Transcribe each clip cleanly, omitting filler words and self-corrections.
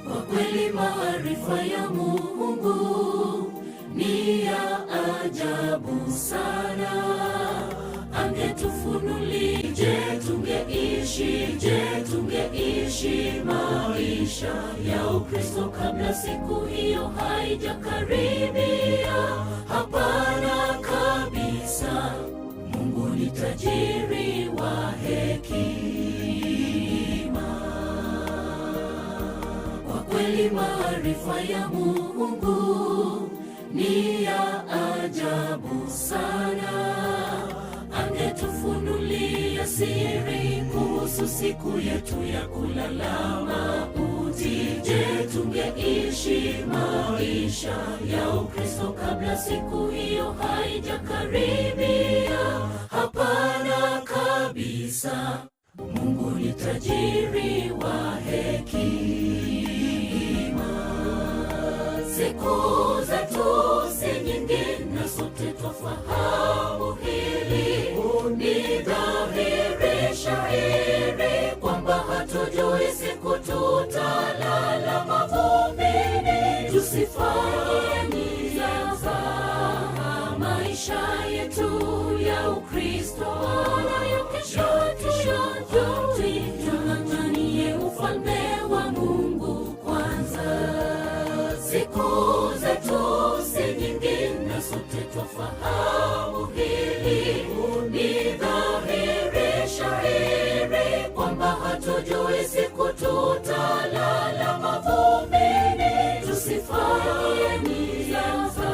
Kwa kweli maarifa ya Mungu ni ya ajabu sana. Angetufunulia, je, tungeishi? Je, tungeishi maisha ya Ukristo kabla siku hiyo haijakaribia? Hapana kabisa. Mungu ni tajiri wa hekima. Kwa kweli maarifa ya Mungu ni ya ajabu sana. Angetufunulia siri kuhusu siku yetu ya kulala mauti. Je, tungeishi maisha ya Ukristo kabla siku hiyo haijakaribia? Hapana kabisa. Mungu ni tajiri wa hekima. Siku zetu si nyingi, na sote twafahamu hili. Ni dhahiri shahiri kwamba hatujui siku tutalala mavumbini. Tusifanye mzaha maisha yetu ya Ukristo na ya kesho tuyajui. Tung'ang'anie ufalme wa Mungu kwanza. Siku zetu si nyingi, na sote twafahamu hili. Ni dhahiri shahiri kwamba hatujui siku tutalala mavumbini. Tusifanye mzaha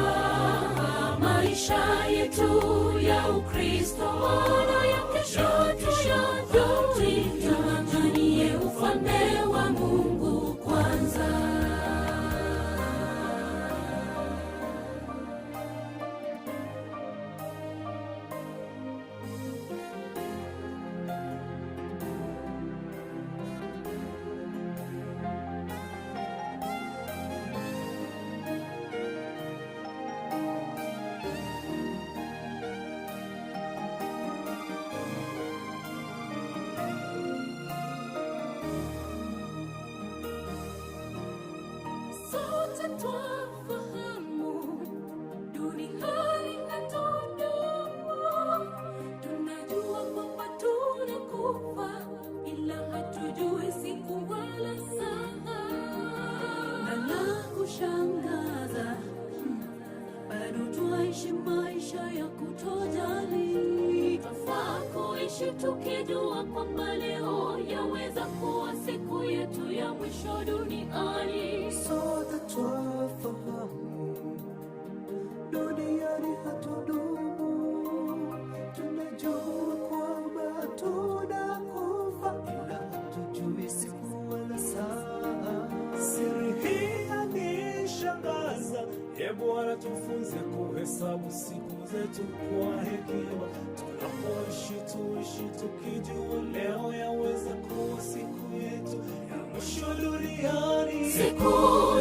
maisha yetu ya Ukristo na ya kesho tuyajui. Tung'ang'anie ufalme wa Mungu kwanza. Sote twafahamu duniani hatudumu, tunajua kwamba tunakufa, ila hatujui siku wala saa. Na la kushangaza, bado twaishi maisha ya kutojali. Twafaa kuishi tukijua kwamba leo yaweza kuwa siku yetu ya mwisho duniani. Sote twafahamu duniani hatudumu, tunajua kwamba tunakufa, ila hatujui siku wala saa. Siri hii yanishangaza, e Bwana, tufunze kuhesabu siku zetu kwa hekima. Tunapoishi tuishi tukijua leo yaweza kuwa siku yetu ya mwisho duniani. Siku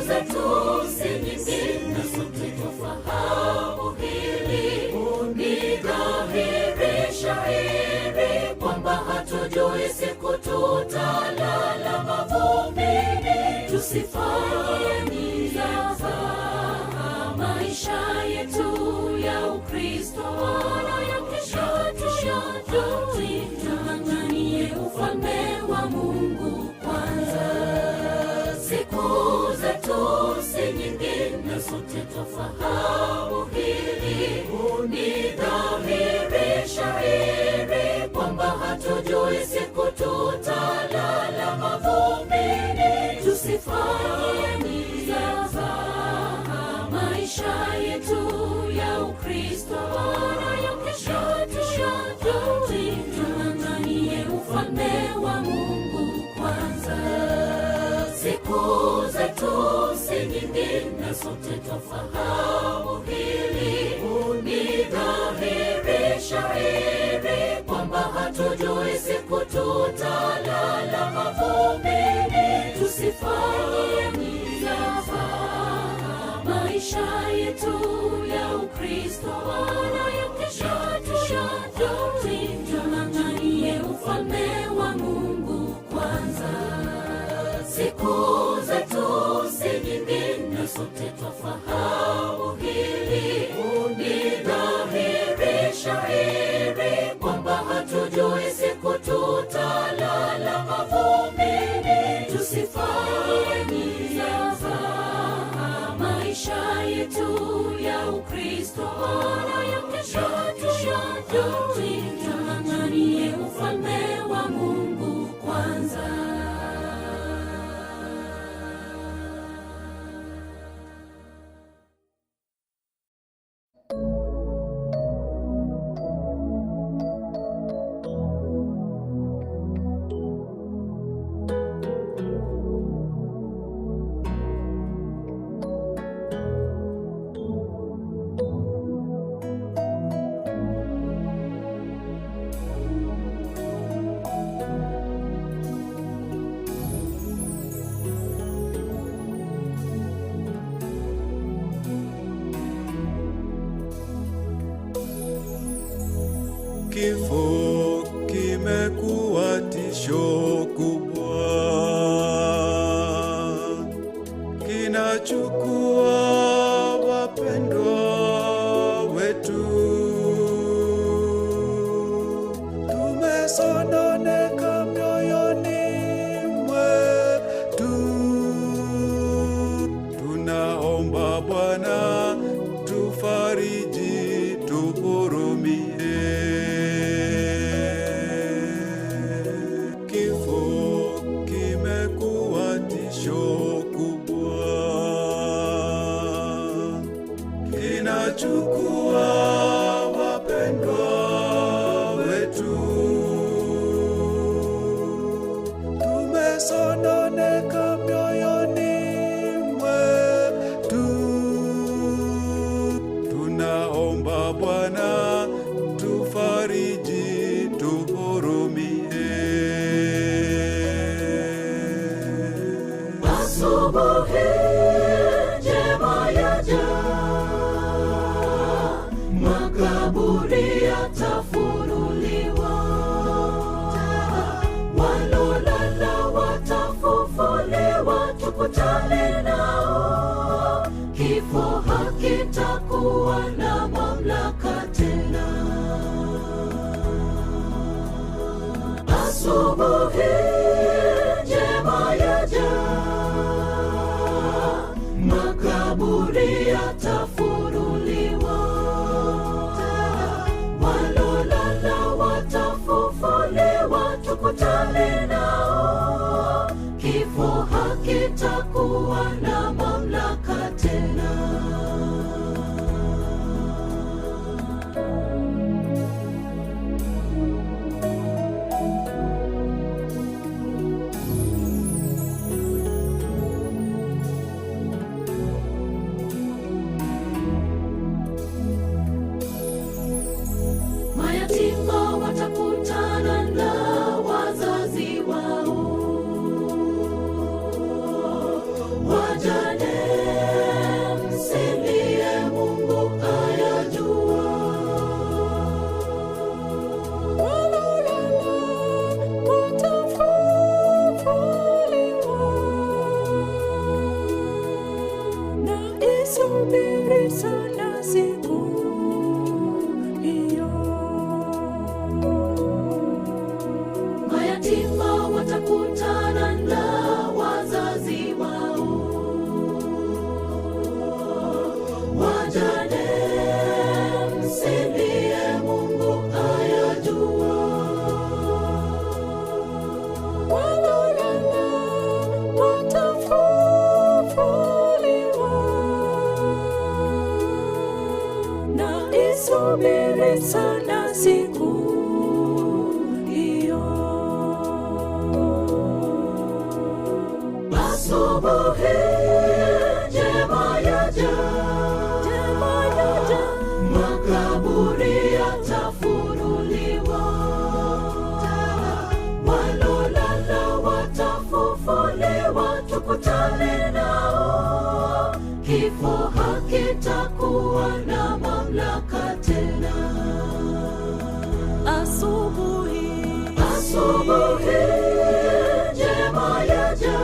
zetu si nyingi, na sote twafahamu hili. Ni dhahiri shahiri kwamba hatujui siku tutalala mavumbini. Tusifanye mzaha maisha yetu ya Ukristo na ya kesho tuyajui. Tung'ang'anie ufalme wa Mungu kwanza. Siku zetu si nyingi, na sote twafahamu hili. Ni dhahiri shahiri kwamba hatujui siku tutalala mavumbini. Tusifanye mzaha maisha yetu ya Ukristo na ya kesho tuyajui. Tung'ang'anie ufalme wa Mungu kwanza. Siku zetu si nyingi, na sote twafahamu hili. Ni dhahiri shahiri kwamba hatujui siku tutalala mavumbini. Tusifanye mzaha maisha yetu ya Ukristo na ya kesho tuyajui. Tung'ang'anie ufalme wa Mungu kwanza. Siku zetu Twesononeka mioyoni mwetu. Tunaomba Bwana tufariji, tuhurumie. Asubuhi njema yaja, makaburi yatafunuliwa, walolala watafufuliwa, tukutane nao. Kifo hakitakuwa na mamlaka tena. Asubuhi njema yaja, makaburi yatafunuliwa, walolala watafufuliwa, tukutane nao. Kifo hakitakuwa na mamlaka tena. Mayatima watakutana na wazazi wao, wajane msilie, Mungu ayajua. Walolala watafufuliwa, na isubiri sana siku hiyo. Mayatima watakutana na wazazi wao, wajane msilie, Mungu ayajua. Walolala watafufuliwa, na isubiri sana siku hiyo. Asubuhi njema yaja, Njema yaja, makaburi yatafunuliwa, walolala watafufuliwa, tukutane nao. Kifo hakitakuwa na mamlaka tena. asubuhi Asubuhi njema yaja,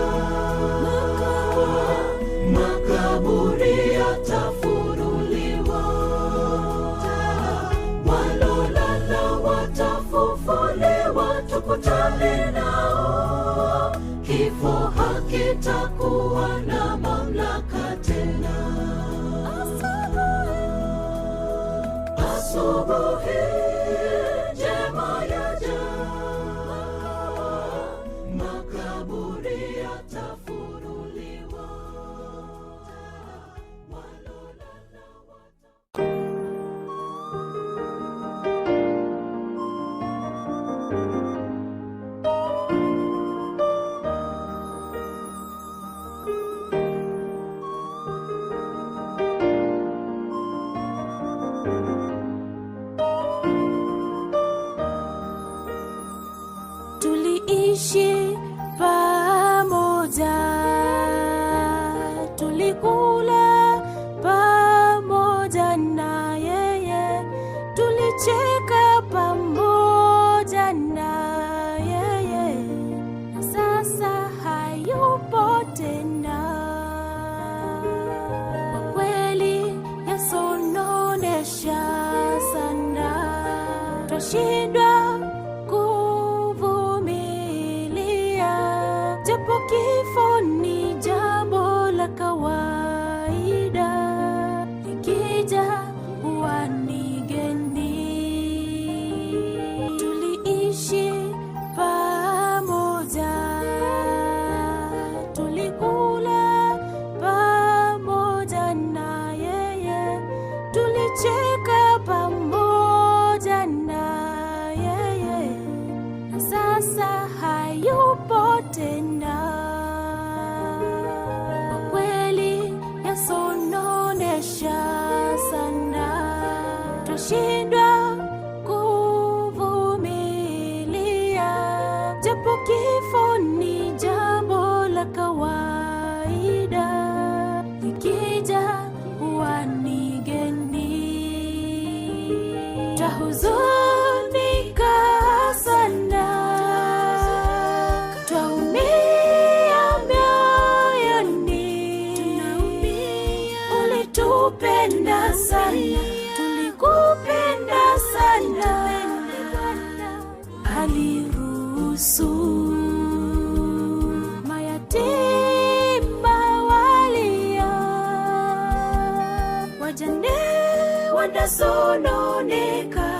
Kifo ni jambo la kawaida, ikija huwa ni geni. Twahuzunika sana, twaumia mioyoni, ulitupenda sana, tulikupenda sana, aliruhusu mayatima walia, wajane wanasononeka,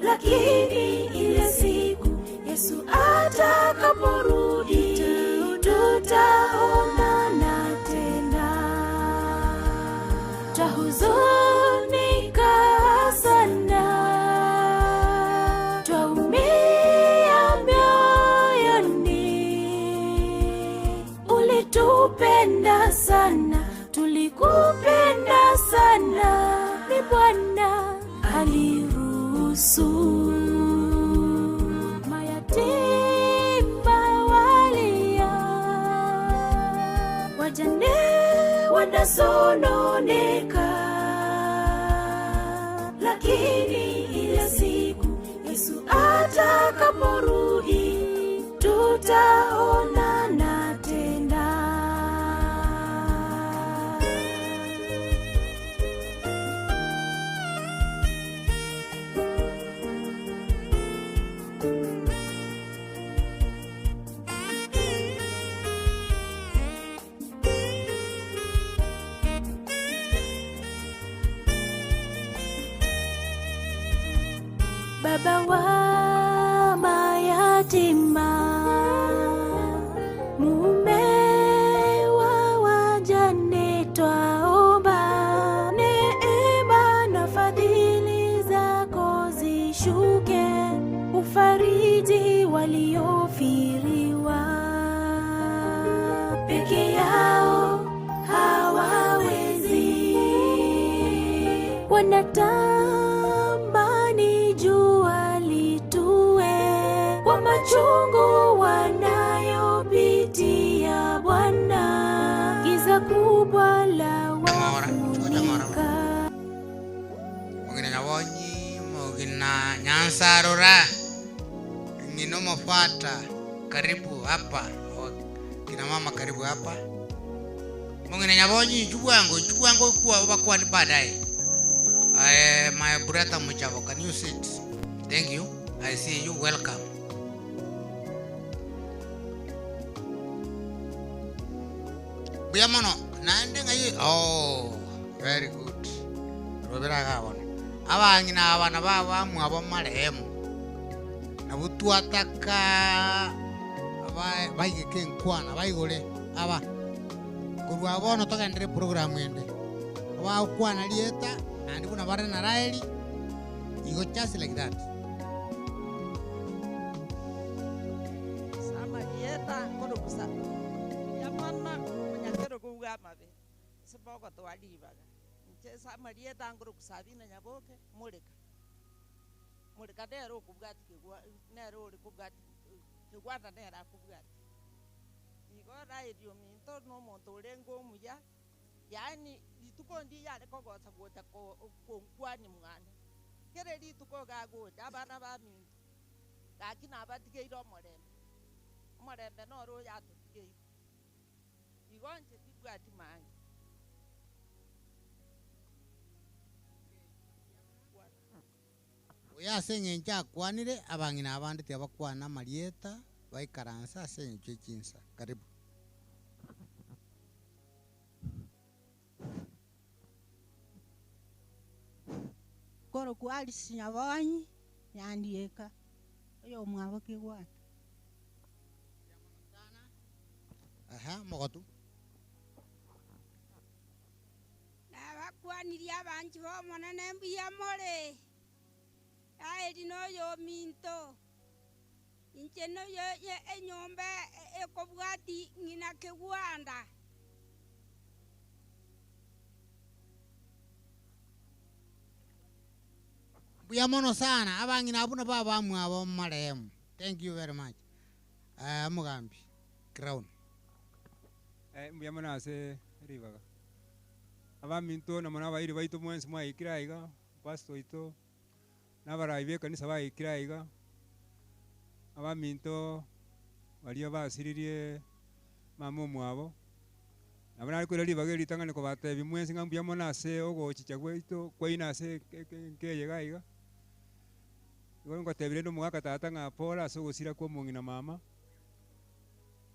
lakini ile siku Yesu atakaporudi tutaonana tena. Twahuzunika sana, twaumia mioyoni, ulitupenda sana, tulikupenda sana, ni Bwana aliruhusu mayatima walia, wajane wanasononeka, lakini ile siku Yesu atakaporudi tutaonana tena. Baba wa mayatima, mume wa wajane, twaomba neema na fadhili zako zishuke, ufariji waliofiriwa peke yao hawawezi wanatamani jua litue kwa machungu wanayopitia Bwana, giza kubwa la wafunika. Mugina Nyabonyi, Mugina Nyansarora, Ng'ino Mofata, karibu hapa. Kina mama karibu hapa. Mugina Nyabonyi, chubwango, chubwango kuwa bakwani baadaye. My brother Mujabo, can you sit? Thank you. I see you. Welcome. Buya mono, naende ng'ai. Oh, very good. Robera gabona. Abang'ina abana baba mwabo marehemu. Nabo twataka baigeke nkwana baigore aba korwa bono togendere program ende bagokwana rieta naende buna bare na Raeli igo just like that. Samarieta nkorobusa buya mono omonyakero kouga amabe ase bogotoa ribaga inche samarieta nkorobusa bina nyaboke moreka moreka nere okobwati kegwa nere ore kobwati kegwata nere akobwati igo raeri ominto na omonto orenge omuya yaani rituko ndiya are kogosa gocha ko konkwani mwane kere rituko gagocha abana baminto gaki nabatigeire omorembe omorembe noro oyo atotigeire igo inche tibwati mange. Oyo ase eng'encho akwanire abang'ina abande tibakwana amarieta baikaransa ase eng'encho echinsa. Karibu. Koro kwalisi Nyabonyi nyandieka oyo omwabo kegwata. Aha, mogotu. Nabakwanirie abanchi bomonene mbuya more aeri noyo ominto inche noyo enyomba ekobwati ng'ina kegwanda. Mbuya mono sana abang'ina abwo nabo abamwabo marehemu. Thank you very much. Aya omogambi Crown. Mbuya mono ase ribaga. Abaminto na mono abairi baito mwensi mwaikire aiga, pastor oito, na abarai b'ekanisa baikire aiga, abaminto baria basiririe mama omwabo, nabo nare koira ribaga eri ritang'ani kobatebia mwensi ng'a mbuya mono ase ogochicha gwaito kwaino ase enka eye iga iga. Igo ngotebia rende omogaka tata ng'a pore ase ogosira kwa omong'ina mama,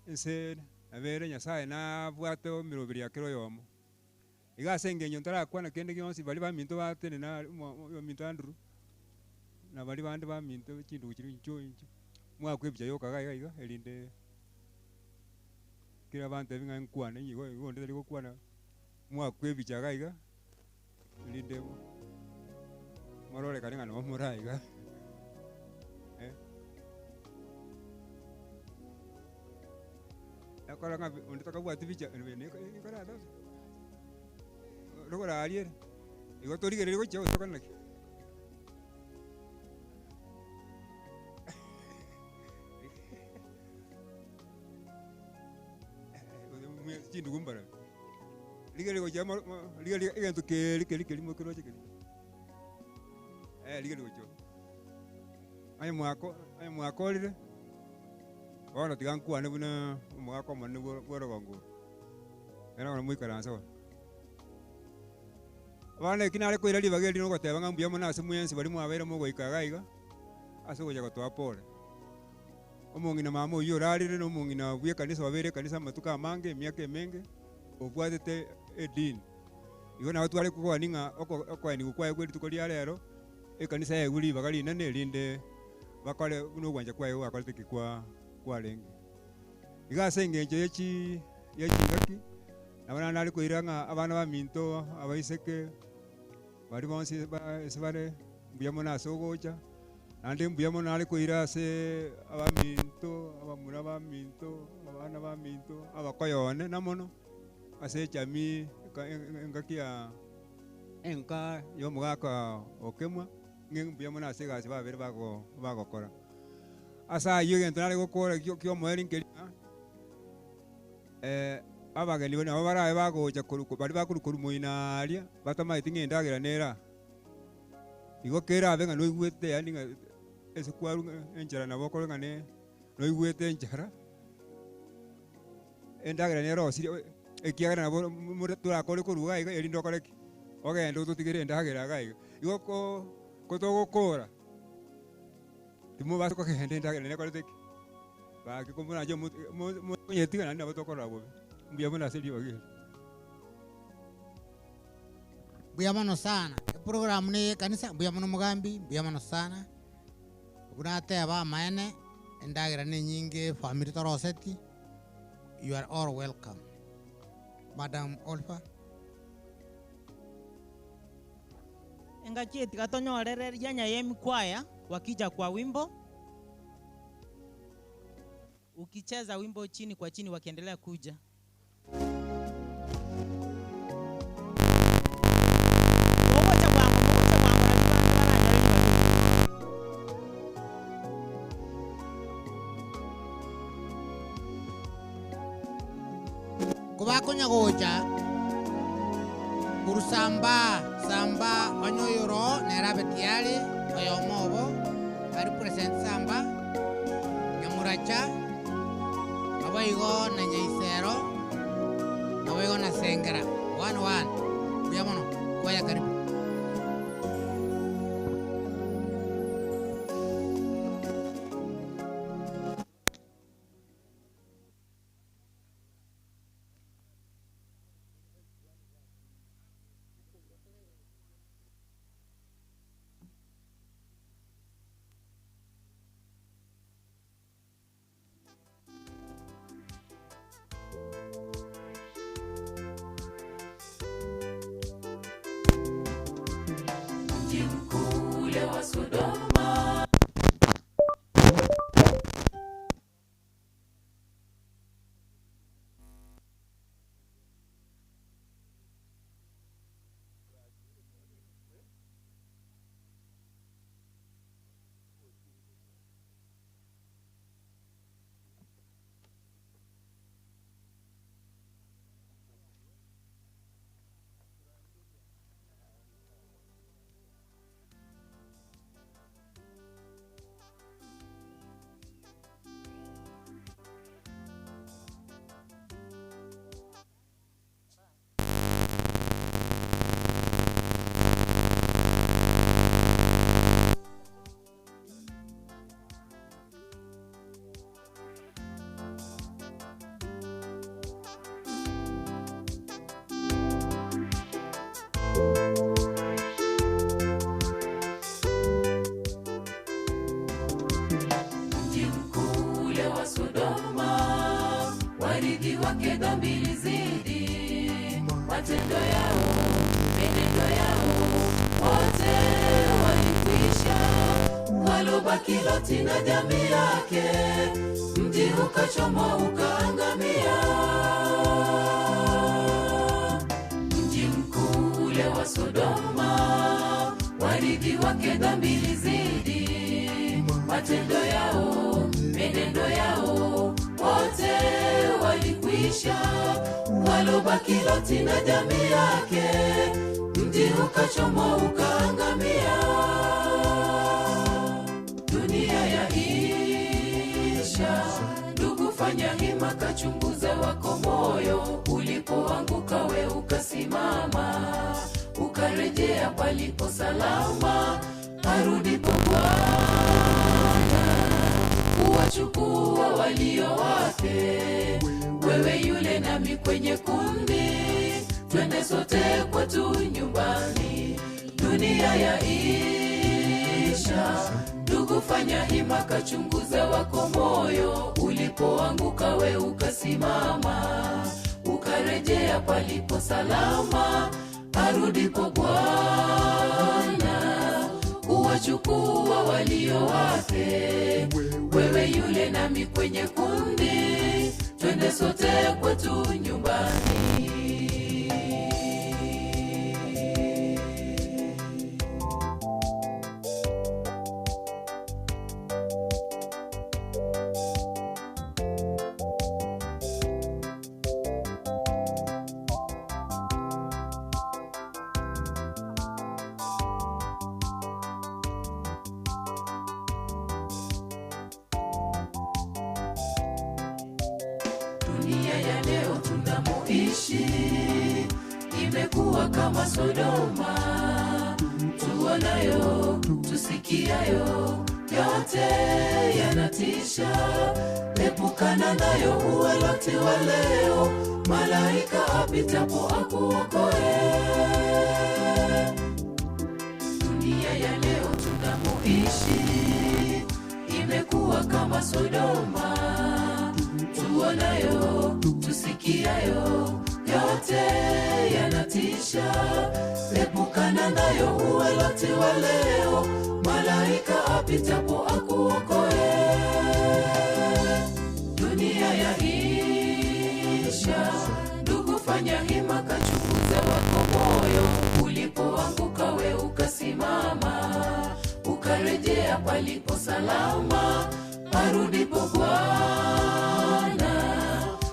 ense nabo ere Nyasaye nabwate emeroberi ya kera oyomo. Iga ase engencho ntarakwana kende gionsi, baria baminto batenena aria, ominto Andrew, na baria bande baminto chindugu chiria inchuo inchuo, mwakwa ebicha yoka iga iga iga, erinde kera bantebie ng'a nkwane igo igo onde tari gokwana, mwakwa ebicha iga iga, erinde mororekane ng'a nabo more aiga eh. Ekora ng'a onde takabwati bicha rogoro aria ere, igo torigereria gochia gose tokore naki? Chindugu mbarabwo, rigereria gochia amo rigereria egento keria keria keria mokeroche keria, eh rigereria gochia oo. Onye mwako onye mwakorire. Bono tiga nkwane buna omogaka omonene bw'orogongo oro, ekero bono moikaranse bono. Bono eki nare koira ribaga eri nogoteba ng'a mbuya mono ase mwensi baria mwabeire mogoika iga iga, ase ogocha gotoa pore. Omong'ina mama oyio orarire na omong'ina bw'ekanisa obeire ekanisa amatuko amange emiaka emenge, obwatete edini. Igo nabo tware kogania ng'a oko okoenigwa kwaye kwe rituko ria rero, ekanisa yaegwe ribaga rinene erinde bakore buna ogwancha kwaye gwakorete ki kwa kwarenge. Iga ase engencho ye chi ye chingaki, nabo naende nare koira ng'a abana baminto abaiseke baria bonsi ba ase bare mbuya mono ase ogocha, naende mbuya mono nare koira ase abaminto, abamura baminto, abana baminto, abakoyone na mono, ase echamii eka engaki ya enka ya omogaka okemwa. Ng'a mbuya mono ase egasi babere bago bagokora. Ase ayio egento nare gokora gio kiomoerio nkeria ng'a abageni nabo barabe bagocha korwa baria bakorwa korwa moino aaria, batamaeti ng'a endagera nere aa. Igo kerabe ng'a noigwete yaani ng'a ase kwarwa ng'a enchara nabo okore ng'a ne noigwete enchara, endagera nere osirie ekiagera nabo more torakore korwa iga iga erinde okore ki? Ogende ototigere endagera iga iga. Igo ko kotogokora, timobasa kogenda endagera nere ekorete ki? Gaki komoranche mo mo monyetiga naende nabo tokorora bobe. Mbuya mono ase ribaga eri. Mbuya mono sana, eprogram neye ekanisa, mbuya mono omogambi, mbuya mono sana, buna ateba amaene, endagera nenyinge efamiri toroseti. You are all welcome. Madam Oliver. Engaki eye tiga tonyorere rianya y'emikwaya wakija kwa wimbo. Ukicheza wimbo chini kwa chini wakiendelea kuja. Mogocha bwango, mogocha bwango nario bande baranyore ribaga eri. Kobakonya gocha korwa Samba, Samba onye oyoro nere abe tiyari, oyomo obo arepresent Samba, Nyamuracha, Naboigo na Nyaisero, naboigo na Sengera. One one. Mbuya mono. Kwaya karibu. wake dhambi ilizidi, matendo yao, menendo yao, wote walikwisha. Walobaki Loti na jamii yake, mji ukachomwa ukaangamia. Mji mkuu ule wa Sodoma, warithi wake dhambi ilizidi, matendo yao, menendo yao, wote walikwisha. Walobaki Loti na jamii yake, mji ukachomwa ukaangamia. Dunia yaisha, ndugu, fanya hima, kachunguze wako moyo, ulipoanguka we ukasimama, ukarejea palipo salama, arudipo Bwana kuwachukua walio wake, wewe yule nami kwenye kundi, twende sote kwetu nyumbani. Dunia yaisha, ndugu, fanya hima, kachunguze wako moyo, ulipoanguka we ukasimama, ukarejea palipo salama, arudipo Bwana kuwachukua walio wake, wewe yule nami kwenye kundi, twende sote kwetu nyumbani. Dunia ya leo tunamoishi imekuwa kama Sodoma, tuonayo tusikiayo yote yanatisha. Epukana nayo uwe Loti wa leo, malaika apitapo akuokoe. Dunia ya leo tunamoishi imekuwa kama Sodoma, tuonayo tusikiayo yote yanatisha. Epukana nayo uwe Loti wa leo, malaika apitapo akuokoe. Dunia yaisha, ndugu, fanya hima, kachunguze wako moyo, ulipoanguka we ukasimama, ukarejea palipo salama, arudipo Bwana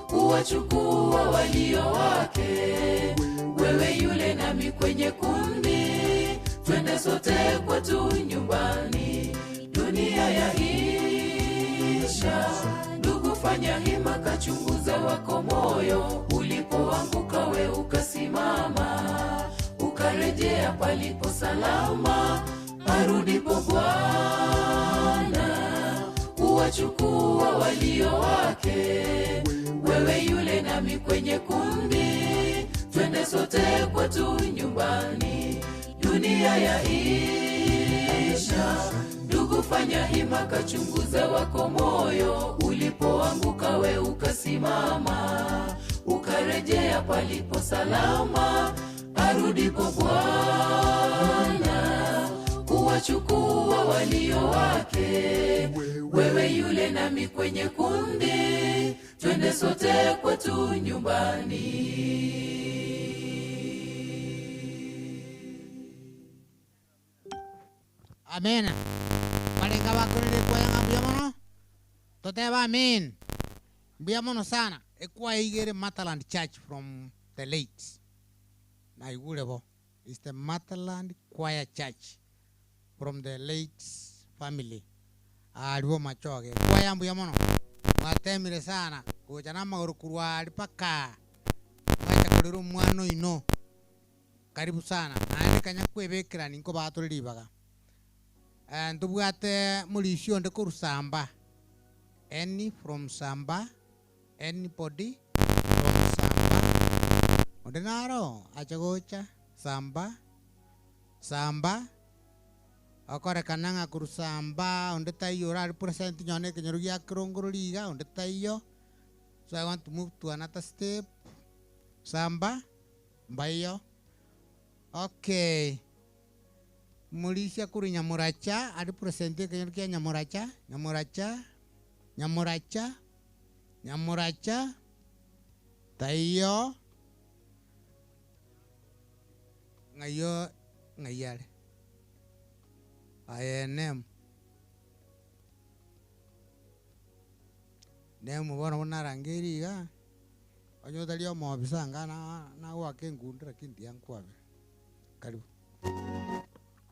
kuwachukua walio wake, wewe yule nami kwenye kundi, twende sote kwetu nyumbani. Dunia yaisha, ndugu, fanya hima, kachunguze wako moyo, ulipoanguka we ukasimama, ukarejea palipo salama, arudipo Bwana kuwachukua walio wake, wewe yule nami kwenye kundi, twende sote kwetu nyumbani. Dunia yaisha, ndugu, fanya hima, kachunguze wako moyo, ulipoanguka we ukasimama, ukarejea palipo salama, arudipo Bwana kuwachukua walio wake, wewe yule nami kwenye kundi, twende sote kwetu nyumbani. Amen. Balenga bakorire kwaya mbuya mono. Toteba amen. Mbuya mono sana. Ekwaya igere Mataland Church from the late. Na igure bo. It's the Mataland Choir Church from the late family. Aliwo machoge. Kwaya mbuya mono. Mwatemire sana. Gocha na maguru kurwa ali paka. Mwacha kurira omwana oino. Karibu sana. Naende kanya kwebekera ninko batorire ribaga. Eh, ntobwate murisi onde korwa Samba. Any from Samba, anybody from Samba. Onde naro ache gocha Samba, Samba. Okorekana ng'a korwa Samba onde taiyo orare present nyone ekenyoro gia Kirongoro riga onde taiyo. So I want to move to another step. Samba, mbaiyo. Okay. Murisia kuri Nyamuracha, ari present ekenyoro kia Nyamuracha, Nyamuracha, Nyamuracha, Nyamuracha, taiyo. Ng'aiyo, ng'ai are? Aye name. Name bono buna narangeiri iga, onye otari omoofisa anga na nagoaka enkundi lakini tiankwabera. Karibu.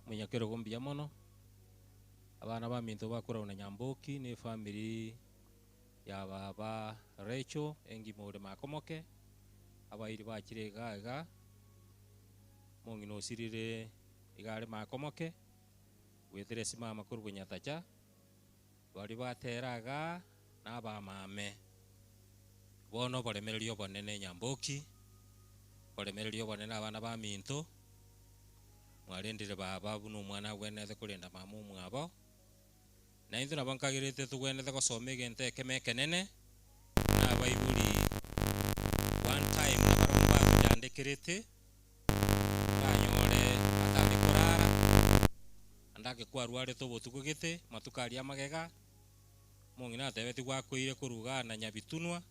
Omonyakerogo mbuya mono, abana baminto bakorwa na Nyamboki na efamiri ya baba Rachel engima ore makomoke, abairi bachire iga iga, omong'ina osirire iga are makomoke, goetera esimama korwa Nyatacha, baria batera igaa na abamame. Bono oboremereria obonene Nyamboki, oboremereria obonene abana baminto, mwarendire baba buna omwana agwenerete korenda mama omwabo, na intwe nabo nkagerete togwenerete gosoma egento ekemo ekenene, buna abaibori one time nabarabwo mbatoyandekerete, oranyore atari korara, naende ake kwarwarete obotuko gete, amatuko aria amagega, omong'ina atebetigwe gwakoire korwa igaa na nyabitunwa,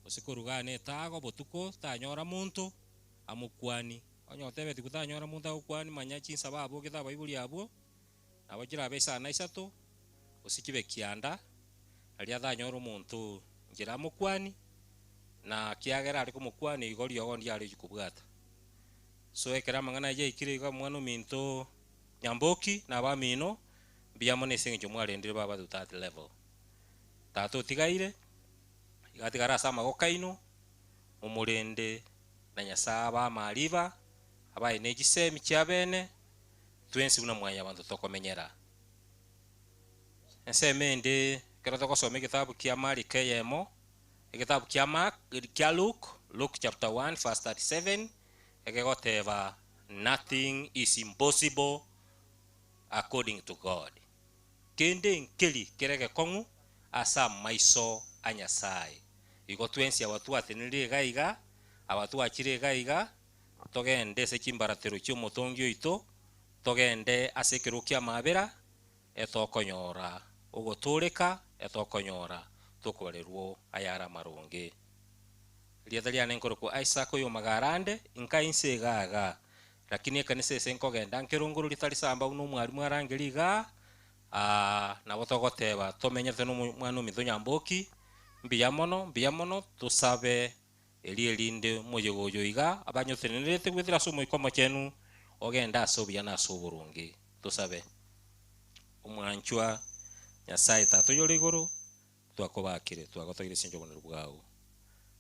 gose korwa igaa na etago botuko, tanyora monto amokwani. Onye otebetigwe tanyora monto agokwani manya chinsa abogete abaibori abwo, nabo chirabe isano na isato, gose chibe kianda, naria atanyore omonto nchera amokwani, na kiagera are komokwani igo riogo ndiare gochia kobwata. So ekero amang'ana ayio aikire iga omwana ominto Nyamboki na abamino, mbuya mono ase eng'encho mwarendire baba to that level. Tata otigaire, iga atigare ase amagoko aino, momorende na Nyasaye abe amariba, abae ne chisemi chiabene, twensi buna mwanyabanto tokomenyera. Ensemo ende ekero togosoma egetabu kia Mariko eyemo, egetabu kia Mark, kia Luke, Luke chapter 1 verse 37, egegoteba nothing is impossible according to God. Kende nkeri kere egekong'u ase amaiso a Nyasaye. Igo twensi aba twatenenire iga iga, aba twachire iga iga, togende ase chimbaratero chi'omotongi oito, togende ase ekerogo ki'amabera, etokonyora ogotooreka, etokonyora tokobarerwo ayare amaronge. Erieta riane nkorokwa Isaac oy'omagarande, inka inse iga iga, lakini ekanisa ase nkogenda nkerongoro ritari samba buna omwalimu arangerie igaa, aa nabo togoteba tomenyete na omwana ominto Nyamboki, mbuya mono, mbuya mono, tosabe erio erinde omoyega oyo iga abanyotenenerete goetera ase Omoika Omochenu ogende ase obuya na ase oboronge. Tosabe. Omwanchwa Nyasae Tata oyore igoro, twakobakire, twagotogire ase enchera y'obonene bwao.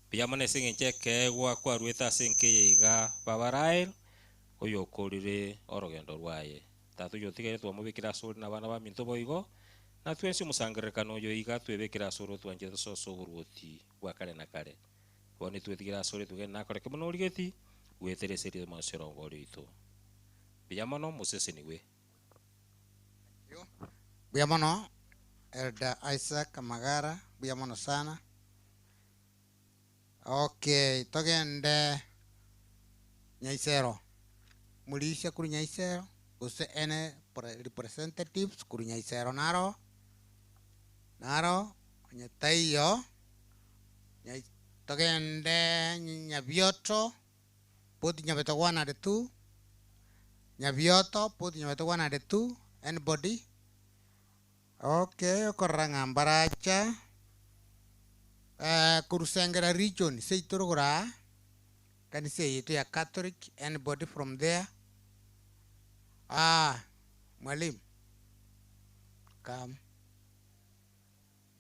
Mbuya mono ase eng'encho y'ekeegwa kwaruete ase enka eye iga, Baba Rael, oyokorire orogendo rwaye. Tata oyotigaire twamobekire asore na abana baminto boigo, na twensi omosangererekano oyo iga twebekire asore otwanchete ase ase oboruoti bwa kare na kare. Bono nitwetigere asore togende nakoreke buna origeti, goetera ase erieta Omwansi orongo oria oito. Mbuya mono, mosesenigwe. Mbuya mono Elder Isaac Magara, mbuya mono sana. Okay, togende Nyaisero, Murisia korwa Nyaisero, gose any representatives korwa Nyaisero naro, naro, onye taiyo, togende Nyabioto. Put Nyabeto 102, Nyabioto, put Nyabeto 102, anybody? Okay, okorora ng'a mbaracha eh, korusengera region seito rogoro aa, kanisa eye yaito ya Catholic, anybody from there? Ah, mwalimu, come.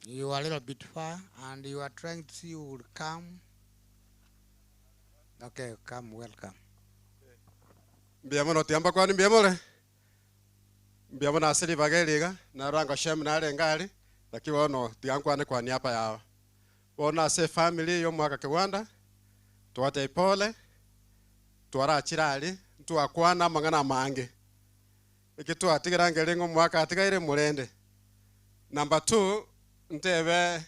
You are a little bit far and you are trying to see who will come. Okay, come, welcome. Mbuya mono tiga mbakwane mbuya more? Mbuya mono ase ribaga eri iga, narora ngoshemu narenge aria, lakini bono tiga nkwane kwa niaba yao. Bono ase efamiri ya omwaka Kigwanda, twatebia pole, twarachire aria, ntwakwana amang'ana amange. Eki twatigera nkeri ng'a omwaka atigaire morende. Number two, ntebe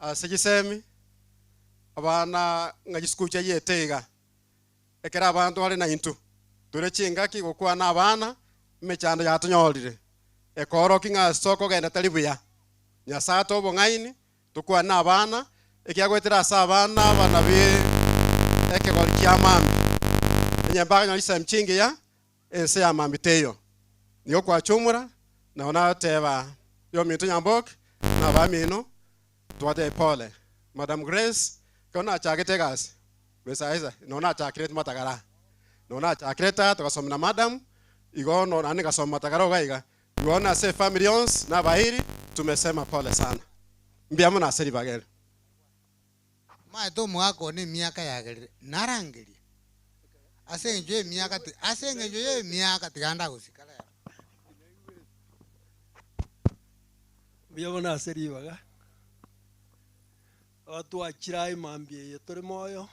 Ase chisemi, abana ng'a chisukuru chiayete iga, ekero abanto bare naintwe, tore chingaki gokwana abana, emechando yatonyorire, ekoorokia ng'a ase okogenda tari buya. Nyasae atoe obong'aini, tokwane abana, ekiagoetera ase abana aba nabi ekegori kia mambia. Onye mbakonyora chisemi chingiya, ense ya mambia teiyo. Nigo kwachumura, nabo nagoteba, yominto Nyamboke, na abamino, twatebia pole. Madam Grace, ekero nachagete egasi, Mister Isaac, nabo nachakire matagara, nabo nachakire tata togasoma na madam, igo bono naende ngasoma matagara iga iga. Igo bono ase efamiri yonsi na abairi, tumesema pole sana. Mbuya mono ase ribaga eri. Omanyete omogaka one emiaka yagerire narangerie ase eng'encho y'emiaka ti ase eng'encho y'emiaka tiga ndagosika rero. Mbuya mono ase ribaga, twachire aye mambia eye tore moyo,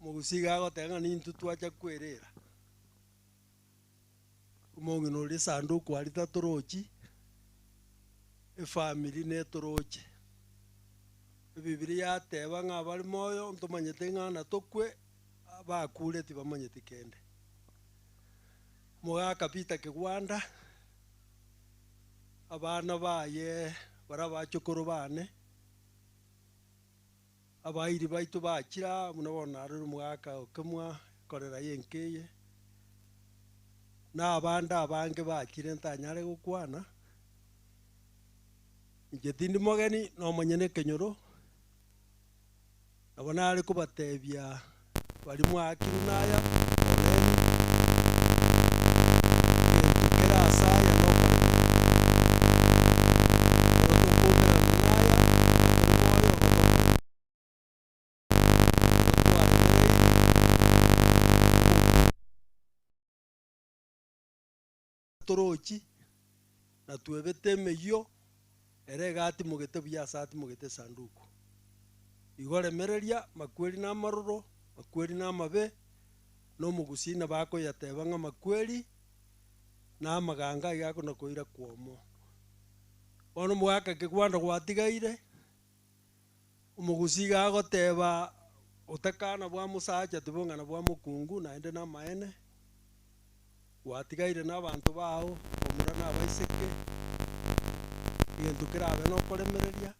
omogusii iga agoteba ng'a nintwe twacha kwerera. Omong'ina oria esanduku aria tatorochi, efamiri netoroche. Ebibiria yateba ng'a abare moyo ntomanyete ng'a natokwe, abakure tibamanyeti kende. Omogaka Peter Kigwanda, abana baye baria abachokoro bane, abairi baito bachire aa, buna bono narorire omogaka okemwa ekorera y'enka eye, na abande abange bachire ntanyare gokwana, inche tindi mogeni, nomonyene ekenyoro, nabo nare kobatebia baria mwaakirwe naya, poleni, egento kere ase aya nokorema. Ekero tokoumerana naya, nigo tore moyo igo tokorema. Ekero twaremereiri, torochi, na twebete emeyio, ere iga atimogete buya ase atimogete esanduku. Igo remereria, makweri na amaroro, makweri na amabe, na omogusii nabo akoyateba ng'a makweri na amaganga aiga akona koira kwomo. Bono omogaka kegwanda gwatigaire, omogusii iga agoteba otakana bwa mosacha tibong'ana bwa mokungu naende namaene. Gwatigaire nabanto bao, abamura na abaiseke, egento kerabe nokoremereria,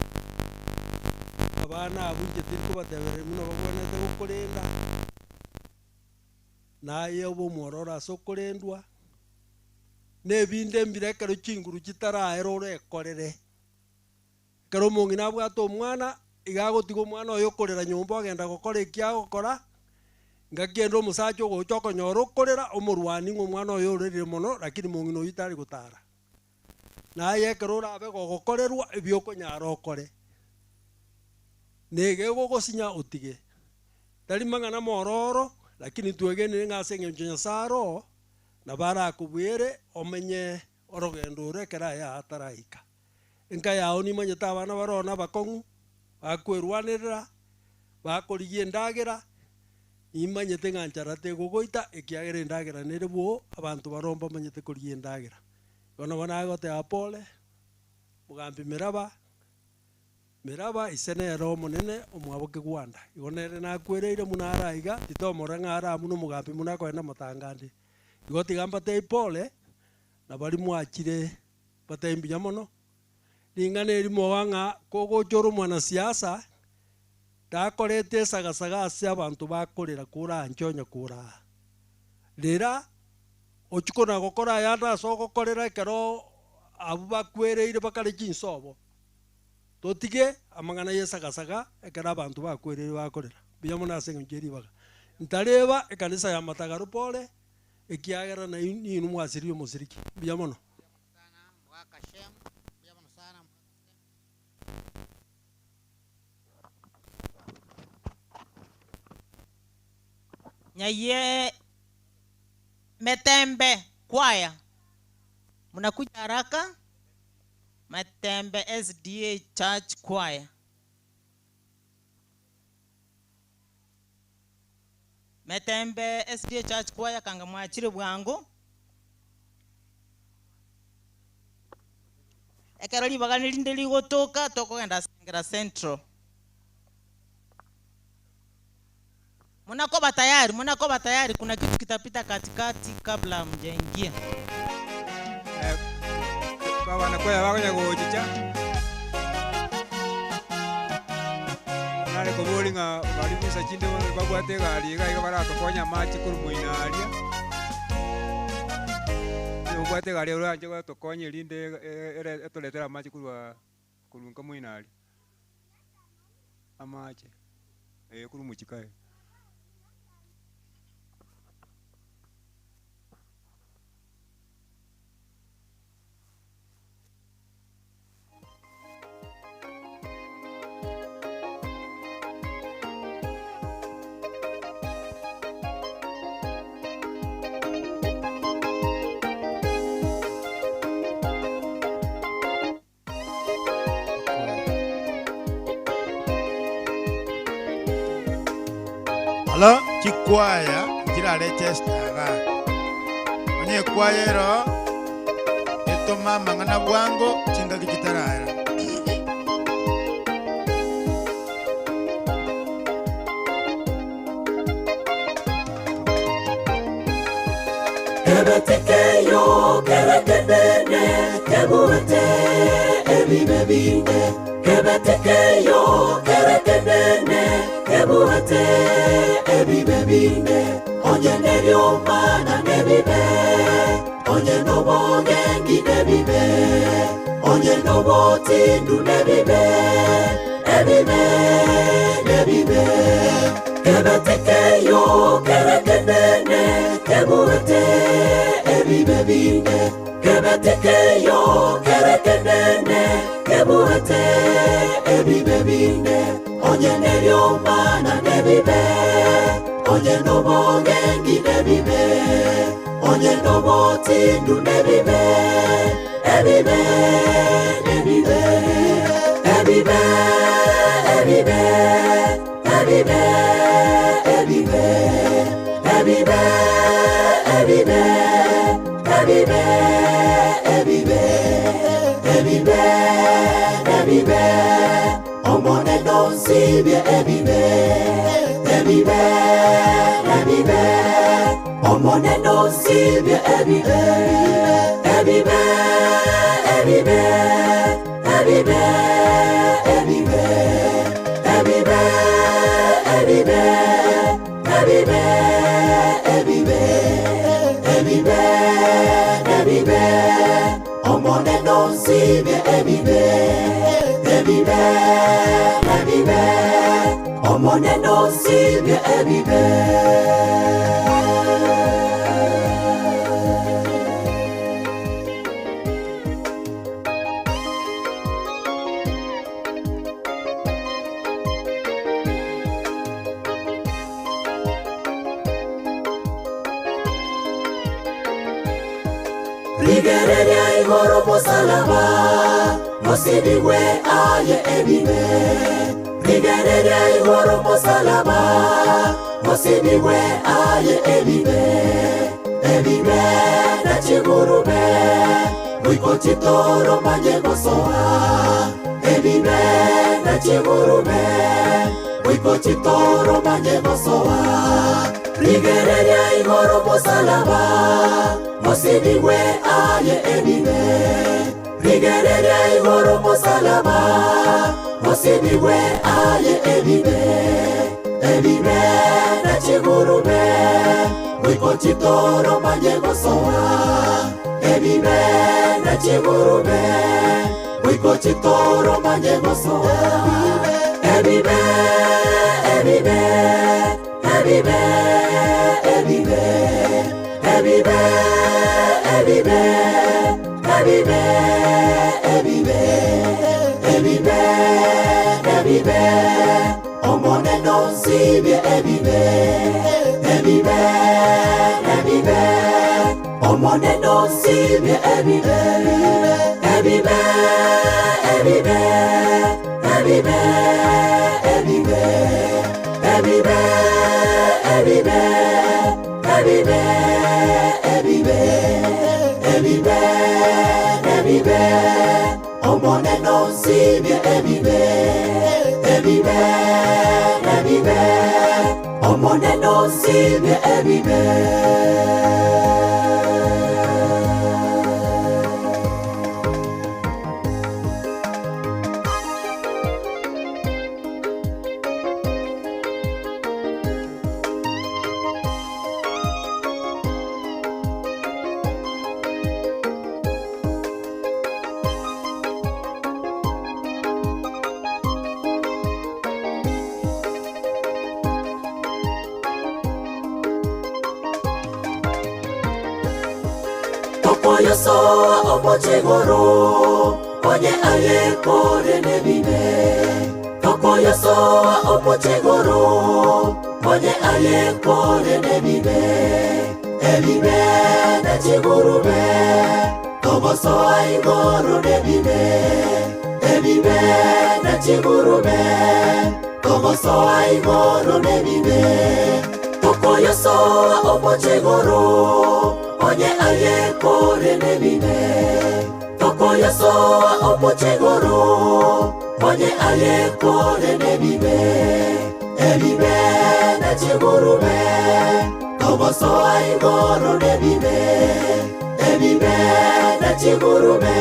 abana abwo inche tindi kobatebereria buna babwenerete gokorenda, naye obe omwororo ase okorendwa, na ebinde mbire ekero chinguru chitaraera orekorere. Ekero omong'ina abwate omwana, iga agotiga omwana oye okorera nyomba ogenda gokora eki agokora, ngaki ende omosacha ogocha okonyora okorera, omorwani ng'a omwana oye orerire mono lakini mong'ina oyio tari gotara. Naye ekero orabe gogokorerwa ebi okonyara okore, nigo egogosinya otige. Tari mang'ana mororo, lakini twegenire ng'a ase eng'encho Nyasaye aroo, nabo arakobwere omenye orogendo oro ekero aye ataraika. Enka yao nimanyete abana baroo nabakong'u, bakwerwanerera, bakorigia endagera, nimanyete ng'a nchara tegogoita, ekiagera endagera nere bwoo, abanto baroo mbamanyete korigia endagera. Igo nabo nagoteba pole, mogambi Meraba, Meraba ise nere omonene omwabo kegwanda, igo nere nakwereire buna are aiga, titomorora ng'a are amo nomogambi buna akoenda amatanga ande. Igo tiga mbatebie pole, na baria mwachire Mbatebie mbuya mono, ring'ana eri moa ng'a kogocha ore omwanasiasa, takorete esagasaga ase abanto bakorera koranche onye koraa. Rera, ochie kona gokora ayande ase ogokorera ekero abwo bakwereire bakare chinsobo. Totige amang'ana y'esagasaga ekero abanto bakwereire bakorera. Mbuya mono ase eng'encho ye ribaga. Ntareba ekanisa ya Matagaro pore, ekiagera nainwe mwasiririe omosiriki. Mbuya mono. Nyaiye Metembe kwaya mnakuja haraka Metembe SDA Church Choir. Metembe SDA Church Choir kanga mwachire bwango. Ekero ribaga rinde rigotoka, tokogenda Sengera Central. Munakoba tayari, munakoba tayari, kuna kitu kitapita katikati kabla hamjaingia. Abanakwaya bakonya gochicha nare kobori ng'a bari chinsa chinde bono babwate egari iga iga baratokonye amache korwa moino aria, onye obwate egari oranche gotokonya erinde ere etoretere amache korwa korwa nka moino aria, amache eh korwa mochikae. Alo chikwaya nchirareche igaa. Onye ekwaya ero etoma amang'ana bwango chingaki chitaraera. Kebetikeyo kerekenene kebuete ebibe binde Kebetikeyo kerekenene kebuete ebibe binde Onye nebyomana nebibe Onye nobogengi nebibe Onye nobotindu nebibe Ebibe nebibe Kebetikeyo kerekenene kebuete ebibe binde Kebetikeyo kerekenene kebuete ebibe binde Onye nebyomana nebibe Onye nobogengi nebibe Onye nobotindu nebibe Ebibe nebibe Ebibe ebibe Ebibe ebibe Ebibe ebibe Ebibe ebibe Ebibe ebibe Omoneno nsibye ebibe Ebibe ebibe Omoneno nsibye ebibe Ebibe ebibe Ebibe ebibe Ebibe ebibe Ebibe ebibe Ebibe ebibe Omoneno nsibye ebibe Ebibe ebibe Omoneno nsibye ebibe Rigereria igoro musalaba Osibigwe aye ebibe Rigereria igoro musalaba Osibigwe aye ebibe Ebibe na chigurube Wiko chitoro manye gosoa Ebibe na chigurube Wiko chitoro manye gosoa Rigereria igoro musalaba Osibigwe aye ebibe Rigereria igoro musalaba Osibigwe aye ebibe Ebibe na chigurube Wiko chitoro manye gosoa Ebibe na chigurube Wiko chitoro manye gosoa Ebibe ebibe Ebibe ebibe Ebibe ebibe Ebibe ebibe Ebibe ebibe Omoneno nsibye ebibe Ebibe ebibe Omoneno nsibye ebibe Ebibe ebibe Ebibe ebibe Ebibe ebibe Ebibe ebibe Ebibe ebibe. onsibie ebibe, ebibe, ebibe, Omonene onsibie ebibe. Tokoyosoa omochegoro onye ayekore nebibe. Tokoyosoa omochegoro onye ayekore nebibe. Ebibe nechigurube togosoa igoro nebibe. Ebibe nechigurube togosoa igoro nebibe. Tokoyosoa omochegoro onye ayekore nebibe. Tokoyosoa omochegoro onye ayekore nebibe. Ebibe nechigurube togosoa igoro nebibe. Ebibe nechigurube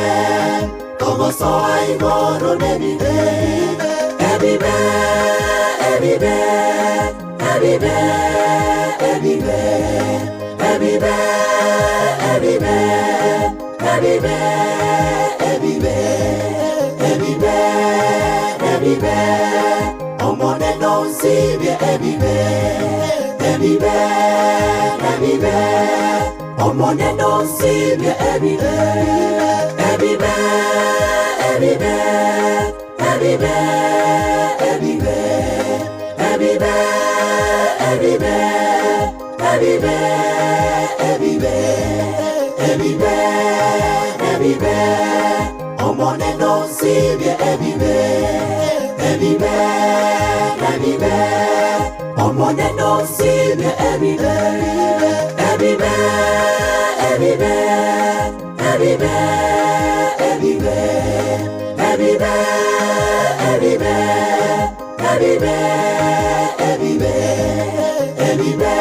togosoa igoro nebibe. Ebibe, ebibe, ebibe, ebibe, ebibe, ebibe, ebibe, ebibe, ebibe, ebibe, Omonene onsibie ebibe, ebibe, ebibe, Omonene onsibie ebibe, ebibe, ebibe, ebibe, ebibe, ebibe, ebibe, ebibe, ebibe, ebibe, ebibe, Omonene onsibie ebibe, ebibe, ebibe, Omonene onsibie ebibe, ebibe, ebibe, ebibe, ebibe, ebibe, ebibe, ebibe, ebibe, ebibe,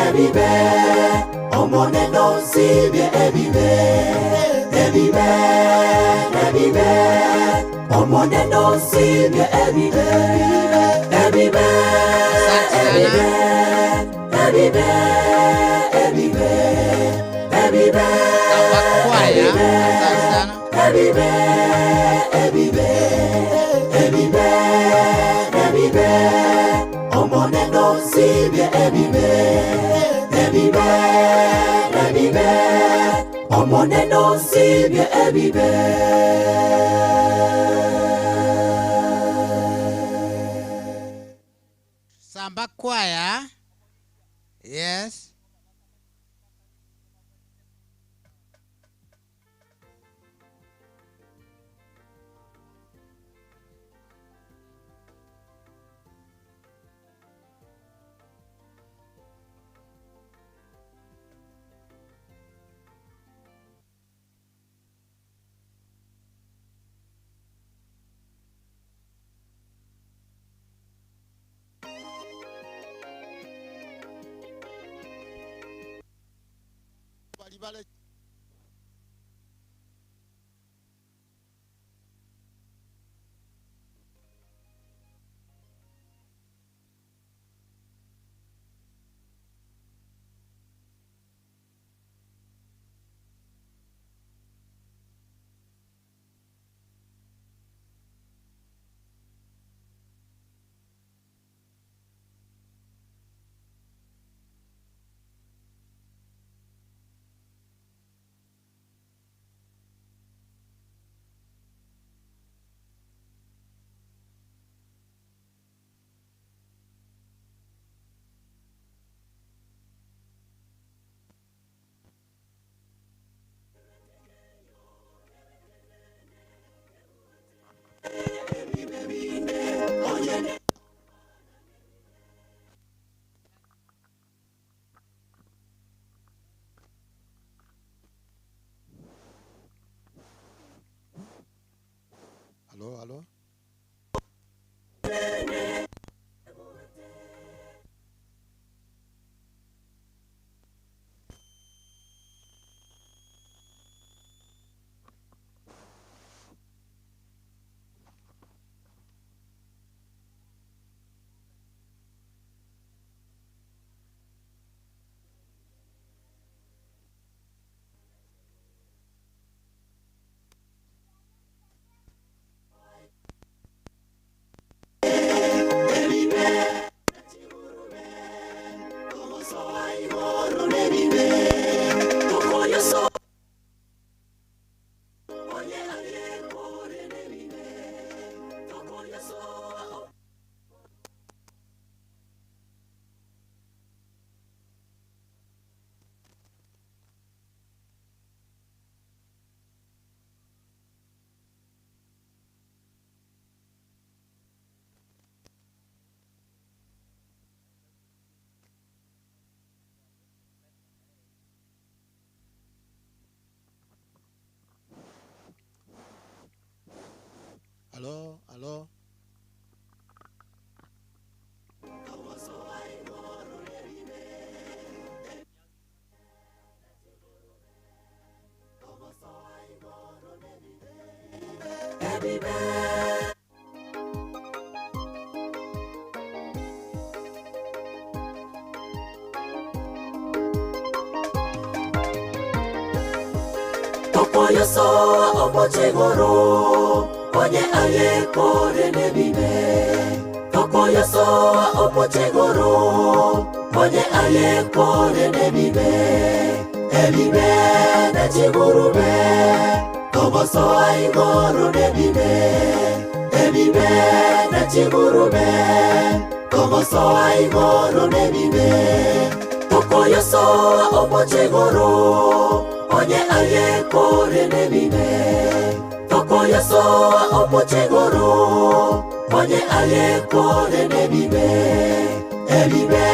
ebibe, Omonene onsibie ebibe, ebibe, ebibe, Omonene onsibie ebibe, ebibe, ebibe, ebibe, ebibe, ebibe, ebibe, ebibe, ebibe, ebibe, ebibe, Omonene onsibie ebibe, ebibe, ebibe, Omonene onsibie ebibe. Samba Choir. Yes. Alo. Alo, alo. Tokoyosoa omoche igoro onye aye kore nebibe Tokoyosoa omoche igoro onye aye kore nebibe Ebibe na chigurube Togosoa igoro nebibe Ebibe na chigurube Togosoa igoro nebibe Tokoyosoa omoche igoro onye aye kore nebibe Tokoyosoa omoche igoro onye aye kore nebibe Ebibe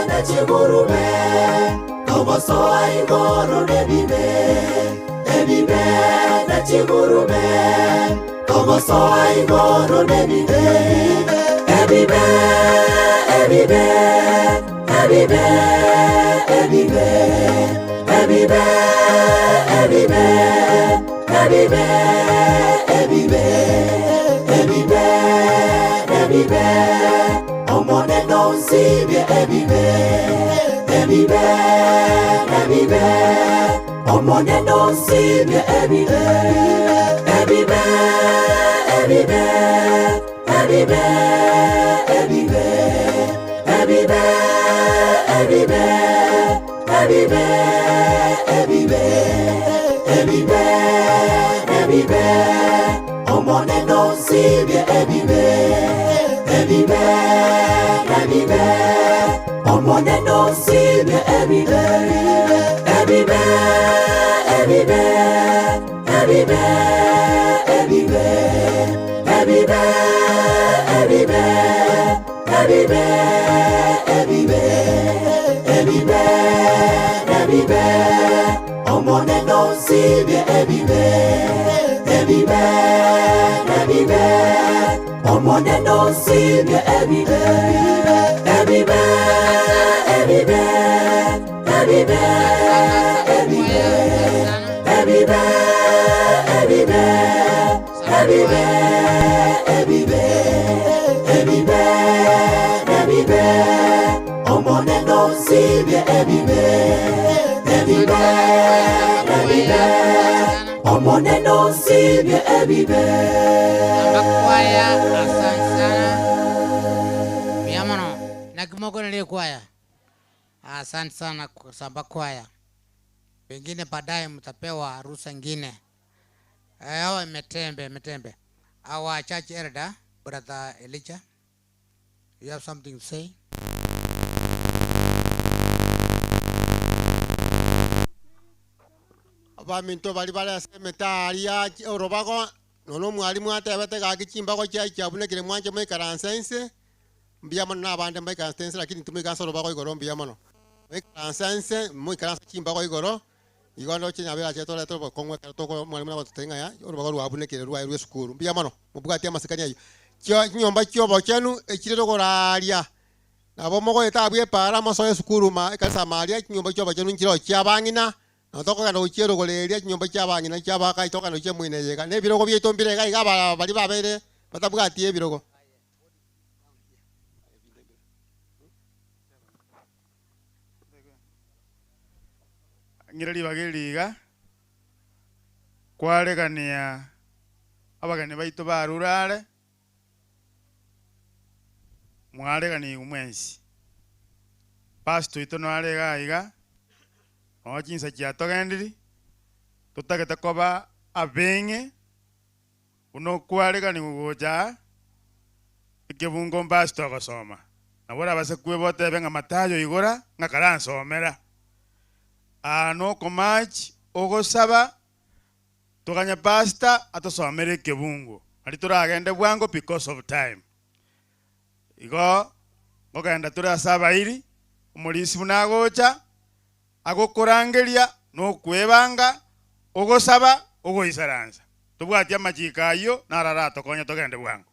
na chigurube Togosoa igoro nebibe Ebibe na chigurube Togosoa igoro nebibe Ebibe, ebibe, ebibe, ebibe Ebibe, ebibe, ebibe, ebibe, ebibe, ebibe Omonene onsibie ebibe, ebibe, ebibe Omonene onsibie ebibe, ebibe, ebibe, ebibe, ebibe, ebibe, ebibe, ebibe, ebibe, ebibe, ebibe Omonene onsibie ebibe, ebibe, ebibe Omonene onsibie ebibe, ebibe, ebibe, ebibe, ebibe, ebibe, ebibe, ebibe, ebibe, ebibe, ebibe Omonene onsibie ebibe, ebibe, ebibe Omonene onsibie ebibe, ebibe, ebibe, ebibe, ebibe, ebibe, ebibe, ebibe, ebibe, ebibe, ebibe Omonene onsibie ebibe, ebibe, ebibe Omonene onsibie ebibe. Kwaya, asante sana. Mbuya mono. Naki mokonere kwaya. Asante sana Samba kwaya. Pengine baadaye mtapewa ruhusa ingine. Hawa Metembe, Metembe. Our church elder, Brother Elijah, you have something to say? Abaminto bari bare ase emetari ya orobago nono omwarimu atebete gaki chimbago chiai chiabunekire mwanche moikaranse inse mbuya mono na abande moikaranse inse lakini timoikaranse orobago igoro mbuya mono moikaranse inse moikaranse chimbago igoro. Igo ndoche nyabere ache torete obokong'u ekero toko omwalimu nagototebia ng'a yaya, orobago rwabunekire rwaye rwa esukuru. Mbuya mono, mobwati amasikani ayio. Chio chinyomba chia obochenu echire togoraria, nabo mogoeta abwo epaara mosoe esukuru ma ekanisa maria chinyomba chia obochenu nchiroo chia abang'ina, nabo tokogenda gochia erogoro eria chinyomba chia abang'ina chia abagayi tokogenda gochia emoino eye iga. Na ebirogo biaito mbire iga iga aba baria babeire batabwati ebirogo. Ng'ire ribaga eri iga, kwaregania abageni baito barure are, mwareganigwe mwensi. Pastor oito nare iga iga, nonya chinsa chiatogendiri, totagete koba abeng'e. Buna okwareganigwa gocha aa, ekebungo mbasete ogosoma. Nabo orabase kweba otebe ng'a Mathayo igora ng'a karansomera. Aa nokomatch ogosaba toganye pastor atosomere ekebungo nari toragende bwango because of time. Igo nkogenda tore ase abairi, omorisia buna agocha, agokorangeria nokwebanga, ogosaba, ogoisaransa. Tobwati amachiko ayio naro aratokonye togende bwango.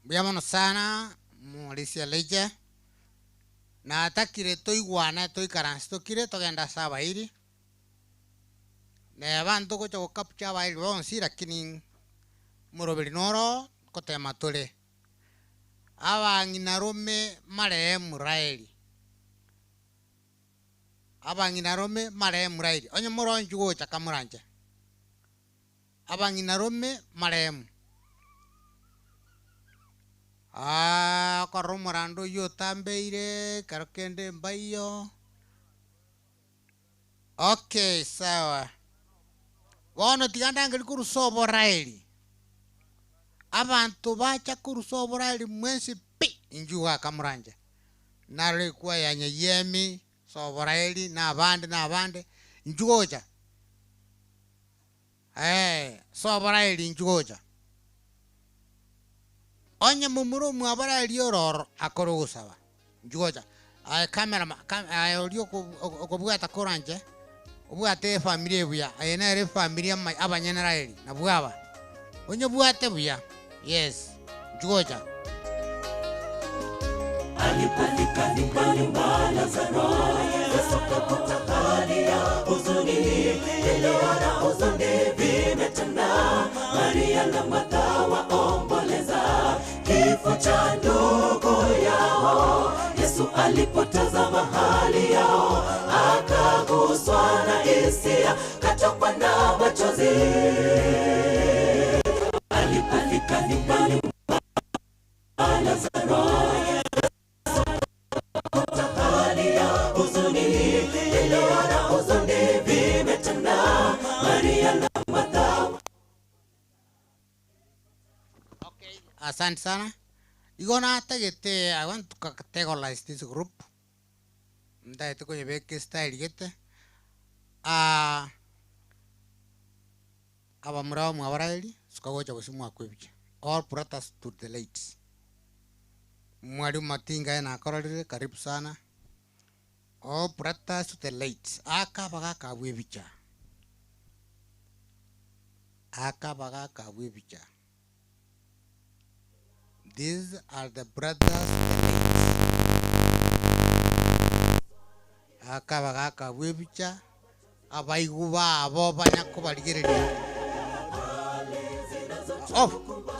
Mbuya mono sana Morisia Elijah. Natakire toigwane toikaranse tokire togende ase abairi. Neba ntogocha go capture abairi bonsi lakini omoroberi noro nkotema tore. Abang'ina rome marehemu Raeli. Abang'ina-rome marehemu Raeli, onye moronchwe gocha kamoranche. Abang'ina-rome marehemu. Aa, okorora omorando oyio otambeire, ekero kende mbaiyo. Okay, sawa. Bono tiga ndangerie korwa sobo Raeli. Abanto bacha korwa sobo Raeli mwensi pi, inchuo goaka moranche. Narora ekwaya ya Nyeyemi, sobo Raeli, na abande, na abande, inchuo gocha. Ee, sobo Raeli, inchuo gocha. Onye momura omwabo Raeli ore ororo, akore ogosaba, inchuo gocha. Aye cameraman, cam aye oria oko okobwata koranche, obwate efamiri eye buya, eye nere efamiri ama abanyene Raeli, nabwo aba. Onyebwate buya, yes, inchuo gocha. Alipofika nyumbani mwa Lazaro, Yesu akakuta hali ya huzuni, kilio na huzuni vimetanda. Maria na Martha waomboleza kifo cha ndugu yao. Yesu alipotazama hali yao, akaguswa na hisia, katokwa na machozi. Alipofika nyumbani mwa Lazaro, Yesu akakuta hali ya huzuni, kilio na huzuni vimetanda. Maria na Martha Asante sana. Igo natagete I want to categorize this group, ntagete koyebeka estyle gete, ah, abamura bamwabo Raeli, suka gocha gose mwakwa ebicha, all brothers to the late. Mwalimu Matinga aye nakororire, karibu sana, all brothers to the late, aka abagaka abwo ebicha, aka abagaka abwo ebicha. These are the brothers to the late. Aka abagaka abwo ebicha, abaigwa babo banya kobarigereria. Oh,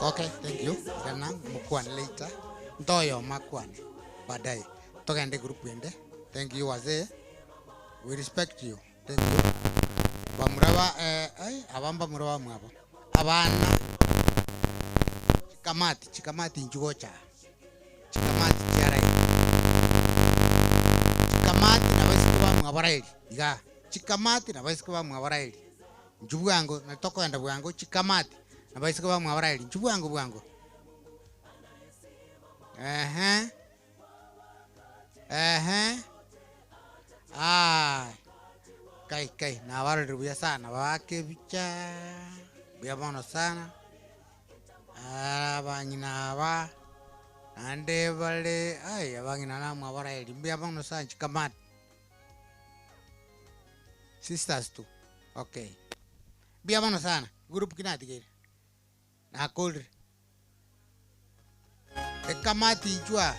okay, thank you. Irana mokwane later. Ntoyomo akwane baadaye. Togende group ende. Thank you wazee. We respect you. Thank you. Bamura ba eh, ai, aba mbamura bamwabo. Abana chikamati, chikamati inchuo gocha aa, chikamati chia Raeli, chikamati na abaiseke bamwabo Raeli igaa, chikamati na abaiseke bamwabo Raeli, inchuo bwango nari tokogenda bwango, chikamati na abaiseke bamwabo Raeli, inchuo bwango bwango, ehe, ehe, aye. Kai kai nabarorire buya sana baake ebicha buya mono sana, abang'ina aba naende bare ai abang'ina namwe abaraheri mbuya mono sana chikamati. Sisters tu. Okay. Mbuya mono sana. Group ki natigeire? Nakorire. Ekamati inchwa.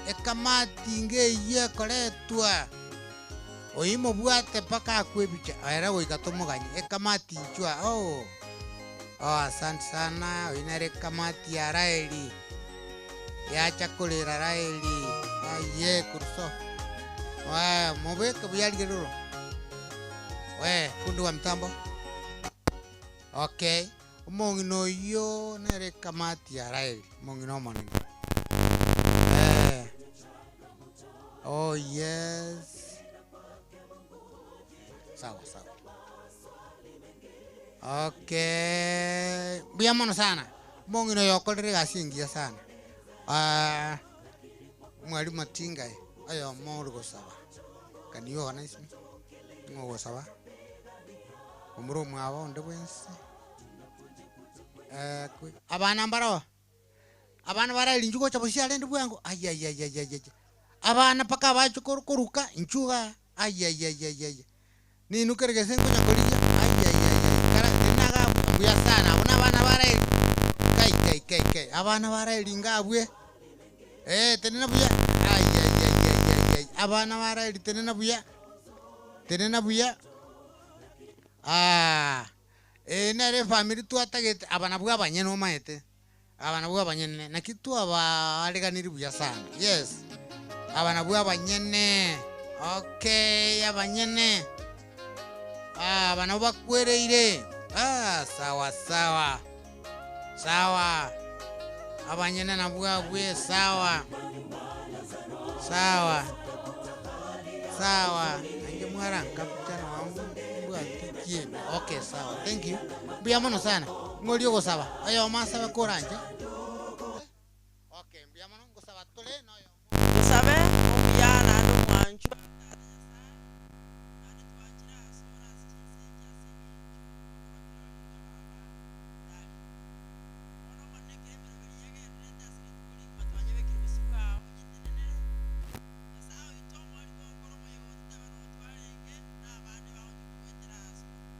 Ekamati ngeyio ekoretwa. Oyio mobwate mpaka akwe ebicha. Ere goika tomoganye. Ekamati inchwa. Oh. Oh, asante sana. Oyio nere ekamati ya Raeli. Yacha korera Raeli. Aye, kuruso. Oe, mobeke buya rigerero. Oe, fundi wa mtambo. Okay. Omong'ina oyio nere ekamati ya Raeli, omong'ina omonene. Eh. Oh yes. Sawa sawa. Okay. Mbuya mono sana. Omong'ina oyo okorire egasi engiya sana. Ah, Mwalimu Matingae, oyomo ore gosaba. Can you organize me? Ng'o ogosaba? Omura omwabo onde bwensi. Eh, kwe- abana mbaro abana barairi inchuo gocha bosio arende bwango ayayayayaya abana mpaka abache koru koruka inchuo igaa ayayayayaya ninwe kere gese nkonya korigia ayayayaya kara teri naga mbuya sana abwo na abana barairi kai kai kai kai abana barairi inga abwe eh tenena buya ayayayayayay abana barairi tenena buya tenena buya Aah, eye nere efamiri twatagete, aba nabwo abanyene omaete, aba nabwo abanyene, naki twabaareganirie buya sana, yes, aba nabwo abanyene, okay, abanyene, ah, aba nabwo bakwereire, ah, sawa sawa, sawa, abanyene nabwo abwe, sawa, sawa. Sawa, nainche mwarankabucha nonye mbwate kieni. Okay, sawa, thank you. Mbuya mono sana. Ng'o oria ogosaba? Oyomo asabe koranche. Okay, mbuya mono, ngosaba tore na oyomo. Tosabe omuya naende omwanchwa Tata Nyasae, naende twanchire ase ore ase chinse echi ase engencho okoba kirori ng'a baba tari. Bono Omonene ekero emeroberi yagendererete ase rituko rigima twanyebekire bosio bwao onyetenenere. Nyasae oito omori bw'ogokora omoyega ototebe noo twarenge, na abande baonchoke goetera ase okwo.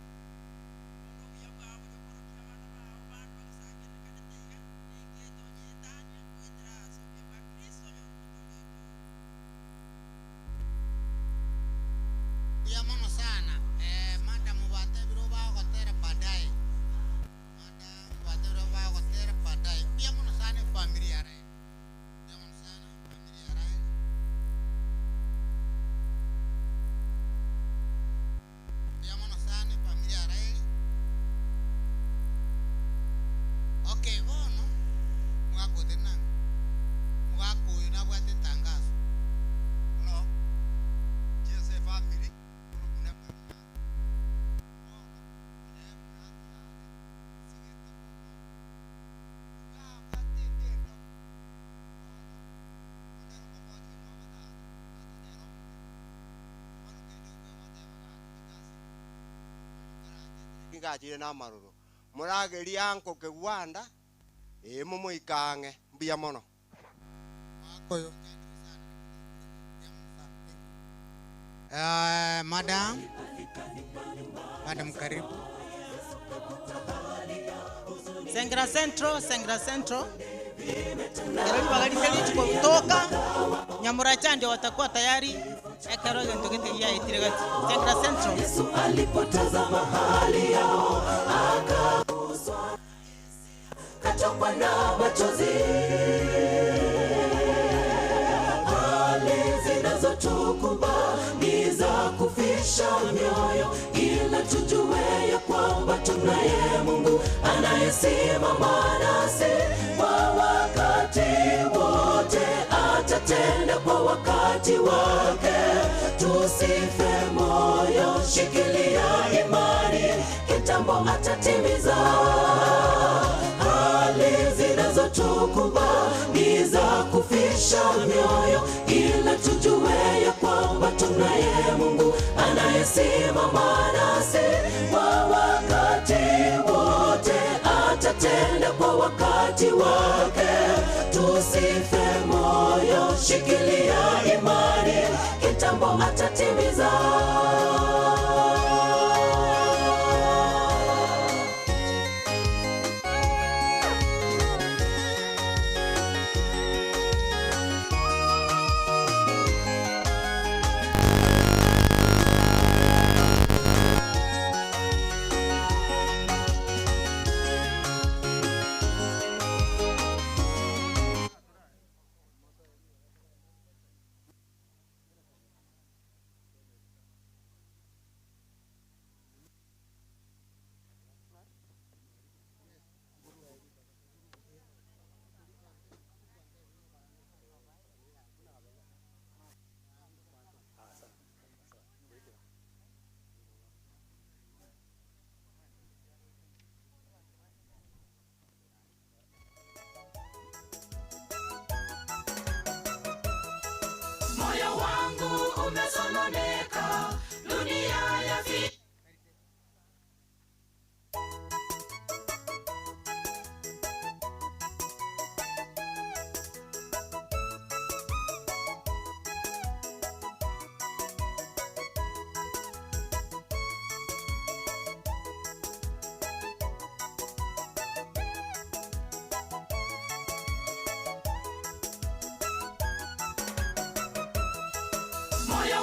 Bono obuya bwao boria okorokia abana bao bande bagesangererekanete iga, nengeto onyeetanie goetera ase obuya bwa Kristo oyore Omotoori oito. Mbuya mono sana eh, madam batebire obagotera baadaye. Madam batebire obagotera baadaye. Mbuya mono sana efamiri yare. Mbuya mono sana efamiri ya Raheli. Mbuya mono sana efamiri ya Raheli. Okay, bono omogaka oyo tari nang'o? Omogaka oyo nabwate etangaso. Bono chinse efamiri buna efamiri yane. Bono ere buna yane nsigete mono. Iga abwate endendo Ngachire namaroro, moragerie ango kegwanda, ee, momoike ang'e. Mbuya mono. Eh, madam, madam karibu. Sengera Central, Sengera Central. Ekero ribaga rinde richi kotoka, Nyamuracha ndio watakuwa tayari ekero egento gete giaetire gati. Sengera Central. Yesu alipotazama hali yao akaguswa, katokwa na machozi. Hali zinazotukumba ni za kufisha mioyo, ila tujue ya kwamba tunaye Mungu anayesimama nasi kwa wakati wote, atatenda kwa wakati wake. Tusife moyo, shikilia imani, kitambo atatimiza. Hali zinazotukumba ni za kufisha mioyo, ila tujue ya kwamba tunaye Mungu anayesimama nasi kwa wakati wote, atatenda kwa wakati wake. Tusife moyo, shikilia imani, kitambo atatimiza.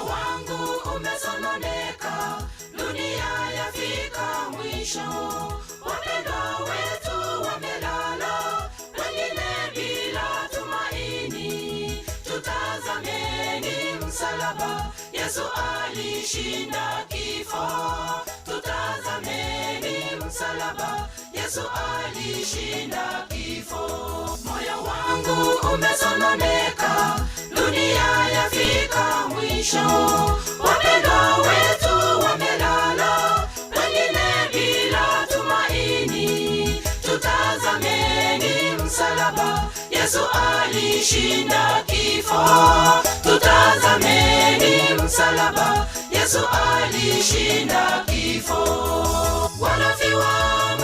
wangu umesononeka, dunia yafika mwisho. Wapendwa wetu wamelala, wengine bila tumaini. Tutazameni msalaba, Yesu alishinda kifo. Tutazameni msalaba, Yesu alishinda kifo. Moyo wangu umesononeka, dunia yafika mwisho. Wapendwa wetu wamelala, wengine bila tumaini. Tutazameni msalaba, Yesu alishinda kifo. Tutazameni msalaba, Yesu alishinda kifo. Wanafiwa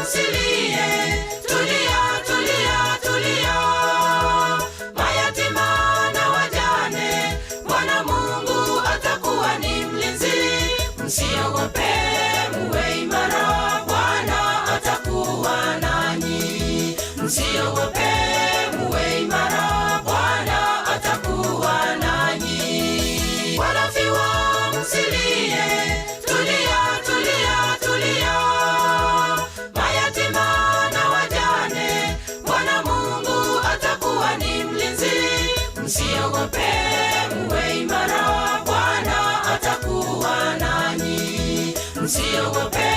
msilie, tulia, tulia, tulia. Mayatima na wajane, Bwana Mungu atakuwa ni mlinzi. Msiogope, muwe imara, Bwana atakuwa nanyi. Msiogope, muwe imara, Bwana atakuwa nanyi. Wanafiwa msilie, tulia, tulia, tulia. Mayatima na wajane, Bwana Mungu atakuwa ni mlinzi. Msiogope, muwe imara, Bwana atakuwa nanyi. Msiogope,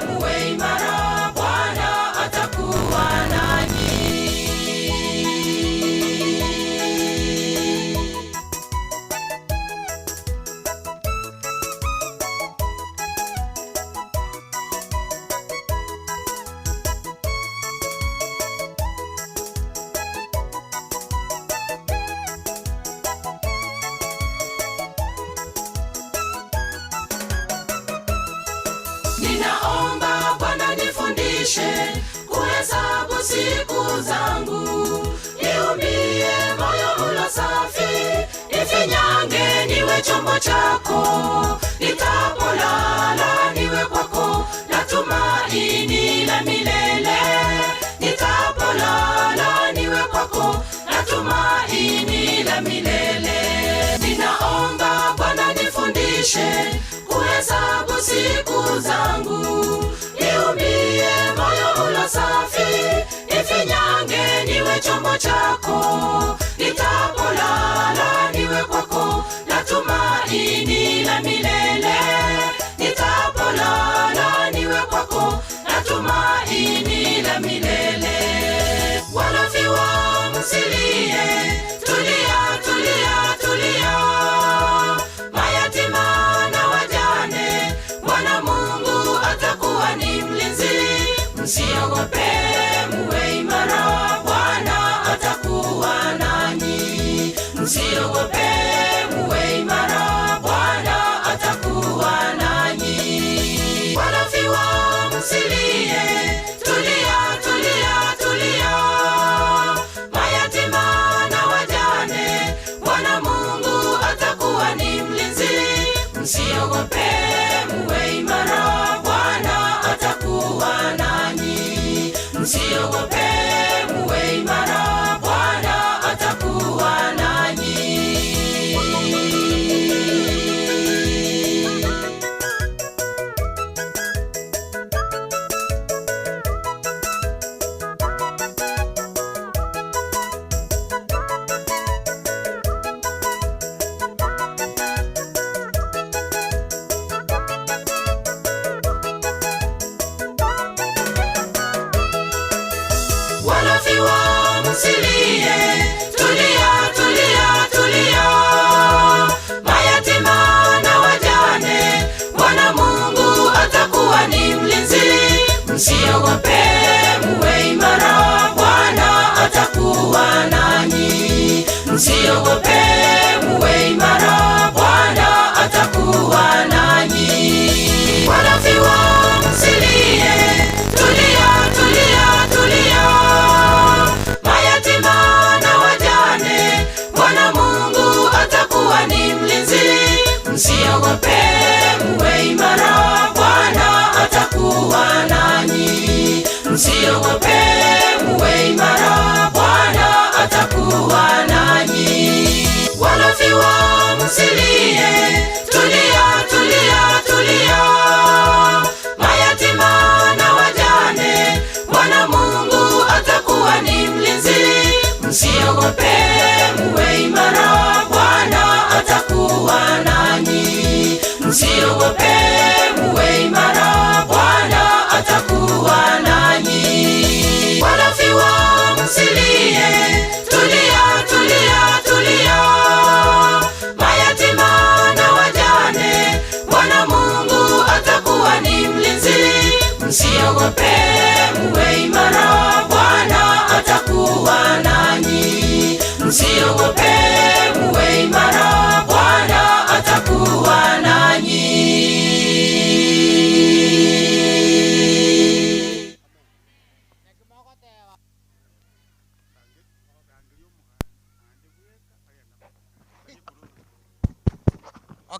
muwe imara, Bwana atakuwa nanyi. Ninaomba Bwana nifundishe kuhesabu siku zangu, niumbie moyo ulo safi, nifinyange niwe chombo chako, nitapolala niwe kwako, na tumaini la milele. Nitapolala niwe kwako, na tumaini la milele. Ninaomba Bwana nifundishe kuhesabu siku zangu, niumbie moyo ulo safi, nifinyange niwe chombo chako, nitapolala niwe kwako, na tumaini la milele. Nitapolala niwe kwako, na tumaini la milele. Wanafiwa msilie, tulia, tulia, tulia. Mayatima na wajane, Bwana Mungu atakuwa ni mlinzi. Msiogope, muwe imara, Bwana atakuwa nanyi. Msiogope, muwe imara, Bwana atakuwa nanyi. Wanafiwa msilie, tulia, tulia, tulia. Mayatima na wajane, Bwana Mungu atakuwa ni mlinzi. Msiogope, muwe imara, Bwana atakuwa nanyi. Msiogope, muwe imara, Bwana atakuwa nanyi. Wanafiwa msilie, tulia, tulia, tulia. Mayatima na wajane, Bwana Mungu atakuwa ni mlinzi. Msiogope, muwe imara, Bwana atakuwa nanyi. Msiogope, muwe imara, Bwana atakuwa nanyi. Wanafiwa msilie, tulia, tulia, tulia. Mayatima na wajane, Bwana Mungu atakuwa ni mlinzi. Msiogope, muwe imara, Bwana atakuwa nanyi. Msiogope,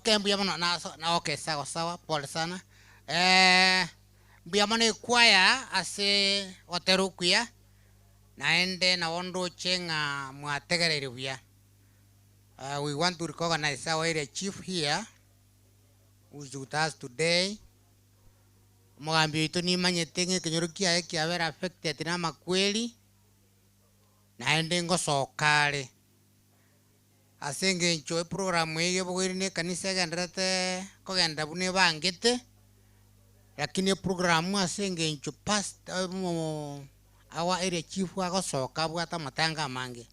Okay, mbuya mono naso na okay sawa sawa pole sana eh, mbuya mono ekwaya ase gotera okuya naende nabo ndoche ng'a mwategereire buya. We want to recognize our area chief here who is with us today. Omogambi oito nimanyete ng'a ekenyoro kiaye kiabere affected na amakweri naende ngosoka are. Ase engencho eprogram eye ebogoire na ekanisa egenderete kogenda buna ebangete, lakini eprogram ase engencho past our area chief agosoka abwate amatanga amange,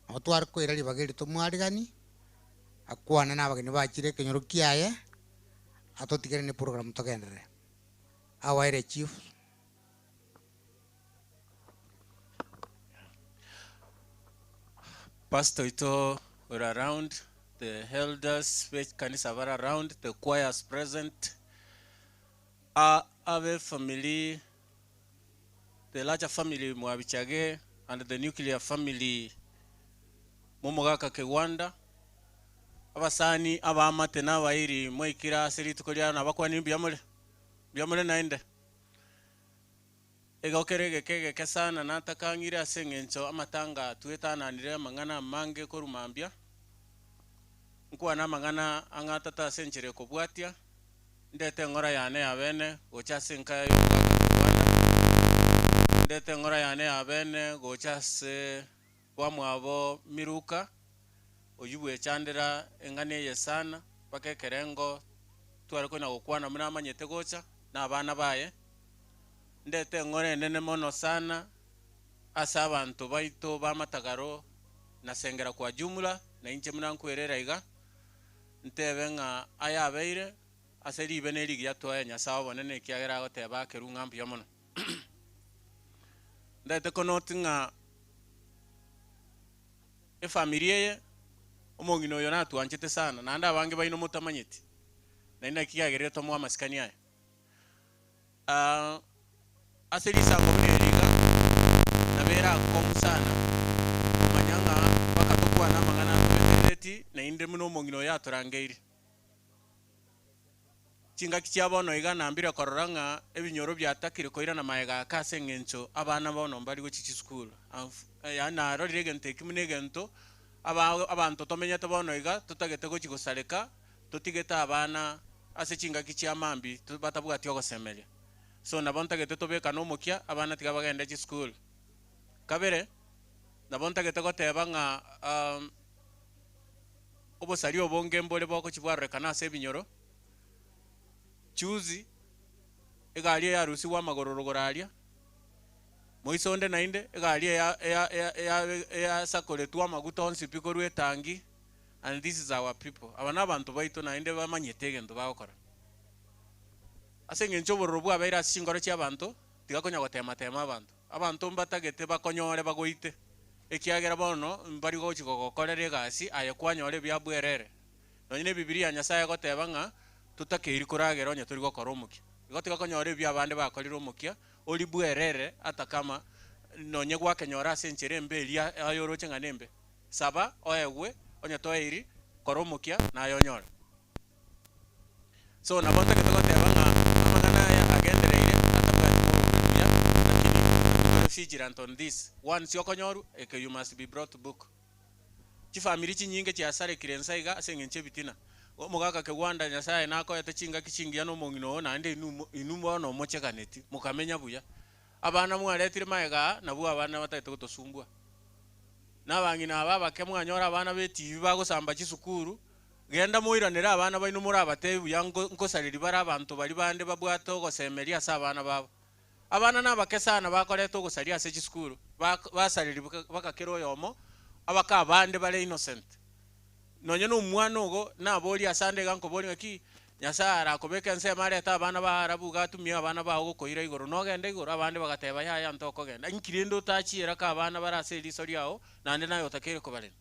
nabo tware koira ribaga eri tomwarigani, akwane na abageni bachire ekenyoro kiaye, atotigere na eprogram togenderere. Our area chief. Pastor oito ore around, the elders be ekanisa bare around, the choirs present, a abe family, the larger family mwabichage and the nuclear family momogaka Kegwanda, abasani, abaamate na abairi mwaikire ase rituko riaro nabakwanire mbuya more? Mbuya more naende? Igo kere egeka egeke sana natakang'ire ase engencho amatanga atwetananire amang'ana amange korwa mambia, nkwane amang'ana ang'a atato ase enchera ekobwatia, ndete eng'ora yane ya bene gocha ase enka y'omogaka Kegwanda, ndete eng'ora yane ya bene gocha ase bwamwabo Miruka, oyio bwechandera eng'ana eye sana, mpaka ekerengo tware konya gokwana buna amanyete gocha, na abana baye. Ndete eng'ora enene mono sana ase abanto baito b'amatagaro na sengera kwa jumla, na inche buna nkwerera iga, ntebe ng'a aya abeire ase ribe ne rigiya twaye Nyasae obonene ekiagera agoteba akerwe ng'a mbuya mono. Ndete konoti ng'a efamiri eye, omong'ina oyo natwanchete sana, naende abange baino motamanyeti, naende naki kiagerire tomoe amasikani aya. Ase risango buna eri iga, nabo ere akong'u sana komanya ng'a mpaka tokwane amang'ana atobeterereti naende buna omong'ina oyo atorangeiri. Chingaki chia bono iga nambire korora ng'a ebinyoro biatakire koirana magega ake ase eng'encho abana bono mbari gochia chisukuru. Yaani narorire egento eki buna egento aba abanto tomenyete bono iga totagete gochia gosareka totigete abana ase chingaki chia mambia batabwati ogosemeria. So nabo ntagete tobekane omokia abana tiga bagende chisukuru. Kabere, nabo ntagete goteba ng'a obosari obonge mbore bogochia bwarorekana ase ebinyoro, juzi, egari eyarusigwe amagoro rogoro aria, moiso onde naende, egari eya eya eya eyasakoretwe amaguta onsi pi korwa etangi. And this is our people, aba nabanto baito naende bamanyete egento bagokora. Ase engencho obororo bwabeire ase chinkoro chi'abanto, tiga konya gotema-tema abanto. Abanto mbatagete bakonyore bagoite, ekiagera bono mbari gochi gogokorera egasi aye kwanyora ebia bwerere. Nonye na Ebibilia ya Nyasae egoteba ng'a totakeiri koragera onye tori gokora omokia. Igo tiga konyora ebio abande bakorire omokia, ori bwerere ata kama nonye gwakenyora ase enchera embe eria aye oroche ng'a nembe. Saba, oegwe, onye toeiri, kora omokia, naye onyore. So nabo ntagete goteba ng'a amang'ana aya agendereire atabwati moroberi buya, lakini tore vigilant on this. Once okonyorwa, eke you must be brought to book. Chifamiri chinyinge chiasarekire ense iga ase eng'encho ebitina. Omogaka Kegwanda Nyasaye nakoete chingaki chingiya na omong'ina oo naende inwe inwe bono mocheganeti, mokamenya buya. Abana mwaretire magega aa nabwo abana batagete gotosumbua. Na abang'ina aba abake mwanyora abana b'etibi bagosamba chisukuru, genda moiranere abana baino morabatebi buya nko nkosareria bare abanto baria bande babwate ogosemeria ase abana babo. Abana nabake sana bakoreta ogosaria ase chisukuru, bak basareria baka kera oyomo, abake abande bare innocent. Nonye na omwana ogo naborie ase ande iga nkoboria ng'aki, Nyasaye arakobeke ensemo arete abana bao arabu iga atumie abana bao gokoira igoro, nogende igoro? Abande bagateba, Yaya ntokogenda. Inki rende otachiera ka abana bare ase eriso riao, naende naye otakeire kobarenda?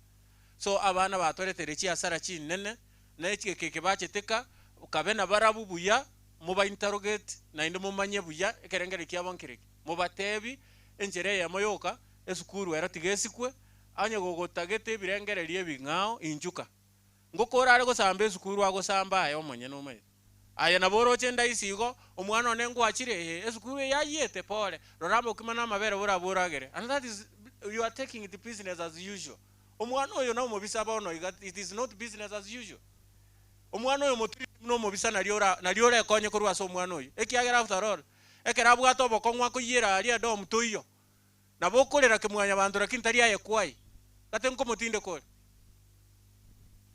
So abana batoreteire chiasara chinene, na ekeke eke bachete ka, kabe nabarabwo buya, moba interrogate, naende momanye buya ekerengererio kiabo nkere ki. Mobatebi enchera eyemo yoka, esukuru ero tiga esikwe, onye gogotagete ebirengererio ebing'ao, inchuka. Ngokora are gosamba esukuru agosamba aye omonyene omanyete. Aye nabo oroche ndaisi igo, omwana one ngwachire ee, esukuru eye ayiete, pore, rora amokima na amabere borabwo oragere. And that is, you are taking it business as usual. Omwana oyo nomobisa bono iga, it is not business as usual. Omwana oyo motiriti buna omobisa nario ora nario orekonye korwa ase omwana oyio. Ekiagera after all, ekero abwate obokong'u akoyiera aria edomu toiyo, nabo okorera kemwanyabanto lakini tari aye kwai, gate nkomotindeka ore.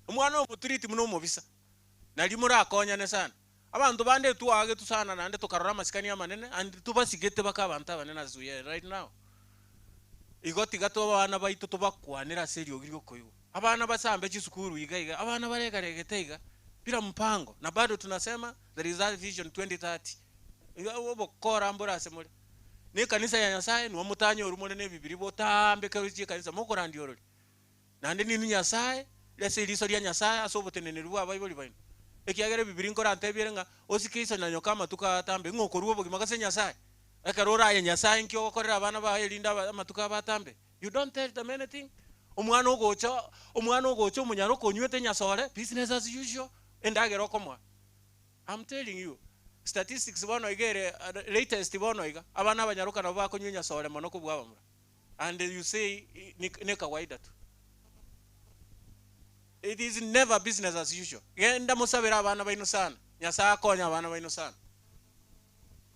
Omwana oyo motiriti buna omobisa, nario morakonyane sana. Abanto bande etwagetwe sana naende tokarora amasikani amanene and tobasigete baka abanto abanene as we are right now. Igo tiga tobe abana baito tobakwanere ase eriogi riokoigwa. Abana basambe chisukuru iga iga, abana baregaregete iga bila mpango na bado tunasema there is that vision 2030. Iga obokora mbore ase more. Na ekanisa ya Nyasaye nigo motanyorwe more na ebibiri botambe kero chiekanisa mokorandia orori. Naende ninwe Nyasae, ase eriso ria Nyasae, ase oboteneneri bw'abaibori baino. Ekiagera Ebibilia nkorantebiere ng'a osike iso na nyoko amatuko aya atambe, ng'a okorua obogima gose Nyasae. Ekero oraye Nyasae inki ogokorera abana bao erinde aba amatuko abo atambe? You don't tell them anything. Omwana ogocha omwana ogocha omonyaroka onywete nyasore, business as usual, endagera okomoa. I'm telling you, statistics bono iga ere latest bono iga, abana abanyaroka nabo bakonywa enyasore mono kobua abamura. And you say ne kawaida tu. It is never business as usual. Genda mosabere abana baino sana. Nyasaye akonye abana baino sana.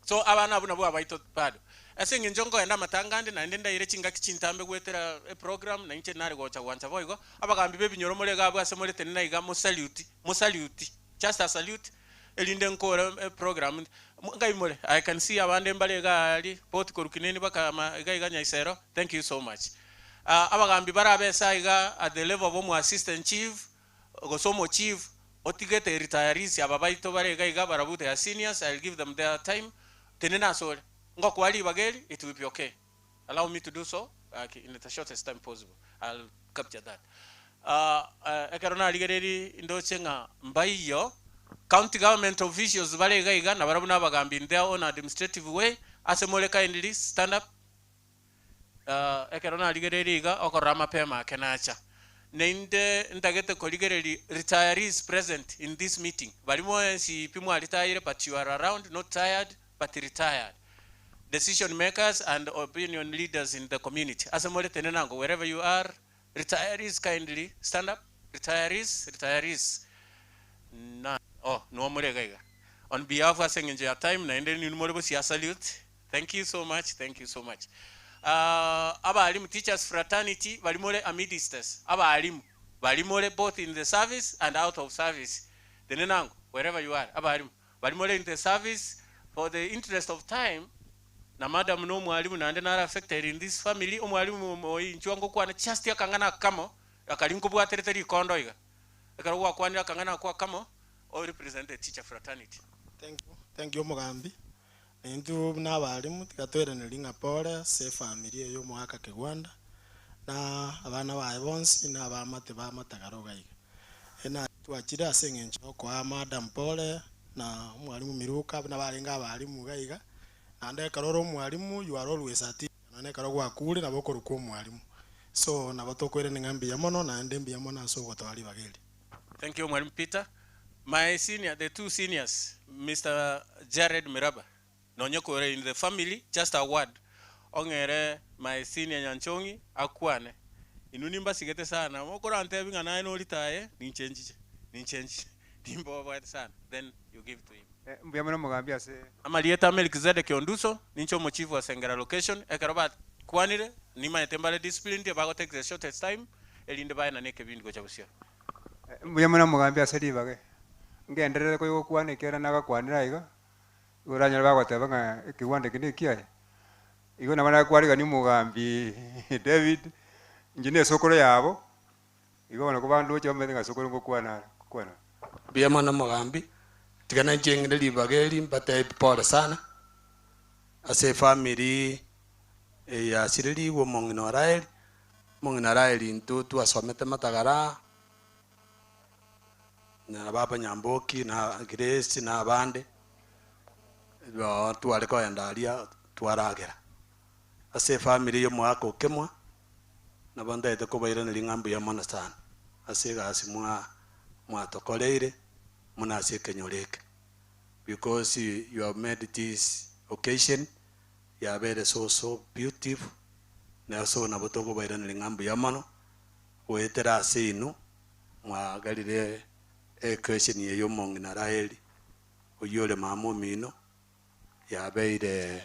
So abana abwo nabwo abaito bado. Ase eng'encho nkoenda amatanga ande naende ndaire chingaki chintambe goetera eprogram na inche nare gocha gwancha boigo, abagambi ba ebinyoro more iga abwo ase more tenena iga mosalute, mosalute, just a salute erinde nkore eprogram ngai more? I can see abande mbare iga aria both korwa Kineni baka ama iga iga Nyaisero, thank you so much. Abagambi barabe ase aiga at the level of omo assistant chief gose omo chief otigete retirees aba baito bare iga iga barabwo they are seniors, I'll give them their time, tenena ase ore, ngokoa ribaga eri it will be okay. Allow me to do so in the shortest time possible, I'll capture that. Ekero narigereiri ndoche ng'a mbaiyo county government officials bare iga iga nabarabwo nabagambi in their own administrative way, ase more kindly stand up. Ekero narigereiri iga okorora amapema ake nacha. Naende ntagete korigereria retirees present in this meeting, baria mwensi pi mwaritayire but you are around not tired but retired. Decision makers and opinion leaders in the community ase more tenenango wherever you are retirees kindly stand up retirees retirees na oh nigo more iga iga on behalf ase eng'encho ya time naende ninwe more gosia salute thank you so much thank you so much ah abalimu teachers fraternity baria more amidst us abalimu baria more both in the service and out of service tenenango wherever you are abalimu Baria more in the service for the interest of time na madam na omwalimu naende nare affected in this family omwalimu oyo inchuo ngokwana just akang'ana akamo akari nkobwaterete rikondo iga ekero gwakwanire akang'ana ako akamo o represent the teacher fraternity. Thank you, thank you omogambi. Na intwe buna abalimu tiga toiranerie ng'a pore ase efamiri eye y'omogaka Kegwanda, na abana baye bonsi na abaamate ba Matagara iga iga. Ena twachire ase eng'encho y'okoa madam pore na omwalimu Miruka buna barenge abalimu iga iga, naende ekero ore omwalimu you are always a teacher nonya ekero gwakure nabo okorokwa omwalimu. So nabo tokoirania ng'a mbuya mono naende mbuya mono ase ogotoa ribaga eri. Thank you Mwalimu Peter. My senior, the two seniors, Mister Jared Miraba, nonye kore in the family, just a word, ong'ere my senior Nyanchong'i akwane. Inwe nimbasigete sana, mokorantebi ng'a naye noritaye, ninche nchiche, ninche nchiche, nimboboete sana, then you give to him. Mbuya mono omogambi ase. Amarieta a Melkizedeki Onduso, ninche omochief wa Sengera location, ekero bakwanire, nimanyete mbare disciplined, bago take the shortest time, erinde baenane ekebindi gocha bosio. Mbuya mono omogambi ase ribaga. Ngenderere koigokwana ekiagera nagakwanire aiga, igo oranyore bagoteba ng'a ekegwanda eke nekiaye. Igo nabo nakwarigania omogambi David, inche na esokoro yabo, igo bono kobandoche bamanyete ng'a sokoro ngokwana are, ngokwana are. Mbuya mono omogambi, tiga nainche ng'ire ribaga eri mbatebi pole sana, ase efamiri eye yasirerigwe omong'ina o Raeli, Omong'ina Raeli intwe twasomete matagara na baba Nyamboki na Grace na abande, igo tware kogenda aria twaragera. Ase efamiri ya omogaka Okemwa, nabo ntaete kobairaneria ng'a mbuya mono sana ase egasi mwa. mwatokoreire muna ase ekenyoro eke because you have made this occasion yabere so so beautiful na so nabo tokobairaneria ng'a mbuya mono goetera ase inwe mwagarire equation eye ya omong'ina Raheli oywo ore mama omino yabeire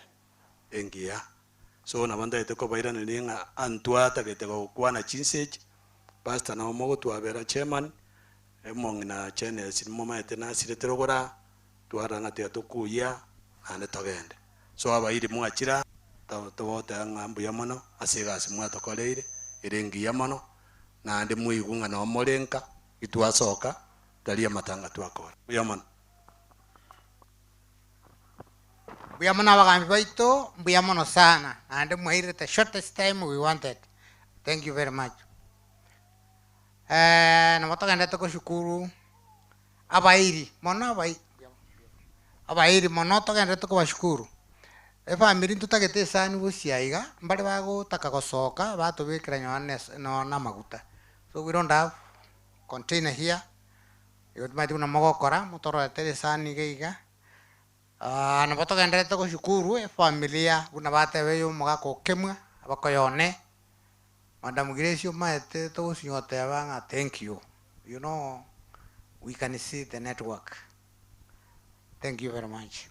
engiya. So nabo ntagete kobairaneria ng'a antwatagete gokwana chinsa echi, pastor nabo mogotwabera chairman, omong'ina Chenesi nimomanyete nasirete rogoro aa, twarora ng'a tiga tokuyia naende togende. So abairi mwachire aa, togoteba ng'a mbuya mono ase egasi mwatokoreire, ere engiya mono, naende mwaigwe ng'a noo more nka, itwasoka, tari amatanga twakora. Mbuya mono. Mbuya mono abagambi baito, mbuya mono sana, naende mwairire the shortest time we wanted. Thank you very much. Eh, nabo togenderete koshukuru abairi mono abai abairi mono togenderete kobashukuru. Efamiri ntotagete esani gosia iga, mbare bagotaka gosoka batobekera nonye na esa nonye na amaguta. So we don't have container here, igo timanyeti buna mogokora, motororetere esani iga iga. Nabo togendererete goshukuru efamilia buna bateba eye omogaka okemwa, abakoyone, Madam Grace omaete togosinya goteba ng'a thank you, you know we can see the network, thank you very much.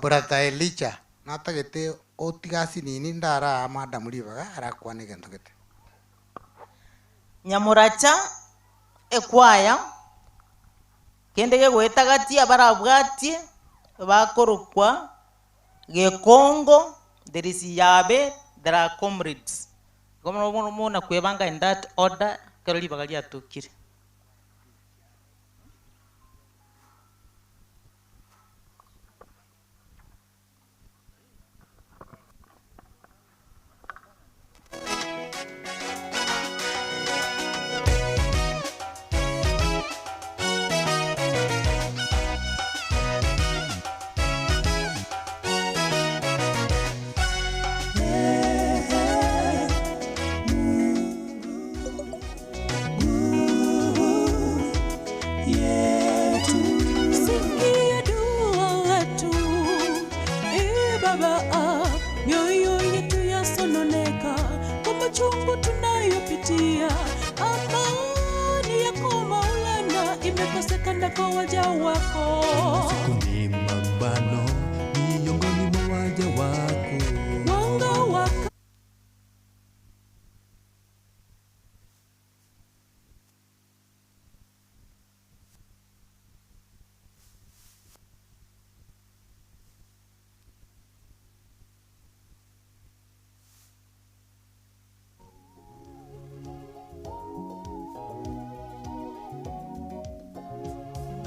Brother Elijah natagete otige asinini ndaraa madam ribaga arakwane egento gete. Nyamoracha ekwaya. Kende gegoeta gati abarabwatie bakorokwa Gekongo, there is Yabe, there are comrades. Igo bono mona kwebanga in that order ekero ribaga riatokire. Sikia dua letu, e Baba, mioyo yetu yasononeka kwa machungu tunayopitia. Amani yako Maulana imekosekana kwa waja wako. Siku ni mabano miongoni mwa waja wako. Mwanga wako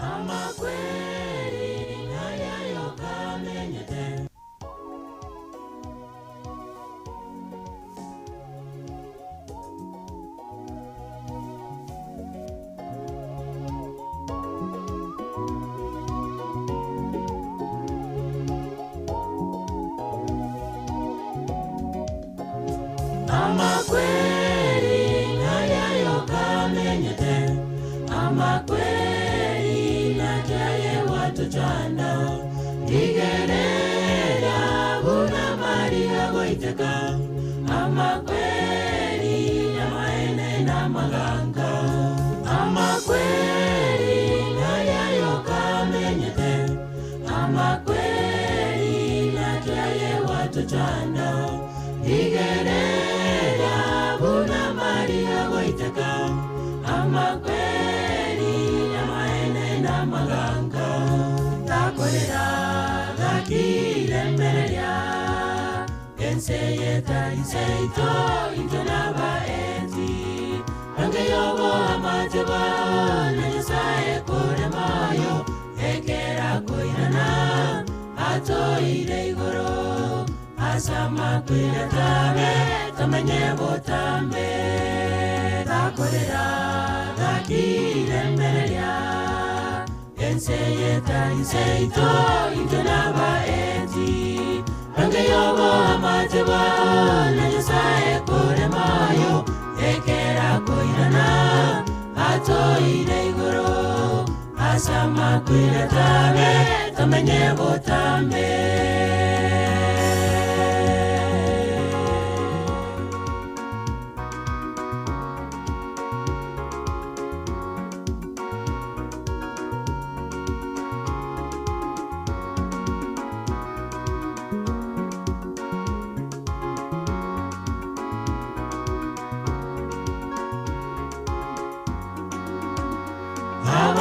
Ama kweli nayayo kamenyete Ama kweli nayayo kamenyete ama kweli najaye watuchanda igerera buna maria goiteka ama kweli namaene na maganga ama kweli nayayo kamenyete ama kweli najaye watuchanda igerera buna maria goiteka ama kweli namaene na maganga takorera gakiremereria enseyeta inseito into nabaeti rangeyobo amateba na nyasaye koremayo ekera koirana atoire igoro asama kwiratabe tamenye botambe takorera gakiremereria enseyeta inseito into nabaeti rangeyobo amateba na nyasaye koremayo ekera koirana atoire Asamakwira tabe tomenye botambe.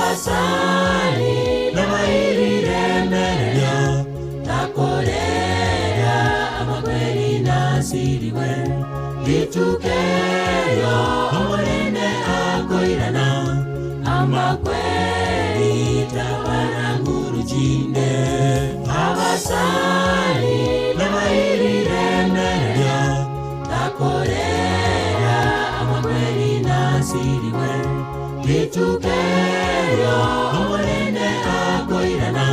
Abasani nabairiremereria takorera amakweri nasiriwe ritukeyo omonene akoirana amakweri tabaranguru chinde abasani nabairiremereria takorera amakweri nasiriwe ritukeyo omonene akoirana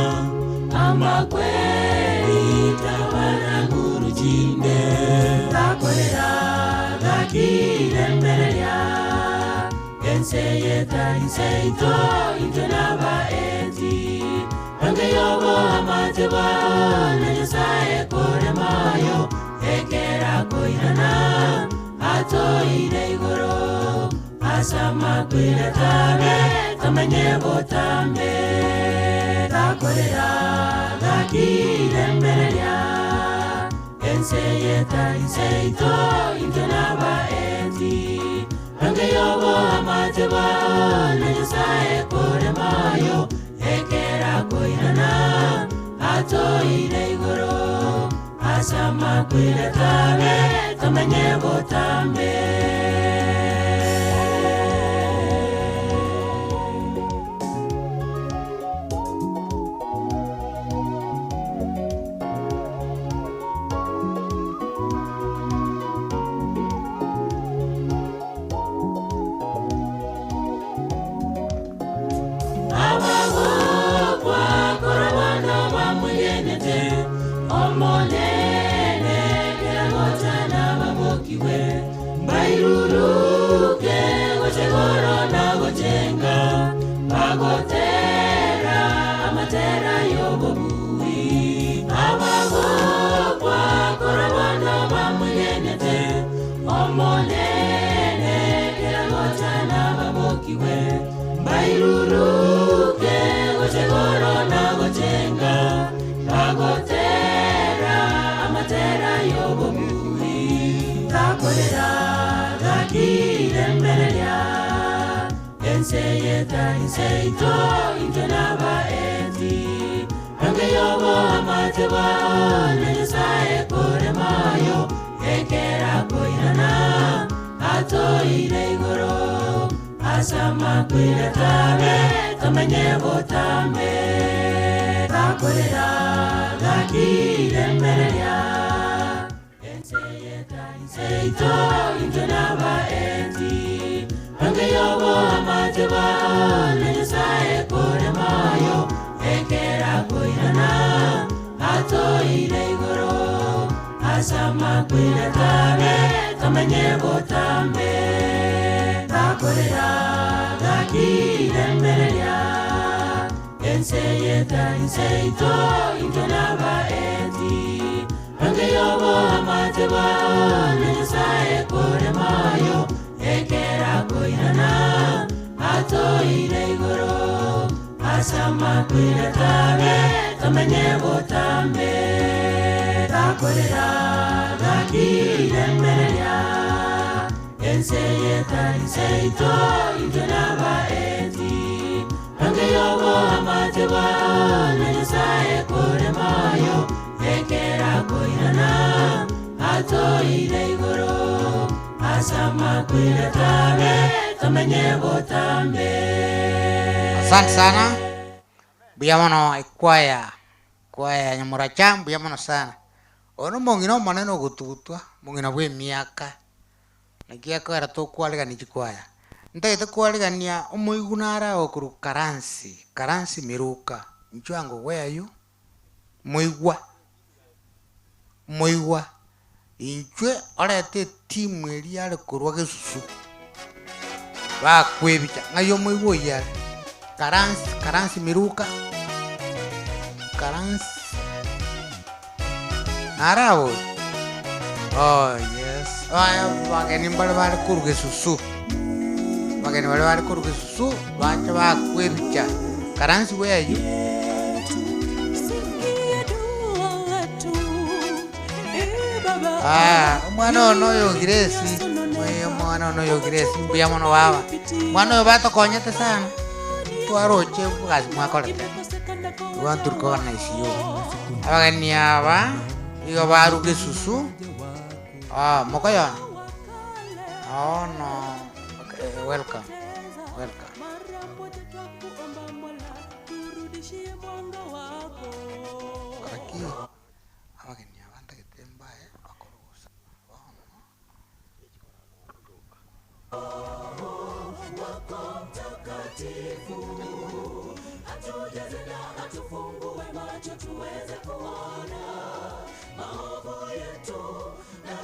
amakweri tabaranguru chinde takorera gakiremereria enseyeta inseito intwe nabaeti bangeyobo amate bao na nyasaye kore moyo ekera koirana atoire igoro asamakwira tabe tomenye botambe takorera gakiremereria enseyeta inseito intwe nabaeti bangeyobo amate bao na nyasaye kore moyo ekera koirana atoire igoro asamakwira tabe tomenye botambe. Abagokwa korobana bamwegenete omonene keragotana babokiwe bairuruke gochegoro na gochenga bagotera amatera y'obobui abagokwa korobana bamwegenete omonene keragotana babokiwe bairuruke gochegoro na gochenga bagotera amatera y'obobui takorera gakiremereria enseyeta inseito intwe nabaeti bangeyobo amate bao na nyasaye kore moyo ekera koirana atoire igoro asamakwira tabe tomenye botambe takorera gakiremereria enseyeta inseito intwe nabaeti bangeyobo amate bao na nyasaye kore moyo ekera koirana atoire igoro asamakwira tabe tomenye botambe takorera gakiremereria enseyeta inseito intwe nabaeti bangeyobo amate bao na nyasaye kore moyo ekera koirana atoire igoro asamakwira tabe tomenye botambe takorera gakiremereria enseyeta inseito intwe nabaeti bangeyobo amate bao na nyasaye kore moyo ekera koirana atoire igoro asamakwira tabe tomenye botambe. Asante sana mbuya mono ekwaya kwaya nyamuracha mbuya mono sana ono mong'ina omonene ogotugutwa mong'ina bwa emiaka naki akoera tokwaregania chikwaya ntagete kwaregania omoigu nara okorwa karansi karansi miruka nchwango gweayo moigwa moigwa inchwe orete etimu eria are korwa gesusu bakwebicha ng'ai omoigwa oyio are. Karansi, Karansi Miruka, Karansi. Nare abwo? Oh, yes. Aya bageni mbare bare korwa gesusu. Bageni bare bare korwa gesusu bacha bakwa ebicha. Karansi where are you? Ah, omwana oyo noyo Grace. Oyo omwana oyo noyo Grace. Mbuya mono baba. Omwana oyo batokonyete sana. Twaroche egasi mwakorete. We want to recognize you. Abageni aba igo baruga esusu. Ah, mokoyona. Oh no. Okay, welcome. Welcome. Kora ki? Abageni aba ntagete mbae bakorusa bono.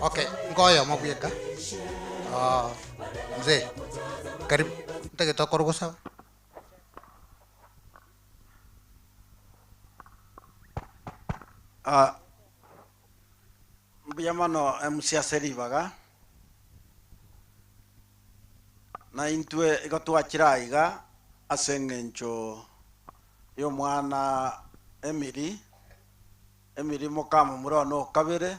Okay, ngoyo mobweka. Oh, mzee. Karibu. Ntagete okorugusa. Ah, mbuya mono MC ase ribaga na intwe igo twachire iga ase eng'encho ya omwana Emily, Emily mokamomura one okabere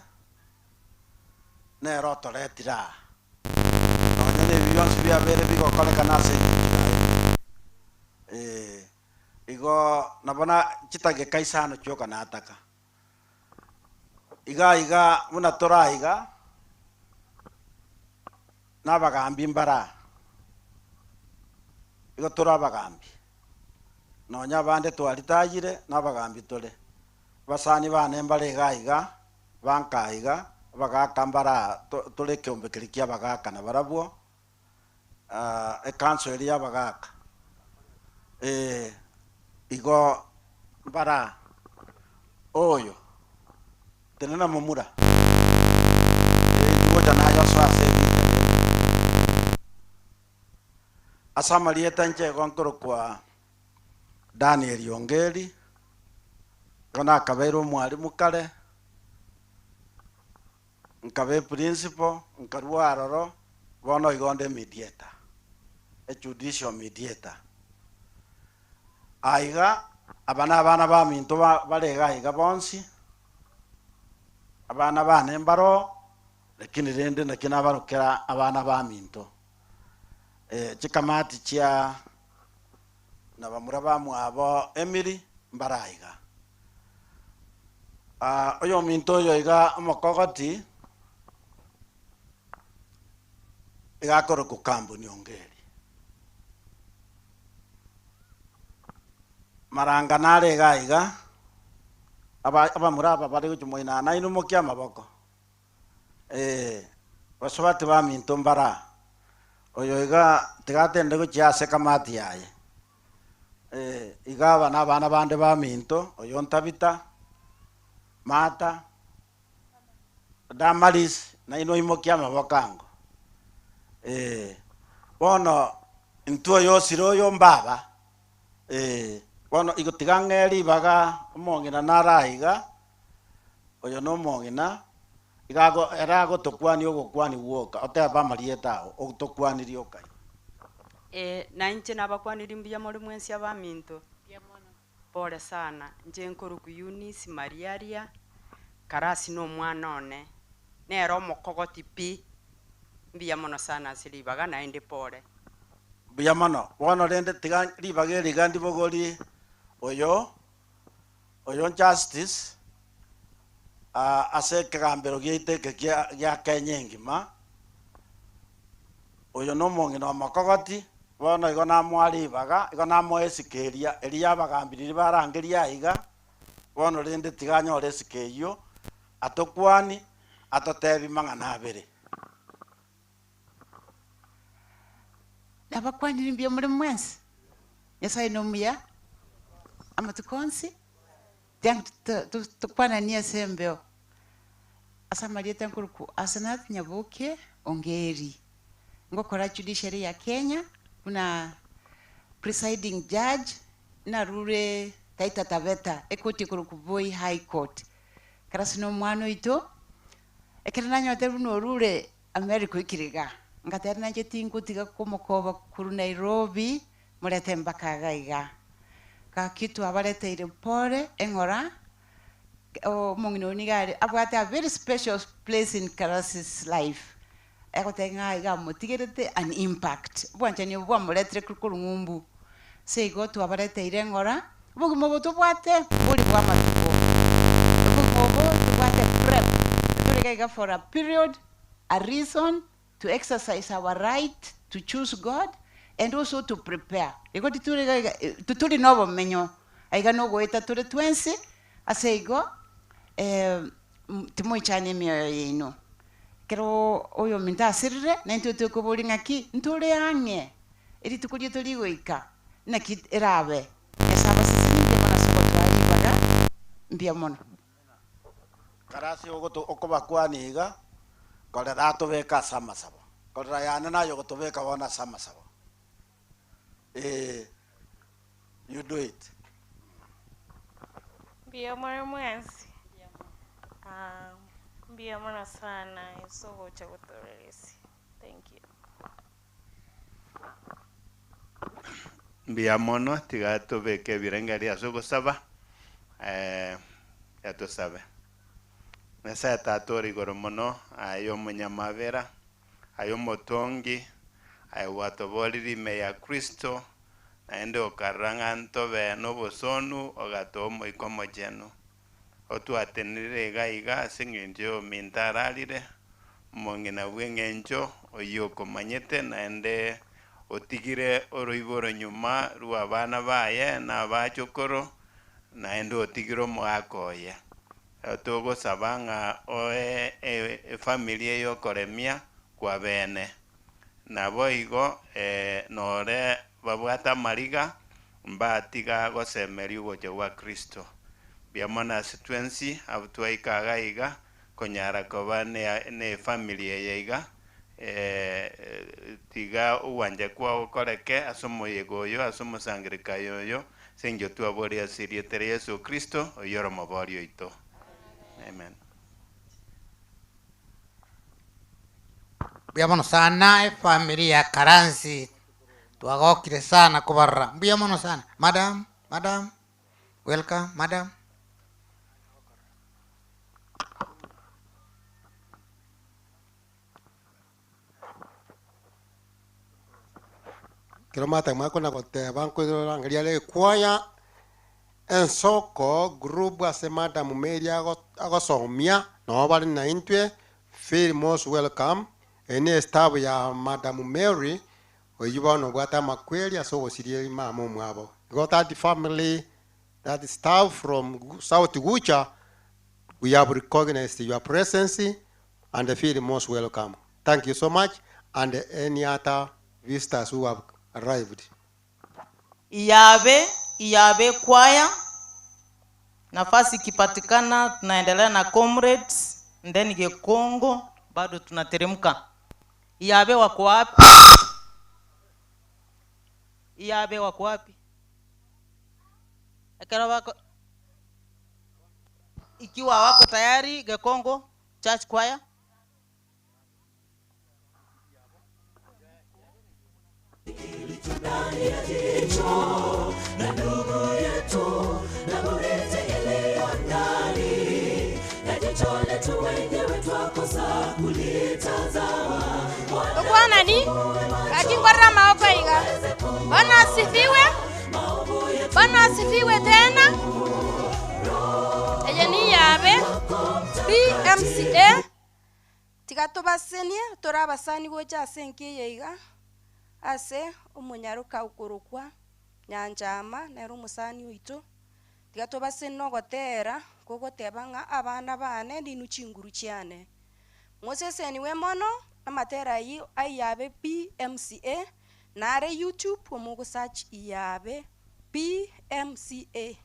nere otoretire aa nonya na ebi bionsi biabeire bigokorekana ase eng'encho yaye eh, igo nabo na chidakika isano chioka nataka. Iga iga buna tore aiga, na abagambi mbare aa. Igo tore abagambi. Nonya abande twaritayire, na abagambi tore. Abasani bane mbare iga iga, banka iga, abagaka mbare aa, to- tore ekeombe keria kia abagaka nabarabwo, ecouncil eria ya abagaka. Eh, igo mbare aa. Oyo, tenena momura, eh, inchuo gocha naye osoe ase ebiita rende. Ase amarieta inche igo nkorokwa Daniel Ongeri, igo nakabeire omwalimu kare, nkaba eprinciple, nkarua aroro, bono igo onde emediator, ejudicial mediator. Aiga, aba nabana baminto bare iga iga bonsi, abana bane mbaroo, lakini rende naki nabarokera abana baminto. Chikamati chia na bamura bamwabo Emily mbare aiga. Oyominto oyo iga omokogoti, iga akorokwa Kambuni Ongeri. Maranga nare iga iga, aba abamura aba bare gochia moino nainwe mokie amaboko. Eh, basubati baminto mbare aa, oyo iga tiga atende gochia ase ekamati yaye. Eh, iga aba na abana bande baminto, oyo Tabitha, Martha, Damaris, nainwe oimokie amaboko ango. Eh, bono intwe oyo osire oyo mbaba, eh, bono igo tiga ng'ee ribaga omong'ina nare aiga, oyo na omong'ina, iga ago ere agotokwania ogokwani gwoka, otebe amarieta ao, otokwanirie oka igo. Eh, na inche nabakwanirie mbuya more mwensi abaminto. Pole sana, inche nkorokwa Eunice Mariaria, Karasi na omwana one, nere omokogoti pi, mbuya mono sana ase ribaga naende pole. Mbuya mono. Bono rende tiga ribaga eri iga ndibogori oyo, oyo Justice, ase ekegambero giaito eke kia gia Kenya engima, oyo na omong'ina omokogoti, bono igo namoa ribaga, igo namoa esiko eria, eria ya abagambi riria barangeria aiga, bono rende tiga anyore esiko eyio, atokwanie, atotebie mang'ana abere. Nabakwanire mbuya more mwensi, Nyasaye nomuya amatuko onsi, tiga tokwananie ase embeo. Ase amarieta nkorokwa Asenath Nyaboke Ongeri, ngokora judiciary ya Kenya buna presiding judge narure Taita Taveta ekoti ekorokwa Voi High Court. Karasi na omwana oito, ekero nanyorete buna orure America oikire igaa, ngateba nainche tingotiga komokoba korwa Nairobi morete mpaka iga igaa. Gaki twabareteire pore eng'ora, omong'ina oyo nigo are abwate a very special place in Karasi's life. Egoteba ng'a iga amotigerete an impact, obwanchani obo bwamoretire korwa ng'umbu. Ase igo twabareteire eng'ora, obogima obo tobwate mbori bwa amatuko, obogima obo tobwate prep, tore iga iga for a period, a reason to exercise our right to choose God and also to prepare. Igo tituri iga iga titori na obomenyo, aiga nogoeta tore twensi, ase igo timoichania emioyo yaino. Ekero oyominto asirire, naintwe tokoboria ng'aki ntore ang'e rituko riaito rigoika, naki erabe. Nyasae abasesenie mbuya mono ase ogotoa ribaga, mbuya mono. Kare ase okobakwania iga, korera atobeke ase amasabo. Korera yane naye ogotobeka bono ase amasabo. Ee, you do it. Mbuya more mwensi? Ah, mbuya mono sana ase ogocha gotoreresia. Thank you. Mbuya mono, tiga tobeke ebirengererio ase ogosaba, eh, tiga tosabe. Nyasaye Tata ore igoro mono, aye omonyamabera, aye omotongi, aye gwatoboorire ime ya Kristo, naende okarora ng'a ntobe nobosonu, ogatoa Omoika Omochenu. Otwatenenire iga iga ase engencho y'ominto ararire, omong'ina bw'engencho oyio okomanyete, naende otigire oroiboro nyuma rw'abana baye na abachokoro, naende otigire omogaka oye. Togosaba ng'a oe efamiri eye okoremia kw'abeene. Naboigo nore babwate amariga, mbatiga gosemeria ogocha gwa Kristo. Mbuya mono ase twensi abwo twaika iga iga, konyara koba nefamiri eye iga, tiga ogwancha kwao gokoreke ase omoyega oyo, ase omosangererekano oyo, ase eng'encho twaboria ase erieta ria Yeso Kristo, oyio ore omobori oito. Amen. Mbuya mono sana efamiri ya Karansi, twagokire sana kobarora. Mbuya mono sana. Madam, madam, welcome, madam. Ekero Martha mwakona goteba nkorangeria are ekwaya ensoko group ase Madam Mary agosomia nabo bare naintwe feel most welcome. Eye ne estaff ya Madam Mary oyio bono obwate amakweri ase ogosiria mama omwabo. Igo that family that staff from South Gucha we have recognized your presence and feel most welcome. Thank you so much and any other visitors who have arrived. Iyabe Iyabe choir nafasi ikipatikana tunaendelea na comrades then Gekongo bado tunateremka. Iyabe wako wapi? Iyabe wako wapi? Ekero bako ikiwa wako tayari Gekongo church choir. Ndani ya jicho la ndugu yetu na boriti iliyo ndani ya jicho letu wenyewe twakosa kulitazama. Okwanani kakinkorera amaboko iga. Bwana asifiwe, Bwana asifiwe tena. Eye niyabe BMCA tiga tobasenie tore abasani gocha ase enka eye iga ase omonyaroka okorokwa Nyanchama nere omosani oito. Tiga tobasenie na ogotera kogoteba ng'a abana bane ninwe chinguru chiane. Moseseniwe mono amatera ayio aiyabe BMCA nare YouTube omogosearch iyabe BMCA.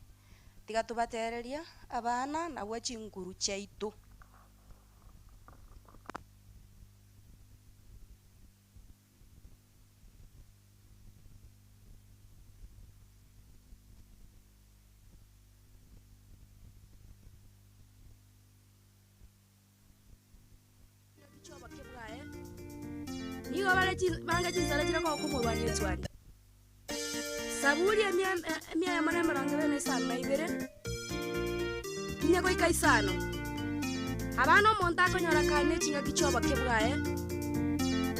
Tiga tobatereria abana nabwo chinguru chiaito. Nigo bare chi banga chinsara chire kogokomorwania etuani. Saburi emia emia eyemo na emerongo ebere na isano na ibere, inye goika isano. Abana omonto akonyora kare ne chingaki chi'oboke bwaye,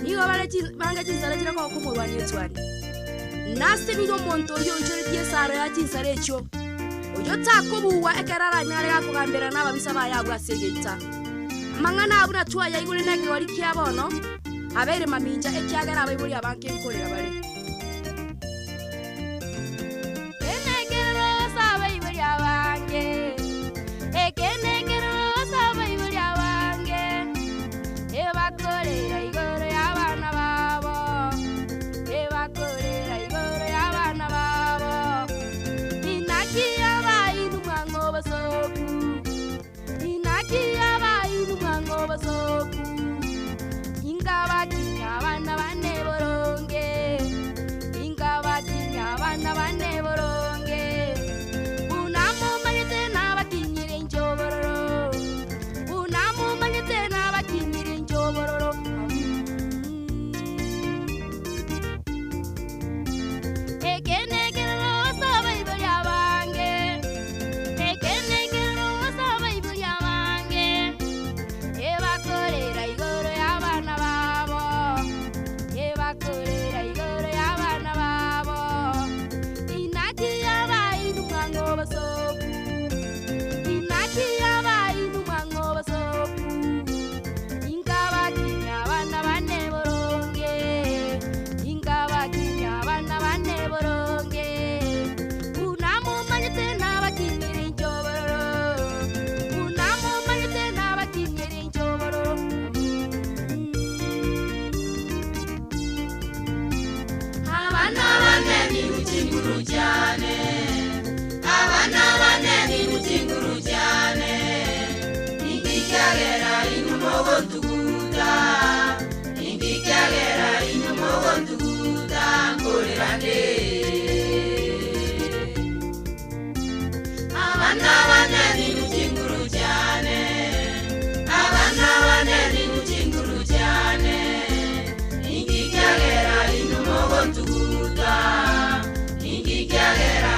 nigo bare chi banga chinsara chire kogokomorwania etuani. Nasenirie omonto oyio oichoretie esaro ya chinsara echio, oyio takobugwa ekero aranyare gakogambera nababisa baye abwo ase egeita. Amang'ana aa buna twayaigure nekegori kia bono, abeire mamincha, ekiagera abaibori abange nkorera bare. Enekerero ase abaibori abange, eke nekerero ase abaibori abange, ebakorera igoro y'abana babo, ebakorera igoro y'abana babo. Inaki abainwe mwang'o obosoku, inaki abainwe mwang'o obosoku, inkabakinya abana bane boronge, inkabakinya abana bane boronge. Buna momanyete nabakinyire inche obororo, buna momanyete nabakinyire inche obororo. Eke nekerero ase abaibori abange, eke nekerero ase abaibori abange, ebakorera igoro y'abana babo, ebakorera igoro y'abana babo. Inaki abainwe mwang'o obosoku, inaki abainwe mwang'o obosoku, inkabakinya abana bane boronge, inkabakinya abana bane boronge. Buna momanyete nabakinyire inche obororo, buna momanyete nabakinyire inche obororo. Abana bane ni muchinguru cyane, abana bane ni muchinguru cyane, ingikyagera inyuma ogontuguta, ingikyagera inyuma ogontuguta, nkorera nde. Abana bane ni muchinguru cyane, abana bane ni muchinguru cyane, ingikyagera inyuma ogontuguta, ingikyagera.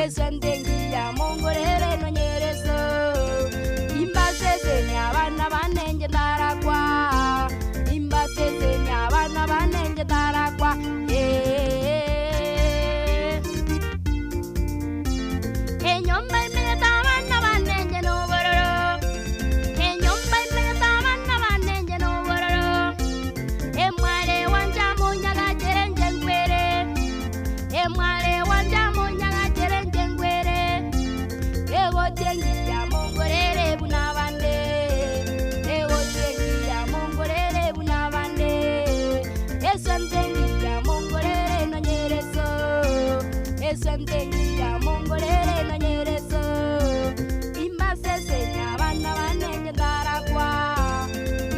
Esente ngiya mongorere nonyereso. Imbasesenia abana bane nje ndarakwa. Imbasesenia abana bane nje ndarakwa. Eh. Enyomba imenyete abana bane nje n'obororo. Enyomba imenyete abana bane nje n'obororo. Emware wanja munyagachere nje ngwere. Emware wanja munyagachere nje ngwere. Egotengiya mongorere buna bande. Egotengiya mongorere buna bande. Eswentengiya mongorere nonyereso. Eswentengiya mongorere nonyereso. Imbasesenya abana bane nje ndarakwa.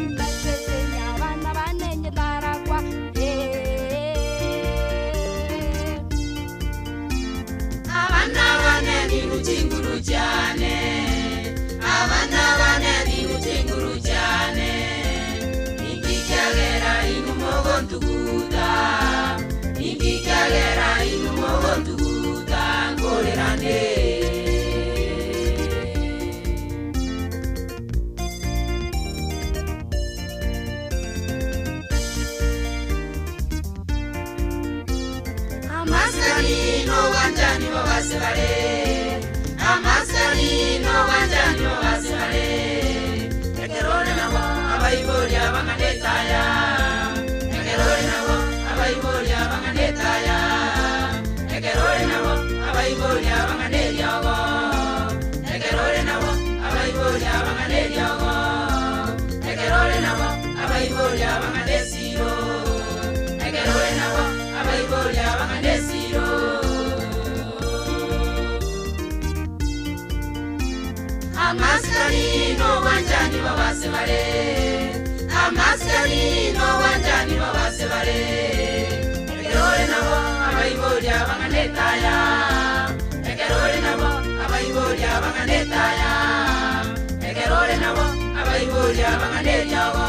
Imbasesenya abana bane nje ndarakwa. Eh. Abana bane ni chinguru cyane abana bane ni chinguru cyane ingikyagera inumogo ntuguta ingikyagera inumogo ntuguta nkorerane. Amaskani no wanjani babase bare amaskani no wanjani babase bare ekerore nabo abaibori abanganetaya ekerore nabo abaibori abanganetaya ekerore nabo abaibori abanganeriogo ekerore nabo abaibori abanganeriogo ekerore nabo abaibori abanganesiro ekerore nabo abaibori abanganesiro. Amaskani no wanjani babase bare amaskani no wanjani babase bare ekerore nabo abaibori abanganetaya ekerore nabo abaibori abanganetaya ekerore nabo abaibori abanganeriogo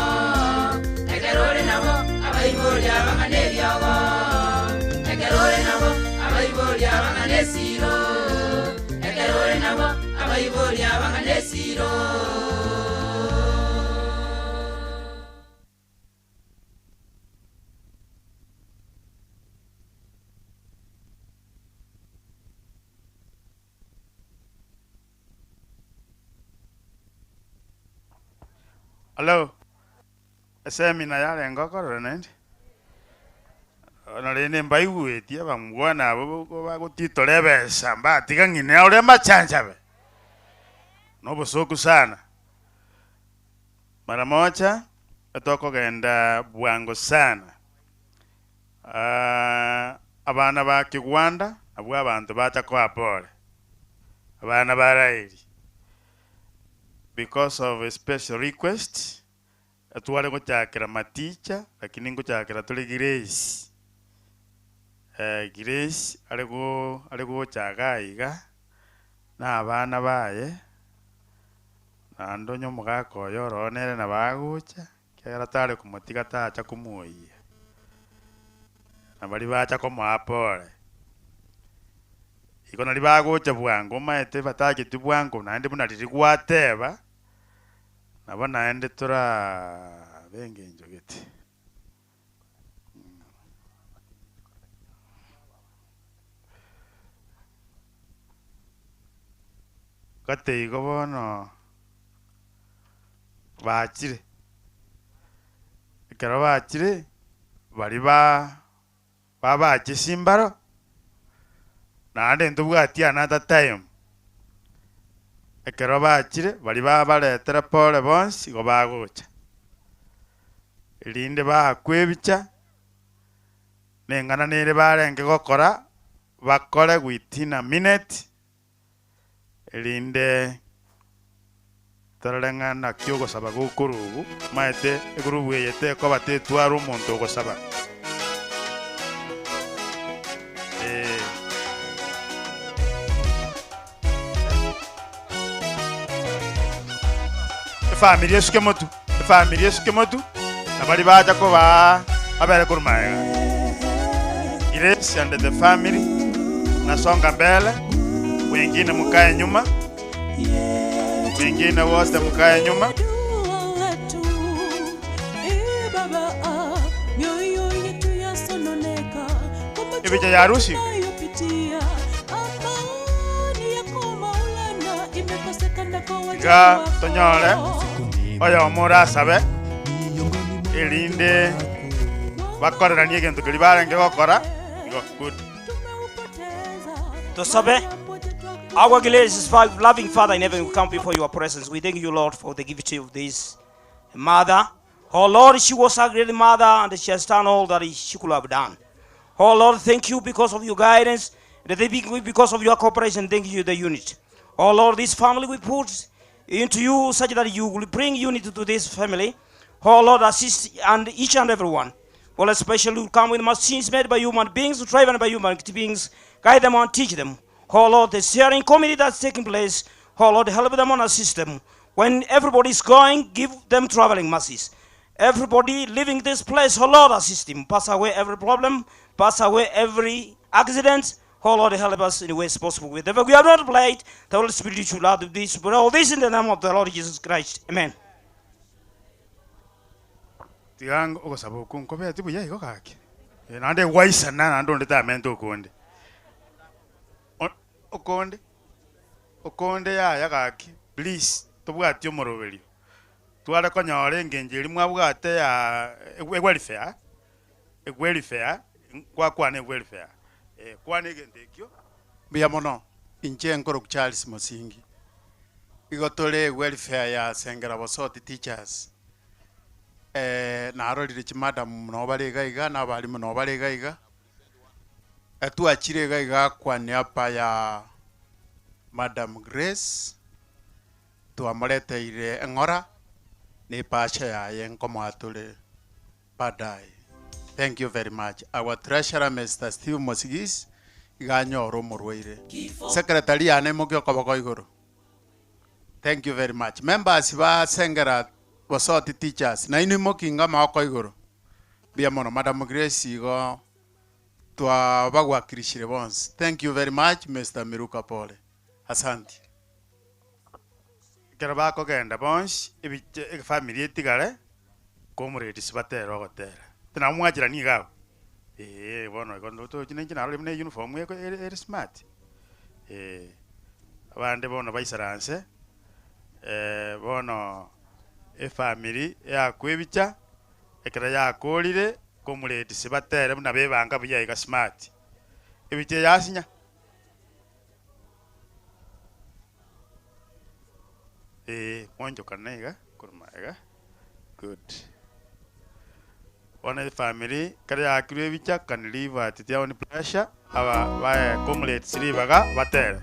ekerore nabo abaibori abanganeriogo ekerore nabo abaibori abanganesiro ekerore nabo abaibori abanganesiro. Hello. Esemina yarenga okorora naende ono rende mbaigwetie abamwana abo bagotitore ebesa mbatiga ng'ina ore machanchabe nobosoku sana mara moja etokogenda bwango sana. Ah, abana ba Kigwanda abwo abantu bacha koa pole abana ba Raeli because of a special request etware gochakera maticha lakini ngochakera tore Grace. Eh, Grace arego gochaga iga na abana baye naende onye omogaka oyo oro nere nabo agocha kiagera tare komotiga tacha komoyia na bari bacha komoa pole igo nari bagocha bwango omanyete batageti bwango naende buna riri gwateba nabo naende tora bengencho gete. Gate igo bono bachire ekero bachire bari ba babache simbaro naende ntobwati another time ekero bachire bari babaretera pole bonsi igo bagocha erinde bakwa ebicha neng'ana nere barenge gokora bakore within a minute erinde torore ng'a naki ogosaba gokorugu maete egurubu eye tekoba tetwara omonto ogosaba. Eh. Efamiri esuke motu efamiri esuke motu nabari bacha koba abere korumaega. Grace and the family nasonga mbele. Wengine mkae nyuma, wengine wote mkae nyuma. Dua letu e Baba, ah, mioyo yetu yasononeka kwa Ebicha ya harusi. tunayopitia. Amani yako Maulana imekosekana kwa Iga waja tonyore oyo murasabe erinde bakoreranie egento keria barenge gokora igo good. Tosabe. Our gracious loving Father in heaven, we come before your presence. We thank you, Lord, for the gift of this mother. Oh Lord, she was a great mother and she has done all that she could have done. Oh Lord, thank you because of your guidance, and thank you because of your cooperation. Thank you, the unit. Oh Lord, this family we put into you such that you will bring unity to this family. Oh Lord, assist and each and every one. Well, especially who come with machines made by human beings, driven by human beings, guide them and teach them. Oh Lord, the sharing committee that's taking place, oh Lord, help them and assist them. When everybody is going, give them traveling mercies. Everybody leaving this place, oh Lord, assist him. Pass away every problem, pass away every accident. Oh Lord, help us in the ways possible. Wherever we have not played, the Holy Spirit should add this. But all this in the name of the Lord Jesus Christ. Amen. Tiga ogosaba okwo nkobeti buya igo gaki. Eh, naende gwaisana naende onde tamente okonde. Okonde okonde yaya gaki please tobwati omoroberio tware konyora engencho eri mwabwate ya ewelfare ewelfare gwakwana ewelfare eh, kwana egento ekio mbuya mono inche nkoro Charles Musingi igo tore welfare ya Sengera Bosoti teachers eh narorire chimadam muno bare iga iga na abarimu no bare iga iga etwachire iga iga kwa niaba ya Madam Grace twamureteire eng'ora na epasha yaye nkomwatore baadaye. Thank you very much. Our treasurer Mr. Steve Mosigis iganyora omorwaire. Secretary yane mokiokoboko igoro. Thank you very much. Members ba Sengera Bosoti teachers na inwe mokinga maoko igoro. Mbuya mono Madam Grace igo twabagwakirishire bonsi. Thank you very much Mr. Miruka Pole. Asante. Ekero bakogenda bonsi ebiche efamily etigare comrades batera ogotera tinamwachira niga abwo eh bono igo ndotochi ninche narorire buna uniform eko ere ere smart eh abande bono baisaranse eh bono efamily yakwa ebicha ekero yakorire comrades batere buna bebanga buya iga smart ebicha yasinya eh mwanjokana iga koroma iga good bono efamily kare yakirwe ebicha can leave at their own pleasure aba bae comrades ribaga batere.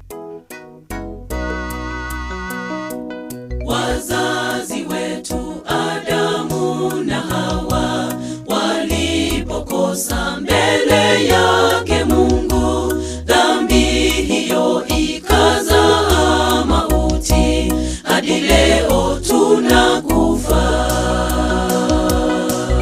Wazazi wetu Adamu na Hawa walipokosa mbele yake Mungu, dhambi hiyo ikazaa mauti, hadi leo tunakufa.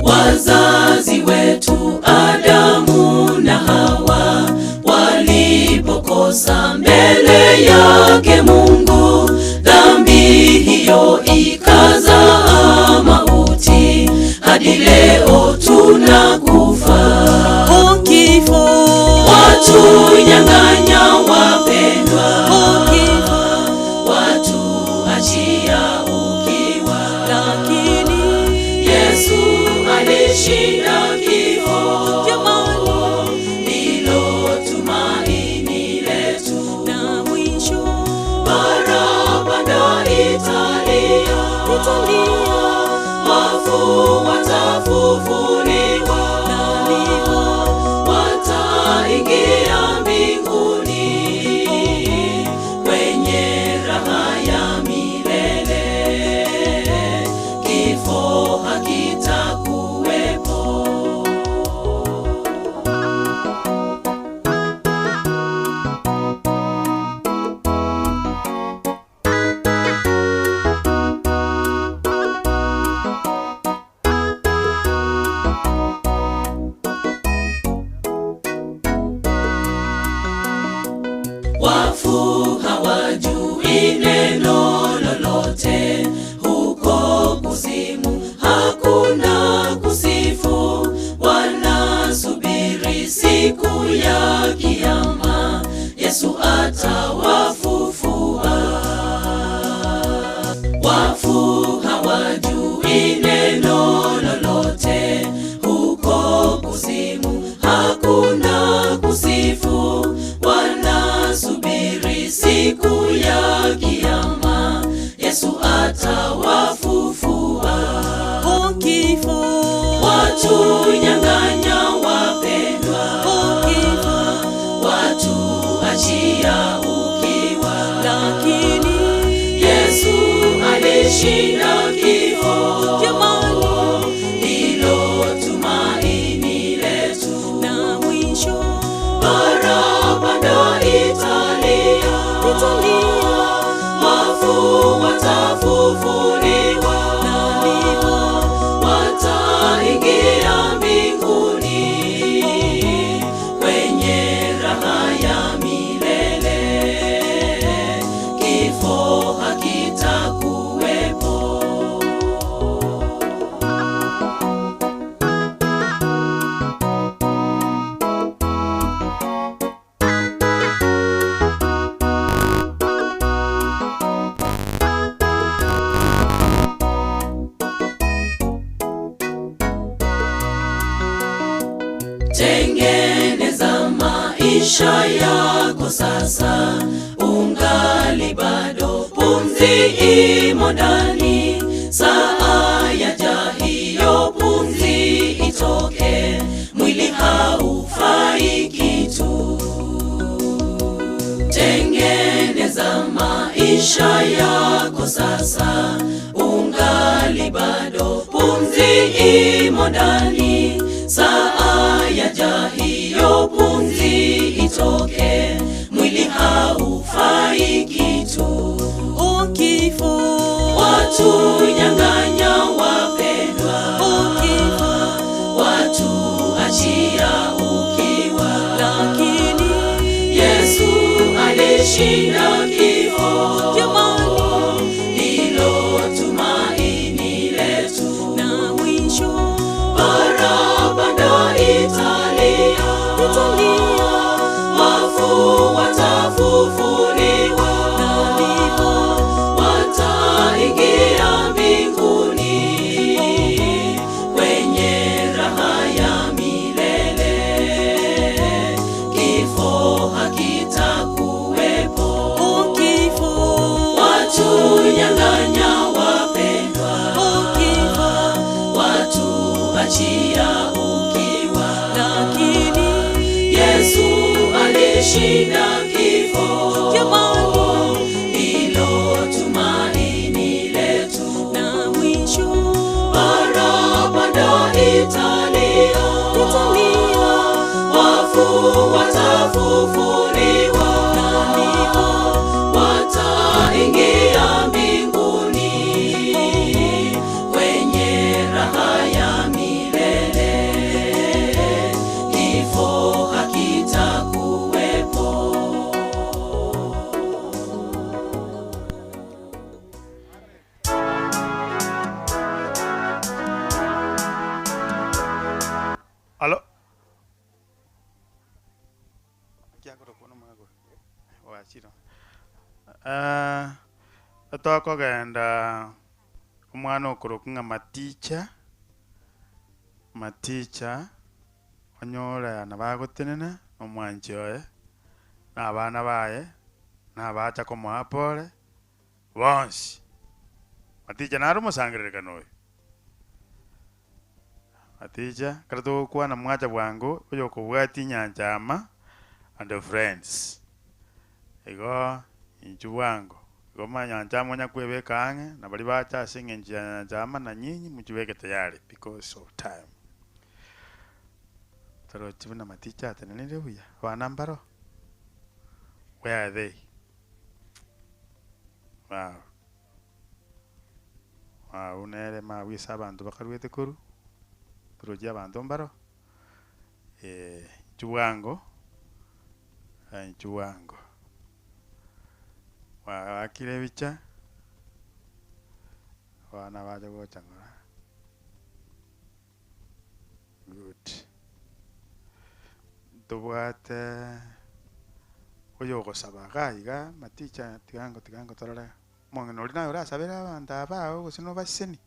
Wazazi wetu Adamu na Hawa walipokosa mbele yake Mungu, dhambi hiyo ikazaa mauti, hadi leo tunakufa. Kifo watunyang'anya wapendwa, watuachia ukiwa, lakini Yesu alishinda kifo. Ndilo tumaini letu, na mwisho barabara italia, wafu watafufuliwa, wataingia mbinguni kwenye raha ya milele, kifo hakitakuwepo. Wafu hawajui neno lolote, huko kuzimu hakuna kusifu, wanasubiri siku ya kiyama, Yesu atawafufua. Wafu hawajui neno lolote, huko kuzimu hakuna kusifu, wanasubiri siku ya kiyama, Yesu atawafufua. O kifo, Watu nyang'anya wapendwa, watu achia ukiwa, lakini Yesu alishinda kifo. Jamani, Hilo tumaini letu, na mwisho parapanda italia, italia, wafu watafufuliwa, na ndipo wataingia mbinguni kwenye raha ya milele, kifo hakitakuwepo. Tengeneza maisha yako sasa, ungali bado pumzi imo ndani. Saa yaja hiyo pumzi itoke, mwili haufai kitu. Tengeneza maisha yako sasa, ungali bado pumzi imo ndani. Saa yaja hiyo pumzi itoke, mwili haufai kitu. O kifo, Watu nyang'anya wapendwa, o kifo, watu achia ukiwa, lakini Yesu alishinda kifo. Jamani, Hilo tumaini letu, na mwisho parapanda italia, italia, wafu watafufuliwa, na ndipo wataingia mbinguni kwenye raha ya milele, kifo hakitakuwepo. O kifo, Watu nyang'anya wapendwa, o kifo, watu achia ukiwa, lakini Yesu alishinda kifo. Jamani, Hilo tumaini letu, na mwisho parapanda italia, italia, wafu watafufuliwa, na ndipo wataingia mbinguni kwenye raha ya milele, kifo hakitakuwepo. Alo. Wachiro. Eh, twakogenda omwana okoroku ng'a maticha maticha onyore nabagotenena omwanchi oye na abana baye nabacha komoa pore bonsi maticha naro omosangererekano oyo maticha kare togokwana mwacha bwango oyo okobwatia enyancha ama and the friends igo inchu bwango igo manyancha ama onya kwebeka ang'e na baria bacha ase eng'encho ya nyancha ama na nyinyi muchibeke tayari because of time torochi buna maticha atenenire buya abana mbaro where are they wow wow nere mabwisa abanto bakarwete koru torochi abanto mbaro eh, inchu bwango eh, inchu bwango. Mwagakire ebicha, abana bache gocha ng'ora. Good. Ntobwate oyo ogosaba iga iga, maticha tigango tigango torore. Omong'ina oria naye orasabere abanto aba ago gose nobaseseni.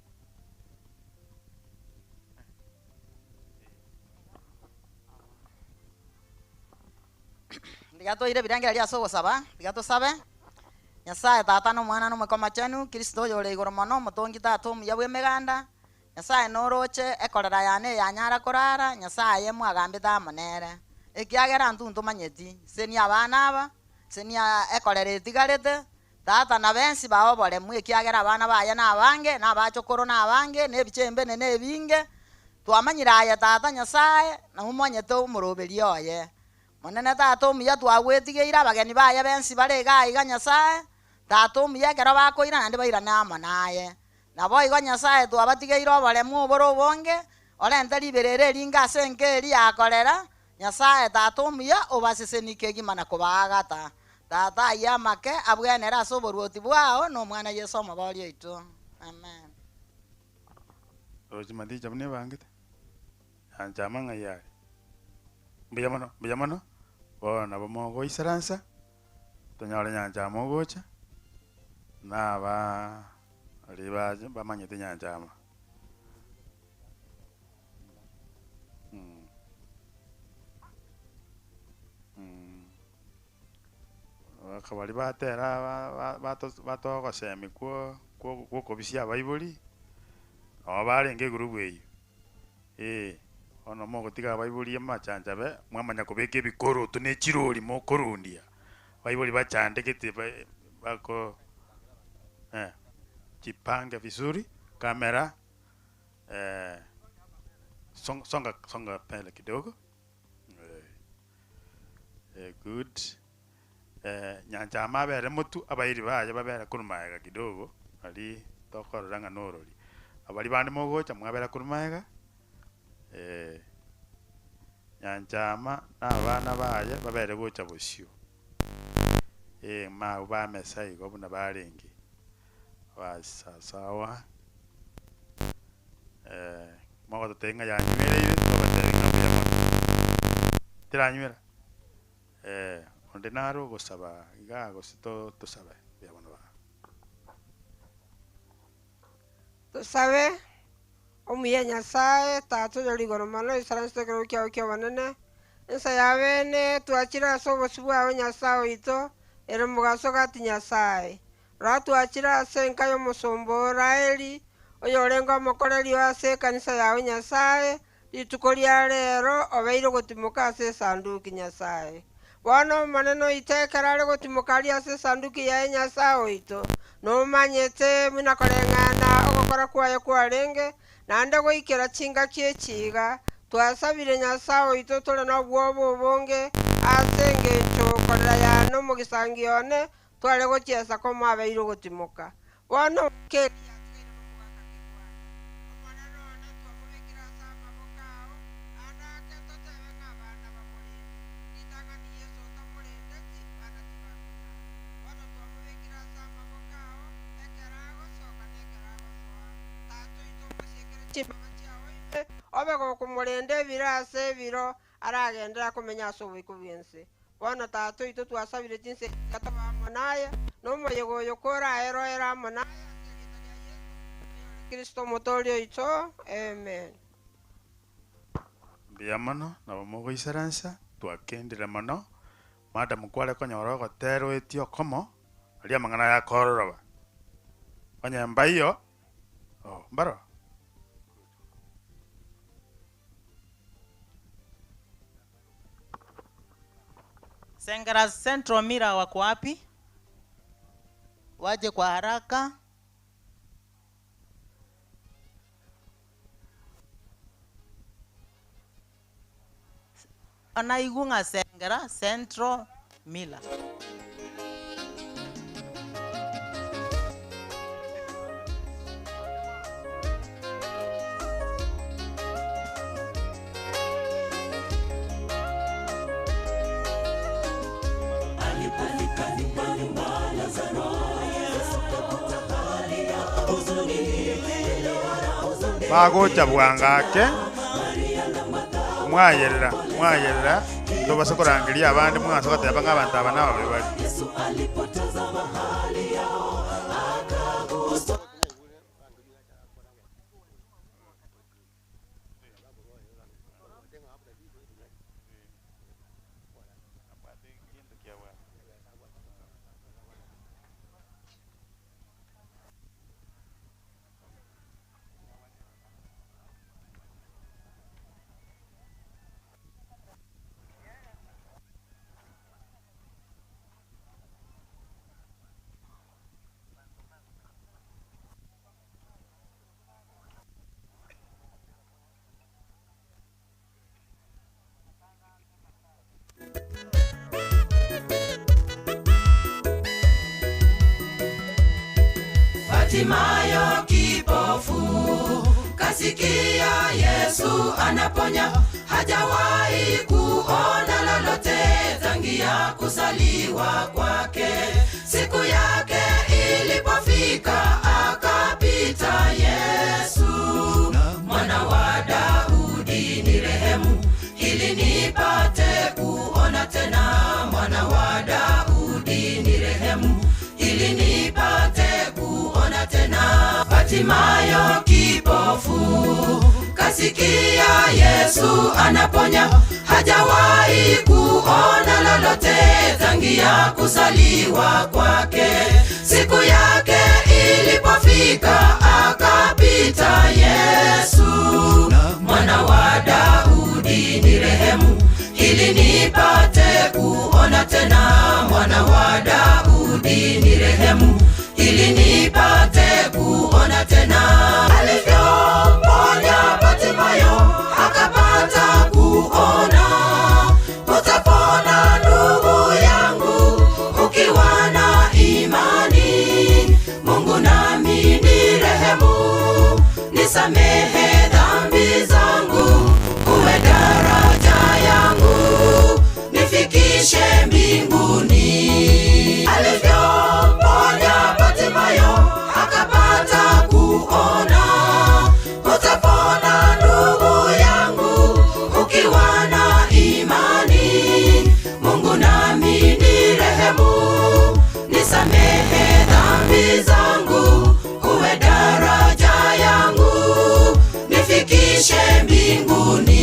Tiga toire ebirengererio ase ogosaba, tiga tosabe. Nyasaye Tata na Omwana na Omoika Omochenu, Kristo oyore igoro mono, omotongi Tata omuya bw'emeganda, Nyasaye noroche ekorera yane eyanyara korara, Nyasaye aye mwagambete amo nere. Ekiagera intwe ntomanyeti, senia abana aba, senia ekorera etigarete, Tata na bensi bao oboremu, ekiagera abana baye nabange, na abachokoro nabange, na ebichembene nebinge. Twamanyire aye Tata Nyasaye, na omonyete omoroberi oye. Monene Tata omuya twagwetigeire abageni baye bensi bare iga aiga Nyasaye, Tata omuya ekero bakoira naende bairane amo naye. Naboigo Nyasaye twabatigeire oboremu obore obonge, orente riberera eringe ase enka eria yakorera, Nyasaye Tata omuya obasesenie kegima na kobaagata. Tata ayio amake abwenere ase oboruoti bwao na Omwana Yeso Omobori oito. Amen. Roche maticha buna ebangete, nyancha amang'ai aye. Mbuya mono, mbuya mono, bono nabo mogoisaransa, tonyore nyancha amo ogocha, na abaa baria bache bamanyete nyancha amo. Abagaka baria batera ba- ba- bato batogosemi kwo kwo kwokobisia abaibori, nabo barenge egurubu eywo, eh. Bono mogotiga abaibori amachanchabe, mwamanya kobeka ebikoroto na echirori mokorundia, abaibori bachandegete ba bako eh, jipange vizuri, camera song songa songa mbele kidogo eh, good nyancha ama abere motwe, abairi baye babere korwa magega kidogo, aria tokorora ng'a norori. Abaria bande mogocha mwabera korwa magega nyancha ama na abana baye babere gocha bosio, mao bamesa igo buna barenge, bas sawa mogototebia ng'a yanywereire, tobatebia ng'a mbuya mono. Teranywera? Onde nare ogosaba igaa gose to tosabe mbuya mono baba. Tosabe, Omuya Nyasae, Tata oyore igoro mono, oisaransete ekerogo kiao ki'obonene, ensa ya beene twachire ase obosio bwao Nyasae oito, ere mogaso gati Nyasae. Rora twachire ase enka y'omosomba oo Raeli, oyorenge omokoreri oo ase ekanisa yao Nyasae, rituko ria rero obeire gotimoka ase esanduki Nyasae. Bono Omonene oito ekero are gotimoka aria ase esanduki yaye Nyasae oito, nomanyete buna koreng'ana ogokora kwaye kwarenge, naende goikera chingaki echi iga, twasabire Nyasae oito tore nobwoba obonge ase engencho korera yane omogisangio one tware gochiesa komo abeire ogotimoka. Bono keri yatigaire nomogaka Kegwanda. Omonene one twamobekire ase amaboko ao, aande ake totebe ng'a abana bamorende. Ritang'ani Yeso otamorendeti, bana tibakonyara. Bono twamobekire ase amaboko ao, ekero agosoka na ekero agosoa. Tata oito omosiekere chimbaba chiao ime, obe gokomorenda ebiro ase ebiro, aragenderere akomenya ase oboiko bw'ense. Bono Tata oito twasabire chinsa echi tiga tobe amo naye, na omoyega oyo koraeroere amo naye ase erieta ria Yeso, oyore Kristo Omotooria oito. Amen. Mbuya mono, nabo mogoisaransa, twakendire mono, madam kware konyora ogoteroetie okomo, aria amang'ana aya akororoba. Onye mbaiyo, oh, mbaro? Sengera Central Mira wako wapi? Waje kwa haraka. Onaigwa ng'a Sengera Central Mira. Alipofika nyumbani mwa Lazaro, Bagocha bwango ake, mwayerera, mwayerera, ntobasa korangeria abande mwansa goteba ng'a abanto aba nababe bare. Batimayo kipofu kasikia Yesu anaponya, hajawahi kuona lolote tangia kuzaliwa kwake. Siku yake ilipofika akapita Yesu, mwana wa Daudi ni rehemu, ili nipate kuona tena. Mwana wa Daudi ni rehemu, ili nipate kuona tena. Batimayo kipofu kasikia Yesu anaponya, hajawahi kuona lolote tangia kuzaliwa kwake. Siku yake ilipofika akapita Yesu, mwana wa Daudi ni rehemu, ili nipate kuona tena. Mwana wa Daudi ni rehemu, ili nipate kuona tena. Alivyomponya Bartimayo akapata kuona. Utapona ndugu yangu ukiwa na imani. Mungu nami ni rehemu, nisamehe dhambi zangu, uwe daraja yangu, nifikishe mbinguni. Alivyomponya Bartimayo akapata kuona. Utapona ndugu yangu ukiwa na imani. Mungu nami ni rehemu, nisamehe dhambi zangu, uwe daraja yangu, nifikishe mbinguni.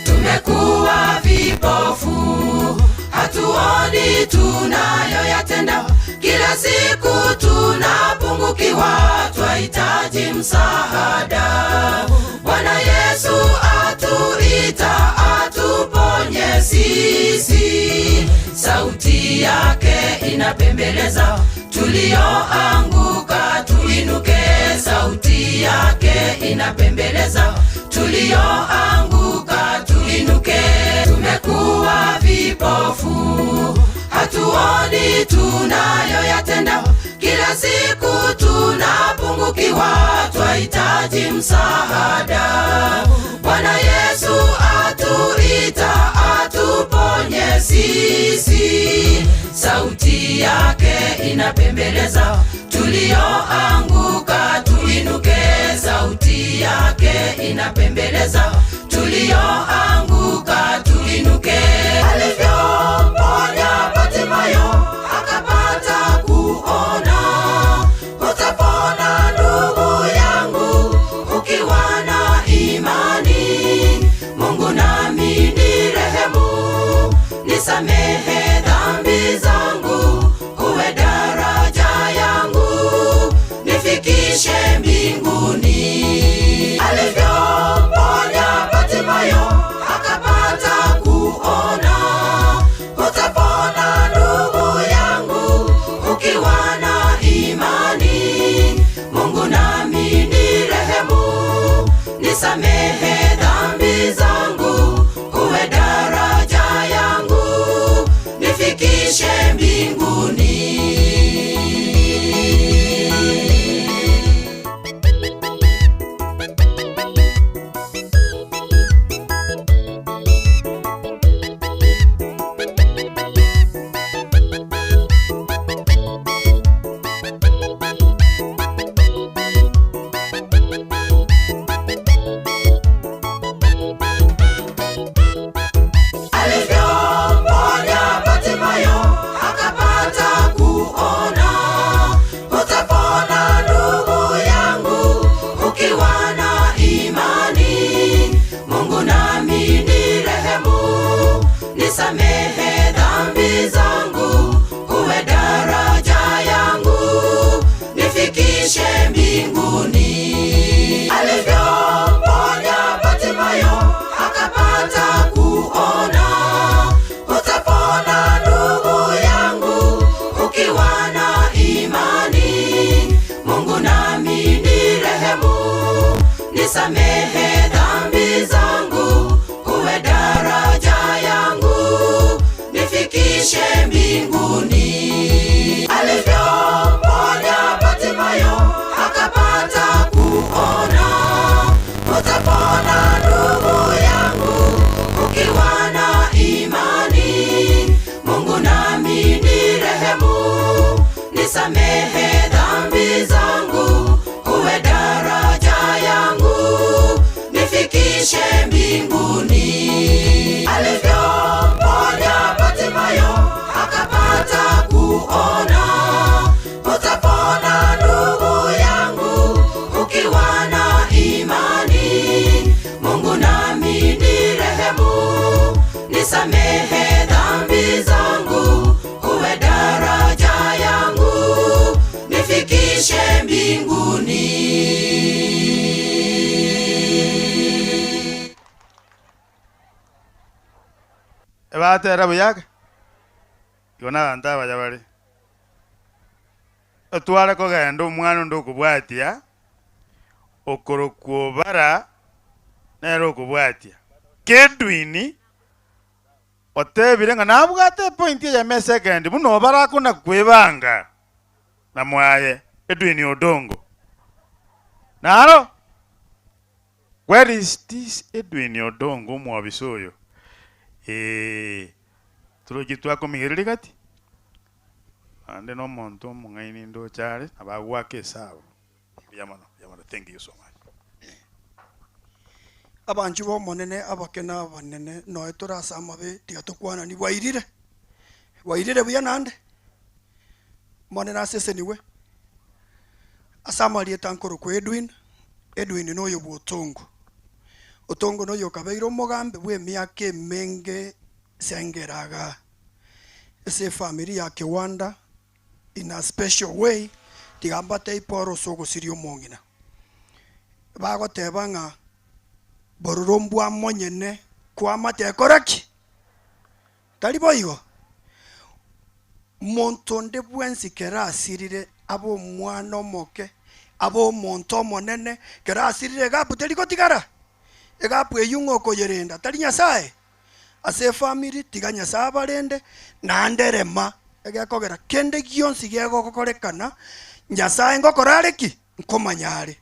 Tumekuwa vipofu, hatuoni tunayoyatenda. Kila siku tunapungukiwa, twahitaji msaada. Bwana Yesu atuita, atuponye sisi. Sauti yake inapembeleza, tulioanguka tuinuke. Sauti yake inapembeleza, tulioanguka tuinuke. Tumekuwa vipofu, hatuoni tunayoyatenda. Kila siku tunapungukiwa, twahitaji msaada. Bwana Yesu atuita, atuponye sisi. Sauti yake inapembeleza, tulioanguka tuinuke. Sauti yake inapembeleza, tulioanguka tuinuke. Alivyomponya Bartimayo akapata kuona. Utapona ndugu yangu ukiwa na imani. Mungu nami ni rehemu, nisamehe dhambi zangu, uwe daraja yangu, nifikishe mbinguni. Alivyomponya Bartimayo akapata kuona. Utapona ndugu yangu ukiwa na imani. Mungu nami ni nisamehe dhambi zangu, uwe daraja yangu, nifikishe mbinguni. Alivyomponya Bartimayo akapata kuona, utapona ndugu yangu ukiwa na imani. Mungu nami nirehemu, nisamehe dhambi zangu, uwe daraja yangu, nifikishe mbinguni. Ebatera buyaga igo na abanto abaya bare otware kogenda omwana onde okobwatia okorokwa obara nere okobwatia Kedwini otebire ng'a nabwate epoint eyemo esekendi buna obara akona kwebanga na mwaye Edwin Odongo naro where is this Edwin Odongo omwobisa oyo eh turochi twakomigereria gati naende na omonto omong'aini ndoche are nabo agwaka esabu mbuya mono mbuya mono thank you so much. Abanchwa b'Omonene abake na abanene, noe tore ase amabe, tiga tokwanani, Bwairire? Bwairire buya naende? Omonene asesenigwe. Ase amarieta nkorokwa Edwin, Edwin noyo bw'Otongo. Otongo noyo okabeire omogambi bw'emiaka emenge Sengera igaa ase efamiri ya Kiwanda in a special way, tiga mbatebie pore ase ogosiria omong'ina. Bagoteba ng'a bororo mbwa monyene kwamate ekore ki? Tari boigo? Monto onde bwensi kera asirire abe omwana omoke, abe omonto omonene, kera asirire egapu teri gotigara? Egapu eyio ng'a okoyerenda tari Nyasaye? Ase efamiri tiga Nyasaye abarende, naende rema egekogera kende gionsi gegokorekana, Nyasaye ngokora are ki? Nkomanya are.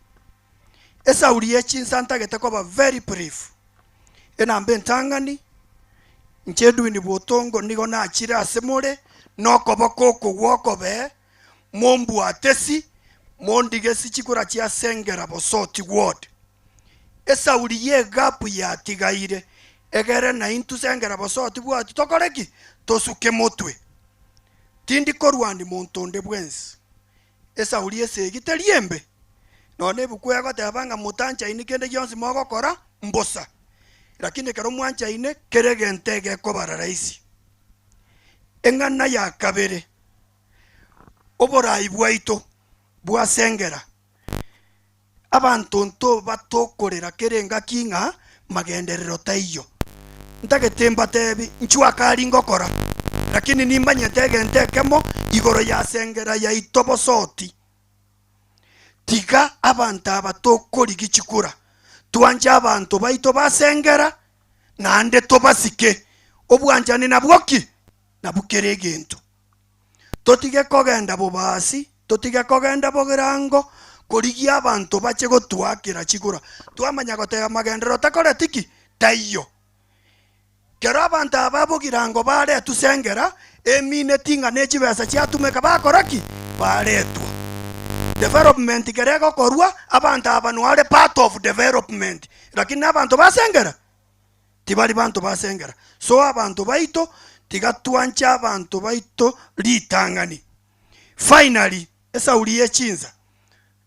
Esauri ye chinsa ntagete koba very brief. Enamba entang'ani, inche Edwin Botongo nigo nachire ase more nokoboko oko gw'okobee, mombwatesi, mondigesi chikura chia Sengera Bosoti Ward. Esauri y'egapu yatigaire, egere naintwe Sengera Bosoti bwati tokore ki? Tosuke motwe. Tindi korwani monto onde bwensi. Esauri esegi teri embe, nonya nebuku egoteba ng'a motanchaini kende gionsi mogokora mbosa, lakini ekero mwanchaine kera egento egekobara rahisi. Eng'ana ya kabere, oborai bwaito bwasengera abanto ntobatokorera kera engaki ng'a magenderero taiyo. Ntagete mbatebi, Inchuo akari ngokora, lakini nimanyete egento ekemo igoro y'asengera yaito bosoti. Tiga abanto aba tokorigi chikura, twanche abanto baito basengera, naende tobasike. Obwanchani nabwo ki? Nabwo kera egento. Totige kogenda bobasi, totige kogenda bogirango, korigia abanto bache gotoakera chikura. Twamanya goteba magenderero takoreti ki? Taiyo. Kero abanto aba bogirango baretwe sengera, emineti ng'a ne chibesa chiatumeka bakora ki? Baretwa. Development kere egokorwa, abanto aba noare part of development, lakini nabanto ba sengera? Tibari banto ba sengera. So abanto baito tiga twanche abanto baito ritang'ani. Finally, esauri ye chinsa,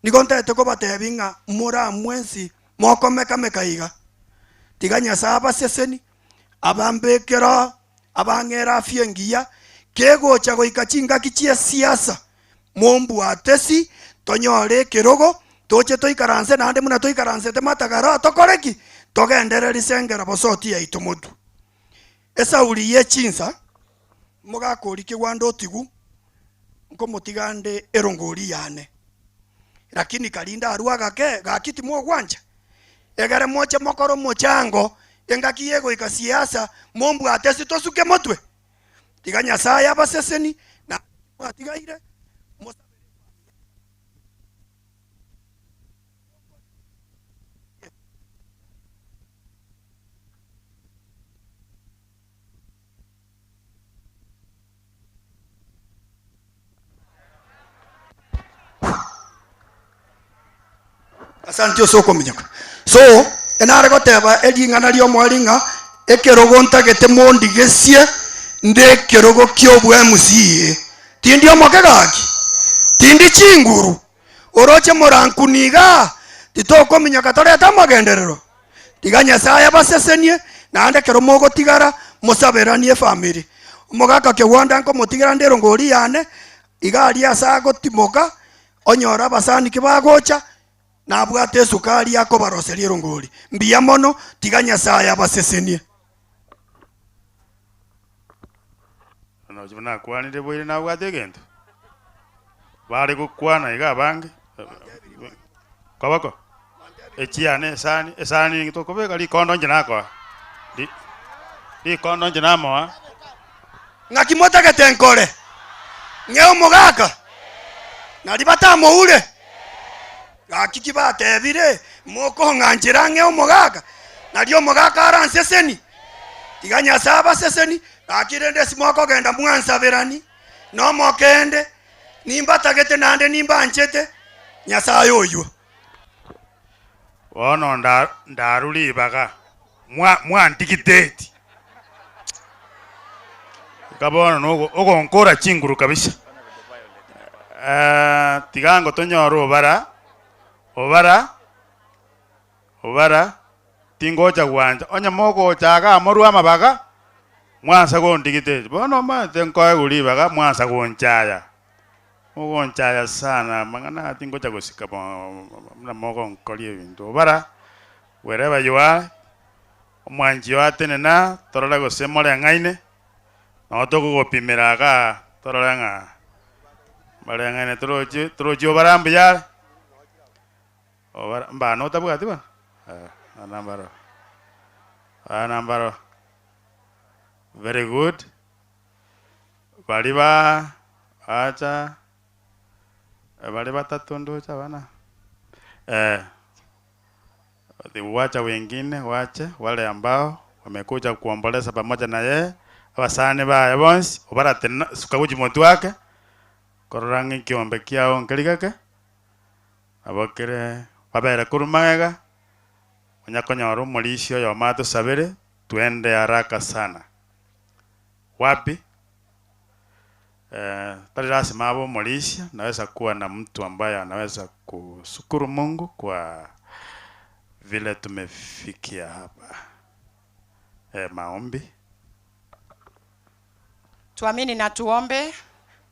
nigo ntagete kobatebi ng'a more aa mwensi mokomeka-meka iga, tiga Nyasae abaseseni, abambekere oo, abang'ere afya engiya, kegocha goika chingaki chi'esiasa, mombwatesi, tonyore ekerogo, toche toikaranse naende buna toikaransete matagaro aa tokore ki? Togenderere risengera bosoti yaito motwe. Esauri ye chinsa, mogakorikigwa ande otigu, nkomotiga ande erongori yane. Lakini karinde arue agake, gaki timogwancha, egere moche mokore omochango, engaki yegoika siasa, mombwate ase tosuke motwe. Tiga Nyasaye abaseseni, na mwatigaire, mosabere efamiri. Asante ase okominyoka. So, enare goteba ering'ana ri'omoerio ng'a ekerogo ntagete mondigesie nde ekerogo ki'obwa MCA. Tindi omoke gaki? Tindi chinguru? Oroche morankuni igaa, titokominyoka torete amagenderero? Tiga Nyasaye abasesenie, naende ekero mogotigara, mosaberanie efamiri. Omogaka Kegwanda nkomotigera nde erongori yane, iga aria ase agotimoka, onyore abasani ki bagocha, nabwate esukari akobaroseria erongori. Mbuya mono, tiga Nyasaye abasesenie. Nonya buna nakwanire boire nabwate egento, bare gokwana iga abange, koboko, echiane esani, esani tokobeka rikondo inche nakoa, ri- rikondo inche namoa. Ng'aki motagete nkore? Ng'e omogaka? Nari batamoure? Gaki ki batebire, Mokong'anchera ng'e omogaka? Nari omogaka aranseseni? Tiga Nyasae abaseseni, gaki rende ase mokogenda mwansaberani, nomokende, nimbatagete naende nimbanchete, Nyasae oywo. Bono nda ndarure ribaga, mwa mwandigiteti. Iga bono nogo ogonkora chinguru kabisa. Tiga ngo tonyore obara, obara, obara, tingocha gwancha, onye mogocha igaa morwe amabaga, mwansa gondigiteti. Bono omanyete nkoegwa ribaga mwansa gonchaya. Mogonchaya sana, amang'ana aya tingocha gosika buna mogonkoria ebinto. Obara, wherever you are, omwanchi oo atenena, torore gose moreng'aine, nabo tokogopimera igaa torore ng'a mbareng'aine torochi torochi obara mbuya are, obara mbana otabwati bono? Eh, abana mbaro, abana mbaro, very good. Baria ba acha baria batato ndoche abana eh, wacha wengine wache wale ambao wamekuja kuomboleza pamoja na yeye, abasani baye bonsi obaratena suka gochia motwe ake, korora ng'a ekiombe kiao nkeri geke, nabo kere babere korwa magega, onya konyora omorisia oyomo atosabere, twende haraka sana. Wapi? Eh, tari lazima abe omorisia, naweza kuwa na mtu ambaye anaweza kushukuru Mungu kwa vile tumefikia hapa. Eh, maombi. Tuamini na tuombe.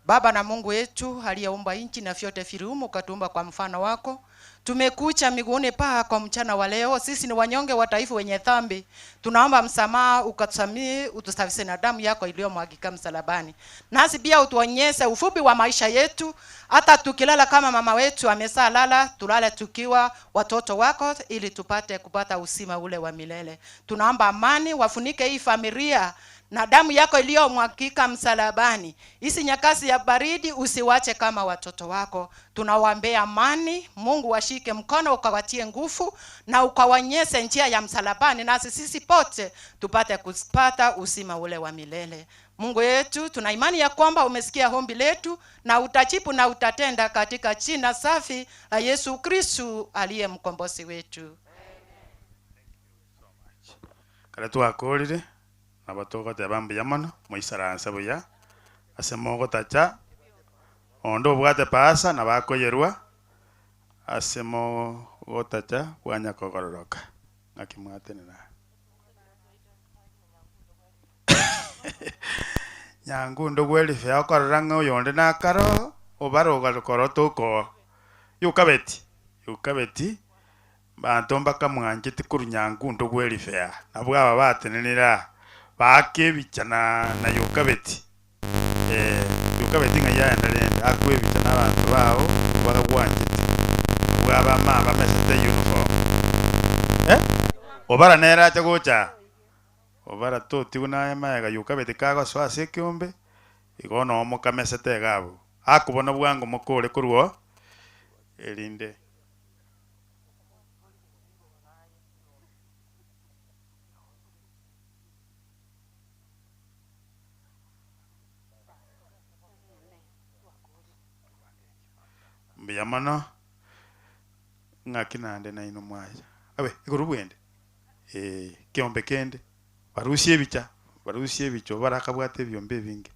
Baba na Mungu wetu aliyeumba nchi na vyote viliumo, ukatuumba kwa mfano wako. Tumekuja miguuni pako mchana wa leo. Sisi ni wanyonge wa taifa wenye dhambi, tunaomba msamaha, ukatusamie, utusafishe na damu yako iliyomwagika msalabani. Nasi pia utuonyeshe ufupi wa maisha yetu, hata tukilala kama mama wetu amesaa lala, tulale tukiwa watoto wako, ili tupate kupata uzima ule wa milele. Tunaomba amani, wafunike hii familia na damu yako iliyomwagika msalabani. Hizi nyakati ya baridi usiwache kama watoto wako. Tunawaambia amani, Mungu washike mkono, ukawatie nguvu na ukawanyeshe njia ya msalabani, nasi sisi pote tupate kupata uzima ule wa milele. Mungu wetu, tuna imani ya kwamba umesikia ombi letu na utajibu na utatenda katika jina safi la Yesu Kristu aliye mkombozi wetu. Ekero twakorire, nabo togoteba mbuya mono, moisaranse buya, ase mogotacha, onde obwate pasa nabo akoyerwa, ase mogotacha bwanya kogororoka. Ng'aki mwatenena aa. Nyangundo bw'elifu yao okorora ng'a oyonde nakare oo, obare ogaruka tokoa. Yokabeti, yokabeti. Abanto mbakamwanchete korwa nyangundo bw'Elifea, nabwo aba batenenire aa, baaka ebicha na na Yokabeti. Ee, Yokabeti ng'ai aenda rende, akwe ebicha nabanto bao bagagwanchete, abwo abama bamesete uniform. Eh, obara nere ache gocha aa, obara totigwe naye magega Yokabeti kagosoa ase ekeombe, igo noo mokamesete iga abwo. Akobona bwango mokore korwa oo, erinde. Mbuya mono, Ng'aki naende nainwe mwacha. Abe, igoro bwende? Ee, ekeombe kende. Barusie ebicha, barusie ebicha obarakabwate ebiombe ebinge.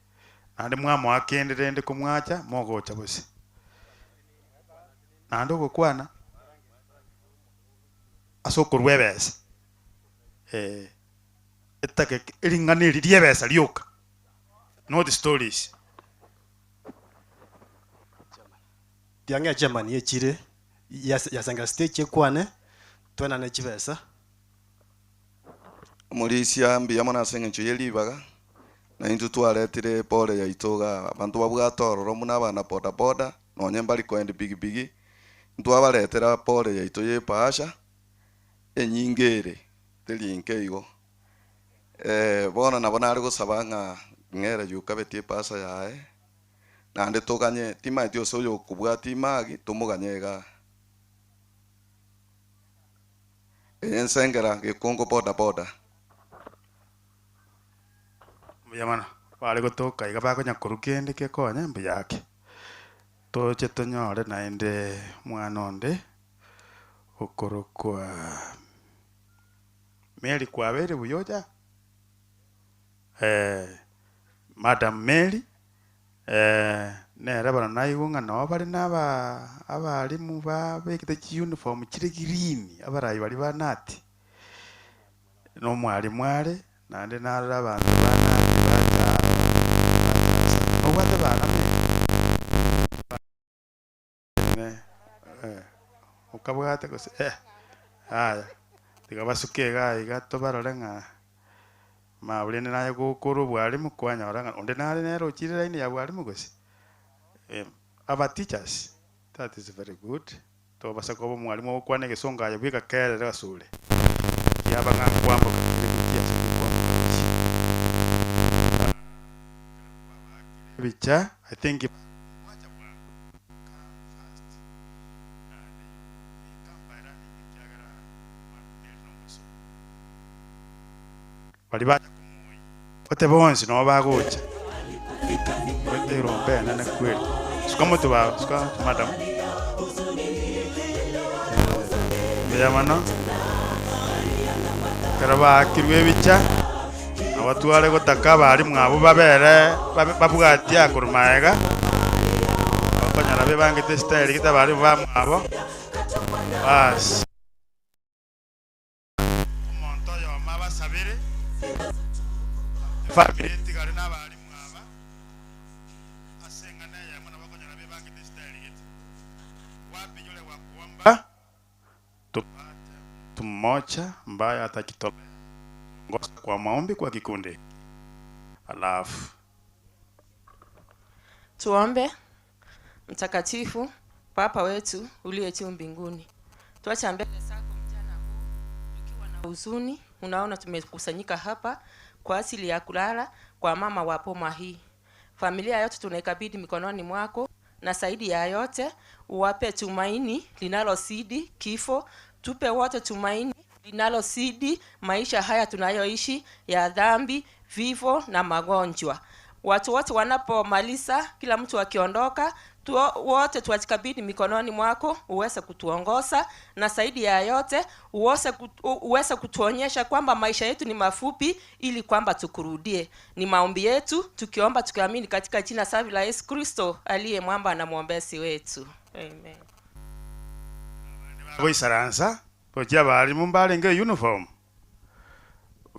Naende mwamoa kende rende komwacha, mogocha bose. Naende ogokwana ase okorua ebesa, eh, etageka ring'ana eri ri'ebesa rioka, not stories. Tiang'ea chairman ye chire ya Sengera stage ekwane toenane chibesa. Omorisia, mbuya mono ase eng'encho ye ribaga, na intwe twaretire pole yaito igaa. Abanto babwate ororo buna abana boda boda, nonye mbari koendi pigipigi, ntwabaretera pole yaito ye ebahasha, enyinge ere, teri nke igo. Bono nabo nare gosaba ng'a ng'ere yukabetie ebahasha yaye, naende toganye, timanyeti gose oyokobwatia imagi, tomoganye igaa. Eye nsengera gekongo boda boda. Mbuya mono. Bare gotoka iga bakonya korwa kende kekonye mbuya ake. Toche tonyore naende omwana onde okorokwa Mary kwabeire buya ocha? Eh, Madam Mary. Nere bono naigwe ng'a noo bare na aba abalimu babegete chiuniform chire green, abarai baria ba Knut, na omwalimu are, naende narora abanto ba Knut bacha aba, bacha ase. Nobwate bana me? Eh, okabwate gose eh, yaya, tiga basuke iga iga tobarore ng'a Mabu rende naye gokora obwalimu kwanyora ng'a onde nare nere ochire line ya bwalimu gose? Aba teachers, that is very good, tobasa koba omwalimu ogokwana egesongo aye bweka kerere asore, kiaba ng'a nkwamboka kere gochia ase gekwamboka gochia. Ebicha, I think. Baria bacha komoyia, ote bonsi nabo bagocha. Oete erombe enene kweri. Suka motwe baba, suka madam. Mbuya mono. Ekero baakirwe ebicha, nabo tware gotaka abalimu abwo babere babe babwatie akorwa magega, bakonyora bebangete estyle gete abalimu bamwabo, baas. Omonto oyomo abasabere, efamiri etigare nabalimu aba, ase eng'ana eyemo nabo okonyora bebangete estyle gete. Wapi yule wa kuomba? Tupate mtu mmoja ambaye atajitolea kutuongoza kwa maombi kwa kikundi alafu. Tuombe. Mtakatifu, Papa wetu uliye juu mbinguni, twacha mbele zako mchana huu tukiwa na huzuni. Unaona tumekusanyika hapa kwa ajili ya kulala kwa mama wa boma hii. Familia yote tunaikabidhi mikononi mwako, na zaidi ya yote uwape tumaini linalozidi kifo. Tupe wote tumaini linalozidi maisha haya tunayoishi ya dhambi, vifo na magonjwa. Watu wote wanapomaliza, kila mtu akiondoka, wote tuwajikabidhi mikononi mwako, uweze kutuongoza, na zaidi ya yote uweze kutuonyesha kwamba maisha yetu ni mafupi, ili kwamba tukurudie. Ni maombi yetu tukiomba tukiamini katika jina safi la Yesu Kristo aliye mwamba na mwombezi wetu. Amen. Goisaransa gochia abalimu mbarenge uniform,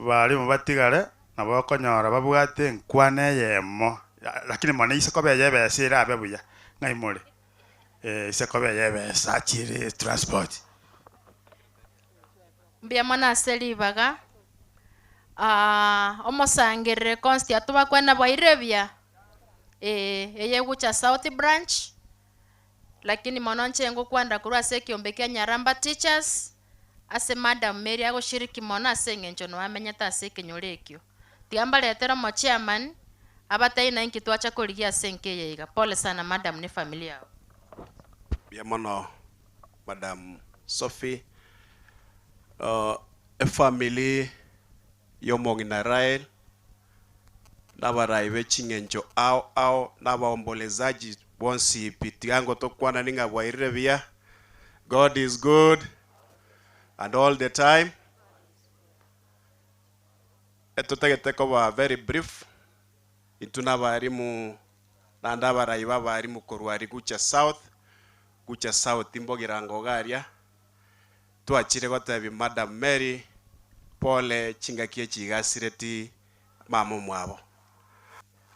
balimu batigare nabo okonyora babwate enkwana eyemo, lakini mono ise koba eye ebesa erabe buya, ng'ai more? Ise koba eye ebesa achire transport. Mbuya mono ase ribaga, omosangerere consti atobakwane bwairire buya? Ee, eye egocha South Branch, Lakini mono inche ngokwanera korwa ase ekeombe kia Nyaramba Teachers, ase Madam Mary agoshiriki mono ase eng'encho noe amenyete ase ekenyoro ekio. Tiga mbaretere omochairman, abatebie na inki twacha korigia ase enka eye iga. Pole sana madam ne efamily yao. Mbuya mono Madam Sophie. Efamily y'omong'ina Rael nabarai be ching'encho ao ao, na abaombolezaji bonsi pi, tiga ngotokwanani ng'a bwairire buya. God is good and all the time. Etotagete koba very brief. Intwe na abarimu naende abarai ba abarimu korwa aria Gucha South, Gucha South mbogirango iga aria, twachire gotebia Madam Mary pole chingaki echi iga asireti mama omwabo.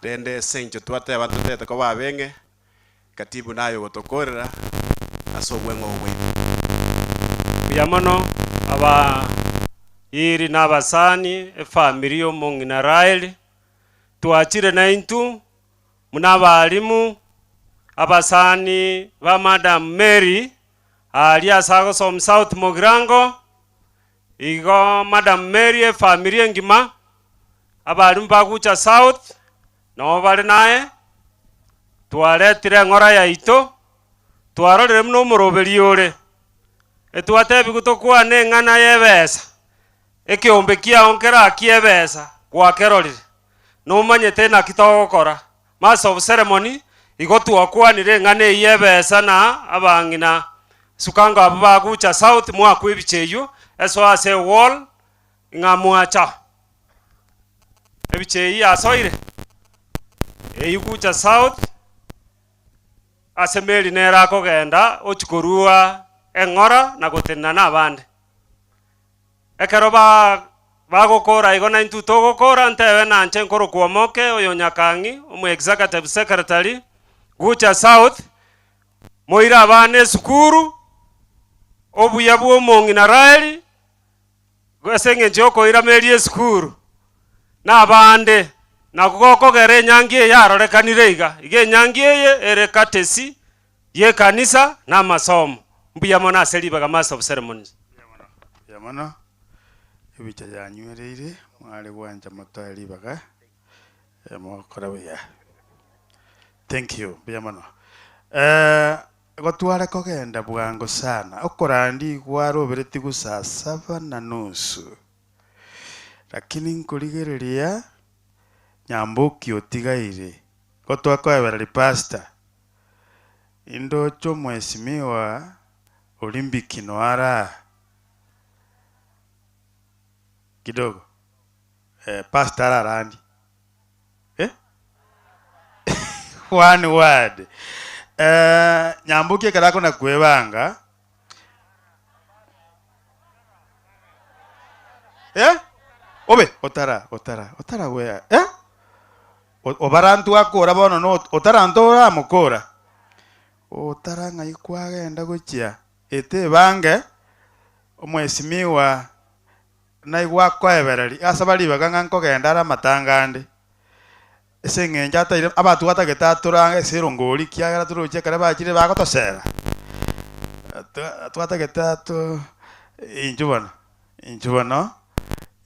Rende ase eng'encho twateba ntotagete koba abeng'e, Katibu naye ogotokorera ase obweng'o obo bwaito. Mbuya mono abairi na abasani, efamiri y'omong'ina Raeli, twachire naintwe buna abalimu, abasani ba Madam Mary aaria ase agosoma South Mugirango, igo Madam Mary efamiri engima, abalimu ba Gucha South, Noo bare naye, twaretire eng'ora yaito, twarorire buna omoroberio ore, etwatebigwe tokwane eng'ana y'ebesa, ekeombe kiao nkerakie ebesa, gwakerorire, nomanyete naki togokora. Master of ceremony, igo twakwanire eng'ana eyio y'ebesa na abang'ina sukango abwo ba Gucha South mwakwa ebicha eyio, esoe ase ewall, ng'a mwacha. Ebicha eyio yasoire, eyio Gucha South, ase meri nere akogenda ochia korua eng'ora na gotenena na abande. Ekero ba bagokora igo naintwe togokora, ntebe nanche nkorokwa Omoke oyo Nyakang'i, omo executive secretary, Gucha South, moire abana esukuru, obuya bwa omong'ina Raeli, Ase engencho y'okoira meri esukuru na abande, nakwo gokogera enyangi eye yarorekanire iga. Iga enyangi eye ere courtesy y'ekanisa na amasomo. Mbuya mono ase ribaga Master of Ceremonies. Mbuya mono, ebicha yanywereire, mware gwancha motoe ribaga, mogokora buya. Thank you, mbuya mono. Gotware kogenda bwango sana, okorandia igwaroberetigwe saa saba na nusu. Lakini nkorigereria Nyamboki otigaire, gotwakoebereria pastor, indoche omwesimigwa Olimpiki noara aa kidogo, eh, pastor ararandie. Eh? One word. Eh, Nyamboki ekero akona kwebanga eh? Obe otara otara otara gwe eh? Obarantu akora bono no otaranto oramokora otara ng'ai kwagenda gochia ete ebange omwesimigwa Naigwa akoebereria, asaba ribaga ng'a nkogenda are amatanga ande, ase eng'encho ataire abatwe atagete atorange ase erongori ekiagera toroche ekero bachire bagotosera, twatagete ato inchuo bono, inchuo bono,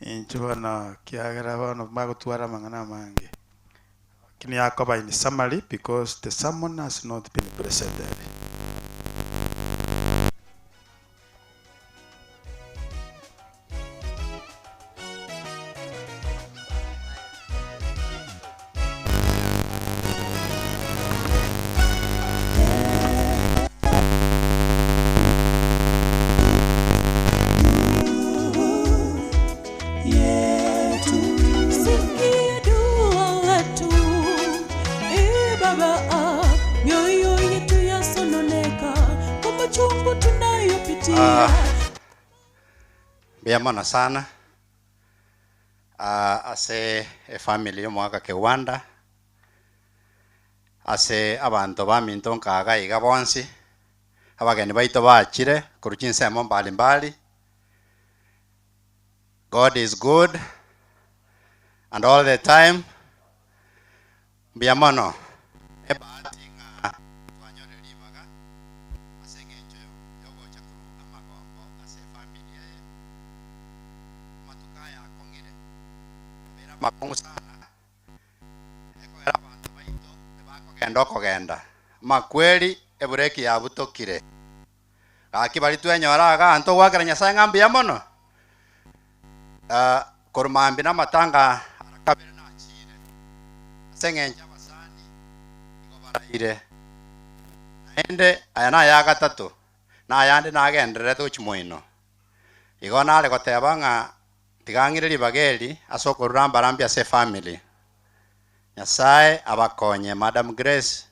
inchuo bono ekiagera bono bagotwara amang'ana amange. Lakini akoba in summary because the sermon has not been presented. Sikia dua letu, e Baba, mioyo yetu yasononeka kwa machungu tunayopitia. Ah, mbuya mono sana ah, ase efamily y'omogaka Kewanda ase abanto baminto nkaga iga bonsi abageni baito bachire korwa chinsemo mbali mbali God is good and all the time. Mbuya mono. Ebahati ng'a twanyore ribaga ase eng'encho yogocha korwa amagombo ase efamiri eye. Amatuko aya akong'ire, abeire amakong'u sana, ekogera abanto baito tibakogenda okogenda. Amakweri ebureki yabutokire. Gaki baria twenyora iga ntogwakera Nyasae ng'a mbuya mono, korwa mambia namatanga ara kabere nachire, ase eng'encho abasani igo baraire. Naende aya naya gatato, Nayande nagendererete gochia moino. Igo nare goteba ng'a tiga ng'ire ribaga eri ase okorura mbarambi ase efamily. Nyasaye abakonye Madam Grace,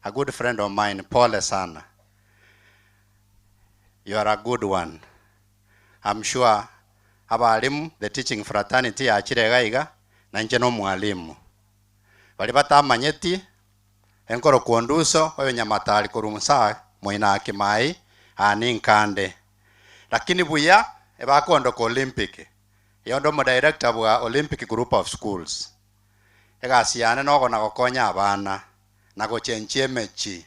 a good friend of mine, pole sana. You are a good one. I'm sure abalimu, the teaching fraternity yachire iga iga, na inche nomwalimu. Baria batamanyeti, enkorokwa Onduso, oyo Nyamatari korwa Musaa, moino Akimai, aa ninkande. Lakini buya, ebakondoka Olympic. Iyo onde omodirector bwa Olympic Group of Schools. Egasi yane nogona gokonya abana, na gochenchia emechi.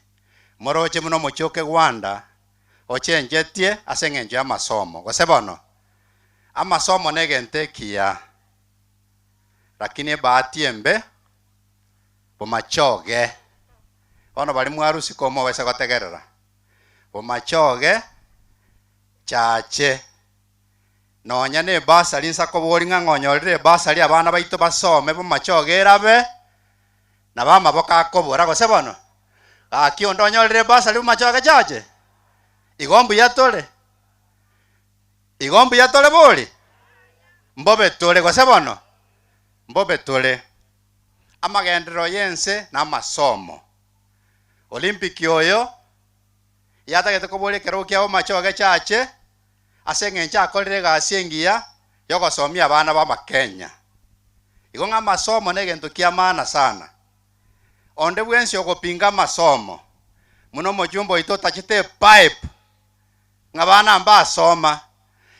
Moroche buna omochie o Kegwanda, ochenchetie ase eng'encho y'amasomo. Gose bono, amasomo negento ekiya, lakini ebahati embe, bomachoge. Bono baria mwarusika omobasa gotegerera, bomachoge chache. Nonya na ebasari nsa koboria ng'a ng'onyorire ebasari abana baito basome bomachoge erabe, nabo amaboko akobora gose bono, gaki onde onyorire ebasari bomachoge chache? Igo mbuya tore? Igo mbuya tore bori? Mbobe tore gose bono? Mbobe tore. Amagenderero y'ense na amasomo. Olympic oyo, yatagete koboria ekerogo kia bomachoge chache, ase eng'encho akorire egasi engiya y'ogosomia abana b'Abakenya. Igo ng'a amasomo negento kia maana sana. Onde bwensi ogopinga amasomo, buna omochumba oito otachete epipe, ng'a abana mbasoma,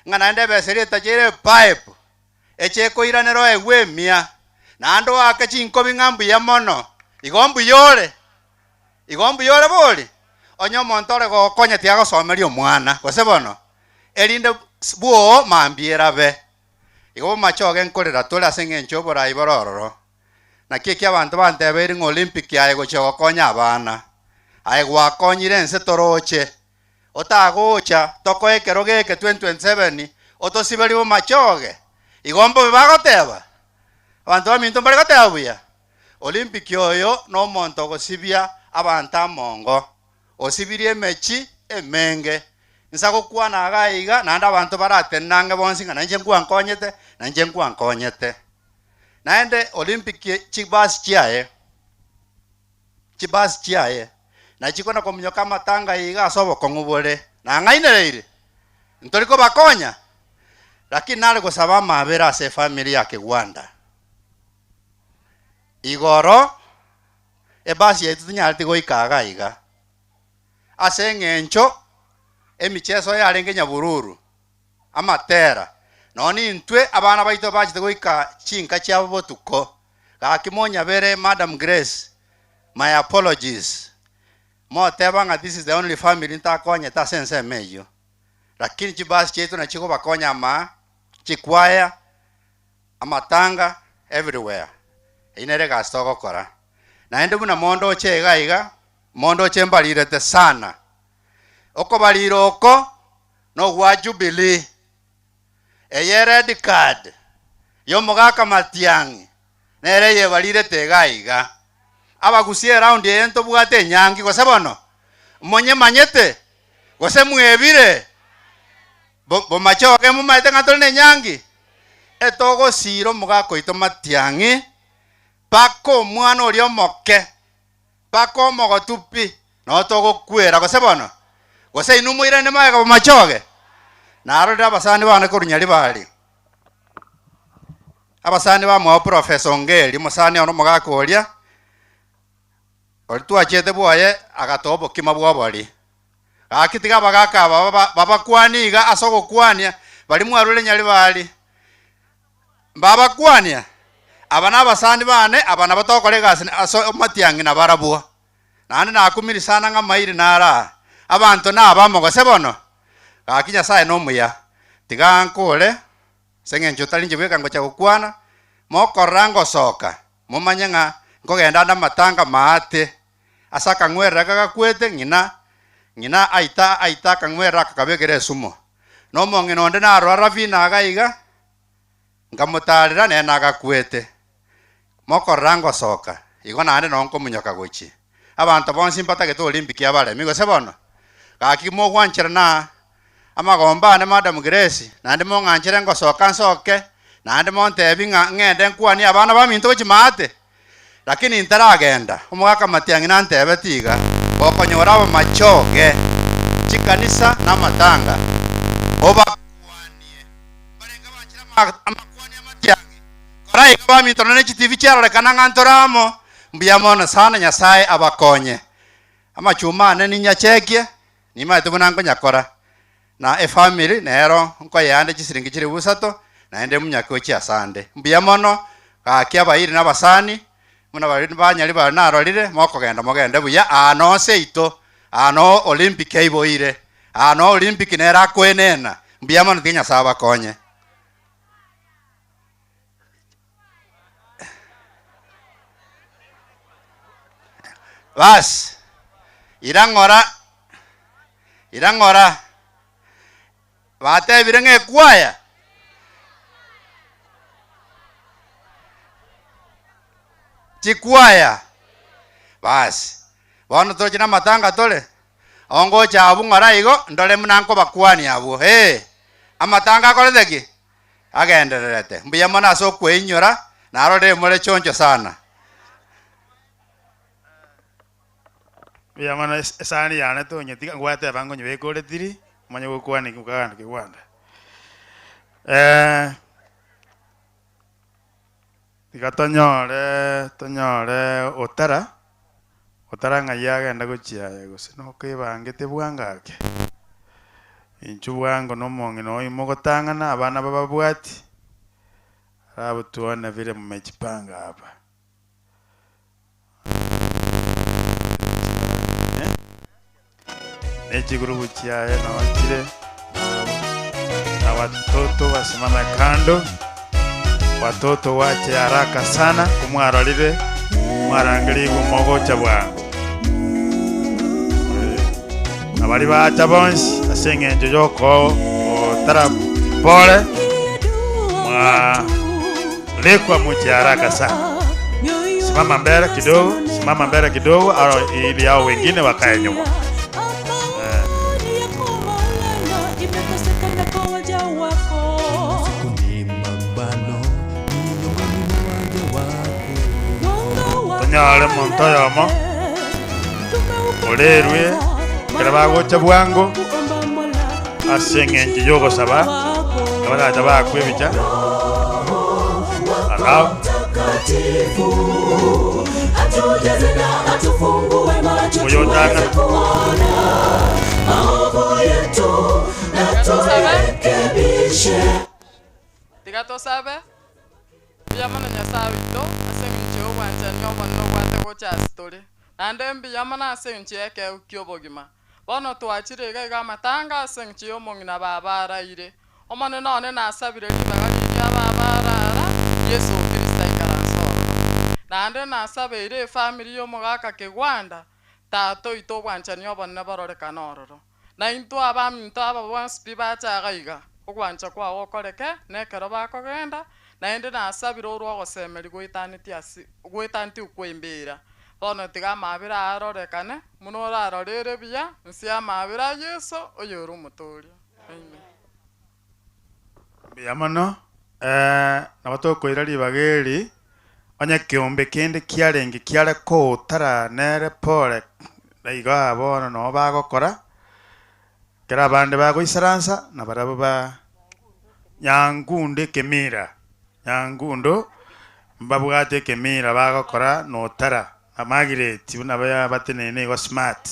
ng'a naende ebesa eria etacheire epipe, eche ekoiranera oegwe emia, naende oake chinkobi ng'a mbuya mono, igo mbuya ore? Igo mbuya ore bori? Onye omonto ore gokonya tiagosomeria omwana, gose bono, erinde bwoo mambia erabe. Igo bomachoge nkorera tore ase eng'encho y'oborai bore ororo. Naki eki abanto bantebeire ng'a Olympic aye gochia gokonya abana, aye gwakonyire ense toroche, otagocha tokoe ekerogo eke 2027 otosiberie bomachoge, igo mbobe bagoteba? Abanto baminto mbare goteba buya? Olympic oyo nomonto ogosibia abanto amongo, osibirie emechi emenge. Insa gokwana iga iga naende abanto baratenene ang'e bonsi ng'a nainche nkwankonyete, nainche nkwankonyete. Naende Olympic chibasi chiaye, chibasi chiaye nachikona kominyoka amatanga iga ase obokong'u bore, nang'ainereire, ntori kobakonya? Lakini nare gosaba amabera ase efamiri ya Kigwanda. Igoro, ebasi yaito tinyareti goika iga iga, ase eng'encho emicheso yarenge nyabururu, amatera, nonya nintwe abana baito bachete goika chinka chiabo botuko. Gaki monyabere Madam Grace, my apologies, moteba ng'a this is the only family ntakonyete ase ensemo eyio, lakini chibasi chiaito nachi chigobakonya ama, chikwaya, amatanga everywhere, eyio nere egasi togokora. Naende buna mondoche iga iga, mondoche mbarirete sana, okobarira oko nogwa Jubilee, eye red card ya omogaka Matiang'i nere eyebarirete iga iga. Abagusia eround eye ntobwate enyangi gose bono? Monyemanyete? Gose mwebire? Bo- Bomachoge momaete ng'a tore nenyangi? Etogosiira omogaka oito Matiang'i mpaka omwana oria omoke, mpaka omogotu pi, noo togokwera gose bono? Gose inwe moirane magega bomachoge? Narorire abasani bane korwa Nyaribari, abasani bamwabo Professor Ongeri, omosani one omogaka oria, oria twachiete bwoye agatoa obokima bwa obori. Gaki tiga abagaaka aba baba- babakwanie iga ase ogokwania baria mwarure Nyaribari. Mbabakwania, aba nabasani bane, aba nabo togokora egasi ase amatiang'i nabarabwo. Naende nakumiri sana ng'a mairi naro aa, abanto nabamo gose bono? Gaki Nyasae nomuya, tiga nkore ase eng'encho otari inche bweka ngocha gokwana, mokorora ngosoka, momanye ng'a nkogenda ande amatanga maate. Ase akang'werera kagakwete ng'ina, ng'ina aita aita akang'werera akakabekera esumo. Na omong'ina onde narora Ravina iga iga, nkamotaarera nere nagakwete. Mokorora ngosoka, igo naende noo nkomonyoka gochia. Abanto bonsi mbatagete Olimpiki abaremi, gose bono? Gaki mogwancherana amagomba ane Madam Grace, naende mong'anchere ngosoka nsoke, naende montebi ng'a ng'ende nkwanie abana baminto gochia maate. Lakini ntaragenda, omogaka Matiang'i nantebeti iga, Gokonyora abamachoge, chikanisa na amatanga, obakwanie. Mbarenge abanchera amakwani a Matiang'i, kora iga baminto nonya ne chitibi chiarorekana ng'a ntore amo. Mbuya mono sana, Nyasae abakonye. Amachuma ane ninyachekie, nimaete buna nkonyakora, na efamiri nero nkoyeande chisiringi chilifu isato, naende munyake ochie asande. Mbuya mono, gaki abairi na abasani, buna baria banyari baria narorire, mokogenda mogende buya, aa noo seito, aa noo Olympic eiboire, aa noo Olympic nere akoenena. Mbuya mono tiga Nyasae abakonye. Bas, ira ng'ora, ira ng'ora, batebire ng'a ekwaya. Chikwaya, bas, bono toche na amatanga tore, ongocha abwo ng'ora igo, ndore buna nkobakwania abwo, eh, amatanga akorete ki? Agendererete. Mbuya mono ase okweinyora, narorire more choncho sana. Mbuya mono esani yane tonyetiga ngwateba ngonyebeka ore tiri omanye gokwana kegwanda kegwanda. Tiga tonyore tonyore otara otara ng'ai agenda gochia aye gose nokebangete bwango ake. Inchuo bwango na omong'ina oimo ogotang'ana abana bababwati, alafu tuone vile mmejipanga hapa. Ne chigurubu chiaye noo chire, na watoto wasimame kando, watoto wache haraka sana, komwarorire mwarangerigwe mogocha bwango. Na baria bacha bonsi ase eng'encho y'okotara pore, mwarekwa moche haraka sana. Simama mbele kidogo, simama mbele kidogo, aro ili hao wengine wakae nyuma. Eh. Imekosekana kwa waja wako. Tonyore omonto oyomo orerwe ekero bagocha bwango ase eng'encho y'ogosaba abaracha bakwa ebicha alafu oyotang'ana Tiga tosabe. Mbuya mono Nyasae oito, ase engencho y'obwanchani obonene obwate gocha ase tore, naende mbuya mono ase engencho y'ekeegwa ki'obogima. Bono twachire iga iga amatanga ase engencho y'omong'ina baba araire. Omonene one nasabire ribaga riria baba arara, Yeso Kristo aikaranse ororo. Naende nasabeire efamiri y'omogaka Kegwanda, tata oito obwanchani obonene bororekane ororo. Na intwe abaminto aba bonsi pi bache iga iga, ogwancha kwao gokoreke, na ekero bakogenda, naende nasabire orwe ogosemeria goetanetie ase goetanetie okw'embeera. Bono tiga amaabera aya arorekane, buna orarore ere buya, inse y'amaabera a Yeso, oyore Omotooria. Amen. Mbuya mono, nabo tokoira ribaga eri, onye keombe kende kiarenge kiare kootara nere pore, na igo aa bono noo bagokora, ekero abande bagoisaransa, na barabwo ba nyangundo ekemira, nyangundo mbabwate ekemira bagokora notara, na Margaret buna bateneine igo smart,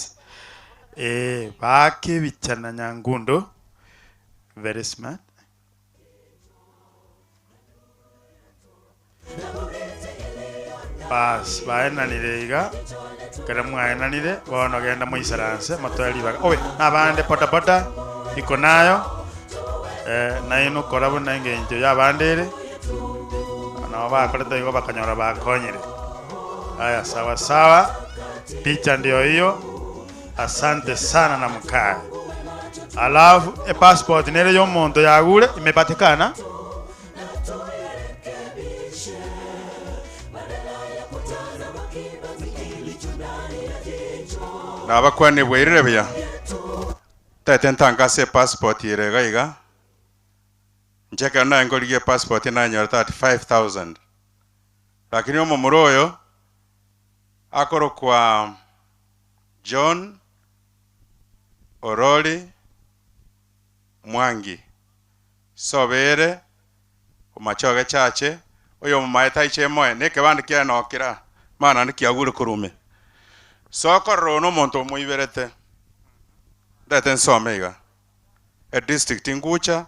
eh, baake ebicha na nyangundo. Very smart. Baas, baenanire iga, ekero mwaenanire, bono genda moisaranse, motoe ribaga. Obe, nabande bodaboda, iko nayo, eh, nainwe kora buna engencho y'abande ere, nabo bakorete igo bakanyora bakonyire. Aya, sawa sawa, picha ndio hiyo. Asante sana na mkae. Alafu epassport nere yomonto yagure imepatikana. Nabakwane bwairire buya. Ntagete ntangase epassport ere iga iga, inche ekero naye nkorigia epassport nanyora 35,000. Lakini omomura oyo, akorokwa John Orori Mwangi, Sobere, Omachoge Chache, oyo omomaete aiche emoe, na ekebande kiaye noo kera, mani naende kiagure korwa ime. Sokorora oyo nomonto omoiberete, ndete nsome iga, edistrict Ngucha,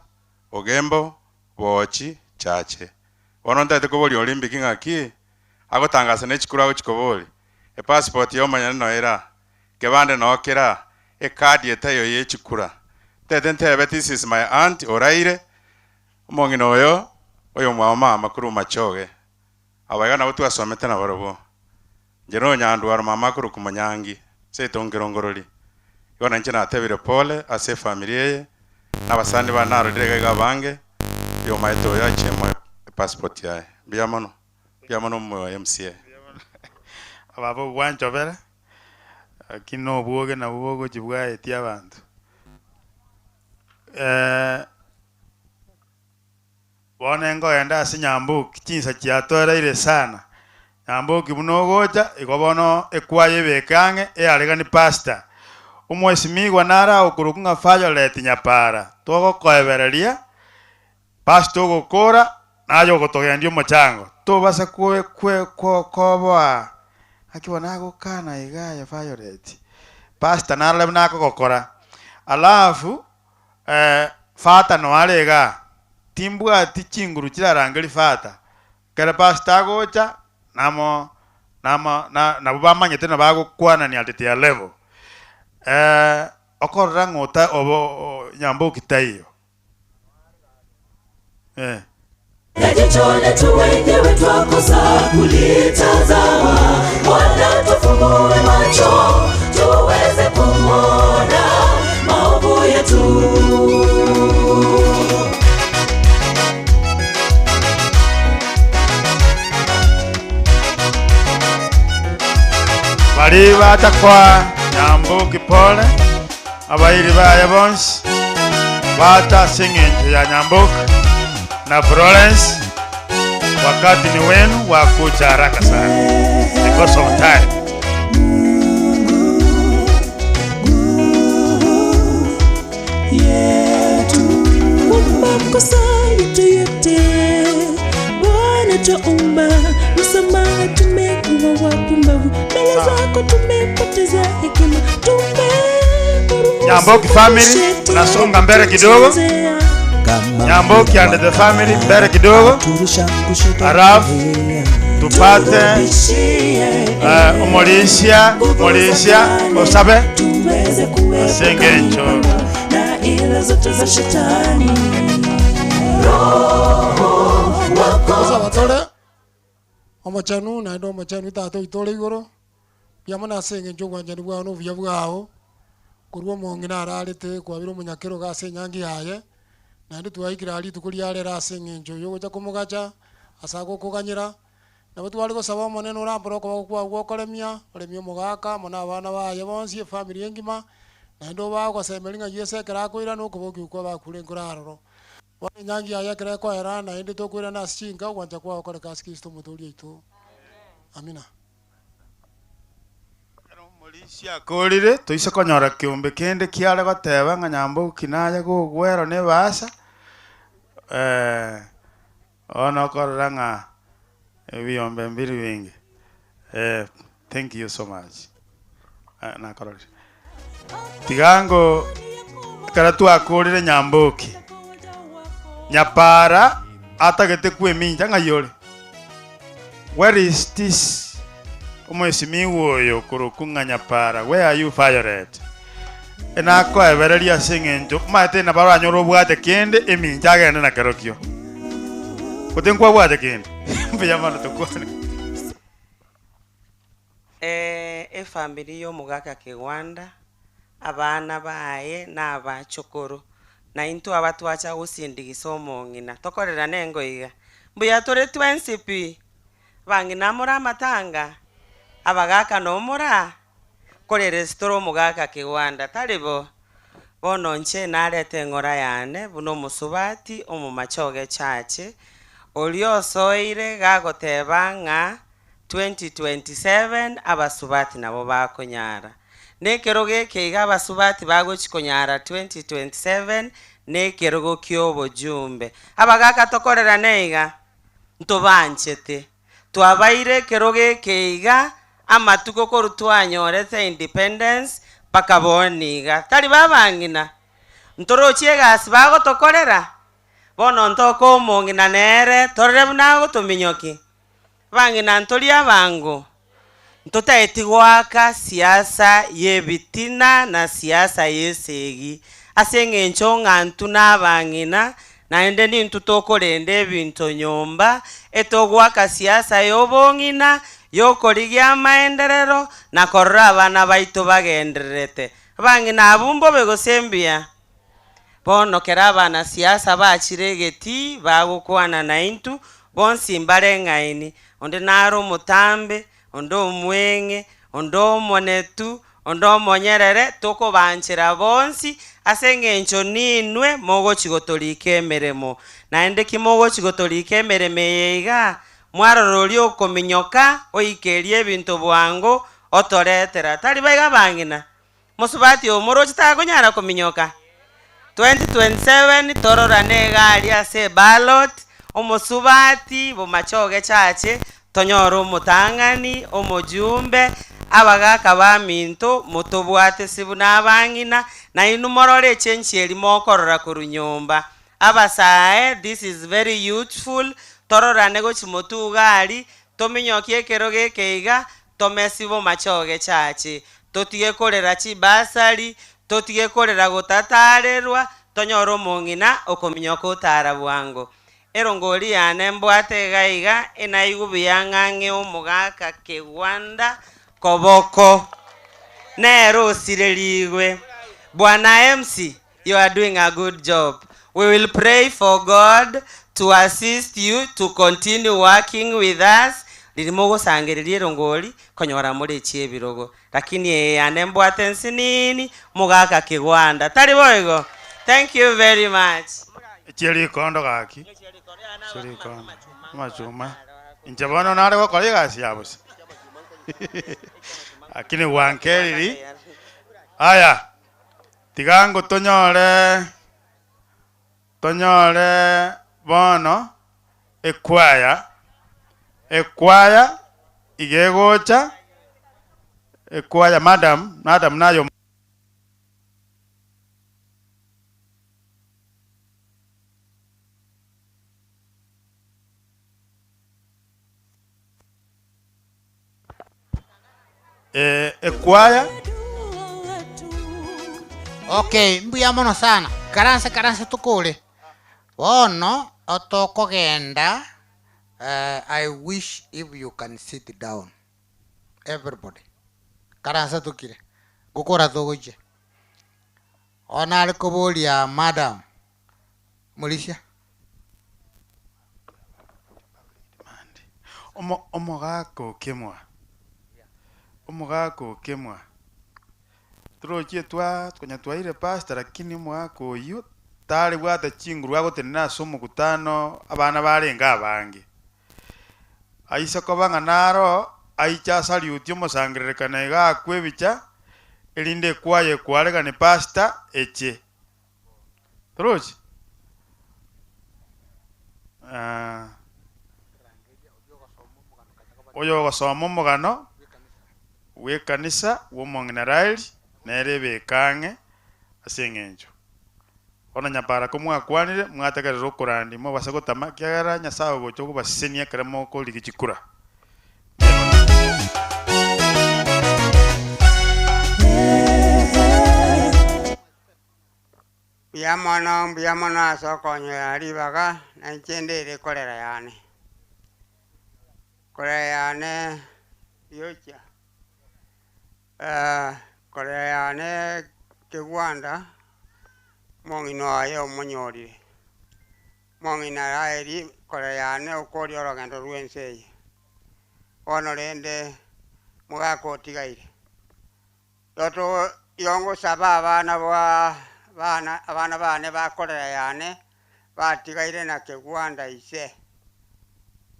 Ogembo, Boochi, Chache. Bono ntagete koboria oria mbiki ng'aki, agotangasa ne chikura agochi koboria, epassport ya omonyene noyo ere aa, ekebande noo kere aa, ekadi etaiyo ye chikura. Ntagete ntebe this is my aunt oraire, omong'ina oyo, oyomwabo mama korwa Machoge. Aba iga nabo twasomete nabarobwo. Inche nonyandwaro mama akorokwa Monyangi, seito nkerongorori. Igo nainche natebire pole ase efamiri eye, na abasani bane narorire iga iga abange, oyomaete oyo achie moe epassport yaye. Mbuya mono, mbuya mono omo MCA. Ababa obwanchobera, lakini obwoge nabwo bogochia bwaetia abanto. Bono nkoenda ase Nyamboki, chinsa chiatoereire sana. Nyamboki buna ogocha, igo bono ekwaya ebeke ang'e earegani pastor. Omwesimigwa nare agokorokwa ng'a Violet Nyapara, togokoebereria, pastor ogokora, naye ogotogendia omochango. Tobasa kwe kwe ko koboa ng'aki bono agokana iga aye Violet. Pastor narore buna akogokora. Alafu. Fata noare igaa, timbwati chinguru chirarangerie fata, ekero pastor agocha namo namo na nabwo bamanyete nabo bagokwanania at their level. Okorora ng'a ota obo nyamboki taiyo. Na jicho letu wenyewe twakosa kulitazama. Bwana, tufungue macho tuweze kumwona maovu yetu. Baria bacha koa Nyamboki pole, abairi baye bonsi bacha ase eng'encho ya Nyamboki na Florence, wakati ni wenu wa kuja haraka sana because of time. Kwa makosa yetu yote Bwana twaomba msamaha, tumekuwa wapumbavu mbele zako, tumepoteza hekima, tumeruhusu Nyamboki family shetani mnasonga mbele kidogo. kutuchezea. Nyamboki and the family mbele kidogo, halafu tupate omorisia omorisia osabe Tuweze kuepuka ase eng'encho na ila zote za shetani. Gosaba tore omochenu naende omochenu tata oito ore igoro, mbuya mono ase eng'encho obwanchani bwao na obuya bwao, korwa omong'ina ararete kwabire omonyakerogo ase enyangi yaye, naende twaikire aa rituko ria rero ase eng'encho ya ogocha komogacha, ase agokoganyera, nabo tware gosaba omonene orambore okoboko kwao gwa okoremia, oremie omogaka amo na abana baye bonsi efamiri engima, naende obae ogosemeria ng'a Yeso ekero akoirana okobokia okwo abakure nkore aroro. Bono enyangi yaye ekero ekoera, naende tokoirana ase chinka, ogwancha kwao koreka ase Kristo Omotoori oito. Amina. Chiakorire, toise konyora kiombe kende kiare goteba ng'a Nyamboki naye gogwera na ebasa, bono okorora ng'a ebiombe mbiri binge. Thank you so much. Nakororire. Tiga ngo ekero twakorire Nyamboki, Nyapara atagete kwemincha ng'ai ore? Where is this omwesimigwa oyo okorokwa ng'a Nyapara, where are you Violet? Enakoebereria ase eng'encho omanyete nabo aranyore obwate kende emincha agende na kerokio. Gose nkwabwate kende? Mbuya mono tokwane. Eh, efamiri ya omogaka Kegwanda, abana baye na abachokoro, na intwe aba twacha gosindigisa omong'ina, tokorerane engo iga. Mbuya tore twensi pi, abang'ina more amatanga, abagaka no more aa, korera ase tore omogaka Kegwanda, tari bo? Bono inche narete eng'ora yane buna omosubati omomachoge chache, oria osoire gagoteba ng'a 2027 abasubati nabo bakonyara. Na ekerogo eke iga abasubati bagochi konyara 2027 na ekerogo kia obojumbe. Abagaka tokorerane iga, ntobanchete. Twabaire ekerogo eke iga amatuko korwa twanyorete independence mpaka bono iga. Tari babang'ina? Ntorochie egasi bagotokorera? Bono ntoke omong'ina nere torore buna agotominyokia. Abang'ina ntori abango, ntotaeti goaka siasa y'ebitina na siasa y'esegi, ase eng'encho ng'a intwe nabang'ina, naende nintwe tokorenda ebinto nyomba, etogoaka siasa y'obong'ina, y'okorigia amaenderero, na korora abana baito bagendererete. Abang'ina abwo mbobe gose mbuya? Bono kera abanasiasa bachire egetii bagokwana naintwe, bonsi mbare ng'aini, onde nare omotambe, onde omweng'e, onde omonetu, onde omonyerere, tokobanchera bonsi, ase eng'encho ninwe mogochi gotorika emeremo. Naende ki mogochi gotorika emeremo eye igaa? Mwarora oria okominyoka, oikerie ebinto bwango, otoretera. Tari baiga abang'ina? Mosubati omoroche takonyara kominyoka 2027 tororane iga aria ase eballot, omosubati bomachoge chache tonyore omotang'ani, omojumbe, abagaka baminto motobwatesi buna abang'ina, nainwe morore echange eria mokorora korwa nyomba. Abasae this is very youthful, tororane gochia motwe iga aria, tominyokie ekerogo eke iga, Tomesi bomachoge chache, totige korera chibasari, totige korera gotataarerwa, tonyore omong'ina okominyoka otara bwango. Erongori yane mbwate iga iga, enaigwe buya ng'a ng'e omogaka Kegwanda koboko nere osirerigwe. Bwana MC, you are doing a good job. We will pray for God to assist you to continue working with us riria mogosangereria erongori konyora more chiebirogo. Lakini eye yane mbwate nsinini mogaka kegwanda. Tari boigo? Thank you very much. Echie rikondo gaki. Echie rikondo. Amachuma. Inche bono nare gokora egasi ya bosa. Lakini gwankeriri. Aya. Tiga ngo tonyore, tonyore bono ekwaya, ekwaya iga egocha, ekwaya madam, madam naye. Eh, ekwaya. Okay, mbuya mono sana. Karanse karanse tokore. Bono otokogenda eh, I wish if you can sit down. Everybody. Karanse tokire. Gokora togochia. Bono nare koboria madam Morisia. Omo omogaka okemwa, omogaka okemwa, torochie twa konya twaire pastor lakini omogaka oyio tarebwate chinguru agotenena ase omokutano abana barenge abange. Aise koba ng'a naro aiche asariutie omosangererekano iga akwe ebicha, erinde ekwaya ekwaregane pastor eche. Torochi? Ah. Oyogosoma omogano bw'ekanisa bw'omong'ina Raeli nere ebeke ang'e ase eng'encho. Bono nyapara komwakwanire, mwategerera okorandia, mobase gotama, ekiagera Nyasae ogocha okobasesenia ekero mokorigia chikura. Mbuya mono, mbuya mono ase okonyora ribaga, na inche ndere korera yane. Korera yane riocha, korera yane kegwanda, omong'ina oye omonyorire. Omong'ina Raeli korera yane okoria orogendo rw'ense eye. Bono rende mogaka otigaire. Igo ngosaba abana Bana abana bane bakorera yane batigaire na kegwanda ise,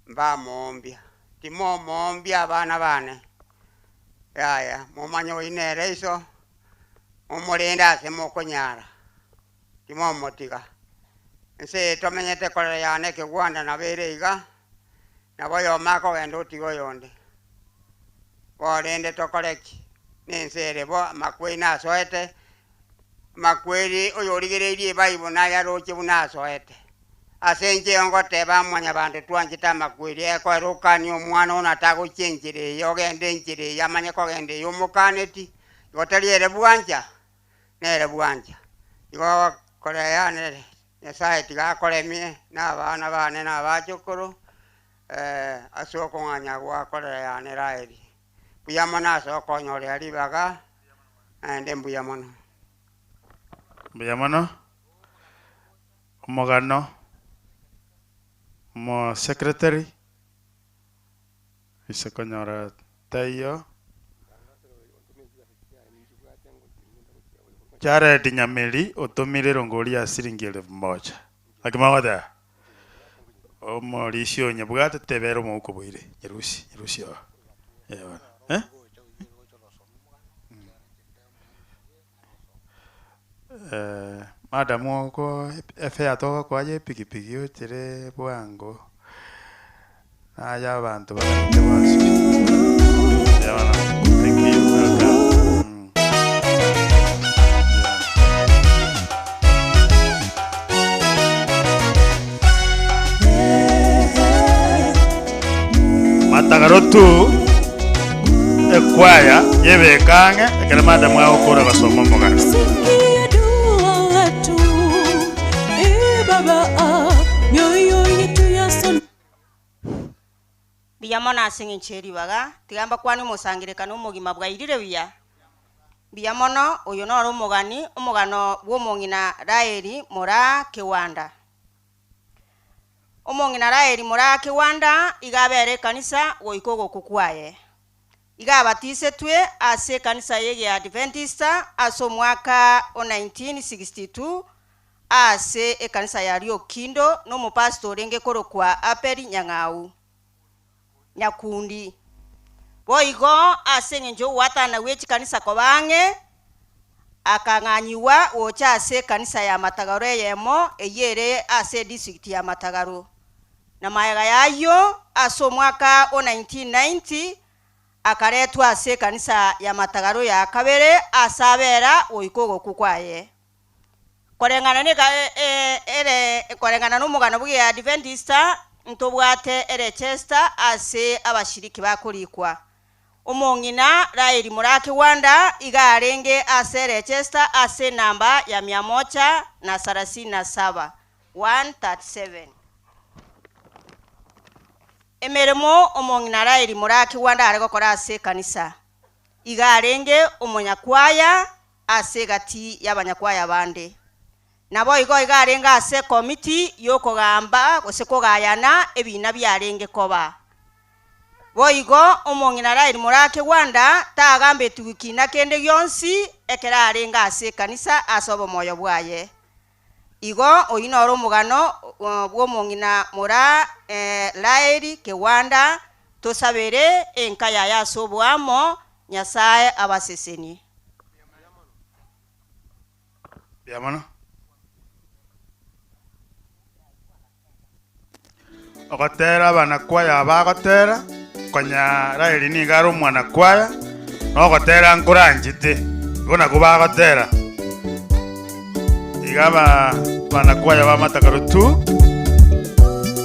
mbamoombia. Timomoombia abana bane, yaya, momanye oyio nere iso, momorende ase mokonyara, timomotiga. Ense eye tomenyete korera yane ekegwanda nabo ere iga, nabo oyomo akogenda otiga oyonde. Korende tokore ki? Nense ere bo, amakweri nasoete, amakweri oyorigereirie Ebible nayaroche buna asoete. Ase inche igo ngoteba mwanyabanto twanchete amakweri ekoera okanie omwana one atagochia enchera eye ogende enchera eye amanye kogenda eye omokaneti, igo tari ere bwancha? Nere bwancha. Igo korea yane Nyasaye tiga akoremie na abana bane na abachokoro, ase okong'anya gwakorera yane Raheli. Mbuya mono ase okonyorea ribaga, naende mbuya mono. Mbuya mono, omogano, omosecretary, ase konyora taiyo. Jared Nyameri otomire erongori ya siringi elfu moja. Naki mogoteba? Omorisia oyo nyebwate tebera omouko boire, nyerusie, nyerusie oo. Eh bono, eh? Madam oko efare togokoa ya epikipiki ochere bwango, naye abanto baganyete bonsi pi. Mbuya mono, thank you, welcome. Matagaro tu ekwaya yebeke ang'e ekero madam agokora gosoma omogano. Sikia dua letu, e Baba, mioyo yetu yason Mbuya mono ase engencho ye ribaga, tiga mbakwane omosangererekano omogima bwairire buya. Mbuya mono, oyo noro omogani, omogano bw'omong'ina Raheli moraa Kewanda. Omong'ina Raheli moraa Kewanda iga abere ekanisa goika ogokwa kwaye. Iga abatisetwe ase ekanisa y'Egeadventista ase omwaka o 1962 Ase ekanisa ya Riokindo nomopastor orenge korokwa Abeli Nyang'au Nyakundi. Boigo ase engencho y'ogwatana gwe chikanisa koba ang'e, akang'anyigwa gocha ase ekanisa ya Matagaro eyemo eyio ere ase edistrict ya Matagaro. Na magega y'ayio ase omwaka o 1990 akaretwa ase ekanisa ya Matagaro ya kabere ase abera goika ogokwa kwaye. Koreng'ana neka ere koreng'ana nomogano bw'Eadventista, ntobwate erechesta ase abashiriki bakorikwa. Omong'ina Raeli Murakigwanda iga arenge ase erechesta ase enamba ya mia moja na sarasini na saba, 137. Emeremo omong'ina Raeli Murakigwanda are gokora ase ekanisa, iga arenge omonyakwaya ase egati y'abanyakwaya bande. Naboigo iga arenge ase ekomiti y'okogamba gose kogayana ebiina biarenge koba. Boigo omong'ina Raeli Morakegwanda tagambetigwe kina kende gionsi ekero arenge ase ekanisa ase obomoyo bwaye. Igo oyio noro omogano bw'omong'ina mora Raeli Kegwanda, tosabere enka yaye ase oboamo, Nyasae abasesenie. Mbuya mono. Ogotera abanakwaya aba agotera, konya Raeli nigo are omwanakwaya, na ogotera nkoranchete, igo nakwo bagotera. Iga aba abanakwaya ba Matakaro tu,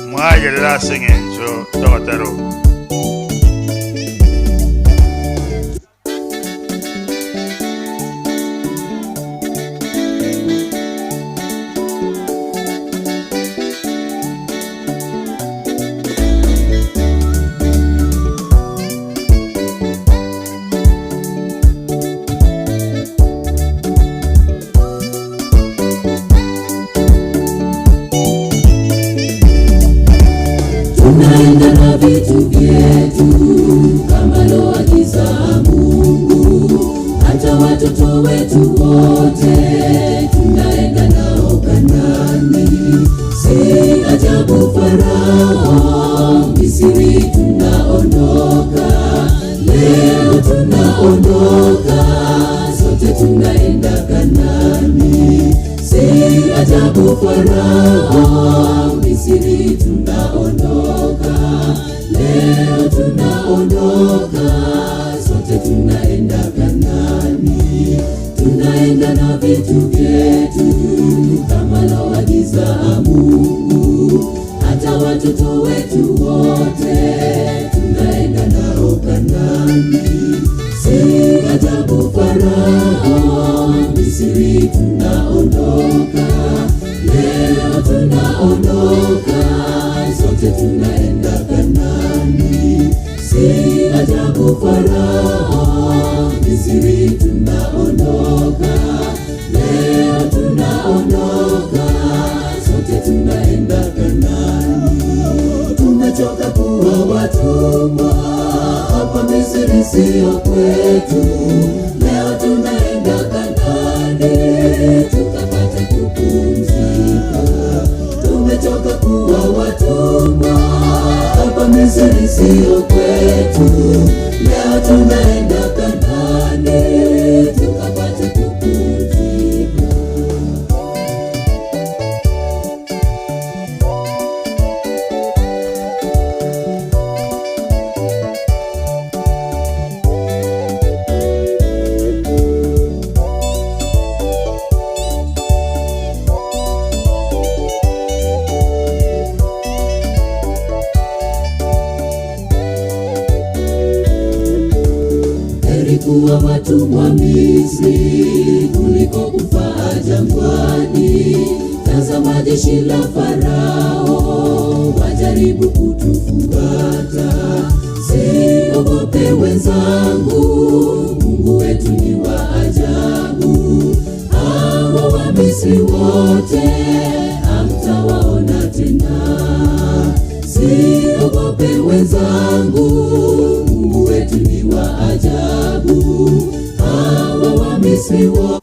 mwagerere ase eng'encho y'ogotera oko. Tunaenda na vitu vyetu kama aloagiza Mungu, hata watoto wetu wote tuna ajabu Farao, Misri tunaondoka, leo tunaondoka, sote tunaenda Kanani. Si ajabu Farao, Misri tunaondoka, leo tunaondoka, sote tunaenda Kanani. Tunaenda na vitu vyetu kama loagiza Mungu, hata watoto wetu wote tunaenda nao Kanani. Si ajabu Farao, Misri tunaondoka, leo tunaondoka, sote tunaenda Kanani. Si ajabu Farao, Misri tunaondoka, leo tunaondoka, sote tunaenda Kanani. Tumechoka kuwa watumwa hapa Misri, sio kwetu. Leo tunaenda Kanani tukapate kupumzika. Tumechoka kuwa watumwa hapa Misri, sio kwetu. Leo tunaenda Kanani tukapate kupumzika. Heri kuwa watumwa Misri kuliko kufaa jangwani. Tazama jeshi la Farao wajaribu kutufuata. Siogope wenzangu, Mungu wetu ni wa ajabu. Hawa Wamisri wote hamtawaona tena. Siogope wenzangu, Mungu wetu ni wa ajabu. Hawa Wamisri wote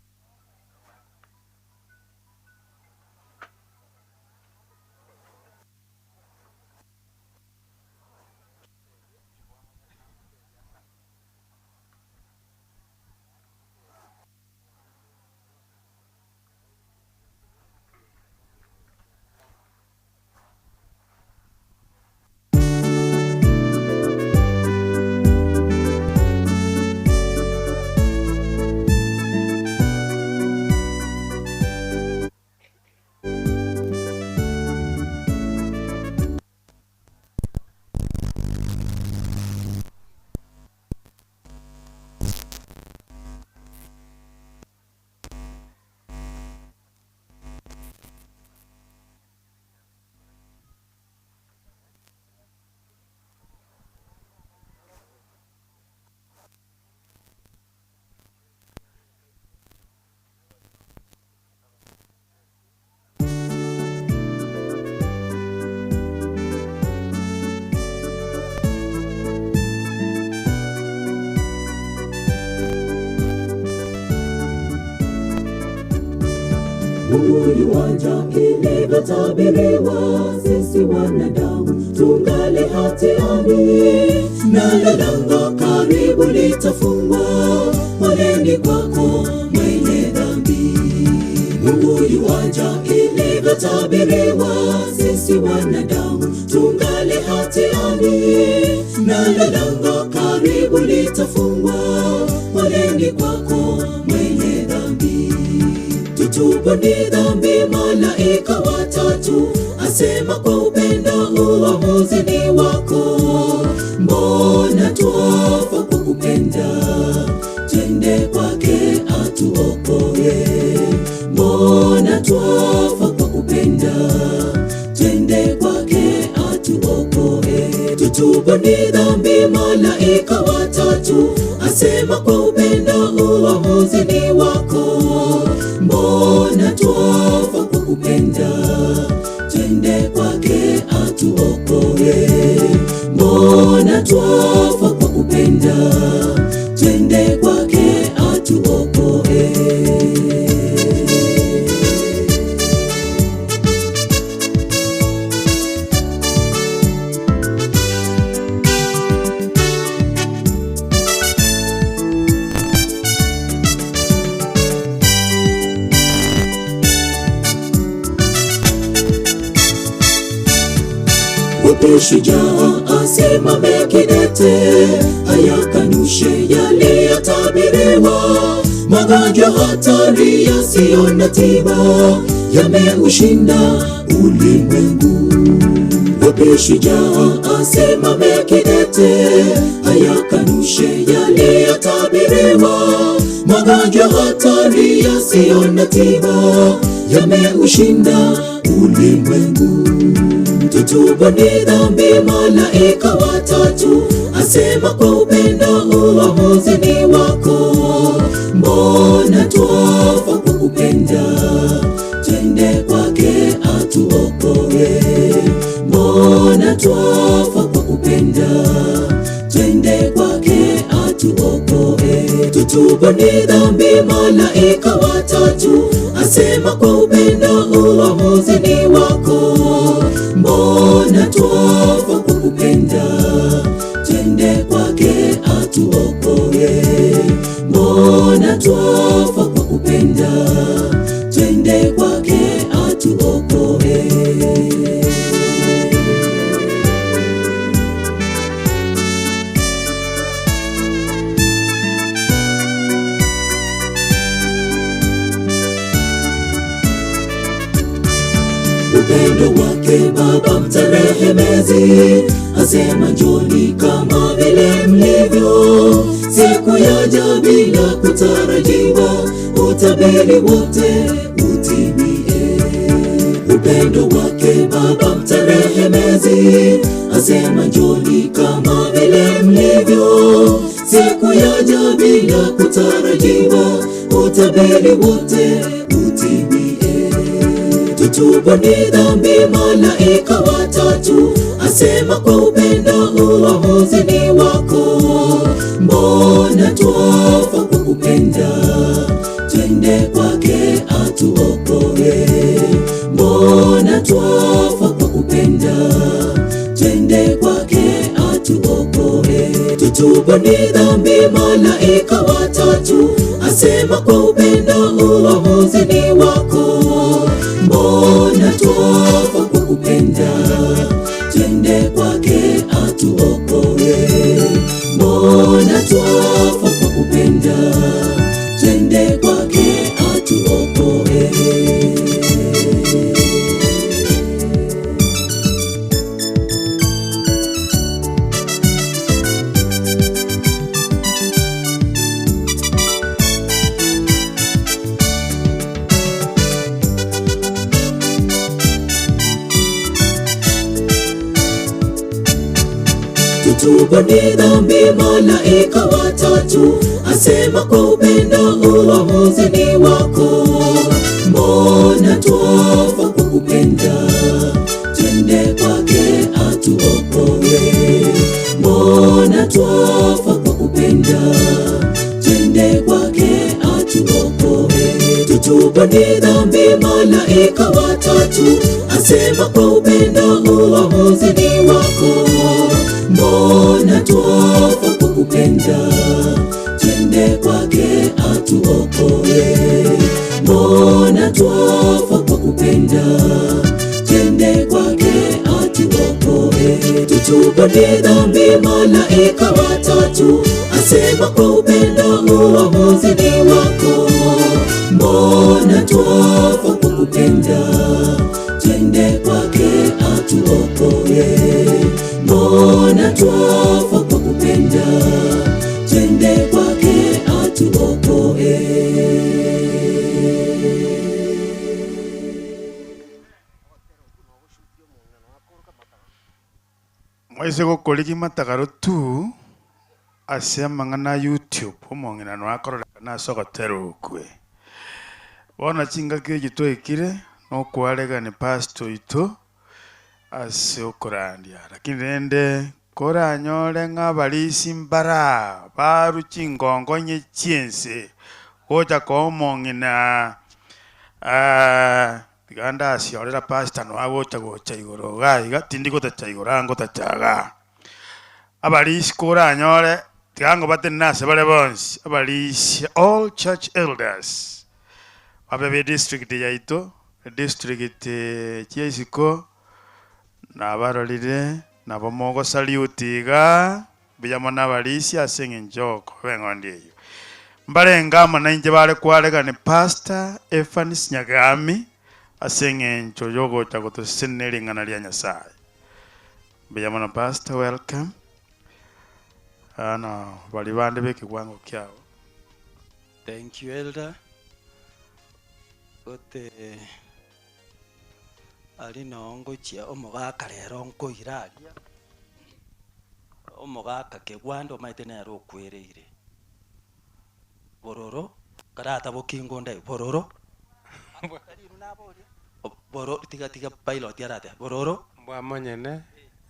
Mungu yuaja ilivyotabiriwa, sisi wanadamu tungali hatiani, nalo lango karibu litafungwa. Poleni kwako mwenye dhambi. Mungu yuaja ilivyotabiriwa, sisi wanadamu tungali hatiani, nalo lango karibu litafungwa. Poleni kwako mwenye dhambi. Tutubuni dhambi, malaika watatu asema kwa upendo, uamuzi ni wako. Mbona twafa kwa kupenda? Twende kwake atuokoe. Mbona twafa kwa kupenda? Twende kwake atuokoe. Tutubuni dhambi, malaika watatu asema kwa upendo, uamuzi ni wako. Mbona twafa kwa kupenda? Twende kwake atuokoe. Wapi shujaa asimame kidete, ayakanushe yaliyotabiriwa. Magonjwa hatari yasiyo na tiba yameushinda ulimwengu. Wapi shujaa asimame kidete, ayakanushe yaliyotabiriwa. Magonjwa hatari yasiyo na tiba yameushinda ulimwengu. Tutubuni dhambi, malaika watatu asema kwa upendo, uamuzi ni wako. Mbona twafa kwa kupenda? Twende kwake atuokoe. Mbona twafa kwa kupenda? Twende kwake atuokoe. Tutubuni dhambi, malaika watatu asema kwa upendo, uamuzi ni wako. Mbona twafa kwa kupenda? Twende kwake atuokoe. Mbona twafa kwa kupenda? Twende kwake atuokoe. Upendo wake Baba mterehemezi, asema njoni kama vile mlivyo. Siku yaja bila kutarajiwa, utabiri wote utimie. Upendo wake Baba mterehemezi, asema njoni kama vile mlivyo. Siku yaja bila kutarajiwa, utabiri wote utimie. Tutubuni dhambi, malaika watatu asema kwa upendo, uamuzi ni wako. Mbona twafa kwa kupenda? Twende kwake atuokoe. Mbona twafa kwa kupenda? Twende kwake atuokoe. Tutubuni dhambi, malaika watatu asema kwa upendo, uamuzi ni wako. Mbona twafa kwa kupenda? Twende kwake atuokoe. Mbona twafa kwa kupenda? Twende kwake atuokoe. Tutubuni dhambi, malaika watatu asema kwa upendo, uamuzi ni wako. Mbona twafa kwa kupenda? Twende kwake atuokoe. Mbona twafa kwa kupenda? Twende kwake atuokoe. Tutubuni dhambi, malaika watatu asema kwa upendo, uamuzi ni wako. Mbona twafa kwa kupenda? Twende kwake atuokoe. Mbona twafa kwa kupenda? Twende kwake atuokoe. Tutubuni dhambi, malaika watatu asema kwa upendo, uamuzi ni wako. Mbona twafa kwa kupenda? Twende kwake atuokoe. Mbona twafa kwa kupenda? Twende kwake atuokoe. Mwaise gokorigi matagaro tu ase amang'ana YouTube omong'inano akororeka ase ogotera okwe. Bono chingaki echi twaikire nokwaregani pastor oito ase okorandia lakini rende koranyore ng'a abarisi mbara baru chingongo nye chiense gocha koa omong'ina tiga ndasiorera pastor noa gocha gocha igoro iga iga tindi gotacha igoro aa ngotacha igaa. Abarisi koranyore tiga ngobatenene ase bare bonsi abarisi all church elders babe be district yaito district chia isiko nabarorire. Nabo mogosaliuti iga mbuya mono abarisia ase eng'encho y'ogokoba eng'ondi eyio. Mbarenge amo nainche bare kwaregani Pastor Evans Nyagami ase eng'encho y'ogocha gotosesenia ne ring'ana ria Nyasaye. Mbuya mono Pastor, welcome. Bono baria bande b'ekegwango kiabo. Thank you elder. Gote aria noo ngochia omogaka rero nkoira aria, omogaka kegwanda omanyete nere okwereire, bororo, karatabokie ngonde bororo, boro tiga tiga pilot arateba bororo. Mbwa monyene,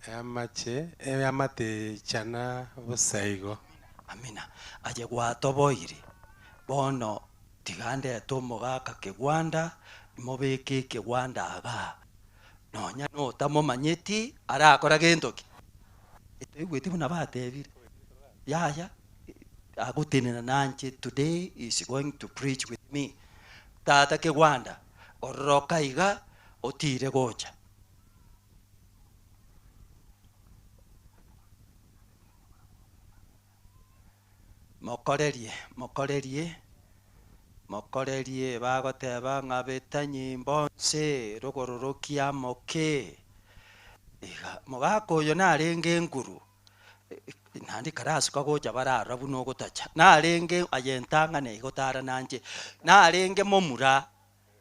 eamache eamate chana bosa igo. Amina. Aye gwatoboire, bono tiga ndete omogaka kegwanda, mobeke ekegwanda igaa, nonya notamomanyeti arakora gento ki? Toigweti buna batebire, yaya agotenena nanche today is going to preach with me. Tata kegwanda, ororoka iga otire gocha. Mokorerie, mokorerie, mokorerie, bagoteba ng'a beta nyimbo nse rogororokia moke. Iga, mogaka oyo narenge nguru, naende karasuka gocha bararora buna ogotacha, narenge aye entang'ani igo tara nanche, narenge momura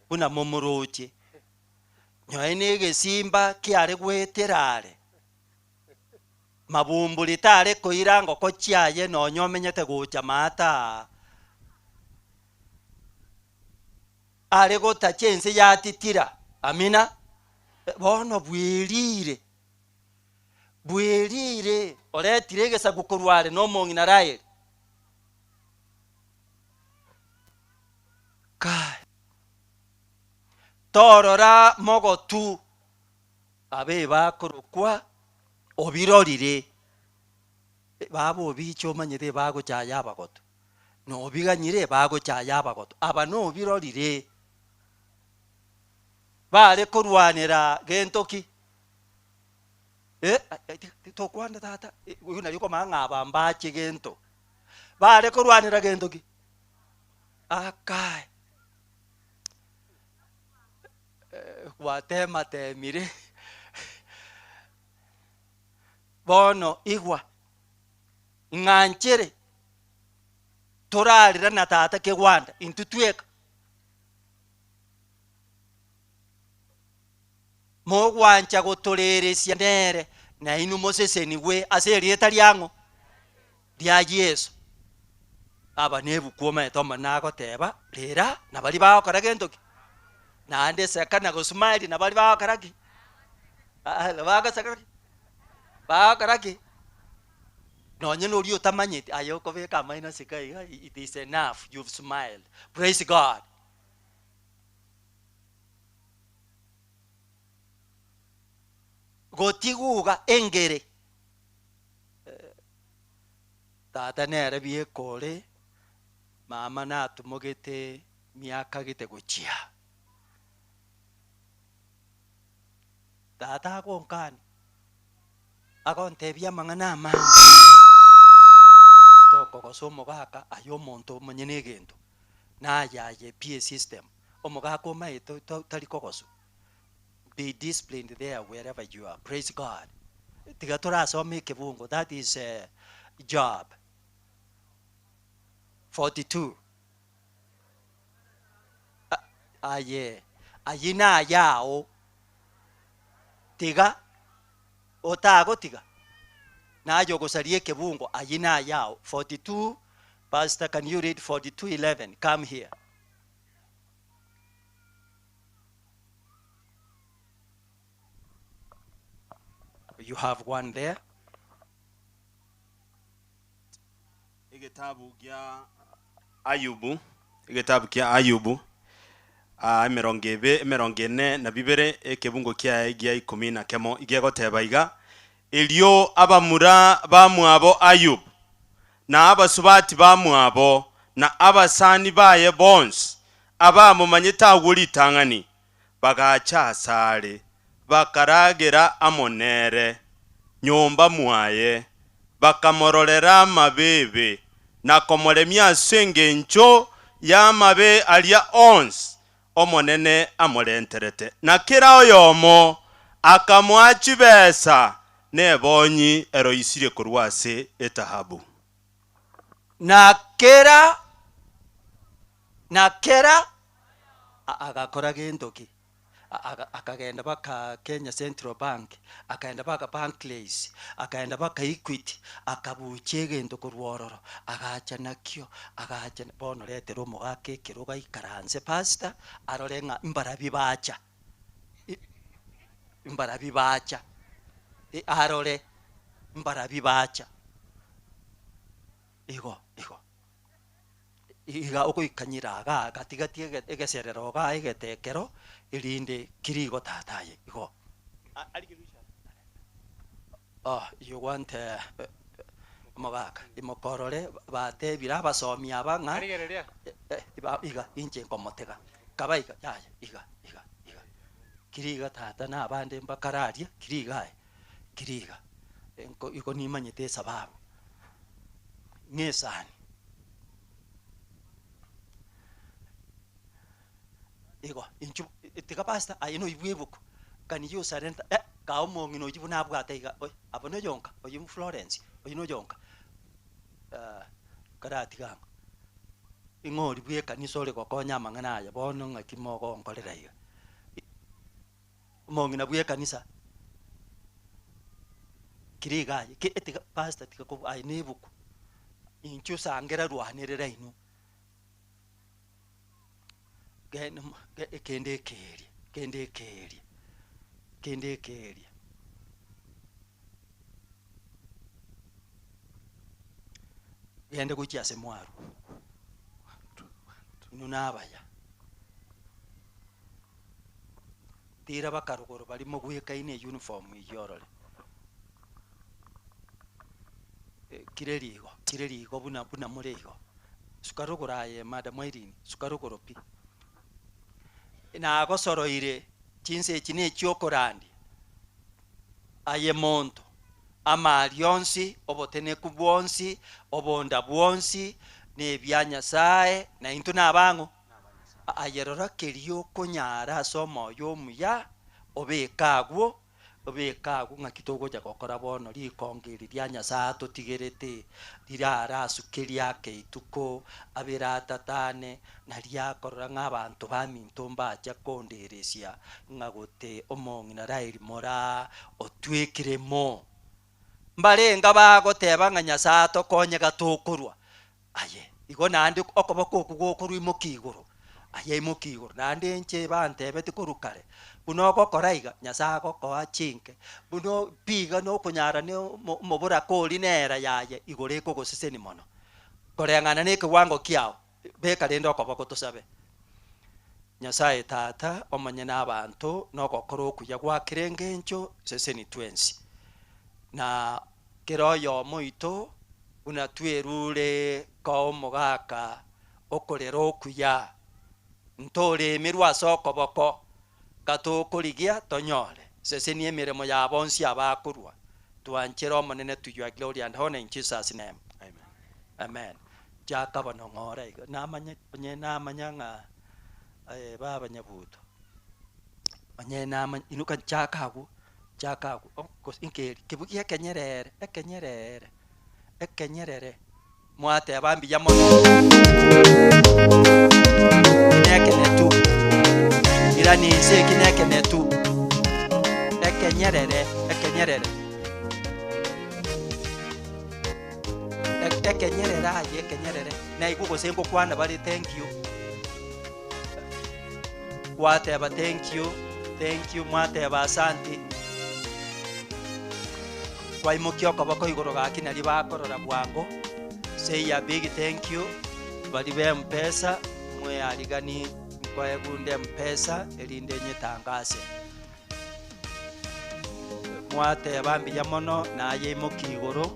buna momoroche, nonye na egesimba kiare goetera are. Mabumburi tare koira ngoko chiaye nonya omenyete gocha maata aa. Are gotacha ense yatitira. Amina. Bono bwerire, bwerire, oretire egesaku korwa are nomong'ina Raeli. Kai. Torora mogotu. Abe bakorokwa obirorire, baba obiche omanyete bagochaya abagotu, na obiganyire bagochaya abagotu, aba nobirorire. Bare korwanera gento ki? Eh, tokwana tata, oyio nario okomanya ng'a aba mbache gento. Bare korwanera gento ki? Akae. Gwatematemire, bono igwa, ng'anchere torarera na tata kegwanda intwe tweka. Mogwancha gotoreresia nere, nainwe mosesenigwe ase erieta riang'o? Ria Yeso. Aba nebuku omanyete Omonene agoteba, Rera, na baria bagokora gento ki? Naende seka na gosmile na baria bagokora ki? Bagoseka ki? Bagokora ki? Nonye na oria otamanyeti, aye okobeka amaino aseka iga, it is enough, you've smiled. Praise God. Gotiguga engere. Tata nere bieka ore, mama natumogete miaka gete gochia. Tata agonkania, agontebia amang'ana amange, tokogosa omogaka aye omonto omonyene egento, naye aye PA system, omogaka omaete tari kogoswa. Be disciplined there wherever you are, praise God. Tiga torasome ekebungo, that is Job 42. Aye, ayio nayao, tiga otagotiga, naye ogosaria ekebungo, ayio nayao. 42, Pastor can you read 42:11, come here. You have one there. Egetabu gia Ayubu, egetabu kia Ayubu, ah, emerongo ebe emerongo ene na bibere ekebungo kiaye gia ikomi na kemo igegoteba iga, Erio abamura bamwabo Ayubu, na abasubati bamwabo, na abasani baye bonsi, abamomanyete agwo ritang'ani, bagacha asare, bakaragera amo nere. nyomba mwaye, bakamororera amabeebe, na komoremia ase engencho y'amabe aria onsi Omonene amorenterete. Na kera oyomo akamoa chibesa nebonyi eroisirie korwa ase etahabu. Na kera, na kera agakora gento ki? Akagenda baka Kenya Central Bank, akagenda baka Barclays, akagenda baka Equity, akabuchia egento korwa ororo, agacha nakio, agacha bono retera omogaka ekerogo aikaranse pastor, arore ng'a mbarabio bacha, mbarabio bacha, arore mbarabio bacha, igo igo. Iga ogoikanyera igaa gati gati egeserero igaa egete ekero, erinde kiri igo tata aye igo. Oh you want omogaka imoka orore batebire abasomi aba ng'a iga inche nkomotega kaba iga yaya iga iga iga kiri iga tata na abande mbakare aria kiri iga aye kiri iga igo nimanyete esababu. Ng'esani. Igo inchuo tiga pastor aye noibwe ebuku can you surrender eh kaa omong'ina oyio buna abwate iga oi abwo noyonka oyio Florence oyio noyonka karatiga ang'o ing'o oria bwa ekanisa ore gokonya amang'ana aya bono ng'aki mogonkorera iga. Omong'ina bw'ekanisa, kire iga aye, ki tiga pastor tiga kobua aye na ebuku, inchuo sangera rwanerera inwe, genda mo ge ekende ekeeria, kende ekeeria, kende ekeeria. Genda gochia ase mwarwa, inwe na abaya. Tira bakarogoro baria mogwekaine eyuniform eyio orore. Kire rigo, kire rigo buna buna more igo. Suka rogoro aye Madam Irene, suka rogoro pi. Nagosoroire chinsa echi ne echiokorandia, aye monto, amari onsi, oboteneku bwonsi, obonda bwonsi, na ebia Nyasae, na intwe nabang'o? Aye rora keria okonyara ase omoyo omuya, obeke agwo, obeke agwo ng'aki togocha gokora bono rikongo eri ria Nyasae atotigerete, rirarasuke riake ituko, abere atatane, na riakorora ng'a abanto baminto mbacha konderesia, ng'a gote omong'ina Raeli moraa otwekire mo. Mbarenge bagoteba ng'a Nyasae atokonye gatokorwa, Aye, igo naende okoboko okwo gokorwa imokia igoro, aye imokia igoro. Naende inche bantebeti korwa kare, buna ogokora iga, Nyasae agokoa chinke, buna pi iga nokonyara ne omo omoboraka oria nera yaye igoro ekogosesenia mono. Koreng'ana na ekewango kiao, beka rende okoboko tosabe. Nyasae Tata, omonyene abanto, na ogokora okuya gwa kera engencho, seseni twensi. Na Kera oyomo oito buna twerure koa omogaka okorera okuya, ntoremerwe ase okoboko, gatokorigia tonyore. Sesenia emeremo ya bonsi abakorwa, twanchere Omonene to your glory and honor in Jesus name. Amen. Chaka bono ng'ora iga namanya onye namanya ng'a baba nyabuto onye namanya inuka chaka agwo. Chaka agwo, oh, gose inki eri? Kebugia ekenyerere, ekenyerere, ekenyerere. Mwateba mbuya mono. Eki nekenetu. Irani inse eki nekenetu. Ekenyerere, ekenyerere. Ekenyerere aye, ekenyerere. Naigwe gose ngokwana bare thank you. Gwateba thank you, thank you, mwateba asanti. Kwaimokia okoboko igoro gaki nari bakorora bwango. Say a big thank you bari be Mpesa mwearigani nkoegunde Mpesa erinde nyetangase. Mwateba mbuya mono naye imokia igoro.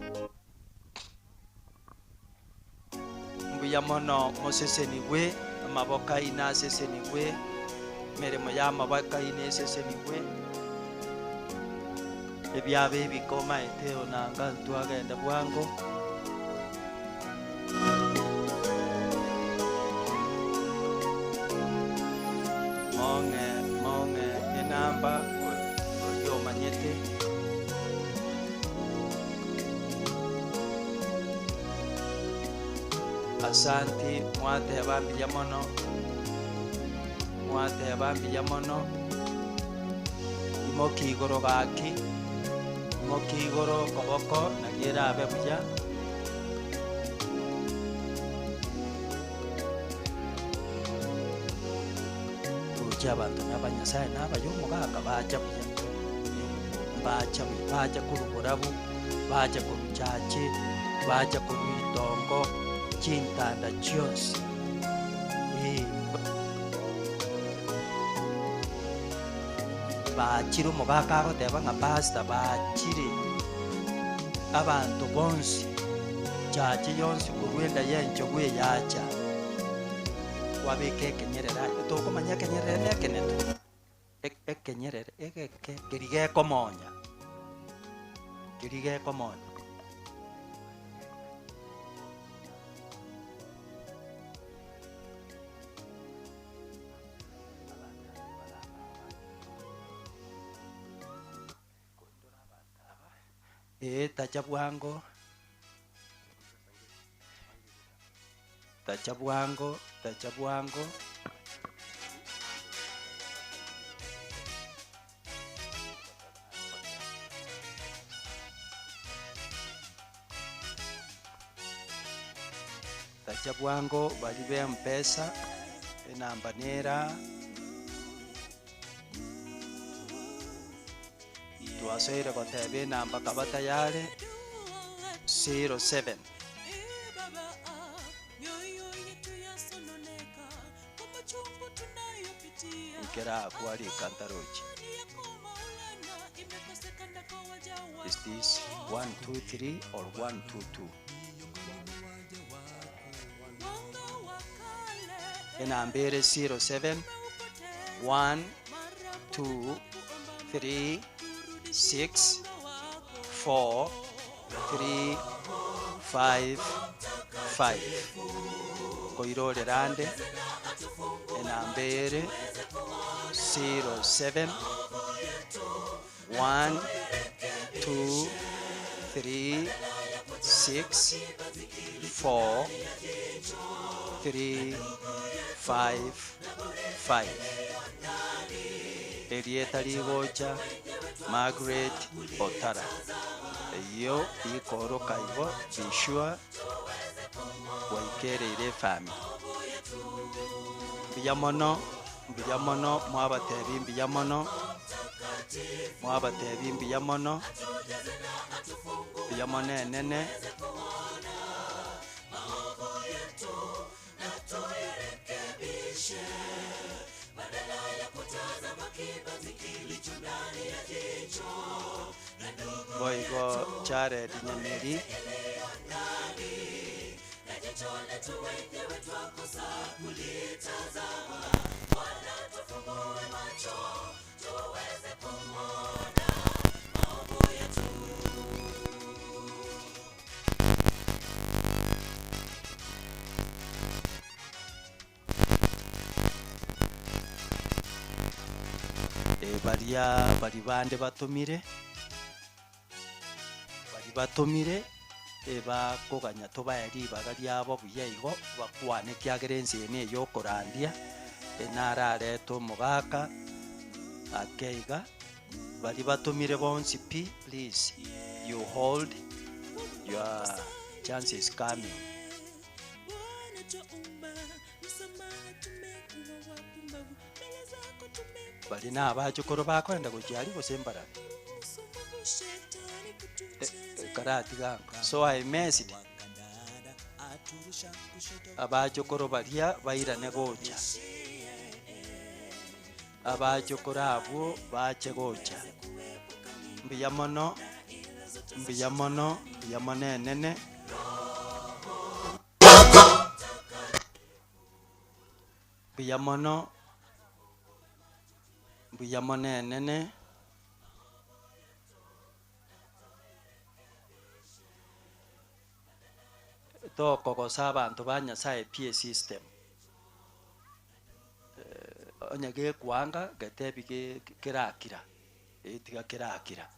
Mbuya mono mosesenigwe, amaboko aino asesenigwe, emeremo y'amaboko aino esesenigwe. Ebiaba ebike omaete onanga ntwagenda bwango. Mong'e mong'e enamba oria omanyete. Asanti mwateba mbuya mono, mwateba mbuya mono. Imokia igoro gaki, imokia igoro okoboko nari erabe buya. Roche abanto na abanyasaye na abaye omogaka bacha buya, mbacha buya, bacha korwa borabu, bacha korwa chache, bacha korwa itongo, chintanda chionsi eh. Bachire omogaka agoteba ng'a pastor bachire abanto bonsi chache yonsi korwa enda ya enchogu eyacha kwabeka ekenyerere aye tokomanya ekenyerere na ekenetu ekenyerere egeke keria gekomonya keria gekomonya. Ee, tacha bwango, tacha bwango, tacha bwango. Tacha bwango baria be mpesa, enamba nera aa. Twasoire goteba enamba kaba tayari, 07. Nkera akwo arika ntarochi. Is this 1 2 3 or 1 2 2? Enamba ere 07 1 2 3 6 4 3 5 5. Nkoirorera ande enamba ere 07 1 2 3 6 4 3 5 5. Erieta rigocha Margaret Otara. Eyio rikoroka igo be sure gwaikereire efamiri. Mbuya mono, mbuya mono mwabatebi mbuya mono, mwabatebi mbuya mono, mbuya mono enene. Boigo Jared Nyamiri. Baria baria bande batomire, baria batomire ebakoganya tobae ribaga riabo buya igo, bakwane ekiagera ense eye na eyokorandia, nararete omogaka ake iga, baria batomire bonsi pi, please you hold your chance is coming. Baria nabachokoro bakoenda gochia aria gose mbarabwo? Karatiga ango. So I messed. Abachokoro baria bairane gocha. Abachokoro abwo bache gocha. Mbuya mono, mbuya mono, mbuya mono enene. Mbuya mono, mbuya mono enene. Tokogosa abanto ba Nyasaye pi esystem. Onye gekwanga getebi ge kerakira, eh tiga kerakira.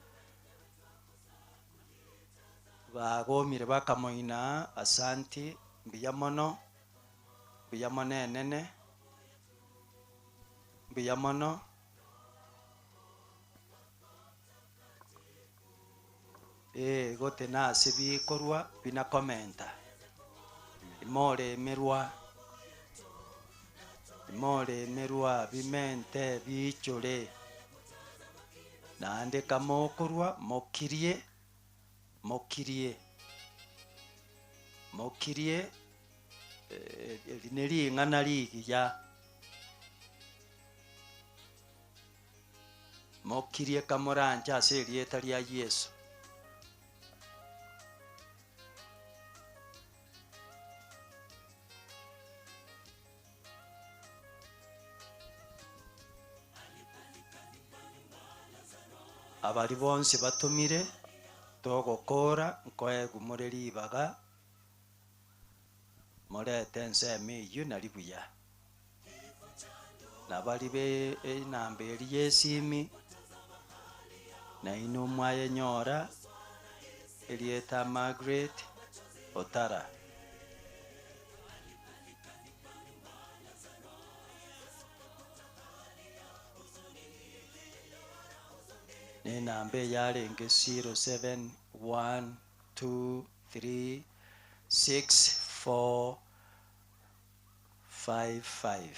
Bagomire bakamoina asanti, mbuya mono, mbuya mono enene, mbuya mono. Ee, gote nase bikorwa bina komenta, imoremerwa, imoremerwa bimente biichore, naende kamokorwa mokirie, mokirie, mokirie, eri ne ring'ana rigiya. Mokirie kamoranche ase erieta ria Yeso. Abaria bonsi batomire, togokora, nkoegwa more ribaga, morete ensemo eyio nari buya. Na baria be enamba eria y'esimi, nainwe mwayenyora, erieta Margaret Otara. Na enamba eyarenge 071236 5 5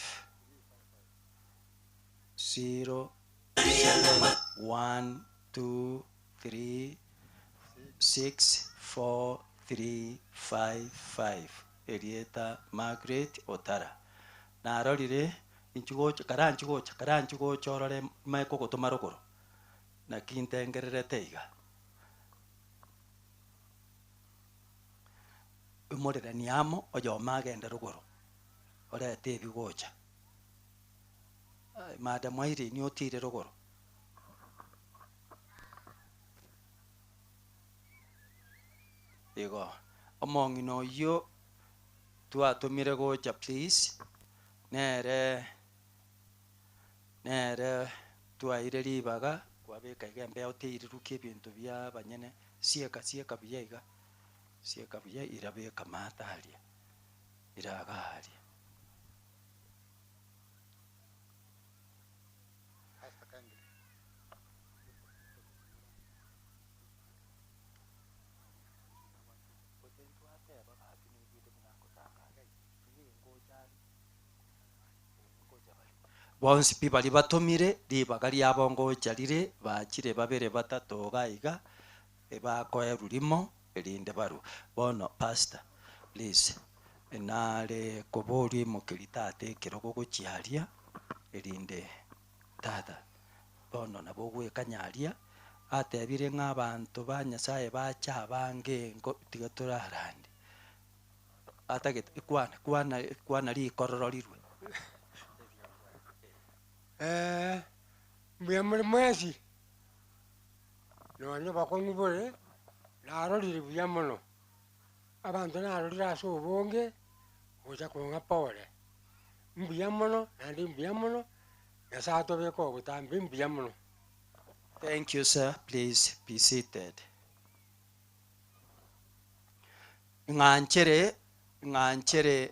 0 7 1 2 3 6 4 3 5 5 Erieta Margaret Otara. Narorire inchu gocha karanchi gocha karanchi gocha orore mae kogotoma rogoro naki ntengererete iga. Imoreranie amo oyomo agende rogoro orete ebi gocha. Madam Irene otire rogoro. Igo, omong'ina oyio twatomire gocha please, nere nere twaire ribaga kwabeka iga embeo teirirukia ebinto bia abanyene, sieka sieka buya iga, sieka buya ira beka maate aria, ira iga aria. Bonsi pi baria batomire ribaga riabo ngocha rire, bachire babere batato iga iga, ebakoerwa rimo, erinde barwe. Bono pastor, please, nare koboria imokeria tata ekerogo gochia aria, erinde tata bono nabo ogwekanya aria, atebire ng'a abanto ba Nyasaye bache abange nko tiga torarande. Atagete, kwana, kwana, kwana rikororo rirwe. Mbuya more mwensi, Nonya obokong'u bore, narorire buya mono, abanto narorire ase obonge gocha kong'a pore. Mbuya mono naende mbuya mono, Nyasae atobeke obotambe mbuya mono. Thank you sir, please be seated. Ng'anchere, ng'anchere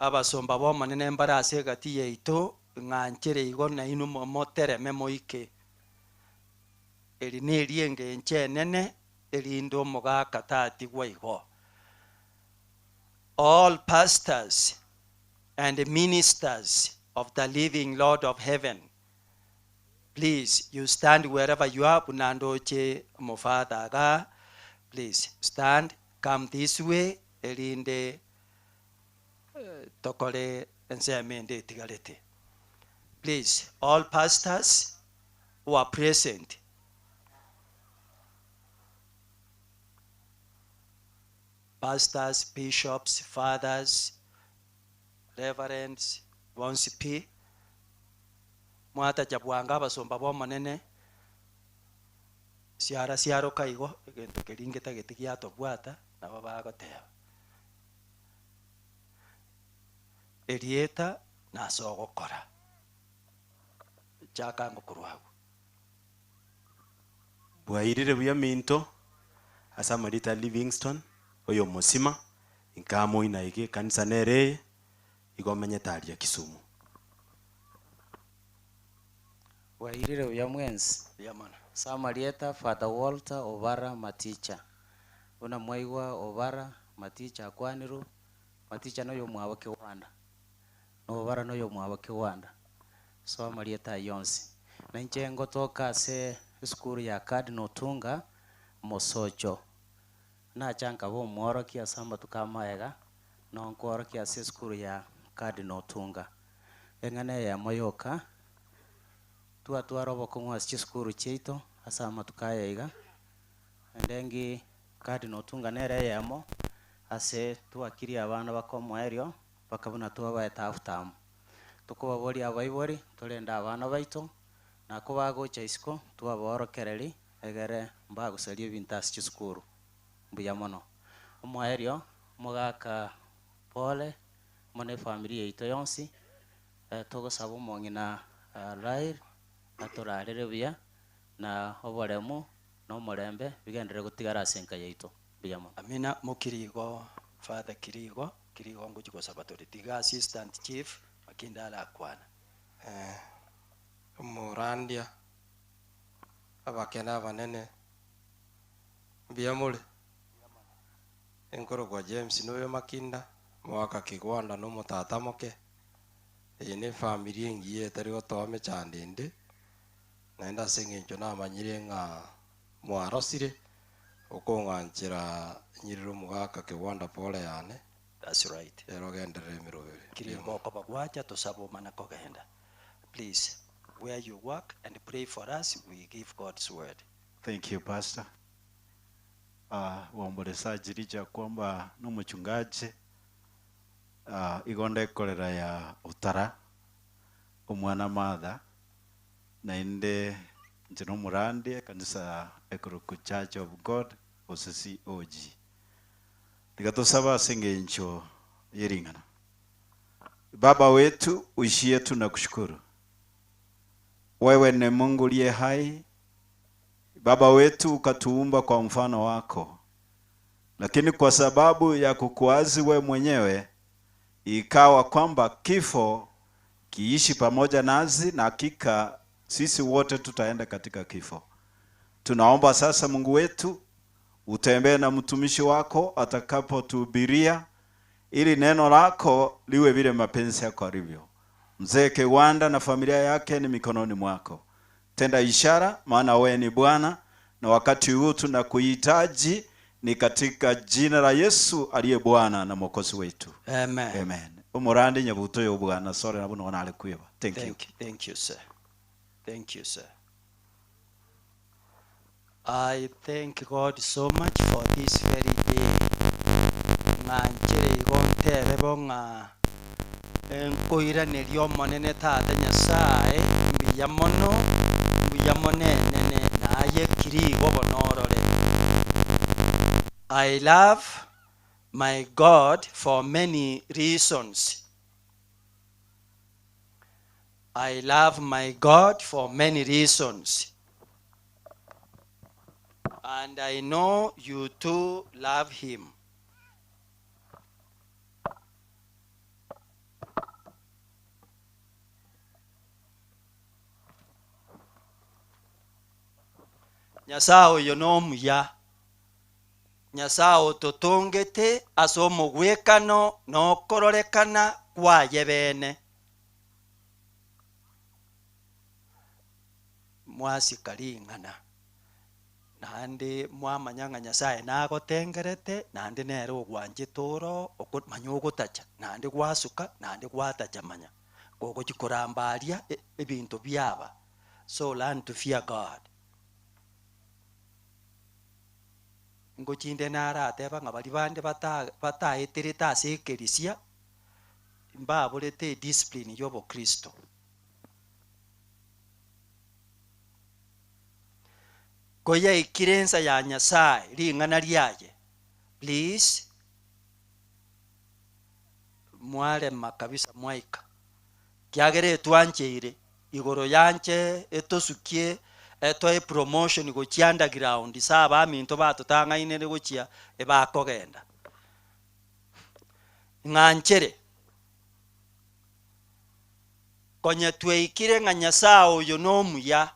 abasomba b'Omonene mbare ase egati yaito, ng'anchere igo nainwe motereme moike. Eri neri engencho enene, erinde omogaka tatigwa igo. All pastors and ministers of the living Lord of heaven, please you stand wherever you are, buna ndoche omofather igaa, please stand, come this way, erinde tokore ensemo ende etigarete. Please, all pastors who are present. Pastors, bishops, fathers, reverends, bonsi pi, mwatacha bwango abasomba b'Omonene, siara siaroka igo, egento keria ngetagete giatobwata, nabo bagoteba. Erieta na ase ogokora. Chaka ngokorwa agwo. Bwairire buya minto, ase amarieta a Livingstone, oyo omosima, inka moina iga ekanisa nere eye, igo omenyete aria Kisumu. Bwairire buya mwensi. Buya mono. Ase amarieta Father Walter Obara Maticha. Buna mwaigwa Obara Maticha akwanirwe, Maticha noyo omwabo Kigwanda, na Obara noyo omwabo Kigwanda. So amarieta ayio onsi. Na inche ngotoka ase esukuru ya Cardinal Otunga, Mosocho. Nacha nkaba omworokia ase amatuko amaega, nonkworokia ase esukuru ya Cardinal Otunga. Eng'ana eyemo yoka, twatwara obokong'u ase chisukuru chiaito ase amatuko aya iga, naende ngi Cardinal Otunga nere eyemo ase twakirie abana bakomoerio mpaka buna twabaete half term. Tokobaboria abaibori torende abana baito, na kobagocha isiko twabaorokereri egere mbagosaria ebinto ase chisukuru. Mbuya mono. Omoerio, omogaka pole amo na efamiri yaito yonsi, togosaba omong'ina Rael atorarere buya na oboremu na omorembe bigenderere gotigara ase enka yaito. Mbuya mono. Amina mokirigo Father Kirigo, Kirigo ngochia gosaba tore tiga assistant chief Makinda arakwana. Omorandia, abake na abanene, mbuya more? Nkorokwa James noyo Makinda, omogaka Kigwanda na omotata moke. Eye ne efamiri engiya etari gotoa mechando ende, naende ase eng'encho namanyire ng'a mwarosire, okong'anchera nyirire omogaka Kigwanda pole yane. That's right. Ere ogenderere emeroberi. Kirigo okoba gwacha tosabe omana kogenda. Please, where you work and pray for us, we give God's word. Thank you pastor. Uh, waombolezaji licha ya kwamba no muchungaji uh, igo ndekorera ya utara omwana Martha naende inche nomorandi ekanisa ekoroku Church of God gose COG. Tiga tosabe ase engencho yering'ana. Baba wetu uishie tunakushukuru. Wewe ni Mungu uliye hai. Baba wetu ukatuumba kwa mfano wako, lakini kwa sababu ya kukuazi we mwenyewe ikawa kwamba kifo kiishi pamoja nasi, na hakika sisi wote tutaenda katika kifo. Tunaomba sasa Mungu wetu utembee na mtumishi wako atakapotuhubiria, ili neno lako liwe vile mapenzi yako alivyo. Mzee Kewanda na familia yake ni mikononi mwako. Tenda ishara, maana wewe ni Bwana, na wakati huu tunakuhitaji, ni katika jina la Yesu aliye Bwana na Mwokozi wetu. Amen. Amen. Umurandi nyabuto yo Bwana sore nabo nona ali kwiba. Thank you. Thank you. Thank you, sir. Thank you, sir. I thank God so much for this very day. Ng'anchere igo ntebe bo ng'a nkoiraneria Omonene Tata Nyasaye mbuya mono, mbuya mono enene, naye ekiri igo bono orore. I love my God for many reasons. I love my God for many reasons. And I know you too love him. Nyasaye oyo nomuya. Nyasaye ototongete ase omogwekano nokororekana kwaye bene. Mwasika ring'ana naende mwamanya ng'a Nyasaye nagotengerete naende nere ogwanchete oro manya ogotacha naende gwasuka naende gwatacha manya gogochi koramba aria ebinto biaba. So learn to fear God. Ngochinde narateba ng'a baria bande bataeterete ase ekerisia mbaborete ediscipline ya obokristo. Koyaikire ensa ya Nyasaye ring'ana riaye, please Mwarema kabisa mwaika, kiagera etwancheire igoro yanche etosukie etoe promotion gochia underground sa abaminto batotang'ainere gochia ebakogenda. Ng'anchere konye tweikire ng'a Nyasae oyo nomuya,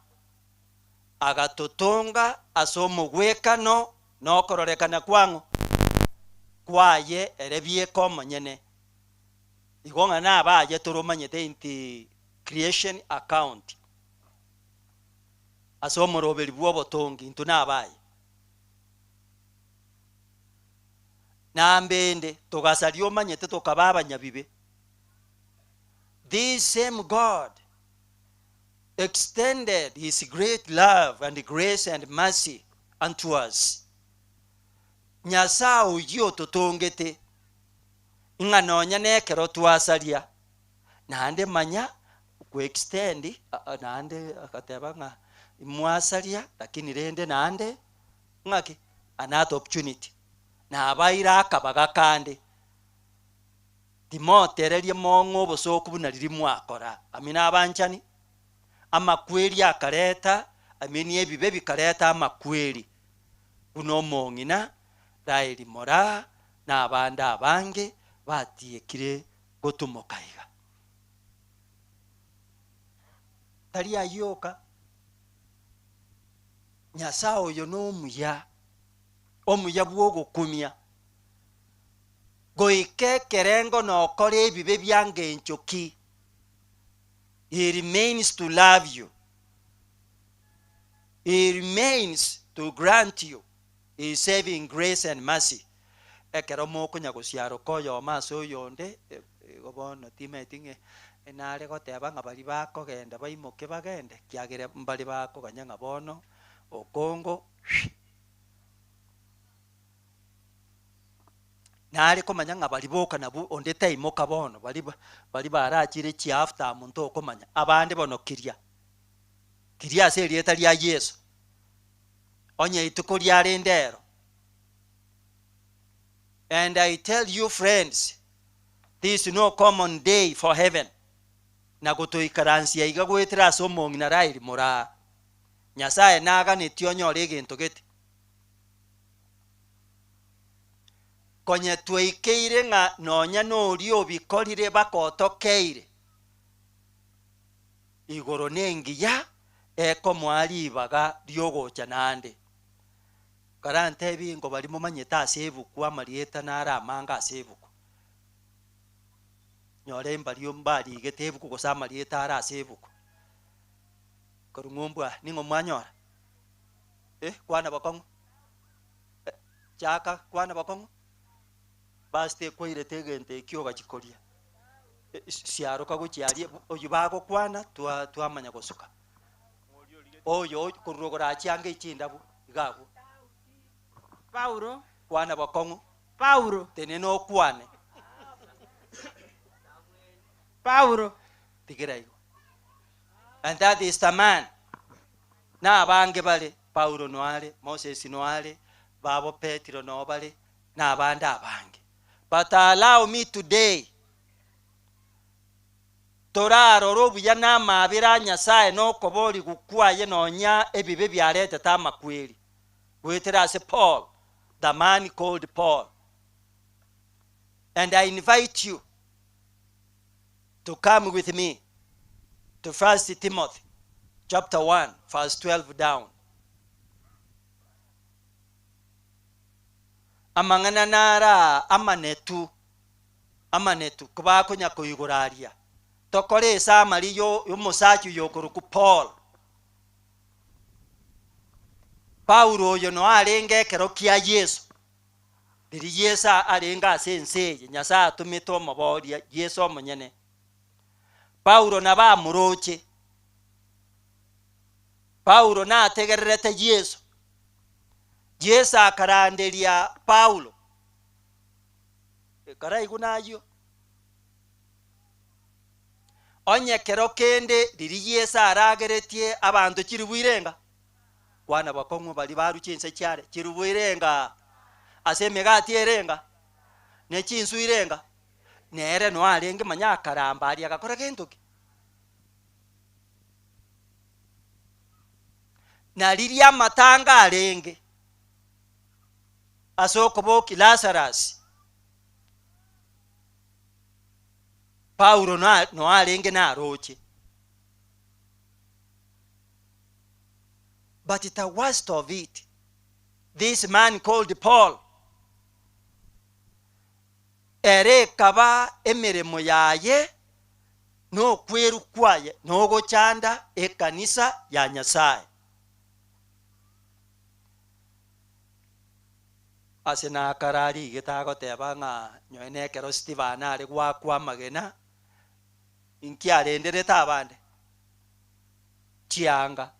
agatotonga ase omogwekano na okororekana kwang'o? Kwaye ere bieka omonyene. Igo ng'a nabaye toromanyete inti creation account ase omoroberi bw'obotongi intwe nabaye. Nambende togasaria omanyete tokaba abanyabibe. This same God extended his great love and grace and mercy unto us. Nyasae oyio ototongete, ng'a nonya nekero twasaria, naende manya ko extend naende agateba ng'a mwasaria lakini rende naende ng'aki another opportunity, nabaire akabaga kande. Timotereria mong'e obosooku buna riria mwakora. Amina abanchani. Amakweri akareta, I mean ebibe bikareta amakweri, buna omong'ina Raeli Moraa na abande abange batiekire gotumoka iga. Tari ayio oka, Nyasae oyo nomuya, omuya bw'ogokumia. Goika ekerengo nokora ebibe bia ngencho ki, He remains to love you, He remains to grant you His saving grace and mercy. Ekero mokonya gosiaroka oyomo ase oyonde, igo bono timanyeti ng'a nare goteba ng'a baria bakogenda baimoke bagende, ekiagera mbare bakoganya ng'a bono okongo. Nare komanya ng'a baria boka nabwo onde taimoka bono, baria baria barachire chiafter amo ntokomanya, abande bono kiria, kiria ase erieta ria Yeso. Onye rituko riarende ero. And I tell you friends, this no common day for heaven, na gotoikaransia iga goetera ase omong'ina Raeli moraa. Nyasaye naganetie onyore egento gete. Konye twaikeire ng'a nonya noria obikorire bakotokeire, igoro nengiya ekomoa ribaga riogocha naende. Karantebie ingo baria momanyete ase ebuku amarieta nare amange ase ebuku. Nyore mbaria mbarigete ebuku gose amarieta are ase ebuku. Korwa ng'umbu aa ning'o mwanyora? Eh, kwana bokong'u. Chaka kwana bokong'u, basi tekwairete egento ekio ogachia koria. Siaroka gochia aria, oyio bagokwana twa twamanya gosuka. Oyo korwa rogoro achie ange chindabu iga abwo. Paulo. Kwana bokong'u. Paulo. Tenena okwane. Paulo. Tigira igo. And that is the man. Na abange bare, Paulo noare, Moses noare, babo Petero noo bare, na abande abange. But allow me today, torarore obuya na amaabera a Nyasae na okoboorigwa kwaye nonya ebibe biaretete amakweri, goetera ase Paul, the man called Paul. And I invite you to come with me to First Timothy chapter 1 verse 12 down. Amang'ana naro aa amanetu, amanetu, kobakonya koigora aria. Tokore esamari yo yomosacha oyo okorokwa Paul. Paulo oyo noo arenge ekero kia Yeso. Riria Yeso arenge ase ense eye, Nyasae atomete omoboria, Yeso omonyene. Paulo nabo amoroche. Paulo nategererete Yeso. Yeso akaranderia Paulo, Karaigwe nayio. Onye kero kende riria Yeso arageretie abanto chilifu irenga? Kwana bokong'u baria barwa chinse chiare chilifu irenga? Ase emegati erenga? Ne chinsu irenga? Nere noo arenge manya akaramba aria agakora gento ki? Na riria amatanga arenge ase okobokia Lazarus, Paulo noo arenge naroche. But the worst of it, this man called Paul, ere ekaba emeremo yaye nokwerwa kwaye nogochanda ekanisa ya Nyasae. Ase nakare arigete agoteba ng'a nonye nekero Stefano are goakwa amagena, inki arenderete abande? Chianga,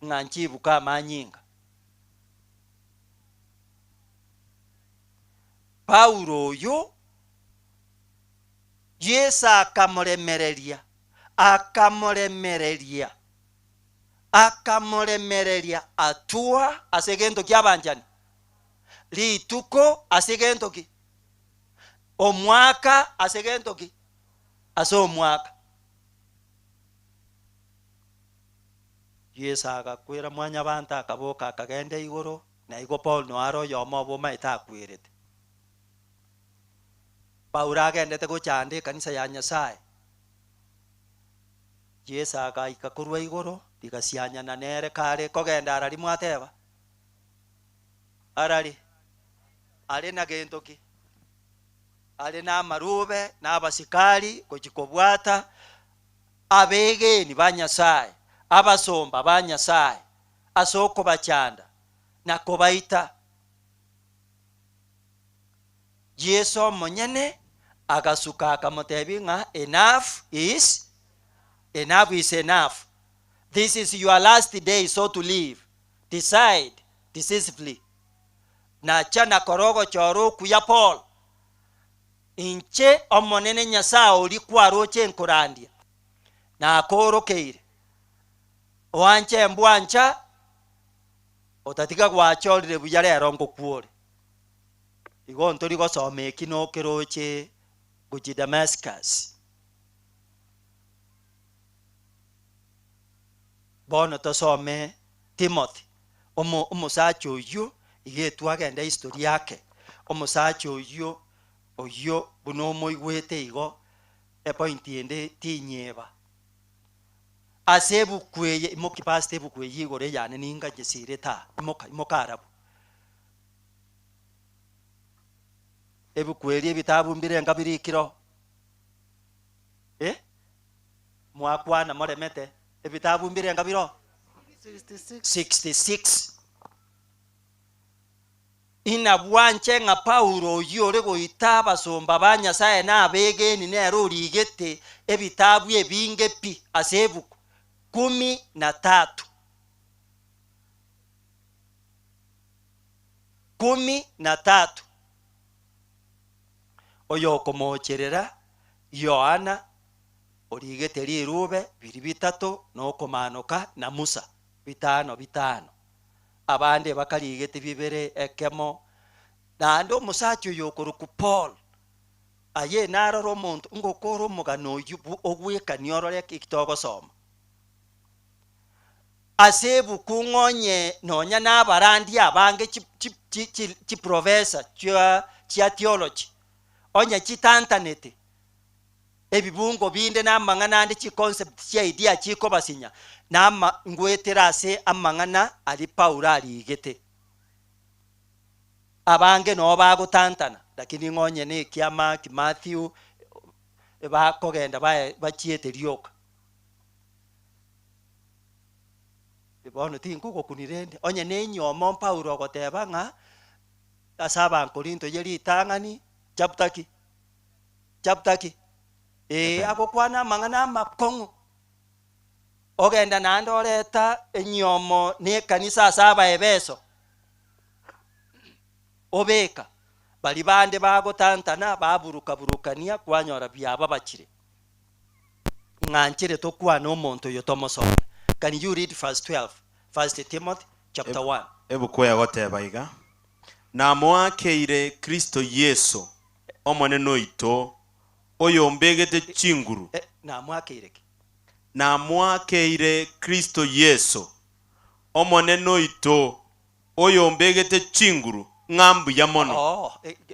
ng'a nchibuke amanyinga. Paulo oyo, Yeso akamoremereria, akamoremereria, akamoremereria atua ase egento ki'abanchani, rituko ase egento ki? Omwaka ase egento ki? Ase omwaka. Yeso agakwera mwanyabanto akaboka akagenda igoro, na igo Paulo noyo are oyomo obo omaete akwerete. Paulo agendete gochanda ekanisa ya Nyasae. Yeso agaika korwa igoro, rigasianyana nere kare kogenda arari mwateba? Arari? Are na gento ki? Are namarube na abasikari gochia kobwata abegeni ba Nyasae, abasomba ba Nyasae, ase okobachanda na kobaita. Yeso omonyene agasuka akamotebia ng'a enough is enough is enough, this is your last day so to live, decide decisively. Nacha na kora ogochora okuya Paul, inche Omonene Nyasae oria kwaroche nkorandia, nakoorokeire, oanche mbwancha, otatiga gwachorire buya rero ngokwore. Igo ntori gosoma eki nokeroche gochia Damascus. Bono tosome Timothy, omo omosacha oyio iga etwagenda history yake, omosacha oyio oyio buna omoigwete igo epoint ende tinyeba. Ase ebuku eye imoki pastor ebuku eye igoro eyane ninga nyesirete aa, imoka imoka arabwo. Ebuku eria ebitabu mbirenga birikire oo? Eh? Mwakwana moremete, ebitabu mbirenga bire oo? 66. Inabwanche ng'a Paulo oyio ore goita abasomba ba Nyasae na abegeni nere origete ebitabu ebinge pi ase ebuku 13. 13. Oyokomocherera Yohana origete rirube biri bitato na okomanoka na Musa bitano bitano. Abande bakarigete bibere ekemo. Naende omosacha oyo okorokwa Paul, aye narore omonto ngokora omogano oyio ogwekania orore eki togosoma. Ase ebuku ng'onye nonya nabarandia abange chiprofesa chia theology, onye chitantanete ebibungo binde na amang'ana ande chiconcept chia idea chikobasinya, na ngoetera ase amang'ana aria Paulo arigete. Abange noo bagotantana, lakini ng'onye na ekia Mark, Matthew, bakogenda bachiete rioka. Bono tinkogokuni rende, onye nenyomo Paulo ogoteba ng'a ase Abakorinto ye ritang'ani chapter ki? Chapter ki? Ee, agokwana amang'ana amakong'u. Ogenda naende oreta enyomo na ekanisa ase Abaebeso, obeka baria bande bagotantana baburuka-burukania kwanyora biababachire. Ng'anchere tokwane omonto oyo tomosome. Can you read verse 12, First Timothy chapter 1. Ebuku egoteba iga, Namoakeire Kristo Yeso, Omonene oito, Oyombegete chinguru. Eh, namwakeire ki? Namwakeire Kristo Yeso, Omonene oito, oyombegete chinguru, ng'a mbuya mono. Oo,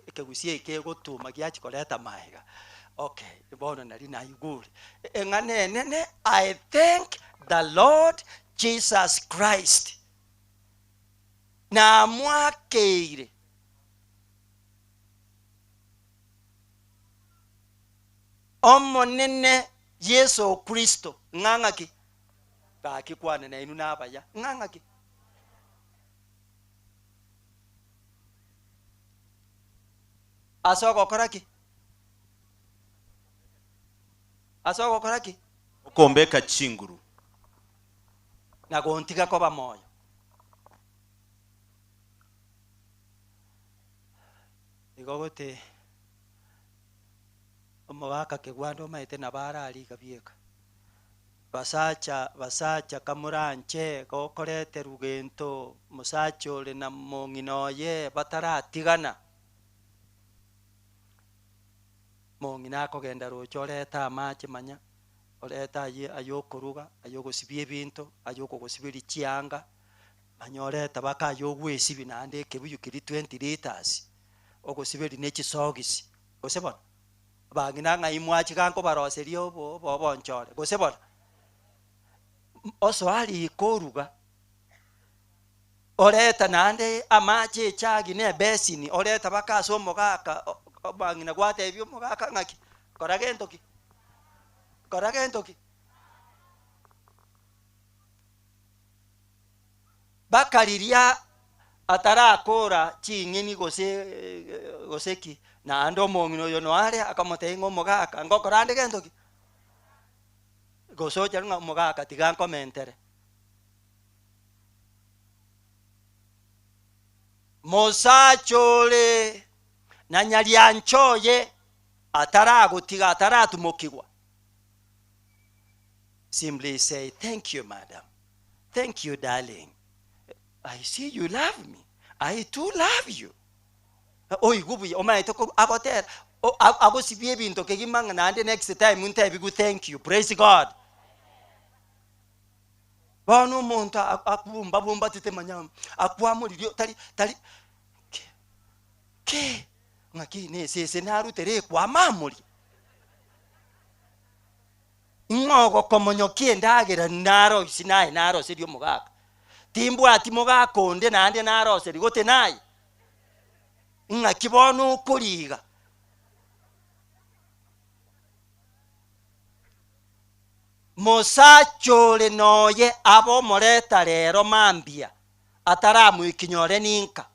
ekegusii eke egotuma giachia koreta maega. Okay, bono nari naigure. Eng'ana enene, I thank the Lord Jesus Christ. Namwakeire. Omonene Yeso Kristo, ng'a ng'aki? Gaki kwane nainwe nabaya, ng'a ng'aki? Ase ogokora ki? Ase ogokora ki? Okombeka chinguru. Na gontiga koba moyo. Igo gote omogaka kegwanda omaete nabo arariga bieka. Basacha, basacha kamoranche gokoreterwa gento mosacha ore na mong'ina oye bataratigana. Mong'ina akogenda roche orete amache manya, orete ayio ayokoruga, ayogosibia ebinto, ayokogosiberia chianga, manya oreta baka ayogwesibia naende ekebuyu keria 20 litres, ogosiberia ne chisogisi, gose bono? Bang'ina ng'ai mwachiga nkobaroseria obo obo obonchore, gose bono? Osoa riko oruga, oreta naende amache echagi na ebesini, oreta baka ase omogaka o- omong'ina gwatebia omogaka ng'aki, kora gento ki? Kora gento ki? Baka riria atarakora ching'eni gose gose ki, naende omong'ina oyo noyo are akamotebia ng'a omogaka ngokora ande gento ki? Gose ocha ng'a omogaka tiga nkomentere. Mosacha ore na nyariancha oye ataragotiga ataratumokigwa, simply say thank you madam. Thank you darling, I see you love me, I too love you. Oigwe buya omaete korwa agotera o- a- agosibia ebinto kegima ng'a naende next time ntebiwe thank you, praise God. Bono omonto a- akobumba bumbatete manya akwamoririe tari tari ki ki ng'aki na esese narutere ekwamamoria. Ng'a ogokomonyokia endagera naroisie naye naroserie omogaka, timbwati mogaka onde naende naroserie gose naye, ng'aki bono okoriga? Mosacha ore noye abe omoreta rero mambia, ataramoikinyore ninka,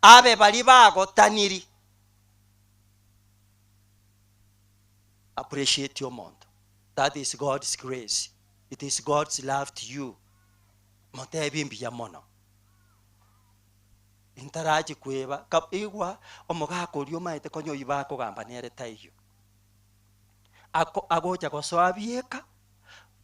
abe baria bagotaniri. Appreciate omonto, that is God's grace, it is God's love to you, motebie mbuya mono. Intarachi kweba, ka igwa omogaka oria omaete konya oyio bakogamba nere taiyo. Ako agocha gosoa bieka,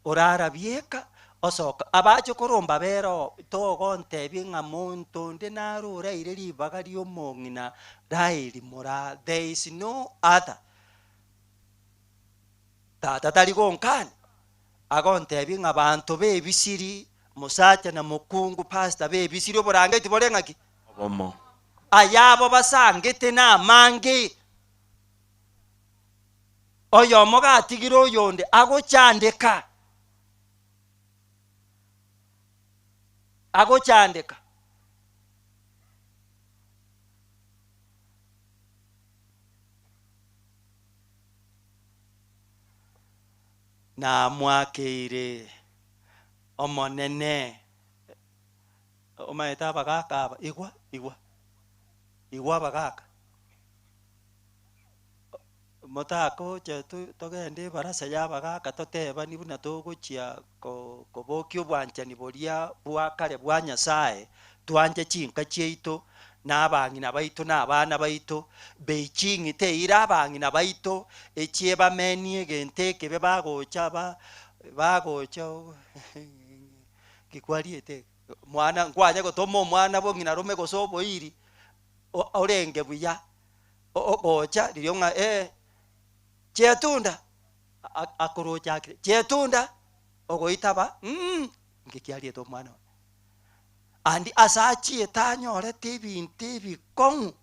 orara bieka, osoka, abache koromba bere oo, togontebia ng'a monto onde naro oraire ribaga ria omong'ina Raeli moraa, there is no other. Tata tari gonkania, agontebia ng'a banto b'ebisiri, mosacha na mokungu, pastor b'ebisiri oborangeti bore ng'aki? Obomo. Ayabo basangete namange. Oyomo gatigire oyonde agochandeka, agochandeka. Namwakeire Omonene, omanyete abagaka aba, igwa, igwa, igwa abagaka, motakocha togende ebarasa ya abagaka totebani buna togochia kobokia obwanchani boria bwa kare bwa Nyasaye, twanche chinka chiaito, na abang'ina baito na abana baito, Beijing teire abang'ina baito echie bamenie egento ekebe bagocha ba bagocha nkikwariete mwana nkwanye gotoma omwana bong'ina rome gose oboiri orenge buya ogocha riria ng'a eh. Chetunda akoroche akire, Chetunda ogoitaba mm inki kiariete omwana one. Andi ase achiete anyorete ebinto ebikong'u,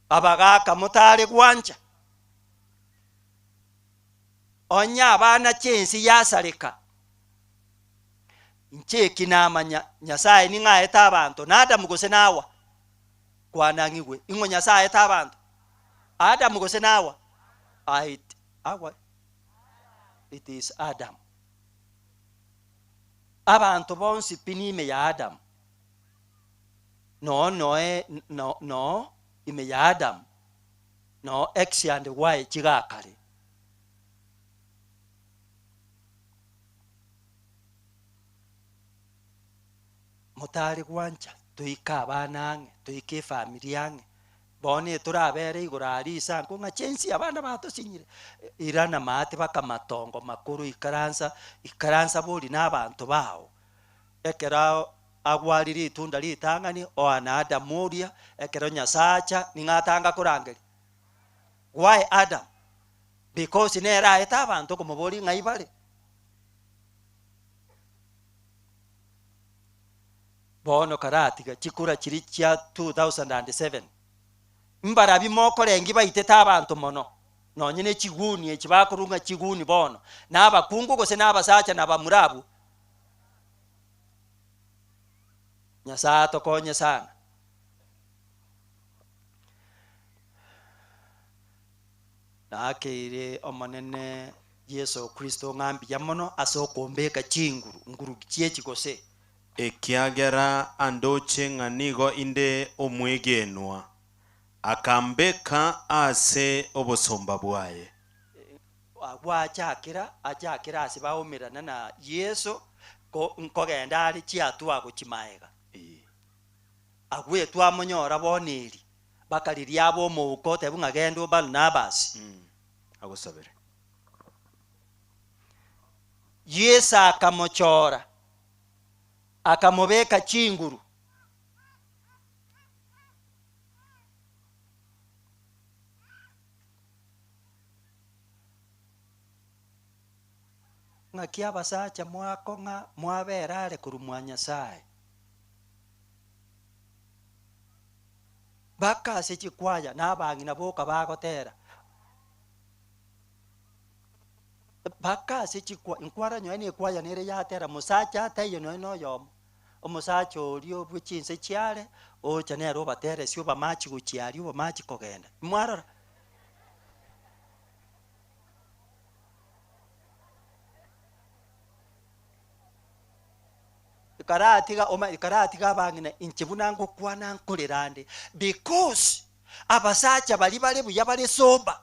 abagaka motare gwancha. Onye abana chensi yasareka, inche eki namanya, Nyasaye ning'o aete abanto, na Adamu gose na Hawa? Kwana ng'igwe, ing'o Nyasaye aete abanto? Adamu gose na Hawa? It, Hawa, it is Adam. Abanto bonsi pi nime ya Adamu, noo noe no noo ime ya Adamu, noo X and Y chigakare. Motare gwancha toike abana ang'e, toike efamiri ang'e, bono etorabere igoro aria risanku ng'a chensi abana batosinyire, irana maate baka matongo makoro ikaransa, ikaransa bori na abanto bao. Ekero agwarire ritunda ritang'ani, oana Adamu oria, ekero Nyasae acha, ning'o atanga korangeria? Why Adam? Because nere aete abanto okomoboria ng'ai bare. Bono karatiga chikura chiria chia 2007 mbarabio mokorengi baitete abanto mono nonye ne chiguni echi bakorwa ng'a chiguni bono na abakungu gose na abasacha na abamura abwo. Nyasaye atokonye sana. Naakeire Omonene Yeso Kristo ng'a mbuya mono ase okombeka chinguru, nguru chi'echi gose? Ekiagera andoche ng'a nigo inde omwegenwa, akambeka ase obosomba bwaye. Agwo achakera, achakera ase baomerana na Yeso, ko nkogenda are chiatua gochia maega. Agwo etwamonyora bono eri, bakariria abe omouko otebwe ng'a genda o Barnabas. Agosabere. Yeso akamochora, akamobeka chinguru. Ng'aki abasacha mwakong'a mwabera are korwa mwa Nyasae? Baka ase chikwaya na abang'ina boka bagotera. Baka ase chikwa inkwara nonye na ekwaya nere yatera mosacha ataiyo nonye na oyomo. Omosacha oria obwe chinse chiare, ocha nere obateresia obamachi gochia aria obamachi kogenda. Mwarora? Karatiga oma karatiga abang'ina inche buna ngokwana nkorera nde because abasacha baria bare buya bare sober,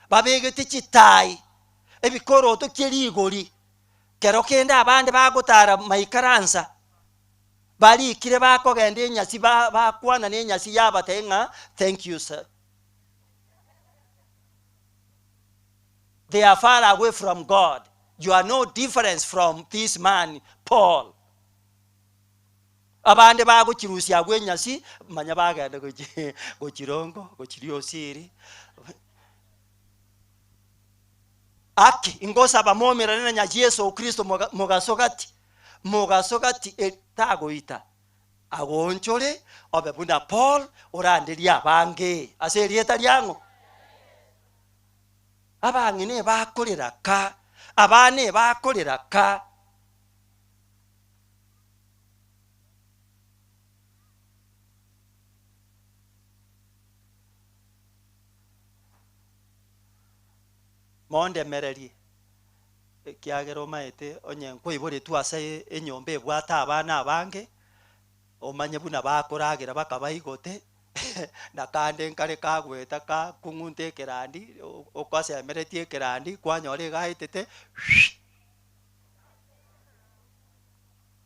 babegete chitai, ebikoroto kie rigori, kero kende abande bagotara maikaransa, barikire bakogenda enyasi ba bakwana na enyasi yabatebia ng'a thank you sir. They are far away from God, you are no difference from this man Paul. Abande bagochirusia agwo enyasi, manya bagenda gochi gochirongo, gochiria osiri. Aki, ingosaba momerane na nya Yeso Kristo moga mogaso gati, mogaso gati e tagoita, agoonchore obe buna Paul, oranderie abange ase erieta riang'o? Abang'ina ebakorera ka, abana ebakorera ka. Mondemererie, ekiagera omaete onye nkoiboretwe ase enyomba ebwate abana abange, omanye buna bakoragera bakabaigote. Na kande nkare kagoeta kakung'unta ekerandi, okosemeretie ekerandi, kwanyora iga aetete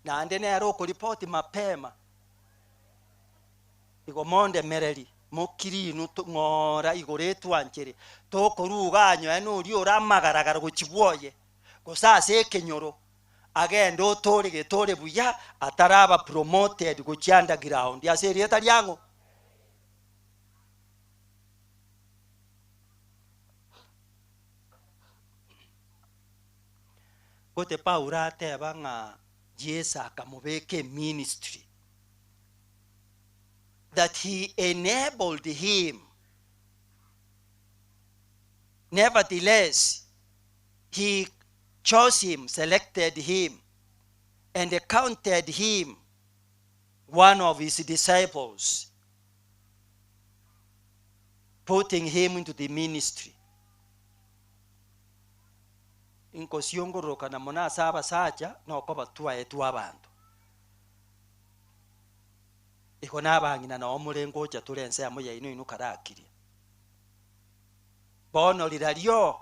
Naende nere okoripoti mapema, igo mondemereri, mokiri inwe ng'ora igoro etwanchere, tokoruga anyoe noria ore amagaragara gochia bwoye, gose ase ekenyoro. Agende otore getore buya ataraba promoted gochia underground ase erieta riang'o? Gote Paulo ateba ng'a Yeso akamobeka eministry, that he enabled him, nevertheless he chose him, selected him, and counted him one of his disciples, putting him into the ministry. Inkosionkorokana mono ase abasacha nokoba twaetwe abanto. Igo nabang'ina nao more ngocha tore ensemo yaino inwe karakirie. Bono rirorio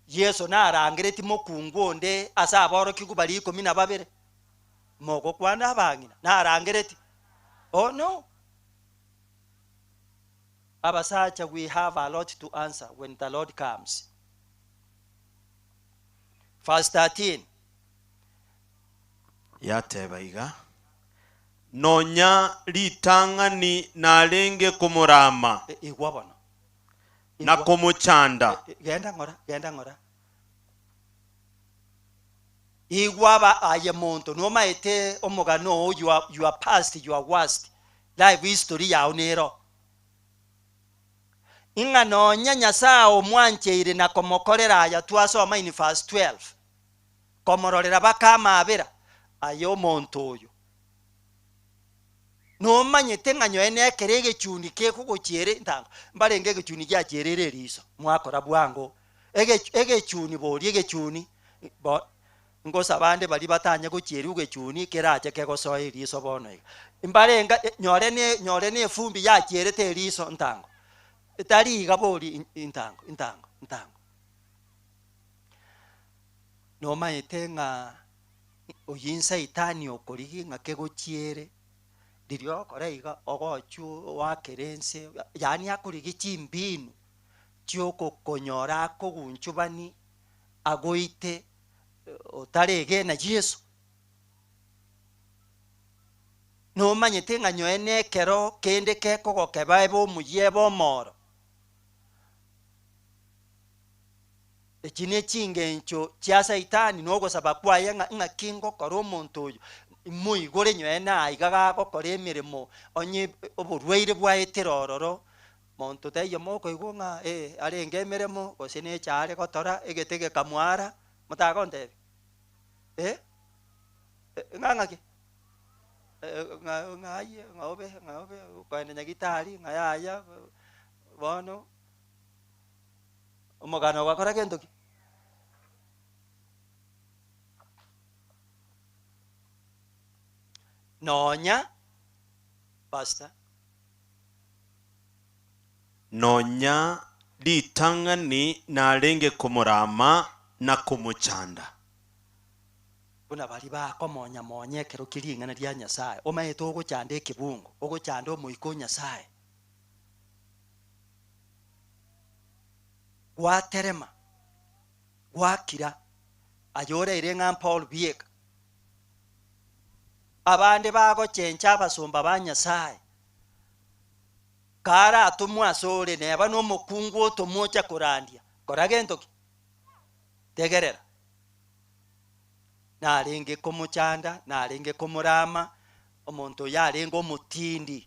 Yeso narangeretie mokungu onde ase aborokigwa baria ikomi na babere, mogokwana abang'ina, narangeretie? Oh no. Abasacha we have a lot to answer when the Lord comes. Verse 13. Yateba iga, Nonya ritang'ani narenge komorama Igwa bono. na komochanda. Genda ng'ora, genda ng'ora. Igwa aba aye monto nomaete omogano oo your, your past, your worst life history yao nero. Ing'a nonya Nyasae omwancheire na komokorera aya twasoma in verse 12, komororera baka amaabera aye omonto oyo. Nomanyete ng'a nyoe nekero egechuni kekogochiera entango, mbarenge egechuni giachierire eriso, mwakora bwango. Ege egechuni boria egechuni bo ngosaba ande baria batanye gochieria egechuni kerache kegosoa eriso bono iga. Mbarenga nyore ne nyore na efumbi yachierete eriso ntango, tari iga bori intango intango intango. Nomaete ng'a oyio insaitani okorigia ng'a kegochiere, riria ogokora iga ogochwa oakere ense, yaani akorigia chimbinu chiokokonyora akogunchubani agoite otaregena Yeso. Nomanyete ng'a nyoe nekero kende kekogokeba ebe omuya ebe omoro. Echi ne chingencho chia Saitani na ogosaba kwaye ng'a ng'aki ngokora omonto oyo, moigore nyoe naiga gagokora emeremo onye oborwaire bwaetire ororo, monto taiyo mokoigwa ng'a eh arenge emeremo gose ne echaare gotora egete gekamwara, motagontebia eh? Ng'a ng'aki? Ng'a ng'a aye ng'a obe ng'a obe okoenda nyagitari ng'a yaya bono. Omogano ogakora gento ki? Nonya pastor. Nonya ritang'ani narenge komorama na komochanda. Buna baria bakomonya-monya ekero kie ring'ana ria Nyasae, omaete ogochanda ekebungo, ogochanda Omoika o Nyasae. Gwaterema, gwakira, aye oreire ng'a Paul bieka. Abande bagochencha abasomba ba Nyasae, karatomwe asore neba nomokungu otomwe ocha korandia, kora gento ki? Tegerera. Narenge komochanda, narenge komorama, omonto oyo arenge omotindi.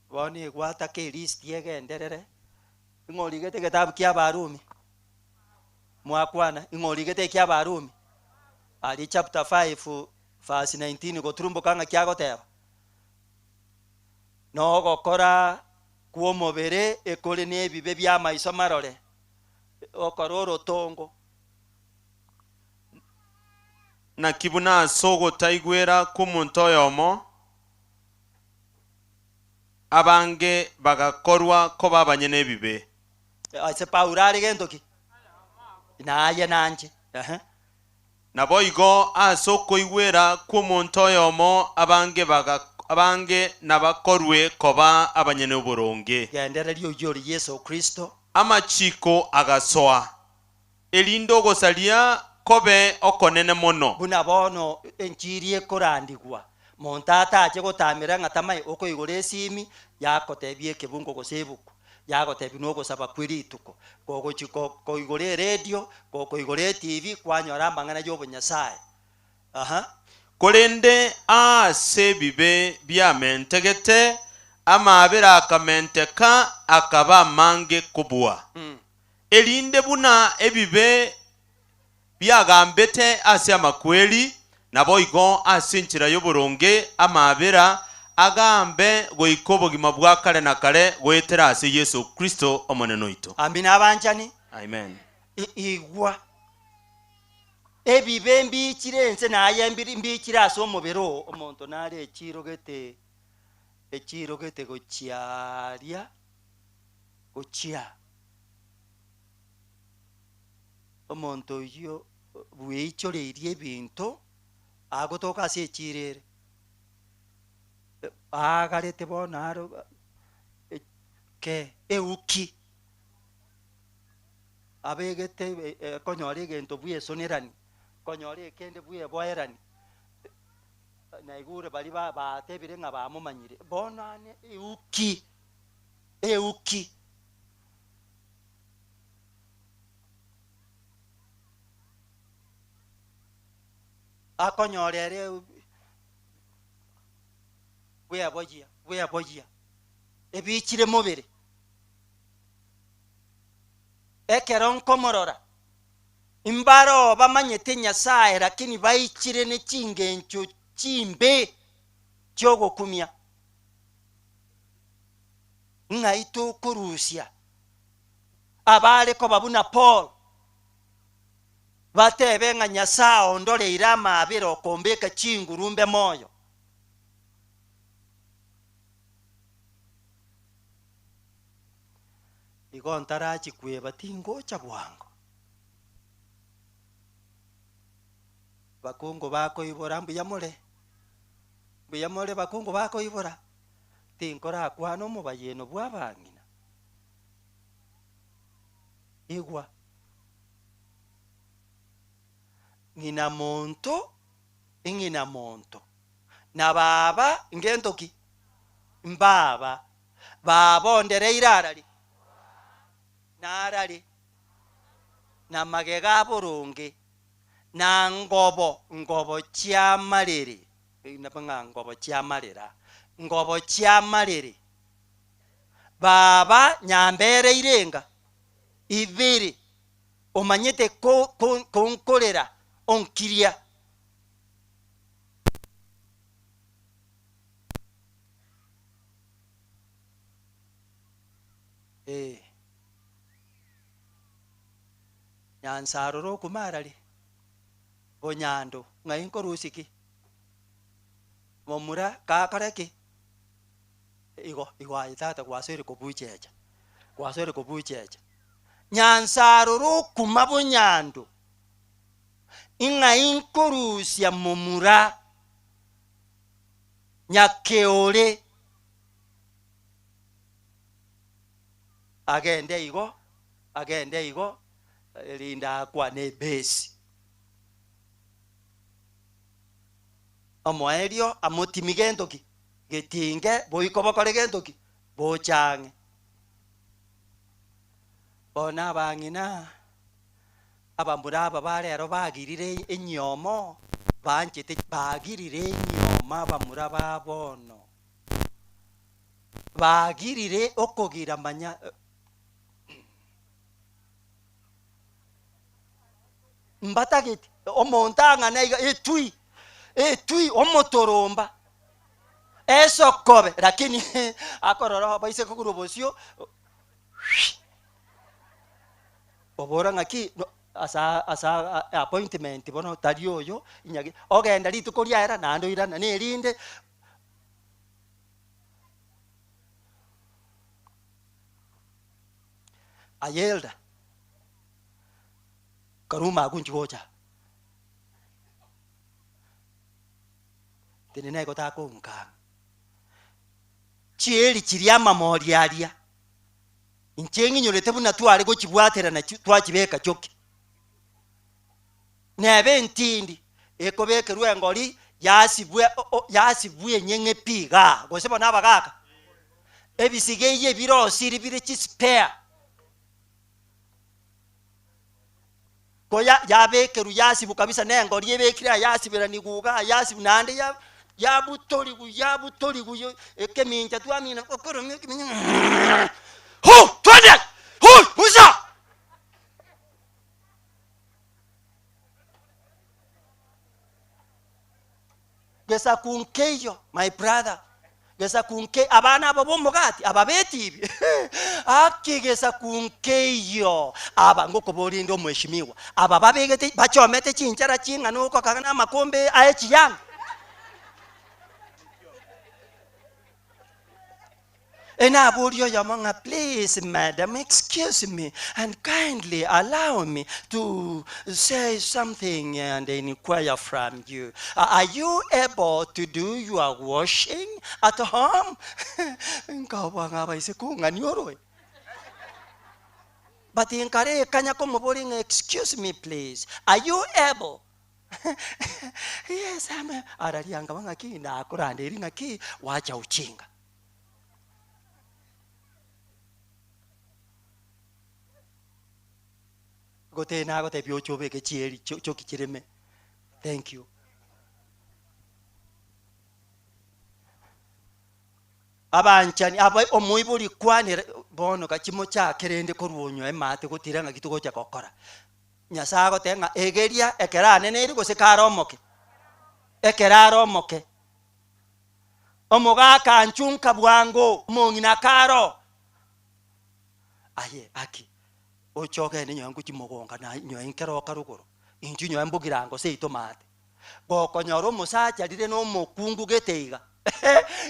Bono egwataka elisiti egenderere, ing'o origete egetabu kia Abarumi? Mwakwana, ing'o origete ekia Abarumi? Aria chapter 5 verse 19 goturumboka ng'aki agoteba? Nogokora kw'omobere ekore nebibe bi'amaiso marore, okora orotongo. Naki buna ase ogotaigwera kw'omonto oyomo abange bagakorwa koba abanyene ebibe. Ase Paulo are gento ki? Naye nanche. Ehe. Naboigo ase okoigwera kw'omonto oyomo abange baga abange nabakorwe koba abanyene oboronge. Gendereria oyio ore Yeso Kristo. Amachiko agasoa, erinde ogosaria kobe okonene mono. Buna bono enchiri ekorandigwa, monto atache gotamera ng'a tamae okoigora esimi yakotebia ekebungo gose ebuku, Yagotebia nogosaba kwe rituko, kogochi koigora eredio, gokoigora etibi, kwanyora amang'ana y'obonyasae. Aha. Korende aase ebibe biamentegete, amaabera akamenteka akaba amange kobua, erinde buna ebibe biagambete ase amakweri, naboigo ase enchera y'oboronge amaabera agambe goika obogima bwa kare na kare goetera ase Yeso Kristo Omonene oito. Amina abanchani. Amen. Igwa. Ebibe mbiichire ense na aye mbiichire ase omobere oo. Omonto nare echiirogete, echiirogete gochia aria, gochia. Omonto oyio bweichoreirie ebinto, agotoka ase echiiro ere, aagarete bono aro ke euki. Abegete konyora egento bw'esonerani, konyora ekende bw'eboerani, naigure baria ba batebire ng'a bamomanyire. Bono ane euki, euki. Akonyora ere bweboyia, bweboyia, ebichire mobere. Ekero nkomorora, mbaroo bamanyete Nyasae lakini baichire ne chingencho chimbe chi'ogokumia. Ng'ai tokorusia abare koba buna Paul, batebe ng'a Nyasae ondoreire amaabera okombeka chinguru mbe moyo? Igo ntarachie kweba tingocha bwango. Bakungu bakoibora mbuya more? Mbuya more bakungu bakoibora? Tinkorakwana omobayeno bw'abang'ina. Igwa, ng'ina monto, ing'ina monto, na baba ngento ki? Mbaba. Babondereire arari, na arari, na magega aboronge, na ngobo, ngobo chi'amarere, ng'a ngobo chi'amarera, ngobo chi'amarere. Baba nyambereire enga ibere, omanyete ko, ko, konkorera onkiria. Ee. Nyansarora okuma arari, bonyando, ng'ai nkorusia ki? Momura kakore ki? Igo, igo aye tata gwasoire kobuchecha, gwasoire kobuchecha. Nyansarora okuma bonyando, ing'ai nkorusia momura? Nyakeore agende igo, agende igo, erinde akwane ebesi. Omoerio amotimi gento ki? Getinge, boiko bokore gento ki? Boche ang'e. Bono abang'ina, Abamura aba ba rero bagirire enyiomo, banchete bagirire enyiomo abamura ba bono. Bagirire okogira manya mbatageti omonto ang'ana iga etui etui omotoromba esokobe lakini akorora baise kogura obosio. Obora ng'aki no asa asa appointment bono tari oyo inyage ogenda rituko riaera naende oirana na erinde. Aye elder, karuma agwo inchi gocha aa, tenena igo takonkang'a, chieri chiria amamori aria. Inche ng'inyorete buna tware gochibwaterana twachibeka choki. Nebe entindi ekobekerwa engori yasibwe yasibwe enyeng'e pi igaa, gose bono abagaaka? Ebisiga eyio ebirosiri bire chispare. Ko ya yabekerwa yasibwa kabisa na engori ebekire aya yasiberaniwa igaa yasibwa naende ya yabutorigwa yabutorigwa yo ekemincha twamina okoromia ekemincha hu twende hu usa. Gesaku nkeiyo my brother, gesaku nke abana aba bomogati aba betibi aki gesaku nkeiyo aba ngokoboria inde omweshimiwa aba babegete bachomete chinchara ching'ana okokaga na amakombe aye chiyanga. Enaboria oyomo ng'a please madam excuse me and kindly allow me to say something and inquire from you are you able to do your washing at home nkaoboa ng'a abaise kong'ania oroe but nkare ekanya komoboria ng'a excuse me please are you able yes I'm araria nkaba ng'aki nakoranderia ng'aki wacha ujinga. Gotee nagotebia oche obeke chieri choki chireme. Thank you. Abanchani aba omoibori kwanera bono gachi mochake rende korwa onywa emate gotira ng'aki togocha gokora. Nyasae agoteba ng'a egeria ekero aneneire gose kare omoke, ekero are omoke. Omogaka anchunka bwango, omong'ina karo. Aye aki, oche ogende nyowe ngochia mogonga na nyowe nkeroka rogoro, inchuo nyowe mbogirango seito maate. Gokonyora omosacha rire na omokungu gete iga,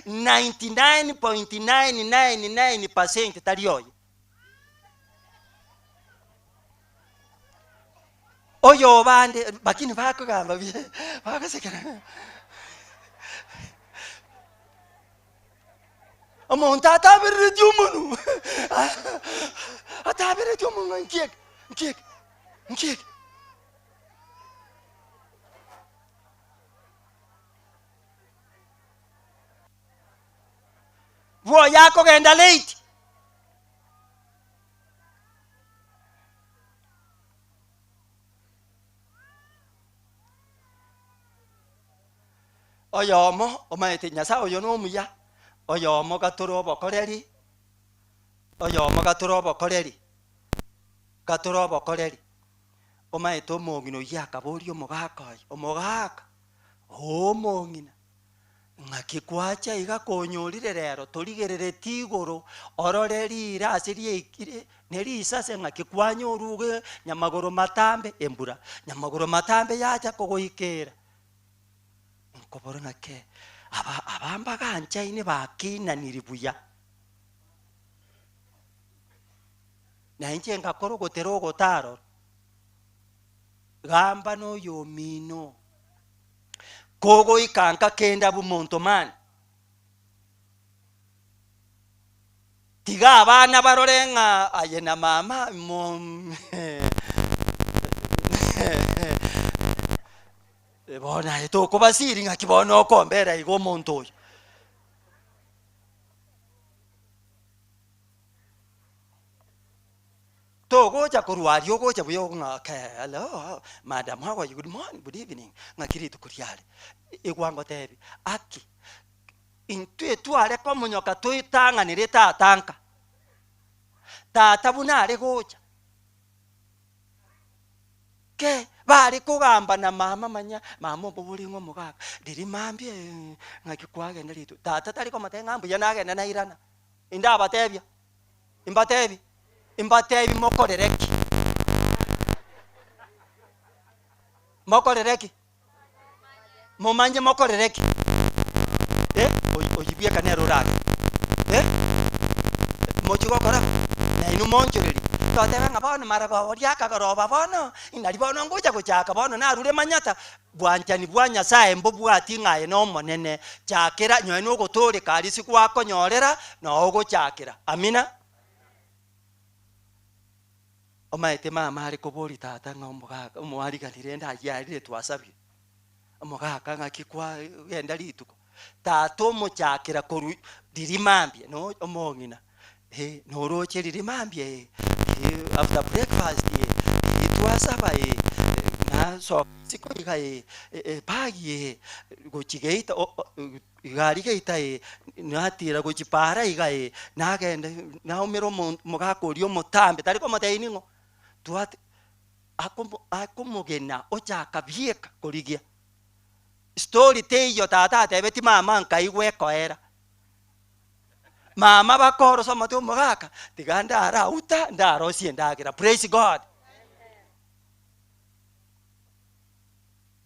99.999 percent tari oye. Oyo obande lakini bakogamba buya bagosekera omonto ataberereti omonwe ataberereti omonwe nki eke nki eke nki eke. Bwoye akogenda late. Oyomo omanyete Nyasae oyo nomuya, oyomo gatore obokoreri, oyomo gatore obokoreri, gatore obokoreri. Omanyete omong'ina oyio akaboria omogaka oye, omogaka, oo omong'ina. Ng'aki gwacha iga konyorire rero, torigerereti igoro, orore riire ase riaikire, ne risase ng'aki kwanyorwa iga nyamagoro matambe embura, nyamagoro matambe yacha kogoikera. Nkobora ng'ake, aba aba mbaganchaine bakinaniri buya. Na inche ngakora ogotera ogotarora, gamba noyomino. Kogoika nka kende abwo monto mani. Tiga abana barore ng'a aye na mama mo bono aye tokobasiri ng'aki bono okombera iga omonto oyo. Togocha korwa aria ogocha buya ng'a okay hello madam how are you good morning good evening ng'aki rituko riare. Igwa ngotebie aki intwe tware komonyoka toetang'anere tata nka, tata buna are gocha ke bare kogamba na mama manya mama omoborie ng'a omogaka riria mambia ng'aki kwagenda rituko tata tari komotebia ng'a mbuya nagenda nairana, indabatebia. Imbatebi, imbatebi mokorere ki? Mokorere ki? Momanye mokorere ki? Eh, oyi- oyi bweka nere orage. Eh, mochie gokora bo, nainwe monchorerie. Totebe ng'a bono maragoba oria akagoroba bono, nari bono ngocha gochaka bono narure manyata, Bwanchani bwa Nyasae mbobwati ng'a aye n'Omonene. Chakera nyoe nogotooreka aria ase gwakonyorera noo ogochakera. Amina. Omaete mama are koboria tata ng'a omogaka omoarigani rende ayio arire twasabire. Omogaka ng'aki kwagenda rituko. Tata omochakera korwa. Riria mambia no omong'ina eh, noroche riria mambia eh, eh, after breakfast eh, eh, twasaba eh, nasoka isiko iga eh, ebag eh, gochia geita o- o iga aria geita eh, natira gochia paara iga eh, nagenda naumera omonto omogaka oria omotambe tari komotebia ning'o, twate akomo akomogena ochaka bieka korigia. Story teiyo tata atebetie mama nkaigwa ekoera. Mama bakorosa omote omogaka tiga ndarauta ndarosie endagera praise God.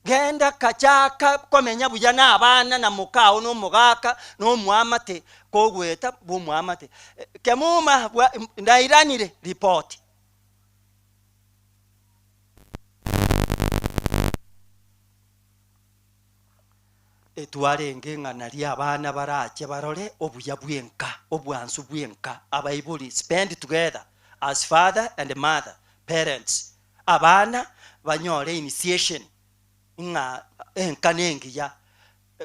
Genda kachaka komenya buya na abana na mokao na omogaka na omoamate kogweta bwa omoamate. Kemuma bwa ndairanire report. Etwarenge ng'a nario abana barache barore obuya bw'enka, obwansu bw'enka, abaibori spend together as father and mother, parents, abana banyore initiation ng'a enka nengiya,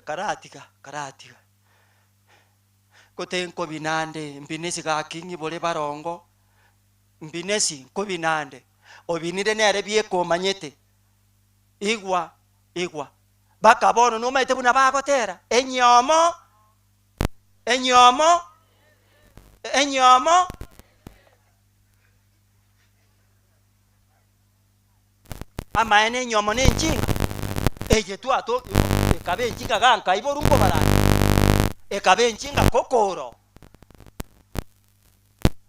karatiga karatiga gote nkobinande mbinesi gaki ng'ibore barongo, mbinesi nkobinande, obinire nere bieka omanyete. Igwa, igwa. Baka bono nomaete buna bagotera, Enyomo, enyomo, enyomo. Amaene enyomo nenchinga, eye twato ekaba enchinga ga nkaiborwa nkobaranda, ekaba enchinga kokoro.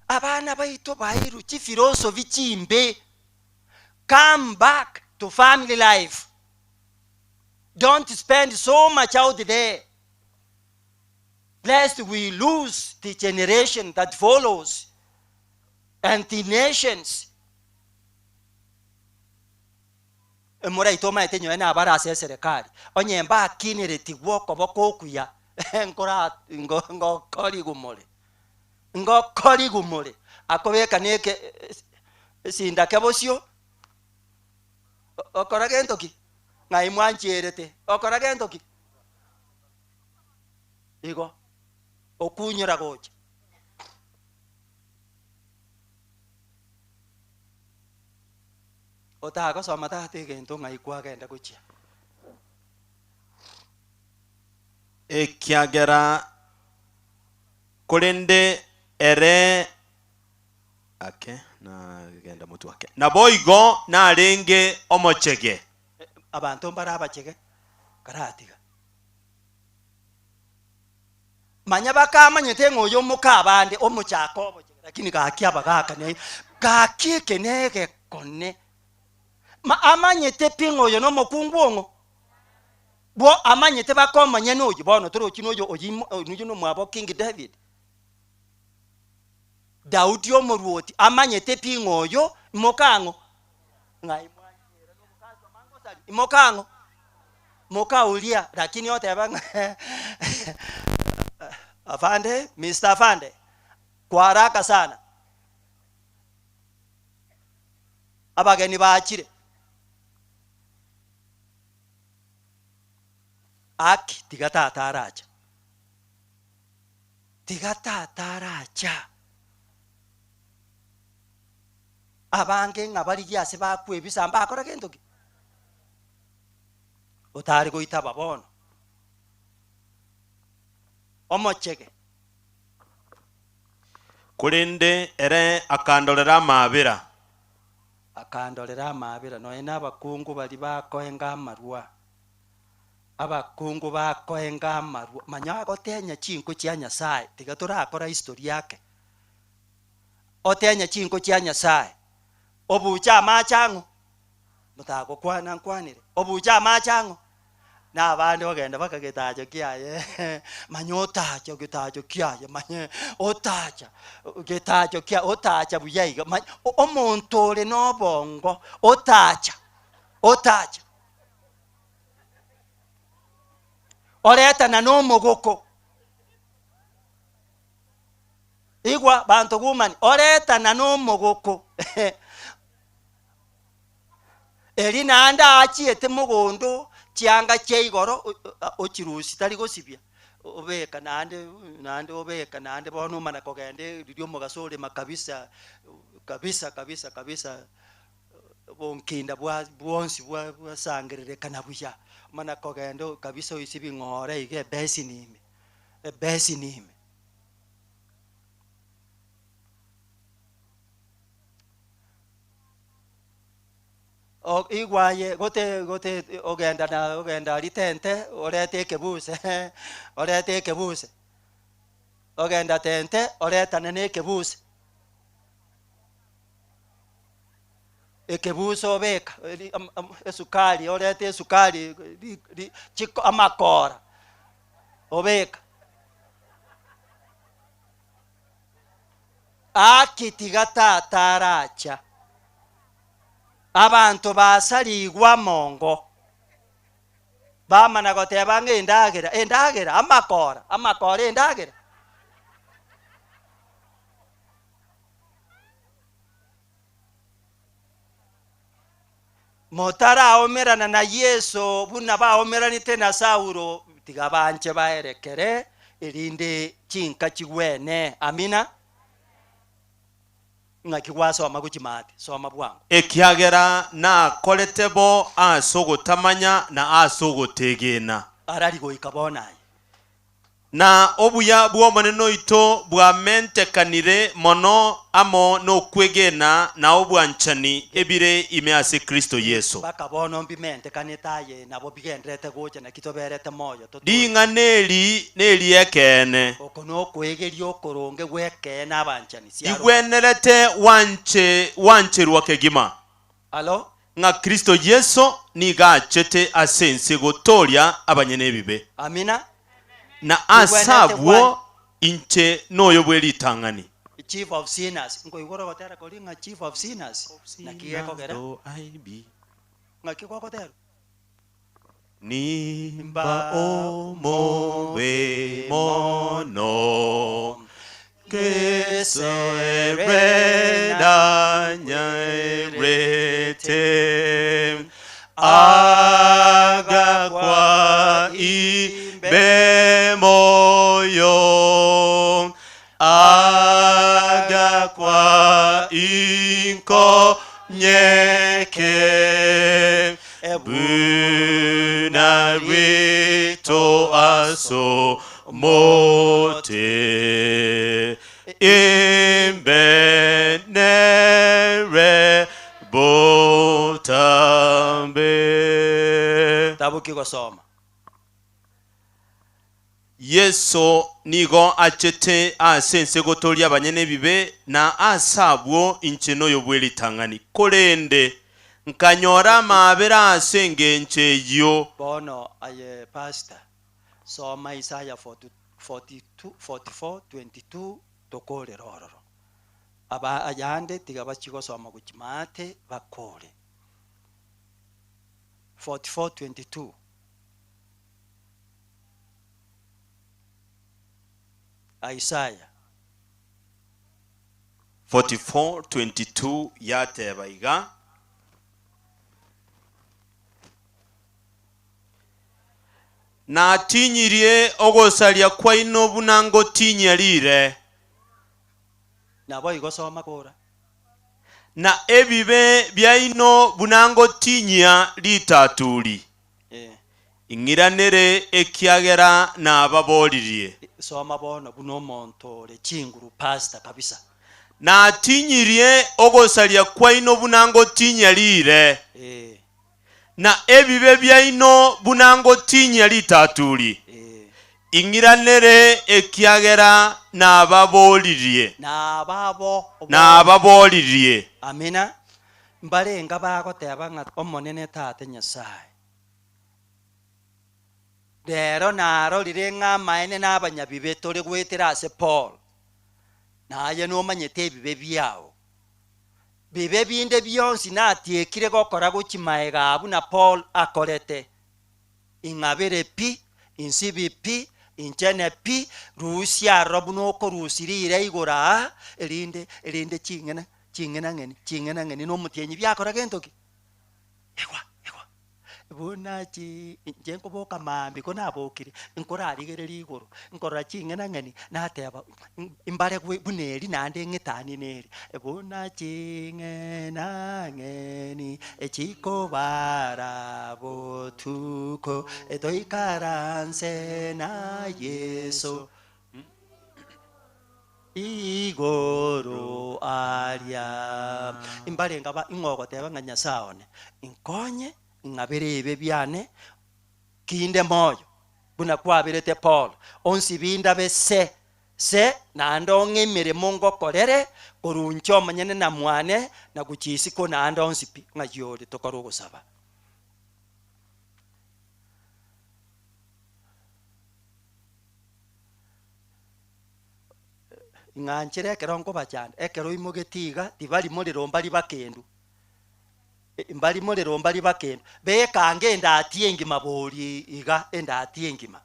Abana baito bairwe chifilosofi chimbe. Come back to family life don't spend so much out there lest we lose the generation that follows and the nations. Emoraito omaete nyowe nabare ase eserekari onye mbakineretigwe okoboko okuya nkora ngokorigwa more ngokorigwa more akobeka neke esindake bosio okora gento ki? Ng'ai mwancherete okora gento ki? Igo okunyora gocha. Otagosoma tata egento ng'ai kwagenda gochia. Ekiagera korende ere Ake, nagenda motwe ake. Naboigo narenge omochege. Abanto mbare abachege, karatiga. Manya bakamanyete ng'a oyo omoka abande omochaka obochege, lakini gaki abagaka ne gaki eke negekone. Ma amanyete pi ng'a oyo nomokungu ong'o? Bwo amanyete bakomonyene oyio bono torochi noyo oyio oyio nomwabo King David. Daudi omorwoti amanyete pi ng'a oyo mokang'o? Ng'ai mwanchera nomokasi omangosari mokang'o? Moka Uria, lakini oteba ng'a afande, Mister afande, kwa haraka sana abageni bachire. Aki tiga tata aracha. Tiga tata aracha. Abange ng'a barigie ase bakwebisa mbakora gento ki? Otare goitaba bono. Omochege. Korende ere akandorera amaabera. Akandorera amaabera, nonya nabakungu baria bakoenga amarwa. Abakungu bakoenga amarwa, manya gotenya chinko chia Nyasae, tiga torakora history yake. Otenya chinko chia Nyasae, obuche amache ang'o? Motagokwana nkwanire, obuche amache ang'o? Na abande ogenda mpaka getacho kiaye, manya otacha getacho kiaye, manya otacha getacho kia otacha buya iga, manya omonto ore na obongo otacha, otacha. Oretana nomogoko. Igwa banto gumani, oretana nomogoko. Eri naende aachiete mogondo chianga chia igoro ochirusia tari gosibia. Obeka naende naende obeka naende bono omana kogenda riria omogaso orema kabisa, kabisa kabisa kabisa, bonkinda bwa bwonsi bwa bwasangererekana buya, omana kogenda kabisa oise bing'ore iga ebesini ime, ebesini ime. O igwa aye gote gote ogenda na ogenda aria tente orete ekebuse orete ekebuse, ogenda tente oretane na ekebuse. Ekebuse obeka eri am am esukari orete esukari ri ri chiko amakora obeka. Aki tiga tata aracha. Abanto basarigwe amongo, bamana goteba ng'a endagera, endagera, amakora, amakora endagera. Motaraomerana na Yeso buna baomeranete na Saulo, tiga banche baerekere, erinde chinka chigwene. Amina. Ng'aki gwasoma gochia maate? Soma bwango. Ekiagera nakorete bo ase ogotamanya na ase ogotegena. Arari goika bono aye. Na obuya bw'Omonene oito bwamentekanire mono amo nokwegena na obwanchani ebire ime ase Kristo Yeso. Mpaka bono mbimentekanete aye nabo bigendererete gocha naki toberete moyo totore. Ring'ana eri neri'ekeene. Oko nokoegeria okoronge gw'ekeene abanchani. Siaro. Rigwenerete gwanche gwancherwa kegima. Alo. Ng'a Kristo Yeso nigo achete ase ense gotooria abanyene ebibe. Amina. Na ase Rigwenerete abwo gwan. inche noyo bwe ritang'ani. Chief of sinners. Nkoigwa ogotera koria ng'a chief of sinners. Naki gekogera? Ng'aki gogoterwa? Nimba omobe mono, Ngesoerwe nanyarete, Agakwa imbe moyo, Agakwa inkonyeke, Buna rito as'omote, Imbe nere botambe. Taboki gosoma. Yeso nigo achete ase ense gotoria abanyene ebibe, na ase abwo inche noyo bw'eritang'ani. Korende nkanyora amaabera ase engencho eyio. Bono aye pastor, soma Isaya 44:22 tokorere ororo. Aba ayande tiga bachie gosoma gochia maate bakore. 44:22. Isaya. 44:22 yateba iga, Natinyirie ogosaria kwaino buna ngotinyia riire. Naboigo soma kora. Na ebibe biaino buna ngotinyia ritaturi. Ing'iranere, ekiagera nababoririe. Soma bono buna omonto ore chinguru pastor kabisa. Natinyirie ogosaria kwaino buna ngotinyia riire, na ebibe biaino buna ngotinyia ritaturi. Ing'iranere, ekiagera nababoririe. Nababoririe. Amina. Mbarenga bagoteba ng'a Omonene Tata Nyasae. Rero narorire ng'a amaene nabanyabibe tore goetera ase Paul, na aye nomanyete ebibe biao. Bibe binde bionsi natiekire gokora gochia maega aa buna Paul akorete, ing'abere pi, insibi pi, inchene pi, rusia aroro buna okorusia riire igoro aa, erinde erinde ching'ina ching'inang'eni ching'inang'eni na omotienyi biakora gento ki? Igwa, igwa. Buna chi inche nkoboka maambia ko nabokire, nkorarigereria igoro, nkorora ching'enang'eni, nateba mbare bwe buna eri naende ng'etanie na eri, buna ching'enang'eni chikobara botuko, toikaranse na Yeso. Igoro aria. Imbarenge aba ing'o ogoteba ng'a Nyasae one, inkonye ing'abere ebibe biane, kinde moyo, buna kwaberete Paulo, onsi bindabe se, se, naende ong'e emeremo ngokorere, korwa inche omonyene na mwane, na gochia isiko naende onsi pi, ng'ai ore tokore ogosaba. Ing'anchire ekero nkobachanda, ekero oimogetie iga, tibari morero mbari bakendu, mbari morero mbari bakendu, beka ange endati engima bori iga, endati engima.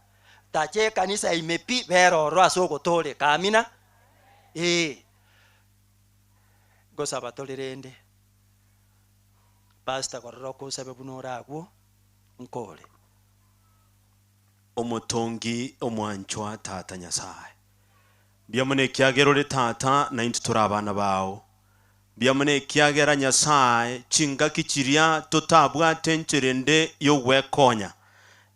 Tacha ekanisa ime pi, bera ororo ase ogotooreka, amina, eh. Ngosaba tore rende, pastor korora okosabe buna ore agwo, nkore. Omotongi omwanchwa Tata Nyasae. Mbuya mono ekiagera ore Tata na intwe tore abana bao. Mbuya mono ekiagera Nyasae chingaki chiria totabwate enchera ende y'ogwekonya.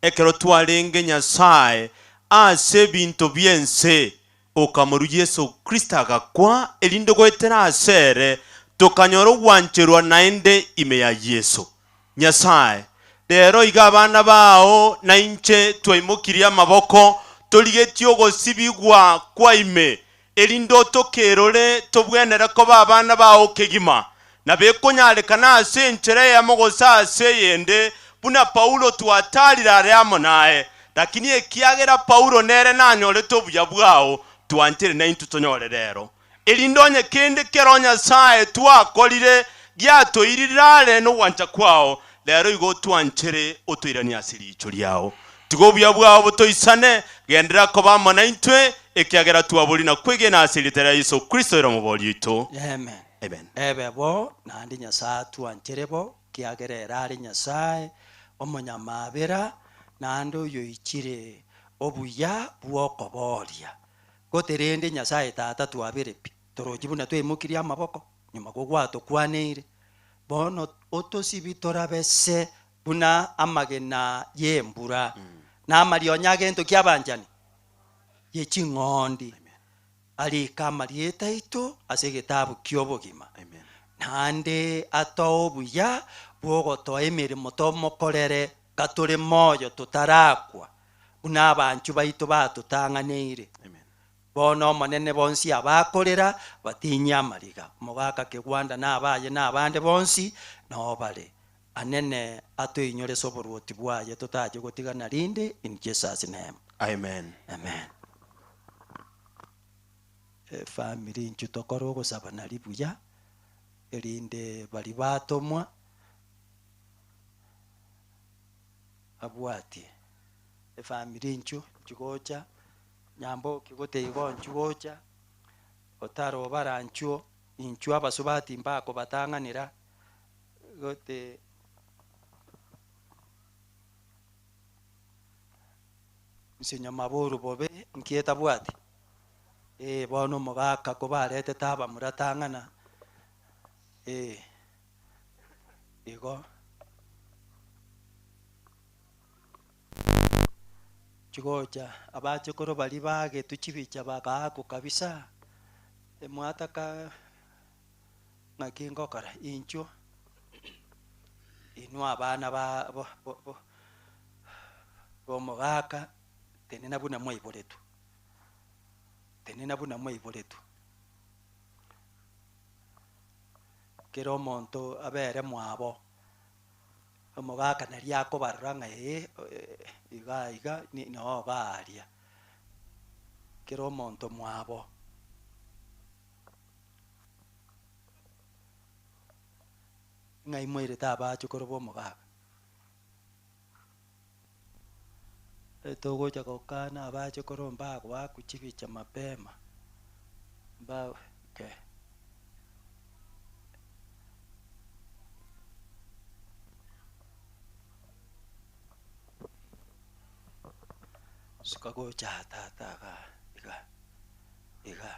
Ekero twarenge Nyasae ase ebinto bi'ense, okamorua Yeso Kristo agakwa erinde goetera ase ere tokanyora ogwancherwa naende ime ya Yeso. Nyasae, rero iga abana bao na inche twaimokirie amaboko, torigetie ogosibigwa kwa ime, erinde otokerore tobwenere koba abana bao kegima. Nabo ekonyarekana ase enchera eyemo gose ase eyende, buna Paulo twatarire are amo naye, lakini ekiagera Paulo nere nanyorete obuya bwao, twanchere naintwe tonyore rero. Erinde onye kende kero Nyasae twakorire giatoirire are nogwancha kwao, rero igo otwanchere otoiranie ase riicho riao. Tiga obuya bwao botoisane, genderera koba amo naintwe, ekiagera twaboria na kwegena ase erieta ria Yeso Kristo ere Omobori oito. Amen. Amen. Ebe bo, naende Nyasae atwanchere bo, ekiagera ere are Nyasae omonyamabera, naende oyoichire obuya bw'okoboria. Gose rende Nyasae Tata twabere pi, torochi buna twaimokirie amaboko nyuma kogwatokwaneire. Bono otosibi torabe se buna amagena y'embura, na amarionya agento ki'abanchani ye ching'ondi, arike amarieta aito ase egetabu ki'obogima, naende atoe obuya bw'ogotoa emeremo tomokorere gatore moyo totarakwa, buna abanchwa baito batotang'aneire. Bono Omonene bonsi abakorera batinyie amariga, omogaka Kegwanda na abaye na abande bonsi nao bare. Anene atoinyore ase oboruoti bwaye totache gotigana rinde in Jesus name. Amen. Amen. Efamiri inchu tokore ogosaba nari buya erinde bari batomwa abwatie. Efamiri inchu nchigocha, nyamboki gote igo nchigocha, otarobara nchuo, inchuo abasubati mbakobatang'anera, gote nse nyamaboru bobe nki etabwati? Eh, bono omogaka kobaretete abamura tang'ana, eh, igo. Chigocha abachokoro baria bagetwe chibicha bagaakwa kabisa, emwataka ng'aki ngokora inchuo, inwe abana ba bo bo bo bomogaka tenena buna mwaiboretwe, tenena buna mwaiboretwe. Kera omonto abere mwabo. Omogaka naria akobarora ng'a ee iga iga noo baria, kera omonto mwabo. Ng'ai mwairete abachokoro ba omogaka? Togocha gokana abachokoro mbagoakwa chibicha mapema, mba okay. Suka gocha tata iga iga iga.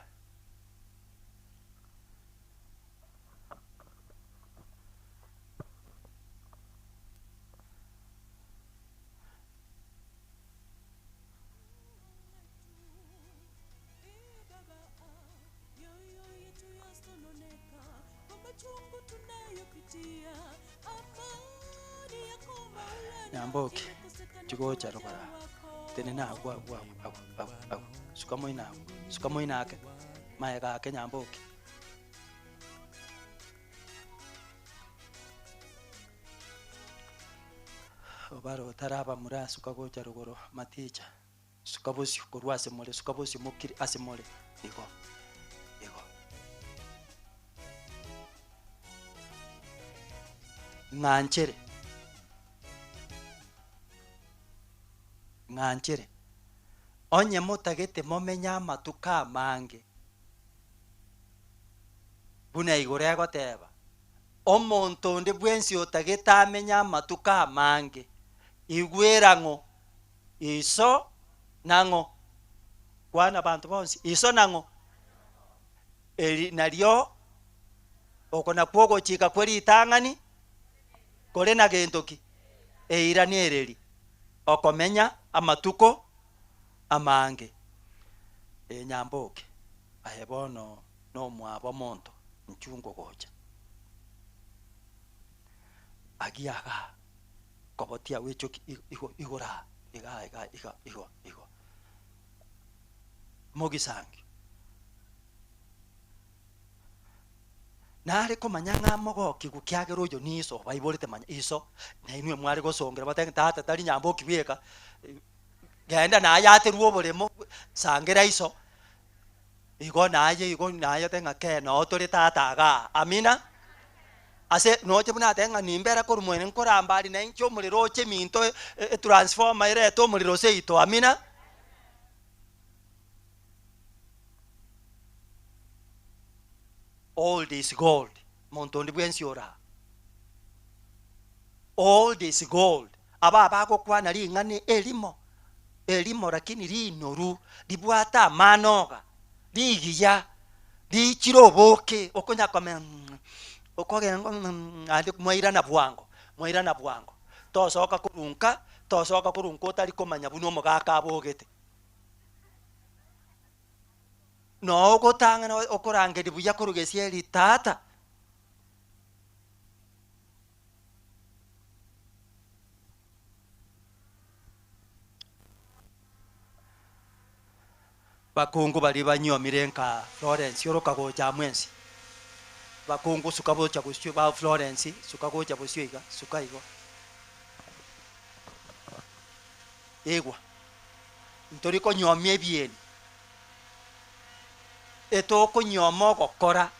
Nyamboki, chigocha rogoro aa, tenena agwo agwo agwo agwo agwo agwo, suka moino agwo, suka moino ake, magega ake nyamboki. Obare otarabamura suka gocha rogoro maticha. Suka bosio korwa ase more, suka bosio mokire ase more, igo, igo. Ng'anchere, ng'anchere, onye motagete momenye amatuko amange, buna igoro egoteba, omonto onde bwensi otagete amenye amatuko amange, igwera ng'o? Iso nang'o? Kwana abanto bonsi, Iso nang'o? Eri nario oko nakwo ogochika kwe ritang'ani kore na gento ki? Eira nereri, okomenya amatuko amange. Ee nyamboke, aye bono nomwabo omonto, inchuo ngogocha. Agia igaa. Kobotia gwechoki igo igoro aa iga iga iga igo igo mogisangio. Nare komanya ng'a mogokigwa kiagera oyo niso baiborete manya iso, na inwe mware gosongera motebe ng'a tata tari nyamboki bweka, genda naye aterwe oboremo sangera iso, Igo naye igo naye otebe ng'a kee noo tore tata igaa. Amina. Ase noche buna atebe ng'a nimbere korwa moino nkoramba aria na inche omorero oche minto etransformer erete omorero seito. Amina. Old is gold, monto onde bwensi ore aa. Old is gold. Aba abagokwana ring'ana erimo, erimo lakini rinoru, ribwate amanoga, rigiya, riichire oboke, okonya komenya mh, okogenda mh, naende mwairana bwango, mwairana bwango. Tosoka korwa nka, tosoka korwa nka otari komanya buna omogaka abogete. Noo ogotang'ana okorangeria buya korwa gesieri, Tata. Bakungu baria banyiomire nka Florence oroka gocha amo ense. Bakungu suka gocha bosio ba Florence suka gocha bosio iga suka igo. Igwa, ntori konyiomia ebieni, etokonyioma ogokora.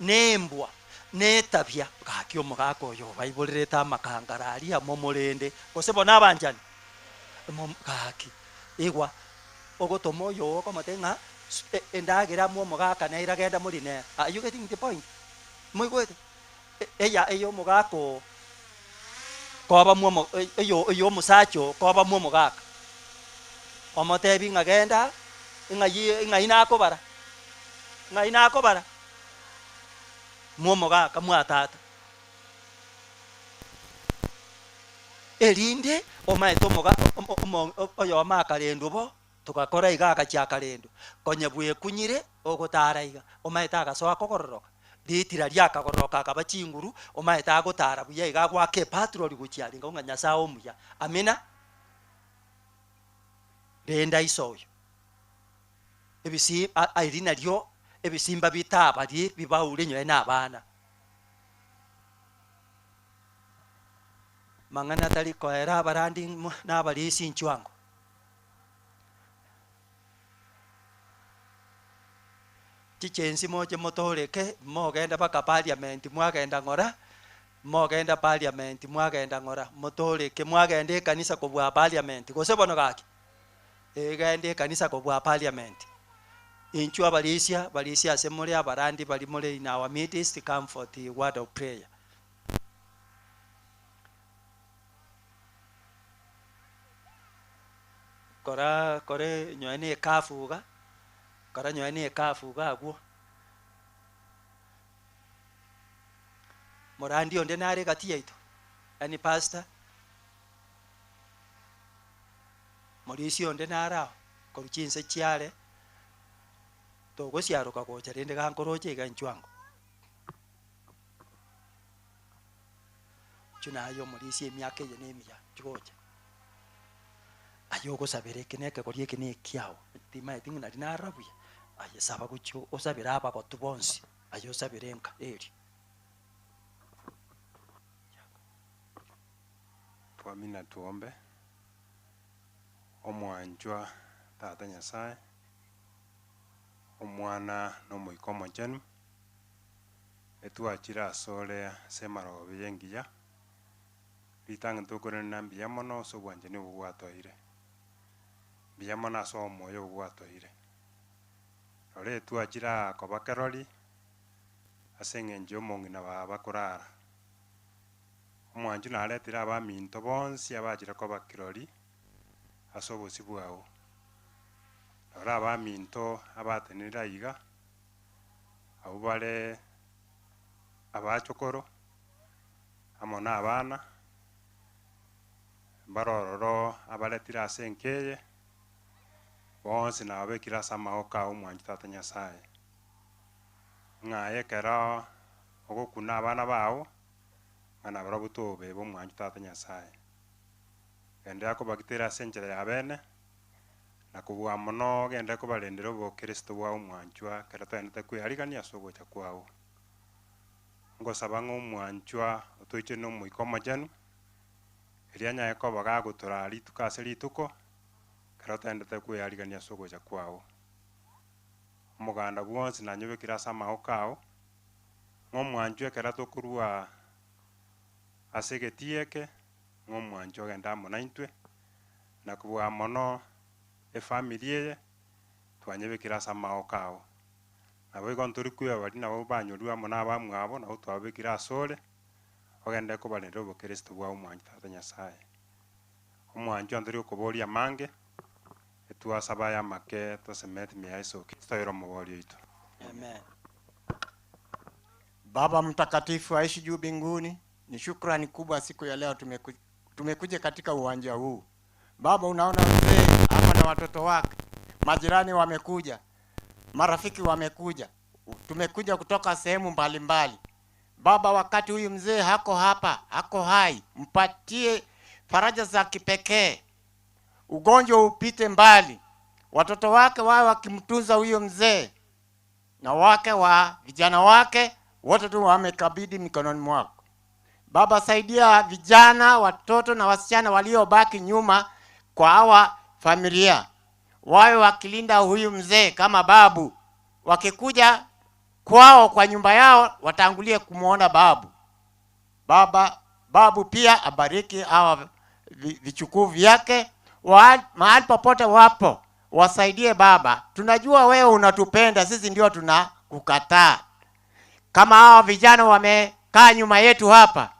Nembwa, netabia, gaki omogaka oyo obaiborerete amakangara aria momorende, gose bono abanchani? Mom gaki, igwa, ogotoma oyo oo okomotebia ng'a endagera amo omogaka nere agenda mori nere. Are you getting the point? Moigwete? Eya eya omogaka oo, koba mwa eyo eyo omosacha oo koba mwa omogaka, omotebi ng'a genda ng'ai ng'ai nakobara, ng'ai nakobara, mwa omogaka mwa tata. Erinde omaete omoga omo omo oyomo akarendwa bo. Togakora iga agachia akarendwa, konya bwekunyire ogotara iga, omaete agasoa kogororoka, ritira riakagororoka akaba chinguru, omaete agotara buya iga agoaka epatroli gochia aria ng'a Nyasae omuya. Amina. Rende iso oyo, ebisi eri nario ebisimba bitabarie bibaure nyowe na abana. Mang'ana tari koera abarandi na abarisia inchwango. Chichensi moche motooreke, mogende mpaka parliament mwagenda ng'ora, mogenda parliament mwagenda ng'ora, motooreke mwagenda ekanisa kobua parliament, gose bono gaki? Eeh genda ekanisa kobua parliament. Inchuo abarisia, barisia ase more abarandi baria more in our midst, come for the word of prayer. Kora kore nyoe na ekafu iga, kora nyoe na ekafu iga abwo. Morandi onde nare egati yaito, yaani pastor, morisia onde nare aa, korwa chinse chiare, togosiaroka gocha rende gankoroche iga inchuo ango. Inchuo naye omorisia emiaka eye na emiya, inchuo gocha. Aye ogosabera eke na ekegori eke na ekiao, timaeti ng'a nari narora buya, aye saba gochia osabere abagotu bonsi, aye osabere enka eria. Twamina tuombe, Omwanchwa Tata Nyasae, Omwana na Omoika Omochenu, etwachire asore ase emarogoba eye engiya, ritang'ani tokoirana mbuya mono ase obwanchani obo bwatoire, mbuya mono ase omoyo obo bwatoire. Rora etwachire aa koba kerori, ase eng'encho ya omong'ina baba korara. Omwancho naretire abaminto bonsi abachire koba kirori ase obosio bwao. Rora abaminto abatenenire aiga, abwo bare abachokoro, amo na abana, mbare ororo abaretire ase enka eye, bonsi nababekire ase amagoko ao omwancho Tata Nyasaye. Ng'a aye ekero ogokuna abana bao, ng'a nabarabwo tobebe omwancho Tata Nyasaye. Genderera kobagitera ase enchera ya bene, na kobua mono genderera kobarendera obokristo bwao omwanchwa ekero toendete kwearigania ase ogocha kwao. Ngosaba ng'a omwanchwa otoichore na Omoika Omochenu, erio anyare koba gagotoraa rituko ase rituko, ekero toendete kwearigania ase ogocha kwao. Omoganda bwonsi nanyobekire ase amagoko ao, ng'a omwanchwa ekero tokorwa ase egetii eke, ng'a omwanchwa ogende amo naintwe, na kobua mono efamiri eye, twanyebekire ase amagoko ao. Nabo igo ntori kweba baria nabo banyorwe amo na abamwabo, nabo twababekire asore, ogende kobarendera obokristo bwao omwanchwa Tata Nyasaye. Omwanchwa ntori gokoboria amange, etwasaba aya amake tosemeti ime ya Yeso Kristo ere omobori oito. Amen. Baba Mtakatifu aishi juu mbinguni, ni shukrani kubwa siku ya leo tumeku, tumekuja katika uwanja huu. Baba, unaona mzee hapa na watoto wake, majirani wamekuja, marafiki wamekuja, tumekuja kutoka sehemu mbalimbali. Baba, wakati huyu mzee hako hapa, hako hai, mpatie faraja za kipekee, ugonjwa upite mbali, watoto wake wawe wakimtunza huyo mzee na wake wa vijana wake wote tu wamekabidhi mikononi mwako. Baba, saidia vijana, watoto na wasichana waliobaki nyuma kwa hawa familia, wawe wakilinda huyu mzee kama babu. Wakikuja kwao kwa nyumba yao, watangulie kumwona babu. Baba, babu pia abariki hawa vi- vichukuu vyake wa, mahali popote wapo, wasaidie baba. Tunajua wewe unatupenda, sisi ndio tunakukataa. Kama hawa vijana wamekaa nyuma yetu hapa,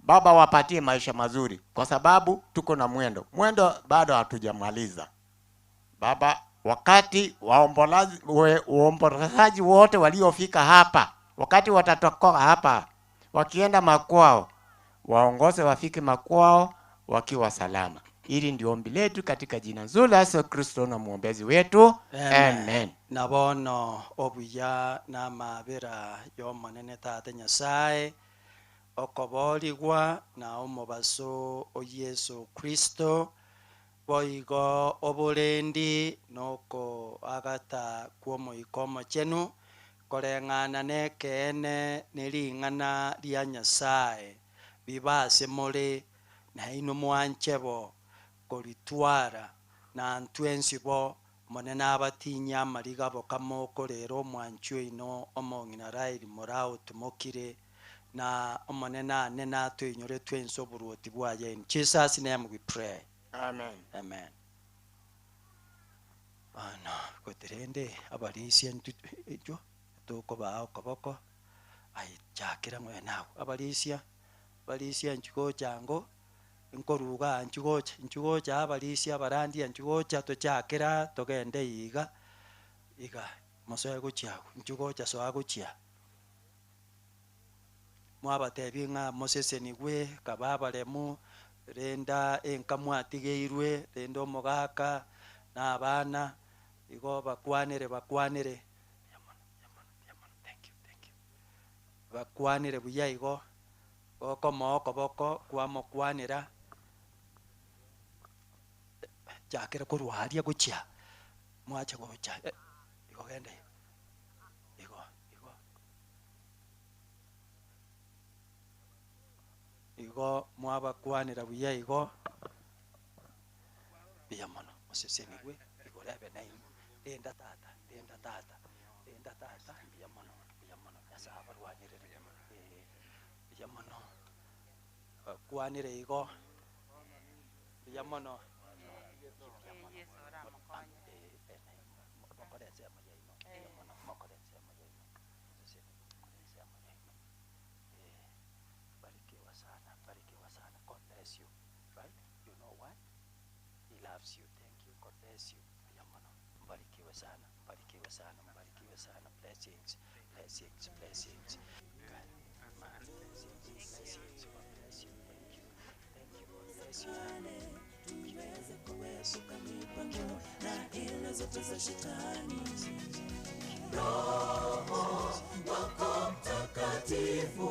Baba, wapatie maisha mazuri, kwa sababu tuko na mwendo mwendo bado hatujamaliza. Baba, wakati waombolazi- we- waombolezaji wote waliofika hapa, wakati watatoka hapa wakienda makwao, waongoze wafike makwao wakiwa salama. Hili ndio ombi letu katika jina nzuri la Yesu Kristo na mwombezi wetu, amen. Na bono obuya na amabera ya Omonene Tata Nyasaye, okoboorigwa na omobaso o Yeso Kristo, boigo oborendi na okoagata kw'Omoika Omochenu, koreng'ana nekeene ne ring'ana ria Nyasae, bibe ase more, nainwe mwanche bo koritwara, na ntwensi bo, Omonene abatinyie amariga boka mokorera omwanchi oino omong'ina Raeli moraotumokire, na Omonene ane natoinyore twensi oboruoti bwaye in Jesus name we pray. Amen. Amen. Bono goti rende abarisia intwe intwe tokobaa okoboko aye chakera ng'o nago abarisia, abarisia inchuo gocha ango. Nkoruga aa inchuo gocha, inchuo gocha abarisia abarandia inchuo gocha tochakere aa togende iga, iga, mosoe gochia agwo, inchuo gocha soa gochia aa. Mwabatebie ng'a mosesenigwe, kabe abaremu, renda enka mwatigeirwe, renda omogaka, na abana, igo bakwanere bakwanere, bakwanere buya igo, gokomoa okoboko kwamokwanera, chakera korwa aria gochia, mwacha gocha, igo genda igo, igo igo. Igo mwabakwanera buya igo, mbuya mono, mosesenigwe igoro ebe nainwe. Renda tata, renda tata, renda tata, mbuya mono, mbuya mono, Nyasae abarwanerere, eh, mbuya mono, bakwanere igo, mbuya mono, mbuya mono, eh, mokore ensemo yaino, mbuya mono, mokore ensemo yaino, mosesenigwe, mokore ensemo yaino. Eh, barikiwa sana, barikiwa sana, God bless you, right? You know what? He loves you, thank you, God bless you. Mbuya mono, mbarikiwe sana, mbarikiwe sana, mbarikiwe sana, blessings, blessings, blessings. God, blessings, blessings, God bless you, thank you, thank you, God bless you. Tuweze kuepuka mipango na ila zote za shetani. Roho wako Mtakatifu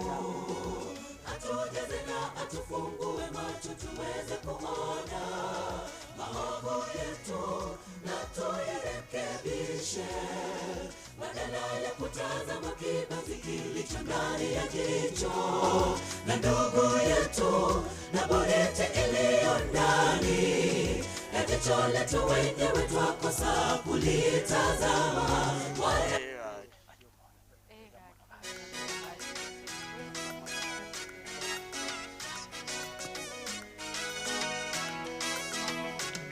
atujaze na atufungue macho tuweze kuona maovu yetu na tuyarekebishe, badala ya kutazama kibanzi kilicho ndani ya jicho la ndugu yetu na boriti iliyo ndani ya jicho letu wenyewe twakosa kulitazama. Wala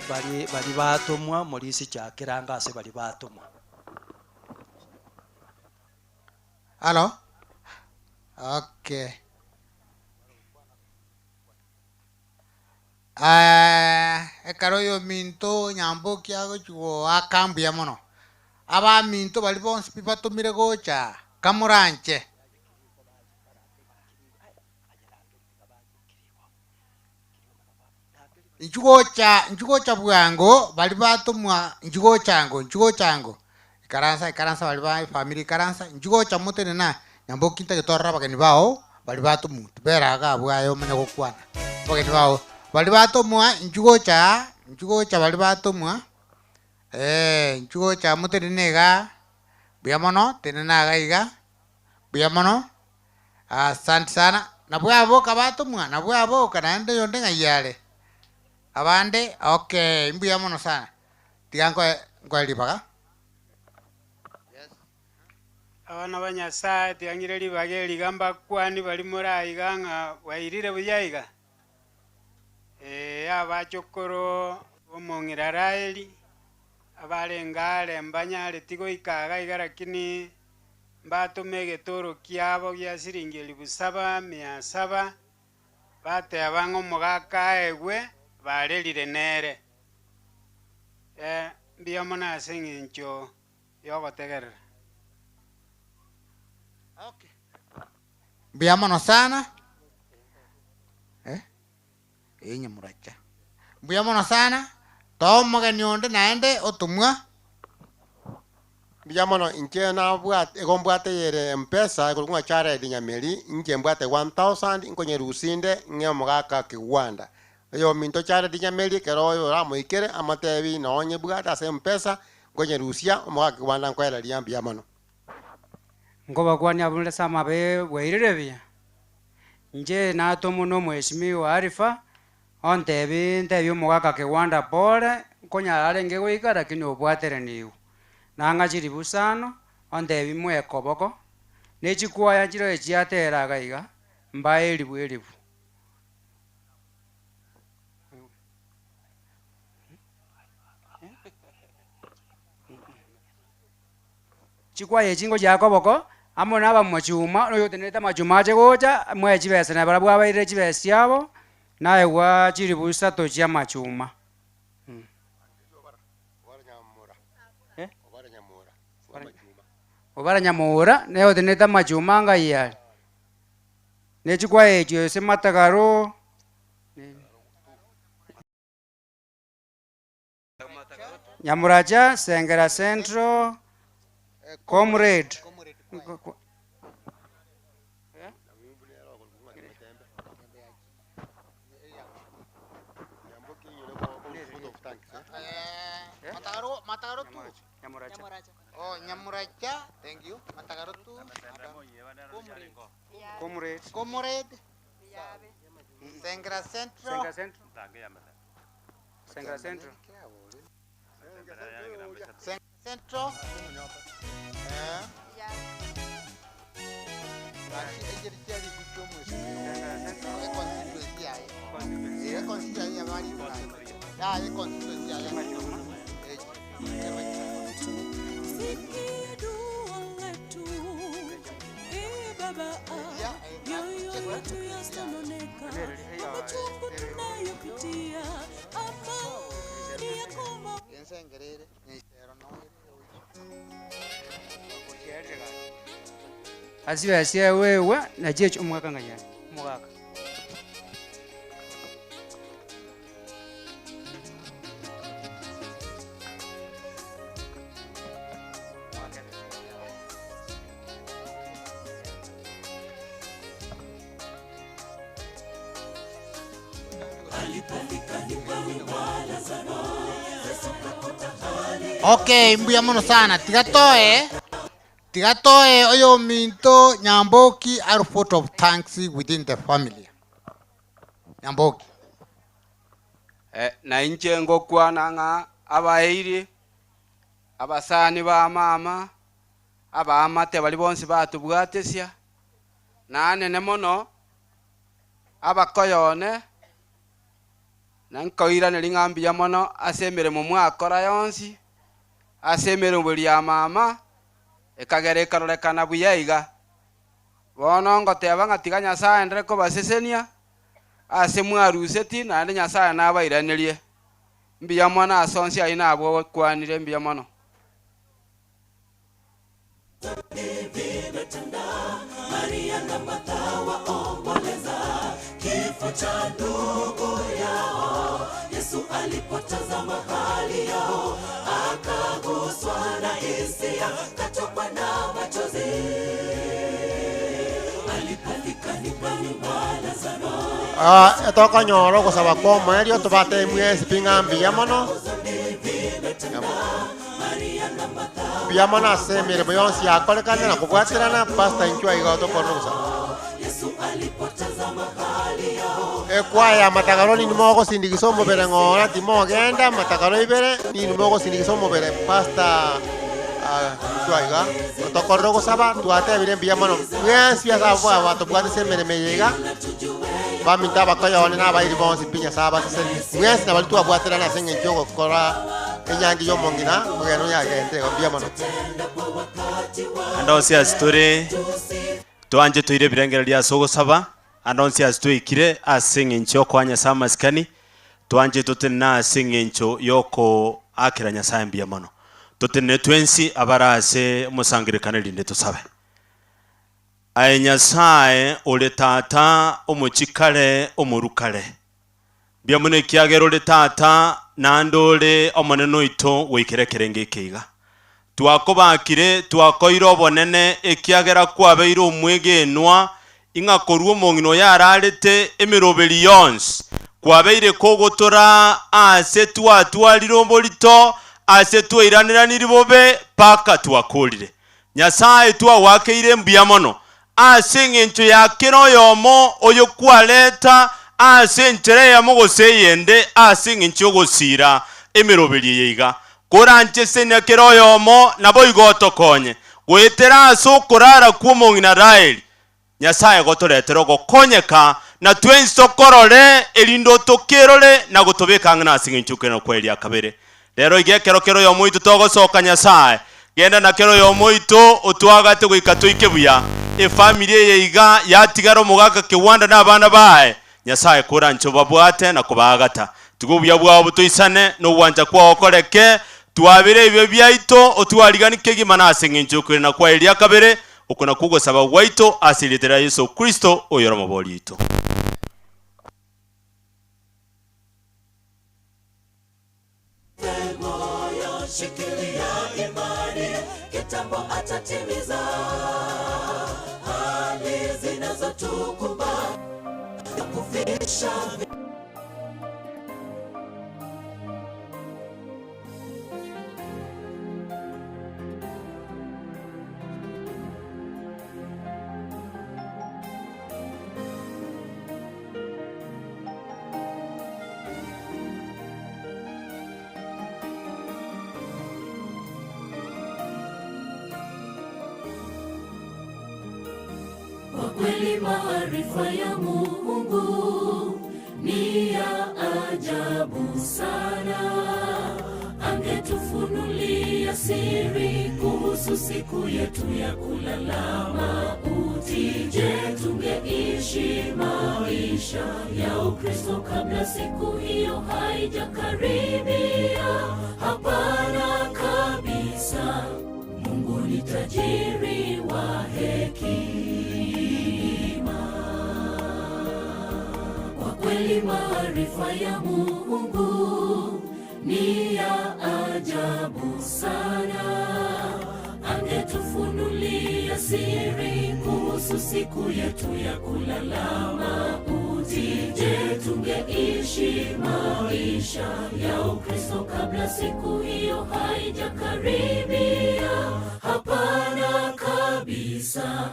Bari bari batomwa morisi chakeranga ase bari batomwa. Halo? Okay. Eh, ekero oyominto Nyamboki agochia goaka mbuya mono, abaminto baria bonsi pi batomire gocha, kamoranche. Inchuo gocha, inchuo gocha bwango, baria batomwa inchuo gocha ango, inchuo gocha ango, ikaransa ikaransa baria ba efamiri ikaransa, inchuo gocha motenene aa, nyamboki ntagete orore abageni bao, baria batomwa, tibera iga abwo aye omanye gokwana, abageni bao, baria batomwa inchuo gocha aa, inchuo gocha baria batomwa, inchuo gocha motenene igaa, mbuya mono, tenena iga iga, mbuya mono. Asante sana. Nabwo aboka batomwa, nabwo aboka naende oyonde ng'ai are? Abande, okay, mbuya mono sana. Tiga nkoe nkoe ribaga. Abana ba Nyasae, tiga ng'ire ribaga eri iga mbakwanie baria more aiga ng'a bwairire buya iga? Ee, abachokoro b'omong'ina Raheli, abarenge are mbanyareti goika iga iga lakini Mbatome egetoro kiabo gia siringi elifu saba mia saba, bateba ng'a omogaka aegwe, barerire nere. Mbuya mono ase engencho y'ogotegerera. Mbuya mono sana. Eh? Ee nyamuracha. Mbuya mono sana. Toa omogeni onde naende otomwa. Mbuya mono inche nabwate igo mbwate eyere mpesa ekorokwa ng'a Jared Nyameri, inche mbwate 1000 nkonyerusia inde ng'e omogaka Kigwanda. Oyominto Jared Nyameri ekero oyo oramoikere amotebi noo nyebwate ase mpesa nkonyerusia omogaka Kigwanda nkoereria mbuya mono. Nkobakwania abwo ase amabe bwairire buya. Inche natomwa nomweshimiwa Alifa, ontebi ntebie omogaka Kigwanda pole, nkonyara arenge goika lakini obwateranigwe. Nang'a chilifu isano, ontebi moe koboko, ne chikwaya nchiroche chiatera iga iga, mbae elifu elifu. Chikwaya echi ngochia koboko, amo na abamachuma, na oyotenerete amachuma ache gocha, moe chibesa na barabwo abairire chibesa chiabo, Naegwa chilifu isato chi'amachuma. Obara Nyamura, nere otenenete amachuma anga ayio are, ne chikwaya echio ase matagaro. Nyamuracha, Sengera Central, Comrade. Matagaro, matagaro tu. Oh, Nyamuracha, thank you. Matagaro tu. Comrade. Comrade. Sengera Central. Sengera Central. Sengera Central. Sengera Central. Eh. Laki ejeri chali kucho mheshimiwa. E constituency yaye. E constituency ya bali. Ya e constituency yaye. Eh. Sikia dua letu, ee Baba, mioyo yetu yasononeka kwa machungu tunayopitia, amani yako Ensengerere, nyesero no. Asibe asia wewe na jecho omwaka ngayani omogaka. Okay, mbuya mono sana. Tiga toe. Tiga toe oyo ominto Nyamboki are vote of thanks within the family. Nyamboki. Eh, na inche ngokwana ng'a abaeiri abasani ba mama abaamate bari bonsi batobwatesia nanene mono abakoyone na nkoiraneri ng'a mbuya mono ase emeremo mwakora yonsi ase emeremo ya mama ekagera ekarorekana buya iga bono ngoteba ng'a tiga Nyasaye ndere kobasesenia ase mwaruseti naende Nyasaye nabairanerie mbuya mono ase onsi aywo nabwo okwanire mbuya mono. Maria na Martha waomboleza kifo cha ndugu yao. Yesu alipotazama hali yao, akaguswa na hisia, katokwa na machozi. Alipofika nyumbani mwa Lazaro, Ah, etokonyora ogosaba kwa omoerio tobate emwesi ng'a mbuya mono mbuya mono ase emeremo yonsi yakorekana na kobwaterana pastor inchwa iga tokorora ogosaba Yesu alipotazama hali yao, ekwaya matagaro nini mogosindikisa omobere ng'ora timogenda matagaro ibere nini mogosindikisa omobere pastor ah, inchwa iga tokorora ogosaba twatebire mbuya mono mwensi ase abwo batobwatese emeremo eye iga baminto abakoyone na abairi bonsi pi Nyasaye abasesenie mwensi nabari twabwaterana ase eng'encho ya ogokora enyangi ya omong'ina omogeni oyo agende igo mbuya mono. Ande onsi ase tore twanche toire ebirengererio ase ogosaba, ande onsi ase twaikire ase eng'encho yokoa Nyasaye amasikani, twanche totenene ase eng'encho yokoakera Nyasaye mbuya mono. Totenene twensi abare ase omosangererekano erinde tosabe. Aye Nyasae ore Tata omochikare omorukare, mbuya mono ekiagera ore Tata naende ore Omonene oito goikera ekerengo eke iga. Twakobakire, twakoire obonene, ekiagera kwabeire omwegenwa, ing'a korwa omong'ina oyo ararete emeroberi yonsi, kwabeire kogotora aase twatwarire oborito, aase twairaneraniri bobe, mpaka twakorire. Nyasae twagoakeire mbuya mono ase engencho ya kera oyomo oyo kwareta ase enchera eyemo gose eyende ase engencho y'ogosiira emeroberio eye iga. Koranchesenia kera oyomo naboigo otokonye goetera ase okorara kw'omong'ina Raheli. Nyasae gotoretera ogokonyeka na twensi tokorore erinde otokerore na gotobeka ang'e nase engencho y'okoirana kwa eria kabere. Rero iga ekero kera oyomo oito togosoka Nyasae, genda na kera oyomo oito otwagate goika toike buya. Efamiri eye iga yatigara omogaka Kewanda na abana baye. Nyasae koranche obabwate na kobaagata. Tiga obuya bwao botoisane, na ogwancha kwao koreke, twabere ebibe biaito, otwariganie kegima na ase engencho y'okoirana kwaye ria kabere, oko nakwo ogosaba gwaito ase erieta ria Yeso Kristo, oyore Omobori oito. Moyo shikilia imani, kitambo atatimiza hali zinazotukumba na kufisha Kwa kweli maarifa ya Mungu ni ya ajabu sana. Angetufunulia siri kuhusu siku yetu ya kulala mauti. Je, tungeishi maisha ya Ukristo kabla siku hiyo haijakaribia? Hapana kabisa. Mungu ni tajiri wa hekima. Kwa kweli maarifa ya Mungu ni ya ajabu sana. Angetufunulia siri kuhusu siku yetu ya kulala mauti. Je, tungeishi maisha ya Ukristo kabla siku hiyo haijakaribia? Hapana kabisa.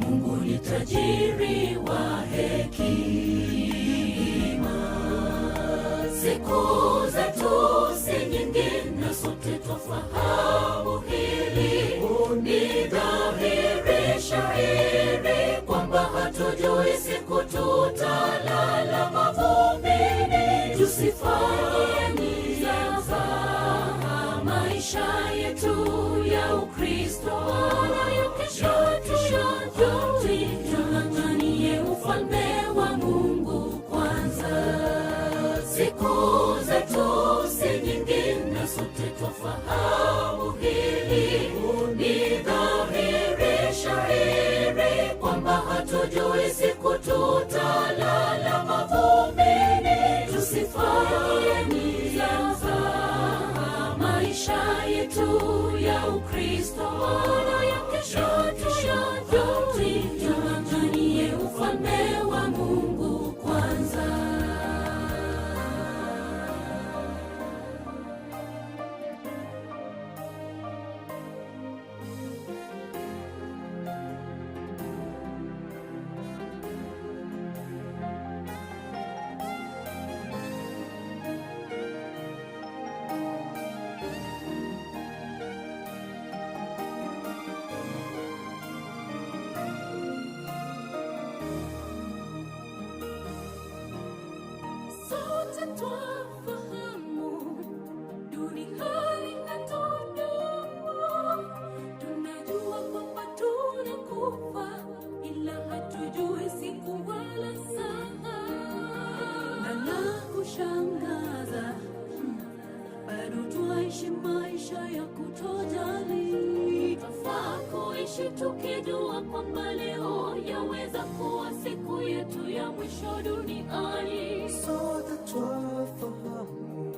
Mungu ni tajiri wa hekima. Siku zetu si nyingi na sote twafahamu hili. Ni dhahiri shahiri kwamba hatujui siku tutalala mavumbini. Tusifanye mzaha maisha yetu ya Ukristo, wala ya kesho tuyajui. Tung'ang'anie ufalme wa Mungu kwanza. Siku zetu si nyingi na sote twafahamu hili. Ni dhahiri shahiri kwamba hatujui siku tutalala mavumbini. Tusifanye mzaha maisha yetu ya Ukristo, wala ya kesho tuyajui. Tung'ang'anie ufalme wa Mungu kwanza. Sote twafahamu duniani hatudumu, tunajua kwamba tunakufa, ila hatujui siku wala saa. Na la kushangaza, bado twaishi maisha ya kutojali. Twafaa kuishi tukijua kwamba leo yaweza kuwa siku yetu ya mwisho duniani. Sote twafahamu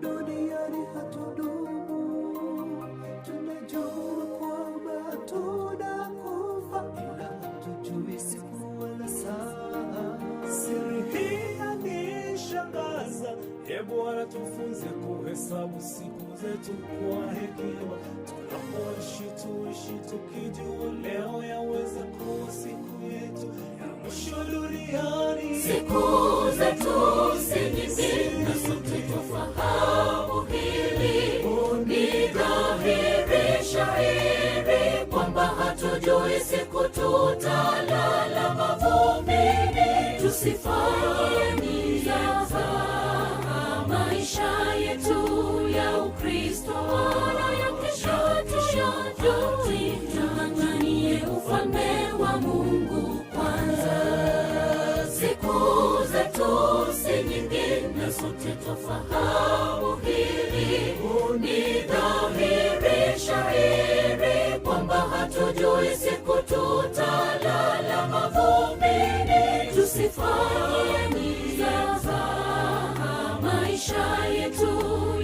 duniani hatudumu, tunajua kwamba tunakufa, ila hatujui siku wala saa. Siri hii yanishangaza, e Bwana, tufunze kuhesabu siku zetu kwa hekima. Tunapoishi tuishi tukijua leo yaweza kuwa siku yetu ya mwisho duniani. Siku zetu si nyingi na sote twafahamu hili. Ni dhahiri shahiri kwamba hatujui siku tutalala mavumbini. Tusifanye mzaha maisha yetu ya Ukristo, wala ya kesho tuyajui. Tung'ang'anie ufalme wa Mungu kwanza. Siku sote twafahamu hili. Ni dhahiri shahiri kwamba hatujui siku tutalala mavumbini. Tusifanye mzaha maisha yetu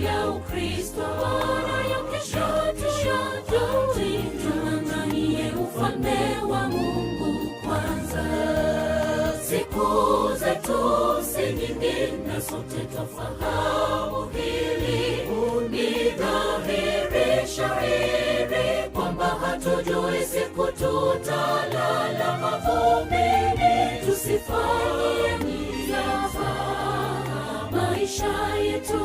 ya Ukristo, bora ya kesho tuyajui. Tuanganie ufalme wa Mungu kwanza. Siku zetu si nyingi na sote twafahamu hili. Ni dhahiri shahiri kwamba hatujui siku tutalala mavumbini. Tusifanye mzaha maisha yetu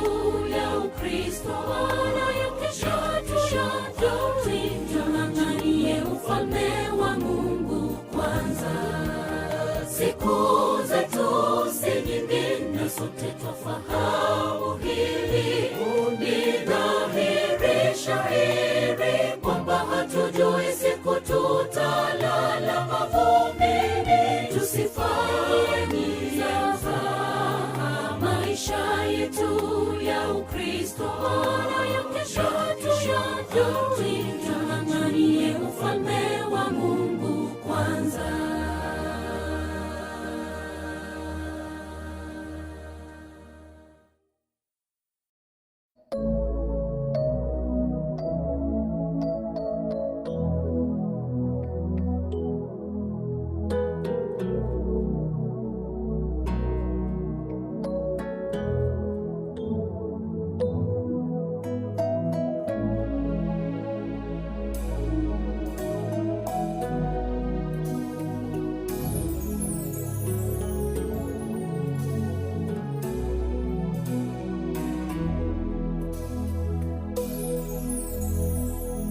ya Ukristo, wala ya kesho tuyajui. Tuanganie ufalme wa Mungu kwanza. Siku zetu si nyingi na sote twafahamu hili. Ni dhahiri shahiri kwamba hatujui siku tutalala mavumbini. Tusifanye mzaha maisha yetu ya Ukristo, wala ya kesho tuyajui. Tuanganie ufalme wa Mungu kwanza.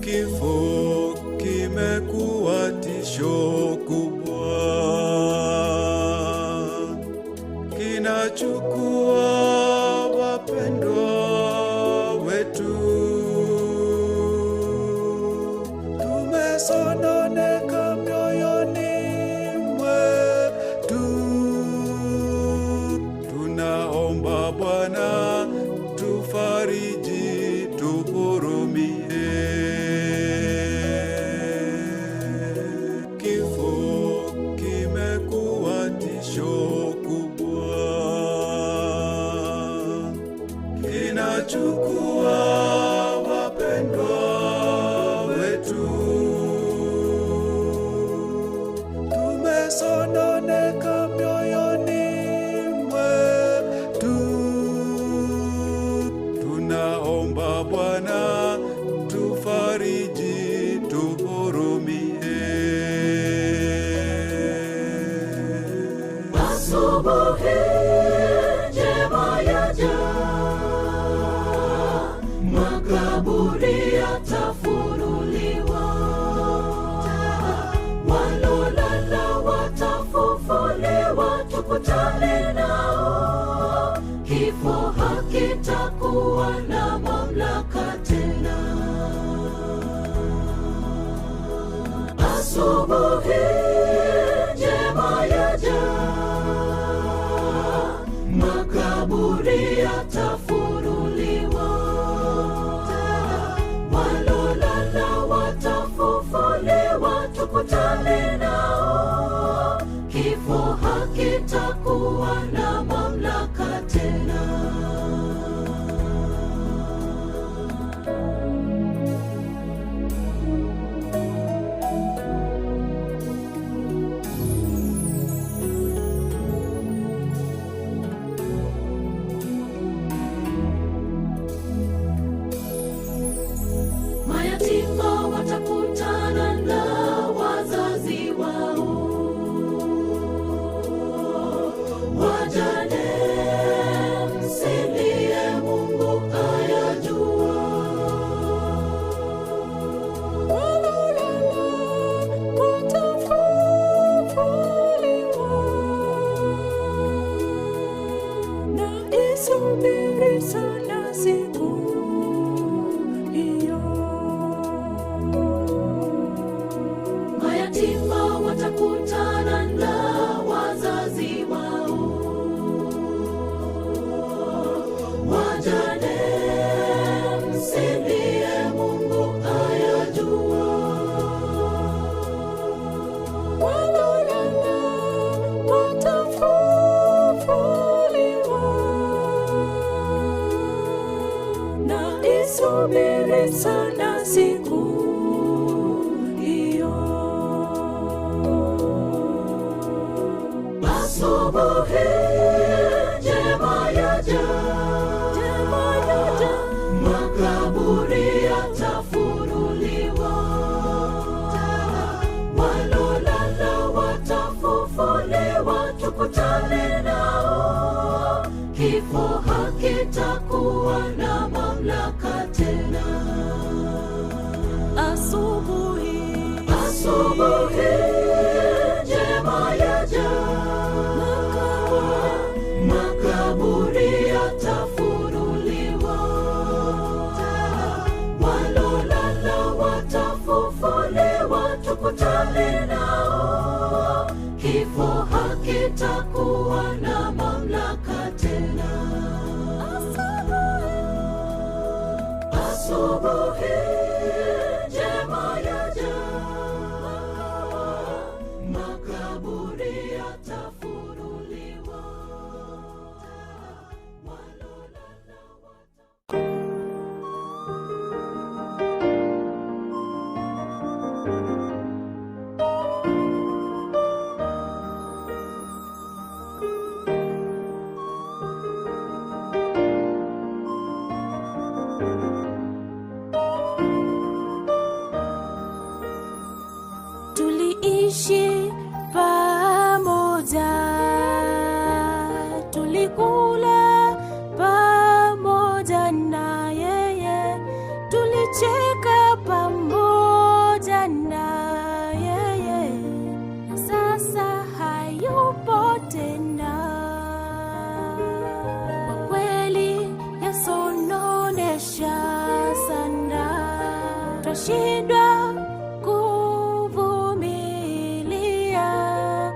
Kifo kimekuwa tisho kubwa, kinachukua wapendwa wetu. Tumesononeka mioyoni mwetu, tunaomba Bwana tufariji, tuhurumie. Kifo kimekuwa tisho kubwa, kinachukua wapendwa wetu. Tumesononeka mioyoni mwetu, tunaomba Bwana tufariji, tuhurumie. Asubuhi njema yaja, makaburi yatafunuliwa, walolala watafufuliwa, tukutane nao. Kifo hakitakuwa na mamlaka tena. Asubuhi njema yaja, makaburi yatafunuliwa, walolala watafufuliwa, tukutane nao. Kifo hakitakuwa na mamlaka tena. Mayatima watakutana na wazazi wao, wajane msilie, Mungu ayajua. Walolala watafufuliwa, na isubiri sana siku hiyo. Mayatima watakutana na wazazi wao, Naisubiri sana siku hiyo. Asubuhi njema yaja, njema yaja, makaburi yatafunuliwa, walolala watafufuliwa, tukutane nao. Kifo hakitakuwa na mamlaka tena. Asubuhi, asubuhi njema yaja, makaburi yatafunuliwa, walolala watafufuliwa, tukutane nao. Kifo hakitakuwa na mamlaka tena. Asubuhi njema yaja, makaburi yatafunuliwa. Tuliishi pamoja, tulikula pamoja na yeye, tulicheka pamoja na yeye, na sasa hayupo tena. Kwa kweli yasononesha sana, twashindwa kuvumilia,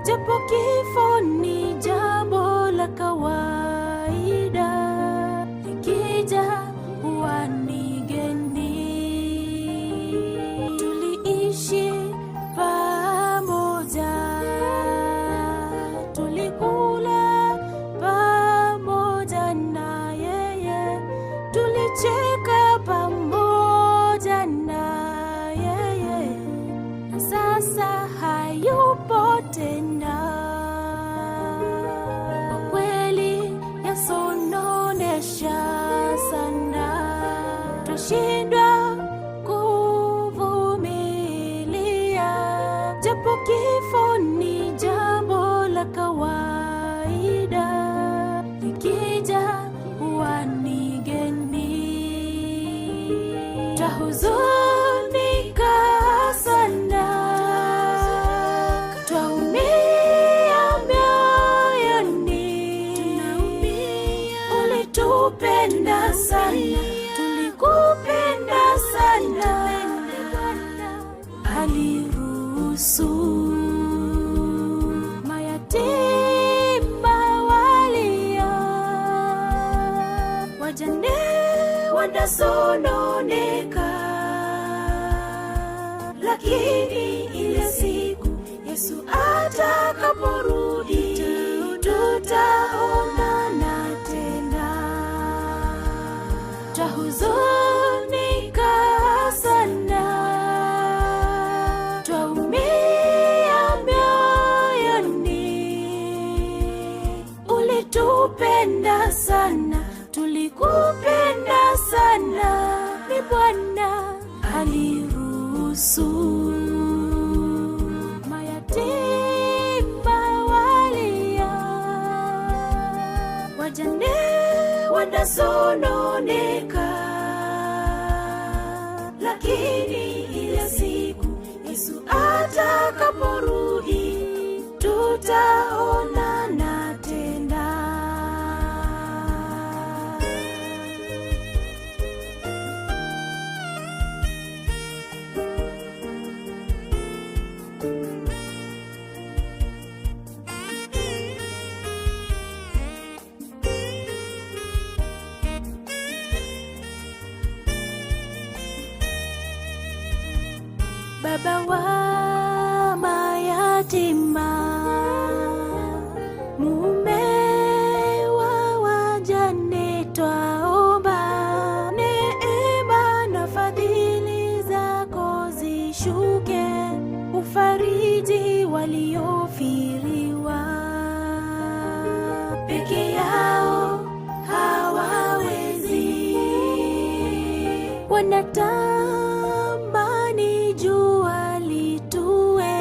japo kifo ni jambo la kawaida, likija huwa ni geni. Tuliishi pamoja, tulikula pamoja na yeye, tulicheka pamoja na yeye, na sasa hayupo tena. Kwa kweli yasononesha sana, twashindwa kuvumilia, japo kifo ni jambo la kawaida, likija huwa ni geni. Twahuzunika sana, twaumia mioyoni, ulitupenda sana, tulikupenda sana, aliruhusu mayatima walia, wajane wanasononeka, lakini ile siku Yesu atakaporudi tutaonana tena. Twahuzunika sana, twaumia mioyoni, ulitupenda sana, tulikupenda sana, ni Bwana aliruhusu mayatima walia, wajane wanasononeka, lakini ile siku Yesu atakaporudi tutaonana tena. Baba wa mayatima, mume wa wajane, twaomba neema Wanatamani jua litue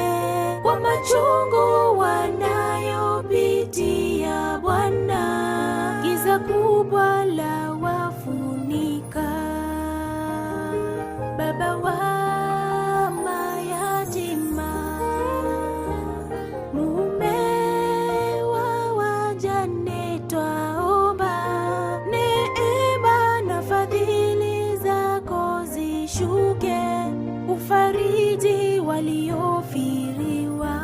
kwa machungu wanayopitia Bwana, giza kubwa la wafunika. Baba wa mayatima, mume wa wajane, twaomba neema na fadhili zako zishuke, ufariji waliofiriwa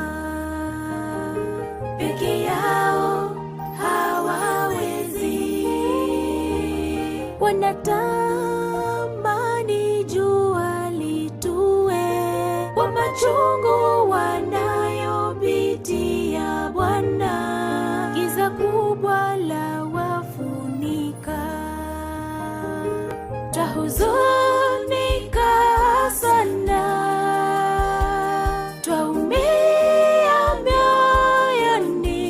peke yao hawawezi, wanatamani jua litue kwa machungu wanayopitia Bwana, giza kubwa la wafunika, twahuzunika sana, twaumia mioyoni,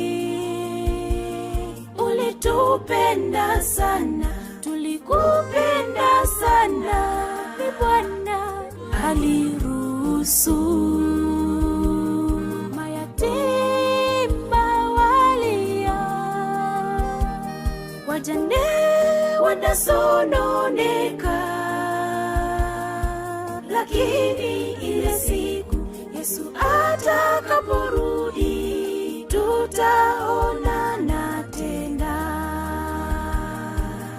ulitupenda sana, tulikupenda sana, ni Bwana aliruhusu mayatima walia, wajane wanasononeka, lakini ile siku Yesu atakaporudi tutaonana tena.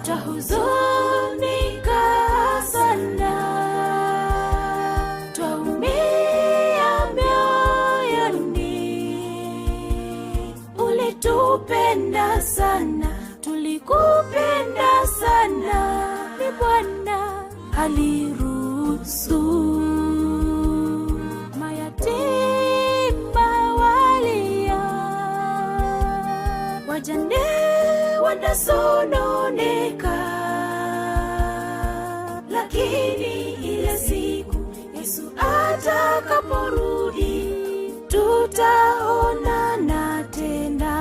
Twahuzunika sana, twaumia mioyoni, ulitupenda sana, tulikupenda sana, ni Bwana aliruhusu mayatima walia, wajane wanasononeka, lakini ile siku Yesu atakaporudi tutaonana tena.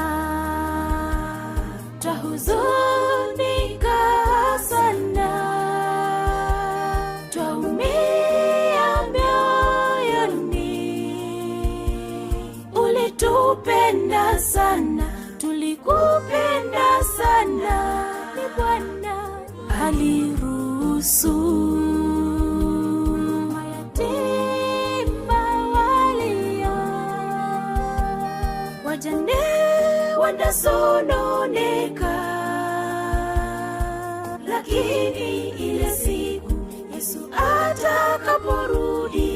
Twahuzunika sana, twaumia mioyoni, ulitupenda sana, tulikupenda sana, ni Bwana aliruhusu mayatima walia, wajane wanasononeka, lakini ile siku Yesu atakaporudi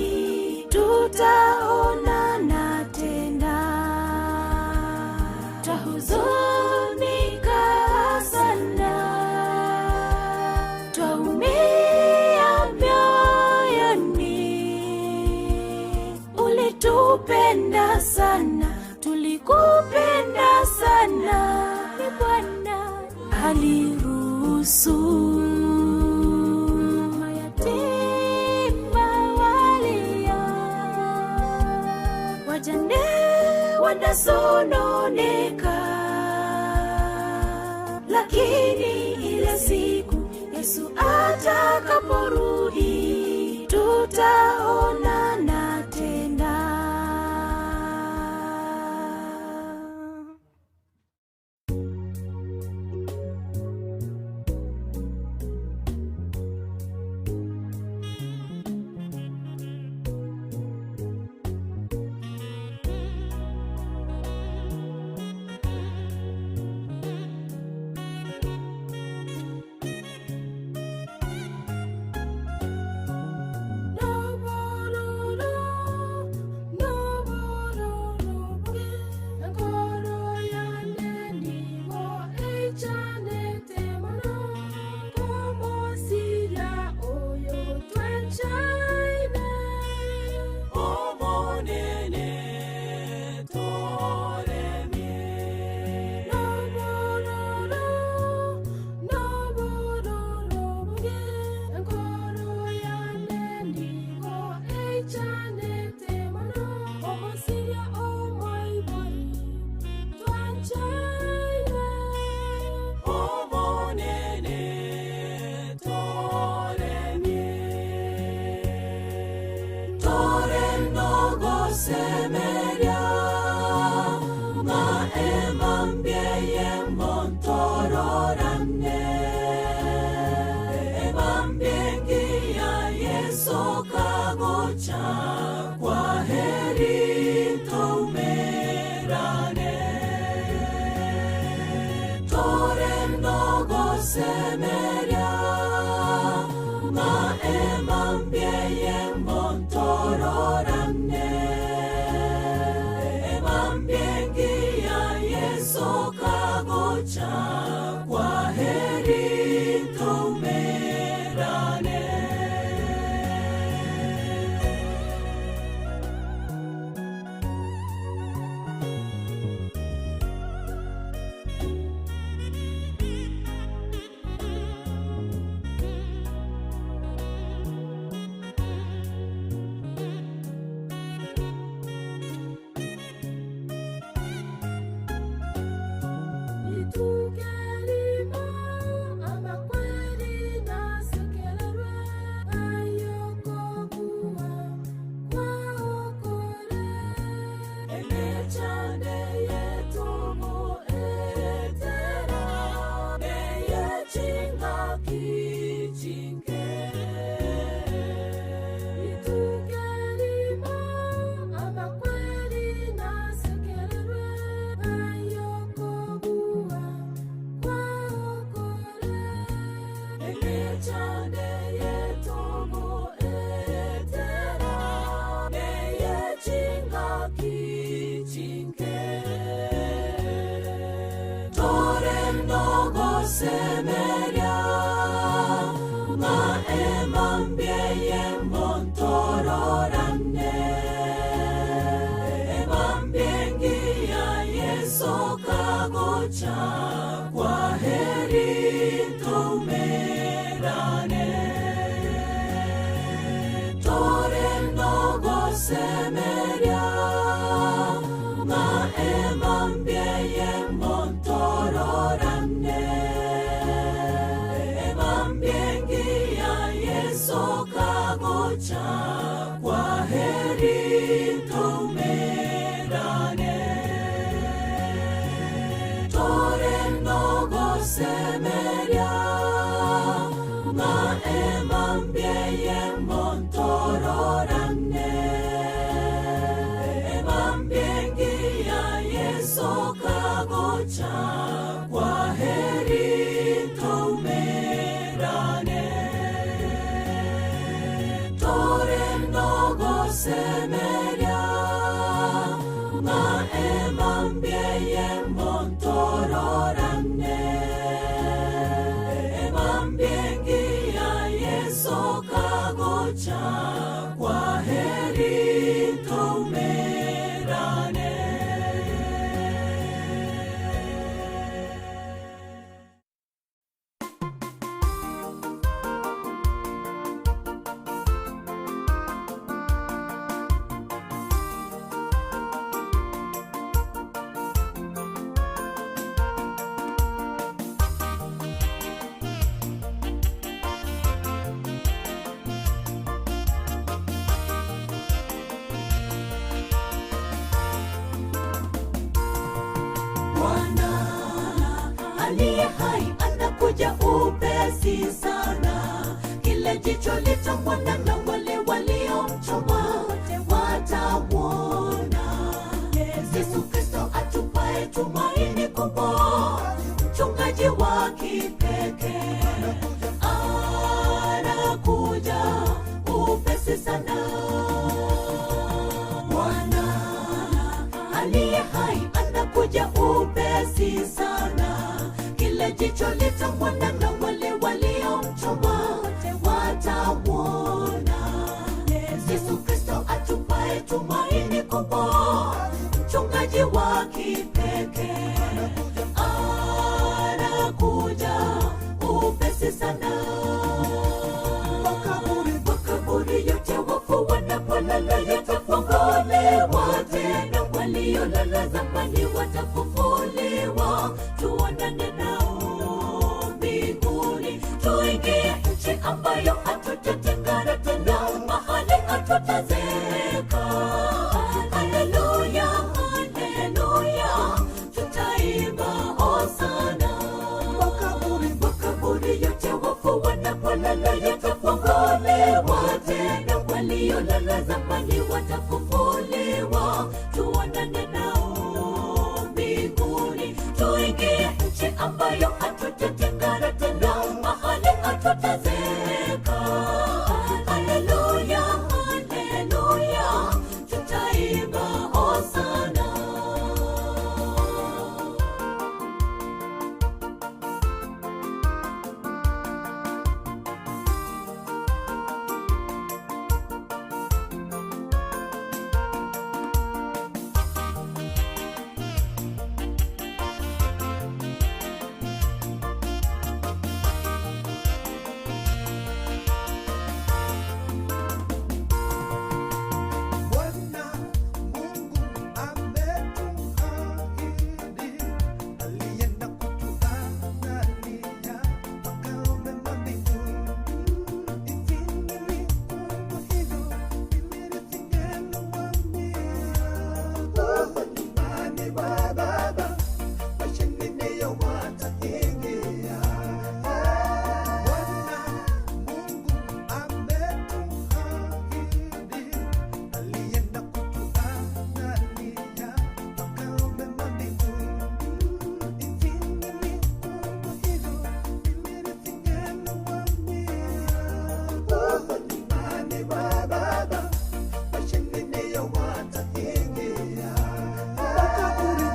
tutaonana tena. Twahuzunika sana, twaumia mioyoni, ulitupenda sana, tulikupenda sana, ni Bwana aliruhusu mayatima walia, wajane wanasononeka, lakini ile siku Yesu atakaporudi tutaonana tena. kagocha kwa heri toumerane toreno gosemeria maemambieye montororane emambiengia Yesu kagocha kwa heri toumerane. Semeria maemambieye montororane emambiengia Yesu kagocha kwa heri toumerane toreno gosemeria maemambieye montororane emambiengia Yesu kagocha kwa heri toumerane toreno gosemeria maemambieye montororane emambiengia Yesu kagocha kwa heri toumerane toreno gosemeria maemambieye montororane emambiengia Yesu kagocha kwa heri toumerane. Bwana aliye hai anakuja upesi sana, kila jicho litamwona na wale waliomchoma wote watauona. Yesu Kristo atupae tumaini kubwa, mchungaji wa kipekee anakuja upesi sana. Bwana aliye hai anakuja upesi sana, kila jicho litamwona na wale waliomchoma wote watauona. Yesu Kristo atupae tumaini kubwa, mchungaji wa kipekee anakuja upesi sana. Makaburi, makaburi yote wafu wanapolala yatafunguliwa tena, waliolala zamani watafufuliwa. Tuonane nao mbinguni, tuingie nchi ambayo hatutatengana tena, mahali hatutazeeka. Haleluya, haleluya, tutaimba hosana. Makaburi, makaburi yote wafu wanapolala yatafunguliwa tena, waliolala waliolala zamani watafufuliwa, tuonane nao mbinguni, tuingie nchi ambayo hatutatengana tena, mahali hatutazeeka. Haleluya, haleluya, tutaimba hosana. Bwana Mungu ametuahidi, alienda kutuandalia makao mema mbinguni. Isingelikuwa hivyo, mimi nisingewaambia. Huko nyumbani mwa Baba, washindi ndio wataingia. Bwana Mungu ametuahidi, alienda kutuandalia makao mema mbinguni. Isingelikuwa hivyo, mimi nisingewaambia. Huko nyumbani mwa Baba, washindi ndio wataingia.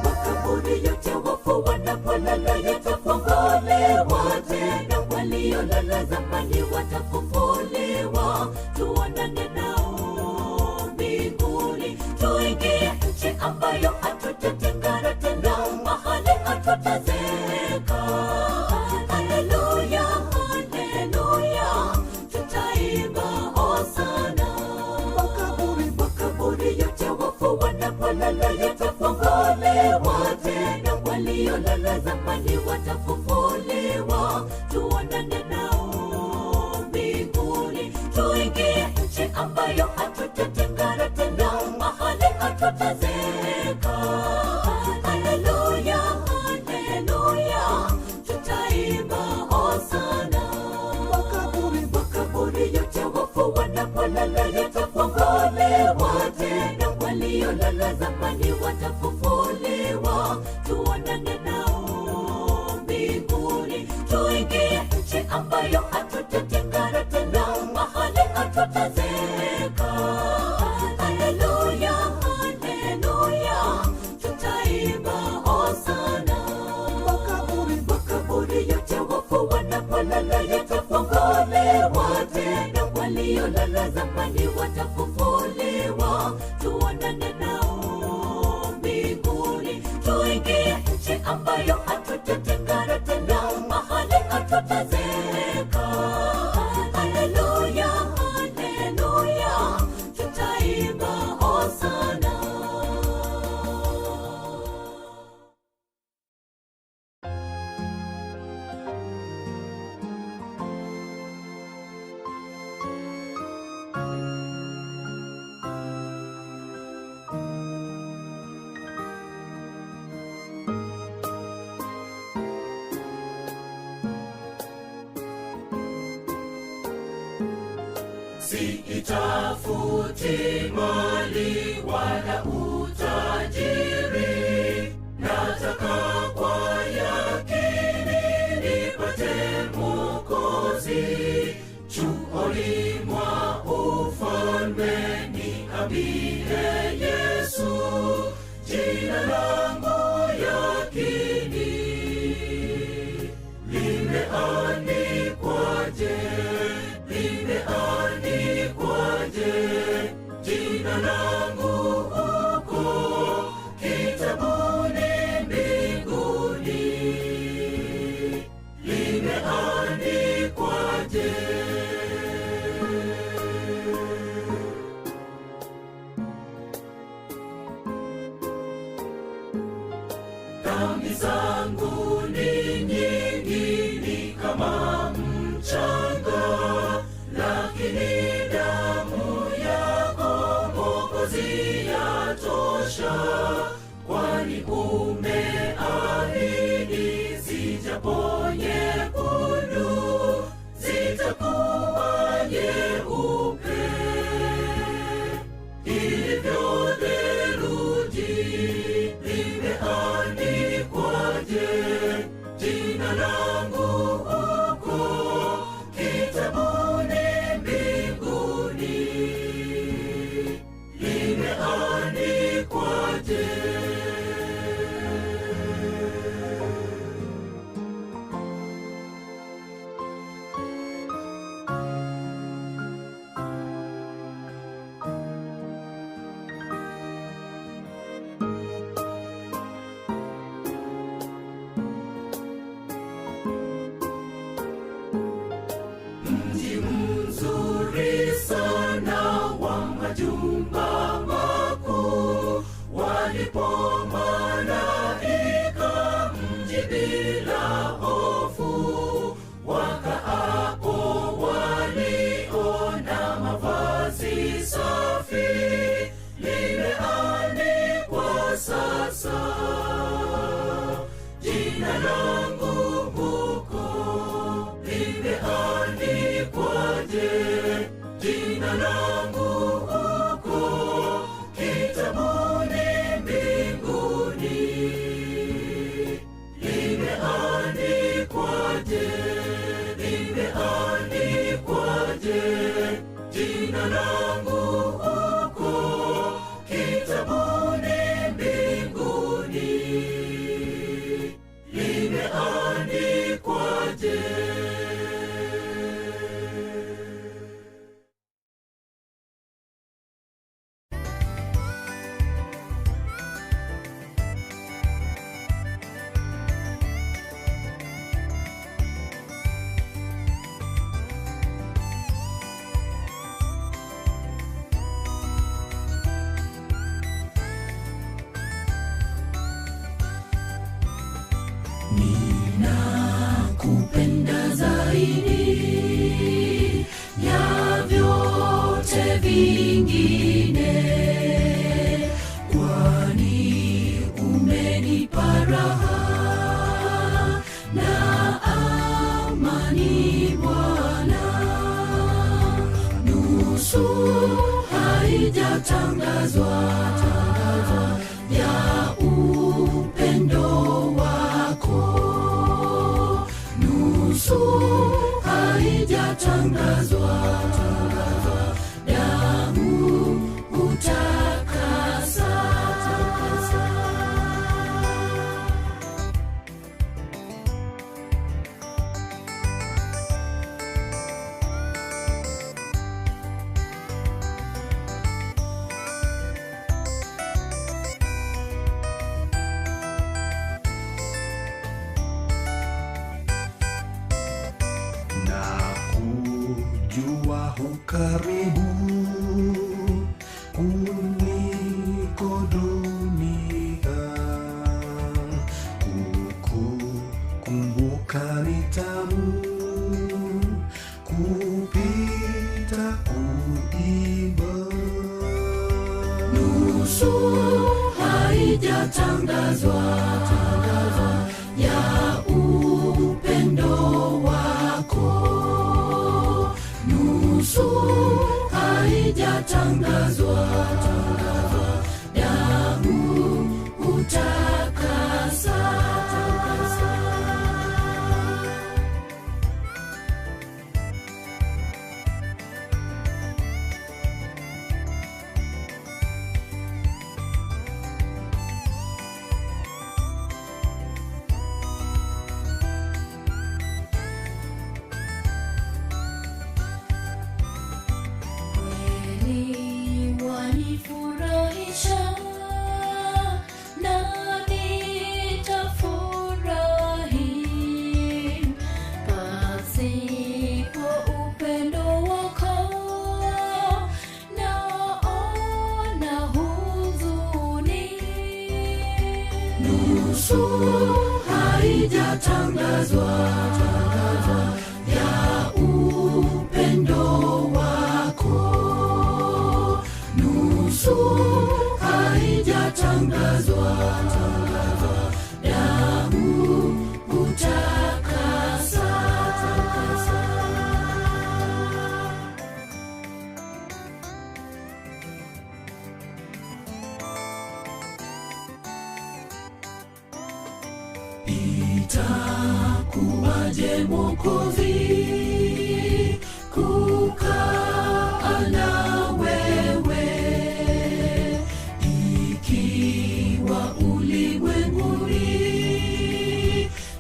Makaburi yote wafu wanapolala yatafunguliwa tena, waliolala zamani watafufuliwa, tuonane nao mbinguni, tuingie nchi ambayo hatutatengana tena, mahali hatutazeeka. Haleluya, haleluya, tutaimba hosana. Makaburi yote wafu wanapolala yatafunguliwa tena, waliolala zamani watafufuliwa, tuonane nao mbinguni, tuingie nchi ambayo hatutatengana tena, mahali hatutazeeka. Haleluya, haleluya, tutaimba hosana. Makaburi yote wafu wanapolala yatafunguliwa tena, waliolala zamani watafufuliwa, tuonane nao mbinguni, tuingie nchi ambayo hatutatengana tena, mahali hatutazeeka. Haleluya, haleluya, tutaimba hosana. Makaburi yote wafu wanapolala yatafunguliwa tena, waliolala zamani watafufuliwa, tuonane nao mbinguni, tuingie nchi ambayo hatutatengana tena, mahali hatutazeeka. Haleluya, haleluya, tutaimba hosana. Siitafuti mali wala utajiri, nataka kwa yakini nipate Mwokozi. Chuoni mwa ufalme niambie Yesu, jina langu yakini limeandikwaje? Limeandikwaje jina langu huko kitabuni mbinguni? Limeandikwaje? Dhambi zangu ni nyingi, ni kama mchanga, lakini damu yako Mwokozi yatosha, kwani umeahidi zijapo nyekundu zitakuwa nyeupe. Jina langu huko kitabuni mbinguni limeandikwaje? Ninakupenda zaidi ya vyote vingine, kwani umenipa raha na amani Bwana. Nusu haijatangazwa ya upendo wako, nusu haijatangazwa, damu hutakasa. Na kujua hukaribu kuliko dunia, kukukumbuka ni tamu kupita kuiba. Nusu haijatangazwa ya upendo wako, nusu haijatangazwa, damu hutakasa. Kweli wanifurahisha na nitafurahi pasipo upendo wako naona huzuni. Nusu haijatangazwa ya upendo wako, nusu haijatangazwa, damu hutakasa. Itakuwaje Mwokozi kukaa na wewe ikiwa ulimwenguni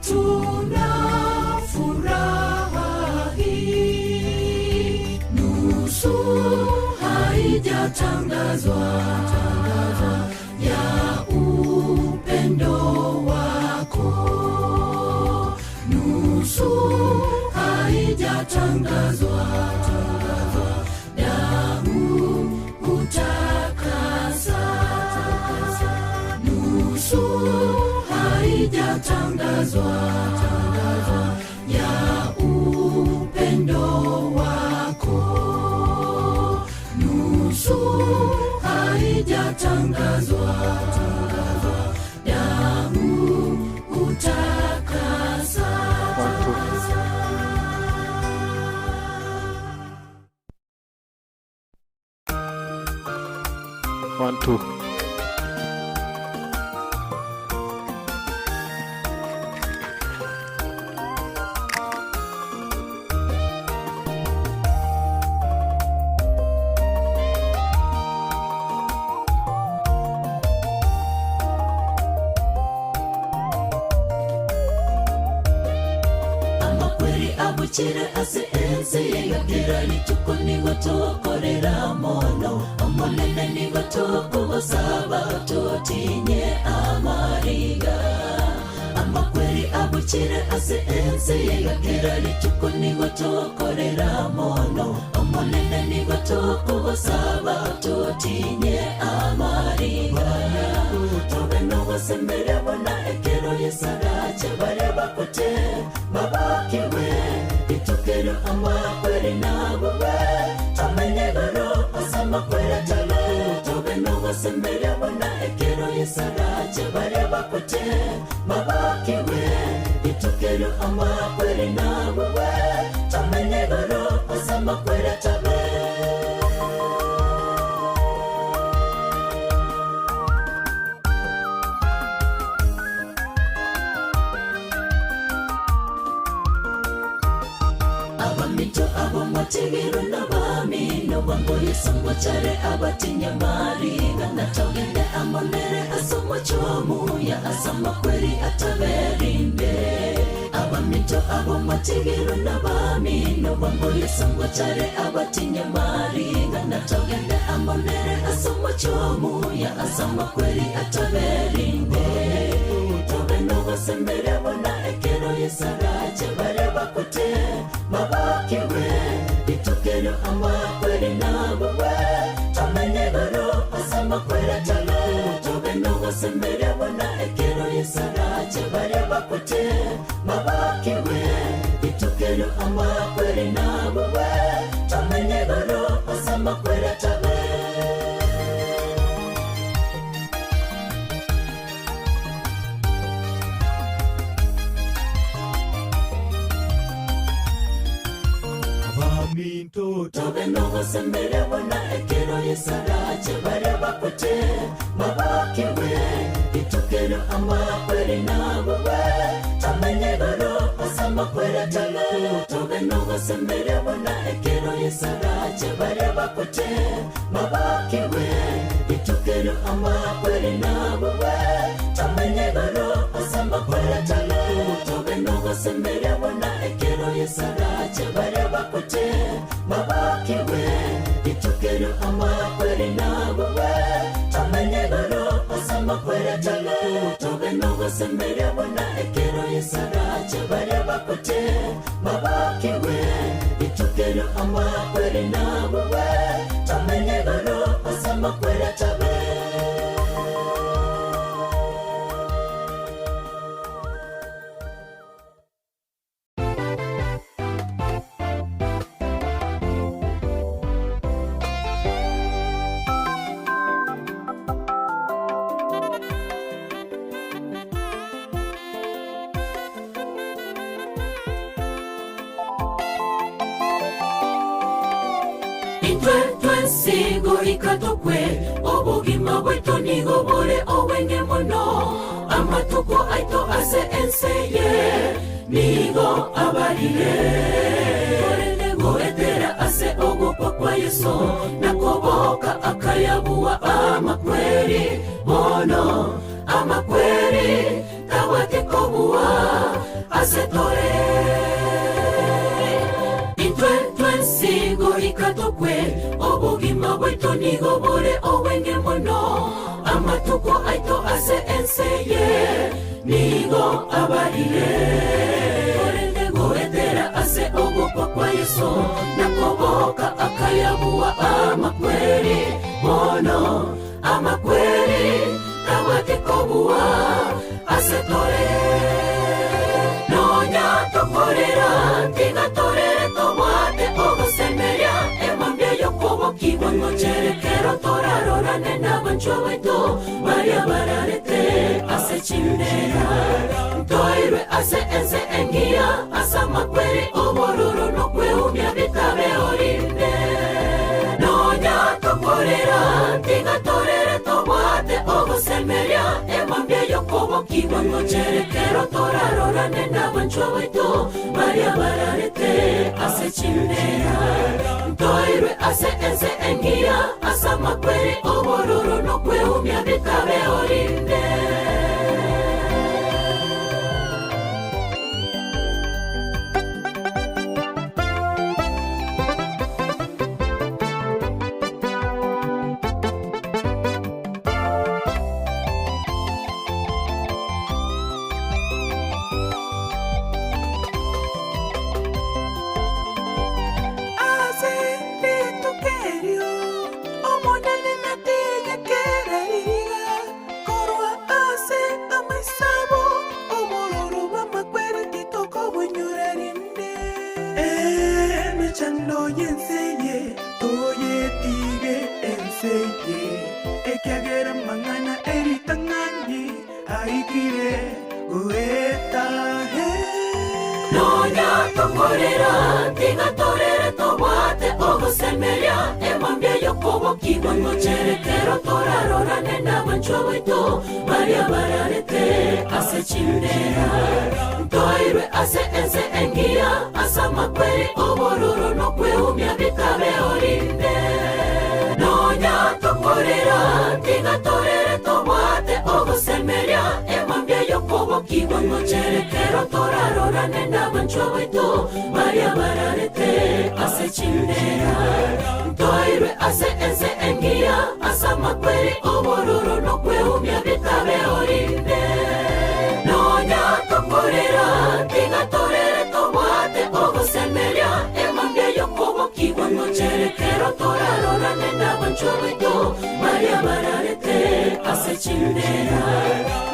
tuna furaha hii? Nusu haijatangazwa ya upendo wako, nusu haijatangazwa, damu hutakasa. Nusu haijatangazwa ya upendo wako, nusu haijatangazwa, damu hutakasa. One, two. abuchire ase ense yegakira rituko nigo tokorera mono omonene nigo tokogosaba totinye amariga amakweri abuchire ase ense yegakira rituko nigo tokorera mono omonene nigo tokogosaba totinye amariga tobe nogosemberia bona ekero yesarache baria bakote babakiwe itukero amakweri nabowe tomenyegoro ase amakweri atale tobe nogosemberia bona ekero yesarache baria bakote babakiwe itukero amakweri nabowe tomenyegoro ase amakweri atabe abamito abamategero n'abamino bamboyesangwa care abatinyamariga natogende amonere asomochomuya asamakweri ataberinde abamito abamategero n'abamino bamboyesangwa care abatinyamariga natogende amonere asomochomuya asamakweri ataberinde tobe nogosembere bona ekero yesarache bare bakote babakiwe itukero amakweri nabowe tomenyegoro ase amakweri atale tobe nogosembere bona ekero yesarache bare bakote babakiwe itukero amakweri nabowe tomenyegoro ase amakweri atabe abaminto tobe nogosembere bona ekero yesarache bare bakote babakiwe itukero amakweri nabowe tomenyegoro ase amakweri atale tobe nogosembere bona ekero yesarache bare bakote babakiwe itukero amakweri nabowe tomenyegoro ase amakweri atale tobe nogosembere bona ekero yesarache bare bakote babakiwe itukero amakweri nabowe tomenyegoro ase amakweri atale tobe nogosembere bona ekero yesarache bare bakote babakiwe itukero amakweri nabowe tomenyegoro ase amakweri atabe Intwe twensigo ikatokwe obogima bwetu nigo bore obwenge mono amatuko aito ase enseye nigo abarire torende goetera ase ogokwa kwa yesu nakoboka akayabuwa amakweri mono amakweri tabwatikobuwa ase tore intwe twensigo ikatokwe obogima bwetu nigo bore obwenge mono amatuko aito ase enseye nigo abarire torende goetera ase ogokwa kwa yesu nakoboka akayabuwa amakweri mono amakweri tabwatikobuwa ase tore nonya tokorera tigatorere tobwate ogosemeria emambia yokobokigwa ngocherekero torarorane n'abanchwa baito baria bararete ase chimbera ntoirwe ase ense engiya ase amakweri obororo nokweumia bitabe orinde nonya tokorera tigatorere tobwate ogosemeria emambia yokobokigwa ngocherekero torarorane n'abanchwa baito baria bararete ase chimbera ntoirwe ase ense engiya ase amakweri obororo nokweumia bitabe orinde Emechando y'enseye toyetige enseye ekiagera mang'ana eritang'ani aikire goeta he. Nonya tokorera tiga torere tobwate ogosemeria emambia yokobokigwa ngocherekero torarorane n'abanchwa baitu baria bararete ase chindera ntoirwe ase ense engiya ase amakweri obororo nokweumia bitabe orinde nonya tokorera tiga torere tobwate ogosemeria emambia yokobokigwa ngocherekero torarorane n'abanchwa baitu baria bararete ase chindera ntoirwe ase ense engiya ase amakweri obororo nokweumia bitabe orinde nonya tokorera tiga torere tobwate ogosemeria emambia yokobokigwa ngocherekero torarorane n'abanchwa baitu baria bararete ase chindera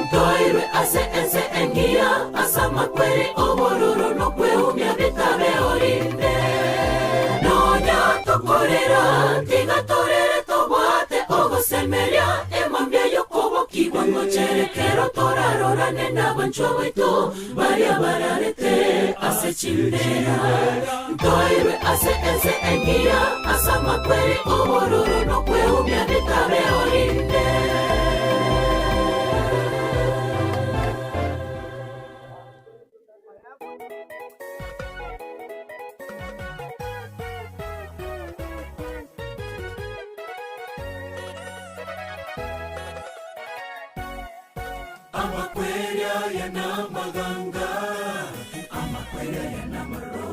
ntoirwe ase ense engiya ase amakweri obororo nokweumia bitabe orinde nonya tokorera tiga torere tobwate ogosemeria emambia yokobokigwa ngocherekero torarorane n'abanchwa baitu baria bararete ase chindera ntoirwe ase ense engiya ase amakweri obororo nokweumia bitabe orinde. Amakwerya yanamaganga amakwerya yanamaro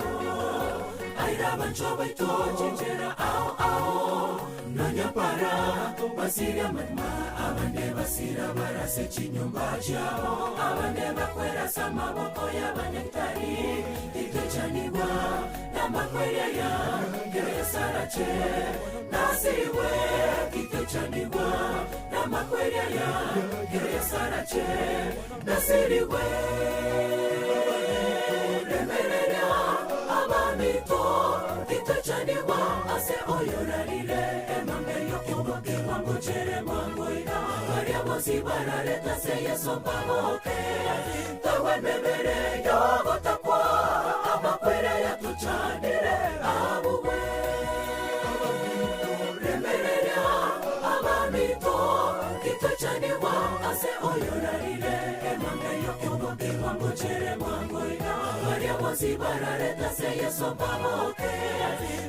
airabancho baito chinjera ao ao nanyapara basira matma abande basira barase chinyumba chabo abande bakwerasa maboko y'abanyatari titochanigwa namakwerya ya keresarache nasiriwe kitochanigwa namakwerya ya keresarache nasiriwe remerera abamito titochanigwa ase oyorarire emambe yokobokigwa ngochere mwangoina baria bonsi barareta se yeso mbaboke tawemebere yogotakwa amakwere yatuchanire abuwe remerera abamito titochanigwa ase oyorarire emambe yokobokigwa ngochere mwangoina baria bonsi barareta se yeso mbaboke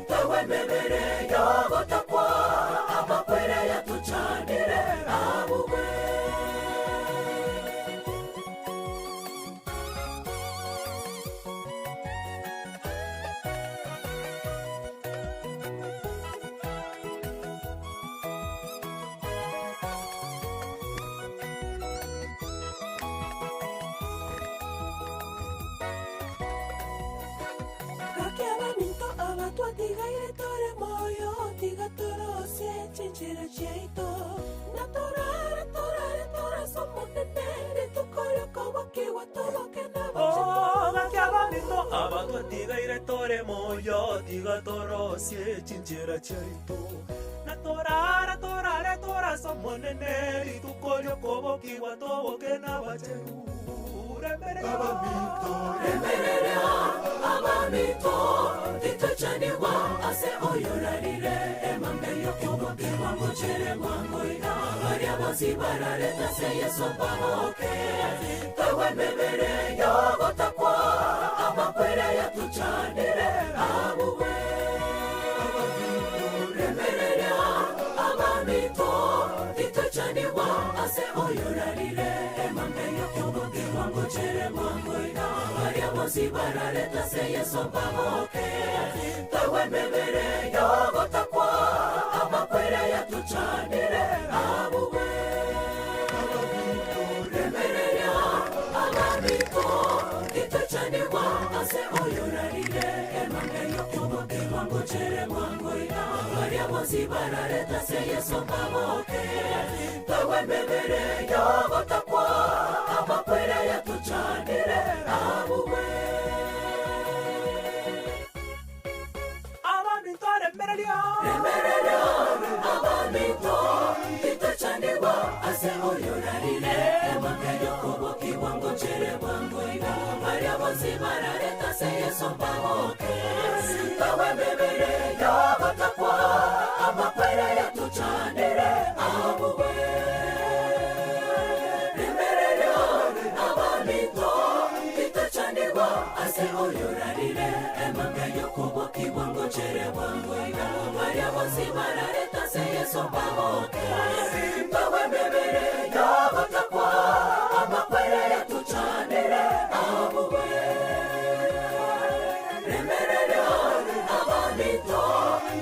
tawemebere yogotakwa amakwere yatuchanire abuwe. Kakiabaminto abatwa tigaire tore moyo tigatorosie chinchera chiaito natorare torare torasomonene tukoryokobokiwa toboke Gakiabaminto abatwa tigaire tore moyo tigatorosie chinchera chiaito natorara torare torasomonene ritukoryokobokiwa toboke nabacheru Remerera abamito titochanigwa ase oyorarire emambe yokobokigwa ngochere mwangoina baria bonsi barareta se yeso mbaboke tawemebere yogotakwa amakwere yatuchanire abuwe remerera abamito titochanigwa ase oyorarire emambe yokobokigwa ngochere mwangoina baria bonsi barareta se yeso mbaboke tawemebere yogotakwa amakwere yatuchanire abuwe remerera abamito titochanigwa ase oyorarire emambe yokobokigwa ngochere mwangoina baria bonsi barareta se yeso mbaboke tawemebere yogotakwa amakwere yatuchanire abuwe. Remereria Remereria abamito titochanigwa ase oyorarire emakayo kobokigwa ngochere bwangoiga baria bonsi barareta se Yesu mbaboke kawe mibere yogotakwa amakwere yatuchanire abuwe Remereria abamito titochanigwa ase oyorarire emakayo kobokigwa ngochere bwangoiga baria bonsi barareta se Yesu mbaboke kawe mibere yogotakwa amakwere yatuchanire abuwe Remereria abamito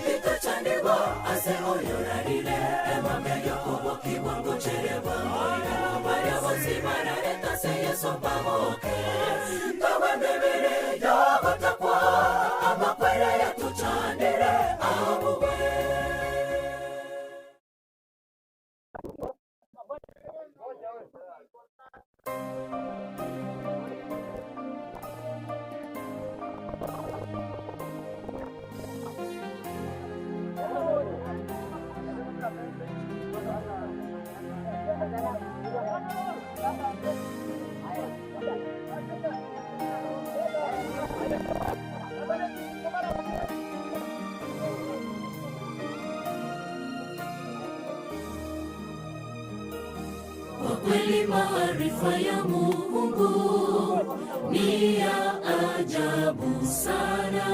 titochanigwa ase oyorarire emambe yokobokigwa ngochere bwangoiga baria bonsi barareta se Yesu mbaboke kawe mibere yogotakwa amakwere yatuchanire abuwe. Kwa kweli maarifa ya Mungu ni ya ajabu sana.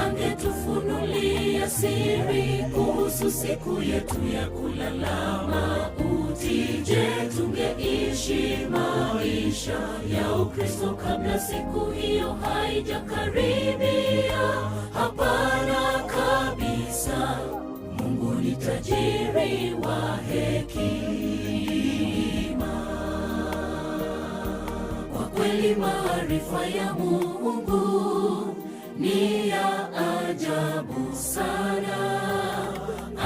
Angetufunulia siri kuhusu siku yetu ya kulala mauti. Je, tungeishi maisha ya Ukristo kabla siku hiyo haijakaribia? Hapana kabisa. Mungu ni tajiri wa hekima. Kwa kweli maarifa ya Mungu ni ya ajabu sana.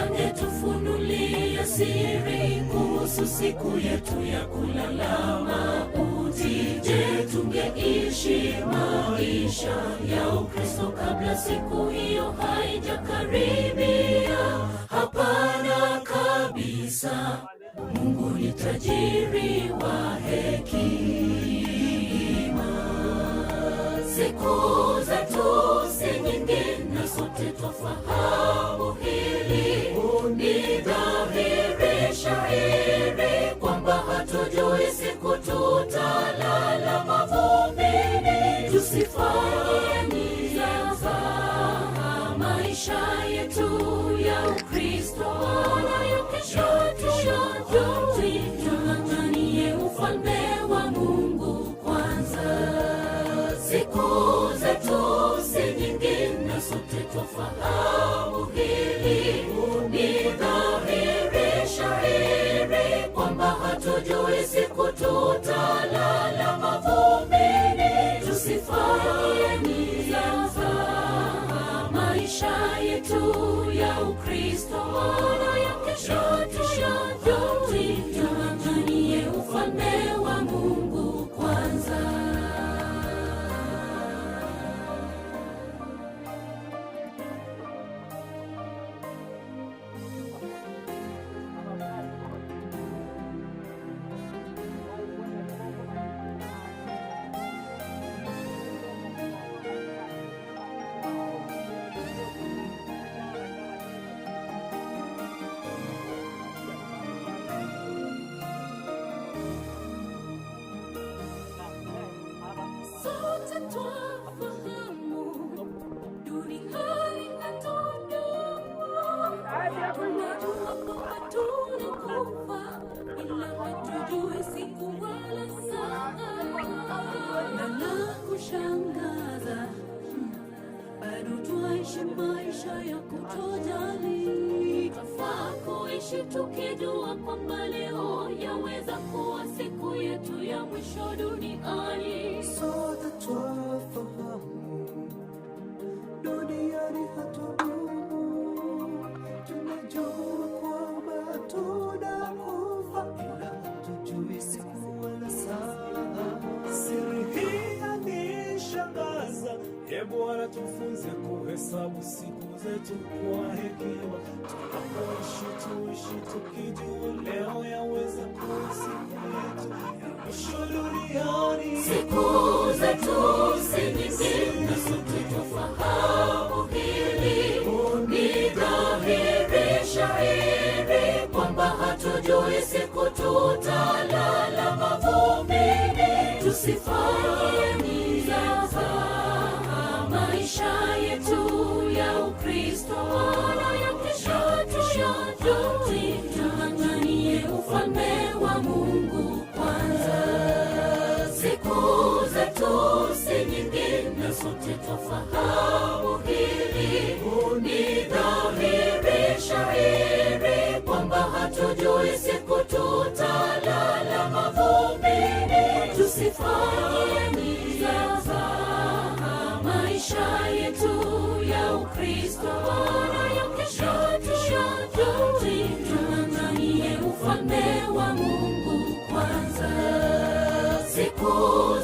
Angetufunulia siri kuhusu siku yetu ya kulala mauti. Je, tungeishi maisha ya Ukristo kabla siku hiyo haijakaribia? Hapana kabisa. Mungu ni tajiri wa hekima. Siku zetu si nyingi na sote twafahamu hili. Ni dhahiri shahiri kwamba hatujui siku tutalala mavumbini. Tusifanye mzaha maisha yetu ya Ukristo, nayo kesho tuyajui. Tung'ang'anie ufalme wa Mungu kwanza. Siku zetu si nyingi na sote twafahamu hili. Ni dhahiri shahiri kwamba hatujui siku tutalala mavumbini. Tusifanye mzaha maisha yetu ya Ukristo, nayo kesho tuyajui. Tung'ang'anie ufalme wa Mungu kwanza. Sote twafahamu duniani hatudumu, tunajua kwamba tunakufa, ila hatujui siku wala saa. Na la kushangaza, bado twaishi maisha ya kutojali. Twafaa kuishi tukijua kwamba leo yaweza kuwa siku yetu ya mwisho duniani. Sote twafahamu duniani hatudumu, tunajua kwamba tunakufa, ila hatujui siku wala saa. Siri hii yanishangaza, e Bwana tufunze kuhesabu. Tuhesabu siku zetu kwa hekima, tunapoishi tuishi tukijua leo yaweza kuwa siku yetu ya mwisho duniani. Siku zetu si nyingi na sote twafahamu hili. Ni dhahiri shahiri kwamba hatujui siku tutalala mavumbini. Tusifanye mzaha maisha yetu ya Ukristo wala ya kesho tuyajui. Tung'ang'anie ufalme wa Mungu kwanza. Siku zetu si nyingi na sote twafahamu hili. Ni dhahiri shahiri kwamba hatujui siku tutalala mavumbini. Tusifanye mzaha maisha yetu ya Ukristo wala ya kesho tuyajui. Tung'ang'anie ufalme wa Mungu kwanza. Siku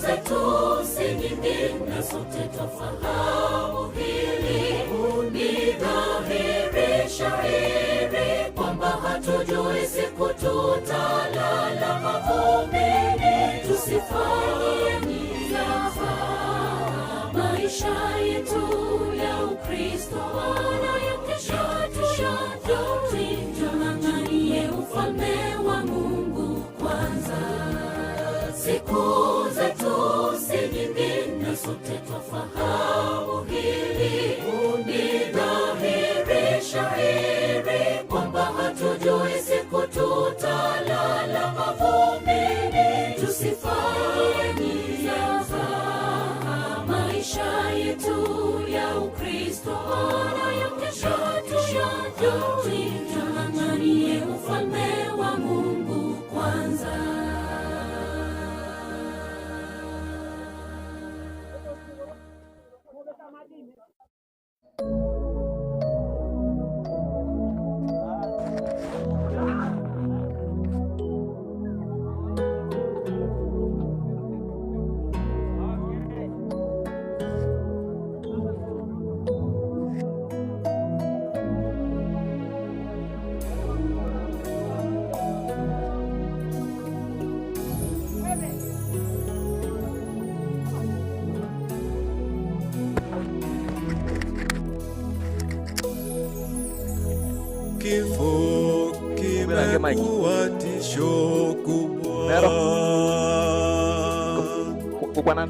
zetu si nyingi na sote twafahamu hili. Ni dhahiri shahiri kwamba hatujui siku tutalala mavumbini. Tusifanye mzaha maisha yetu ya Ukristo wala ya kesho tuyajui. Tung'ang'anie ufalme wa Mungu kwanza. Siku zetu si nyingi na sote twafahamu hili. Ni dhahiri shahiri kwamba hatujui siku tutalala mavumbini. Tusifanye mzaha maisha yetu ya Ukristo wala ya kesho tuyajui. Tung'ang'anie ufalme wa Mungu kwanza. Kifo kimekuwa tisho kubwa,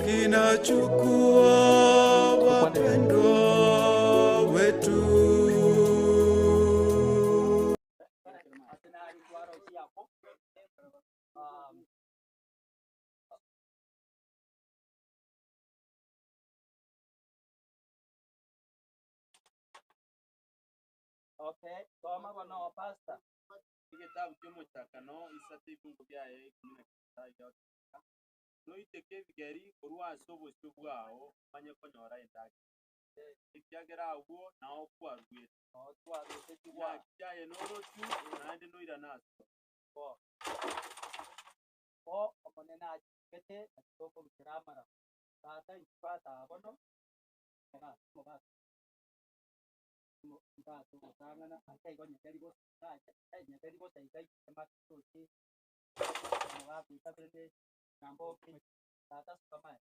kinachukua wapendwa wetu. Okay, soma bono pastor. Igitabu kyomochakano isate ibungo byaye 19 igoteba, noiteke ebigeri korwa ase obosio bwao omanye konyora endagera, ekiagera abwo nao kwarwete. Naki kiaye norochu naende noirane ase ore. Bo omonene achigete atokorutera amarabo. Tata intwataha bono omogaka ntatogotang'ana ake igo nyeteri nyeteri gosaika ematuki omogaka itabire namboki tata sukamae.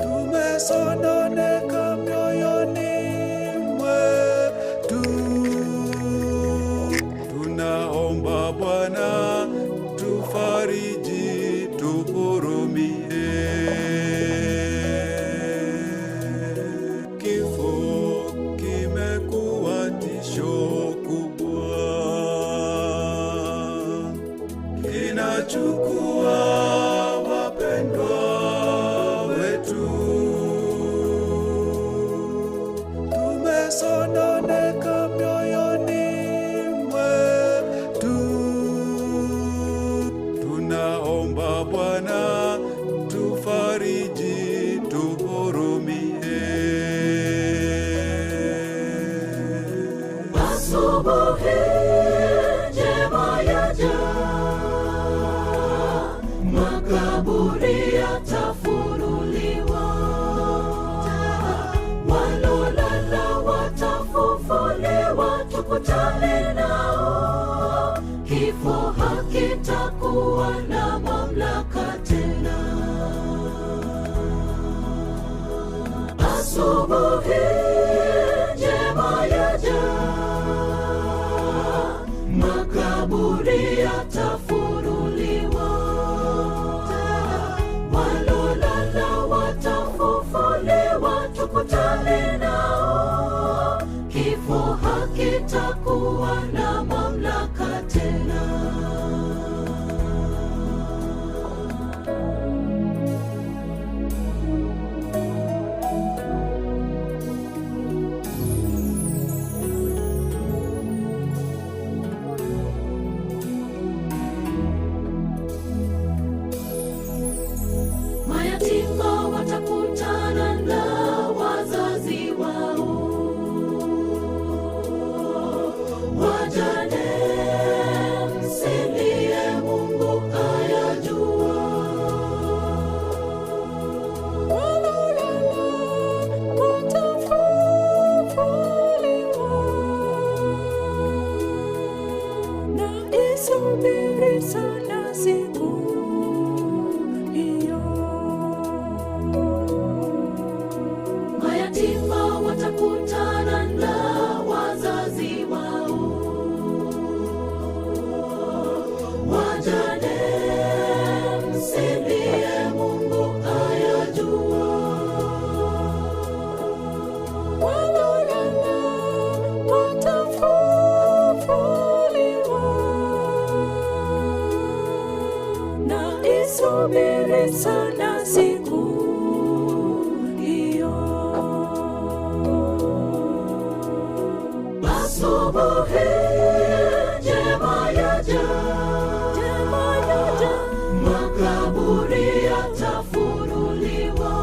Tumesononeka mioyoni mwetu, tunaomba Bwana tufariji, tuhurumie. Kifo kimekuwa tisho kubwa, kinachukua wapendwa wetu. Asubuhi njema yaja, makaburi yatafunuliwa, walolala watafufuliwa, tukutane nao. Kifo hakitakuwa na mamlaka tena. Mayatima watakutana na wazazi wao, wajane msilie, Mungu ayajua. Walolala watafufuliwa, na isubiri sana siku hiyo. Mayatima watakutana na wazazi wao, wajane msilie, Mungu ayajua. Walolala watafufuliwa, na isubiri sana siku hiyo. Asubuhi njema yaja, makaburi yatafunuliwa,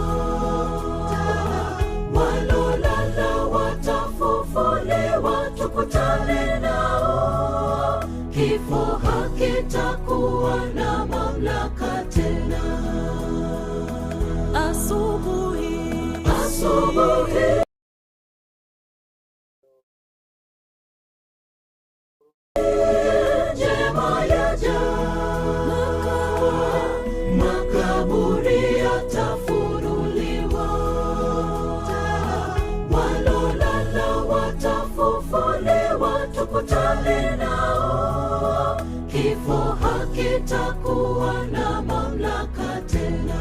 walolala watafufuliwa, tukutane nao. Kifo hakitakuwa na mamlaka tena. Asubuhi, Asubuhi njema yaja, makaburi yatafunuliwa, walolala watafufuliwa, tukutane nao. Kifo hakitakuwa na mamlaka tena.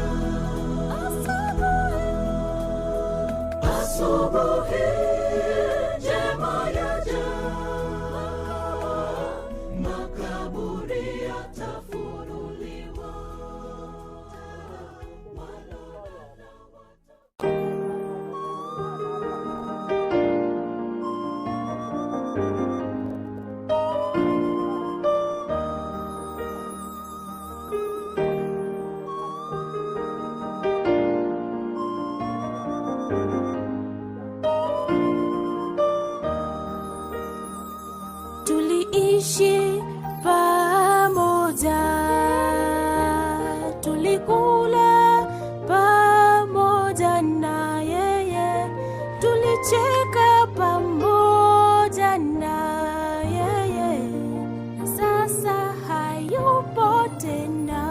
Asubuhi njema yaja, makaburi yatafunuliwa. Tuliishi pamoja, tulikula pamoja na yeye, tulicheka pamoja na yeye, na sasa hayupo tena.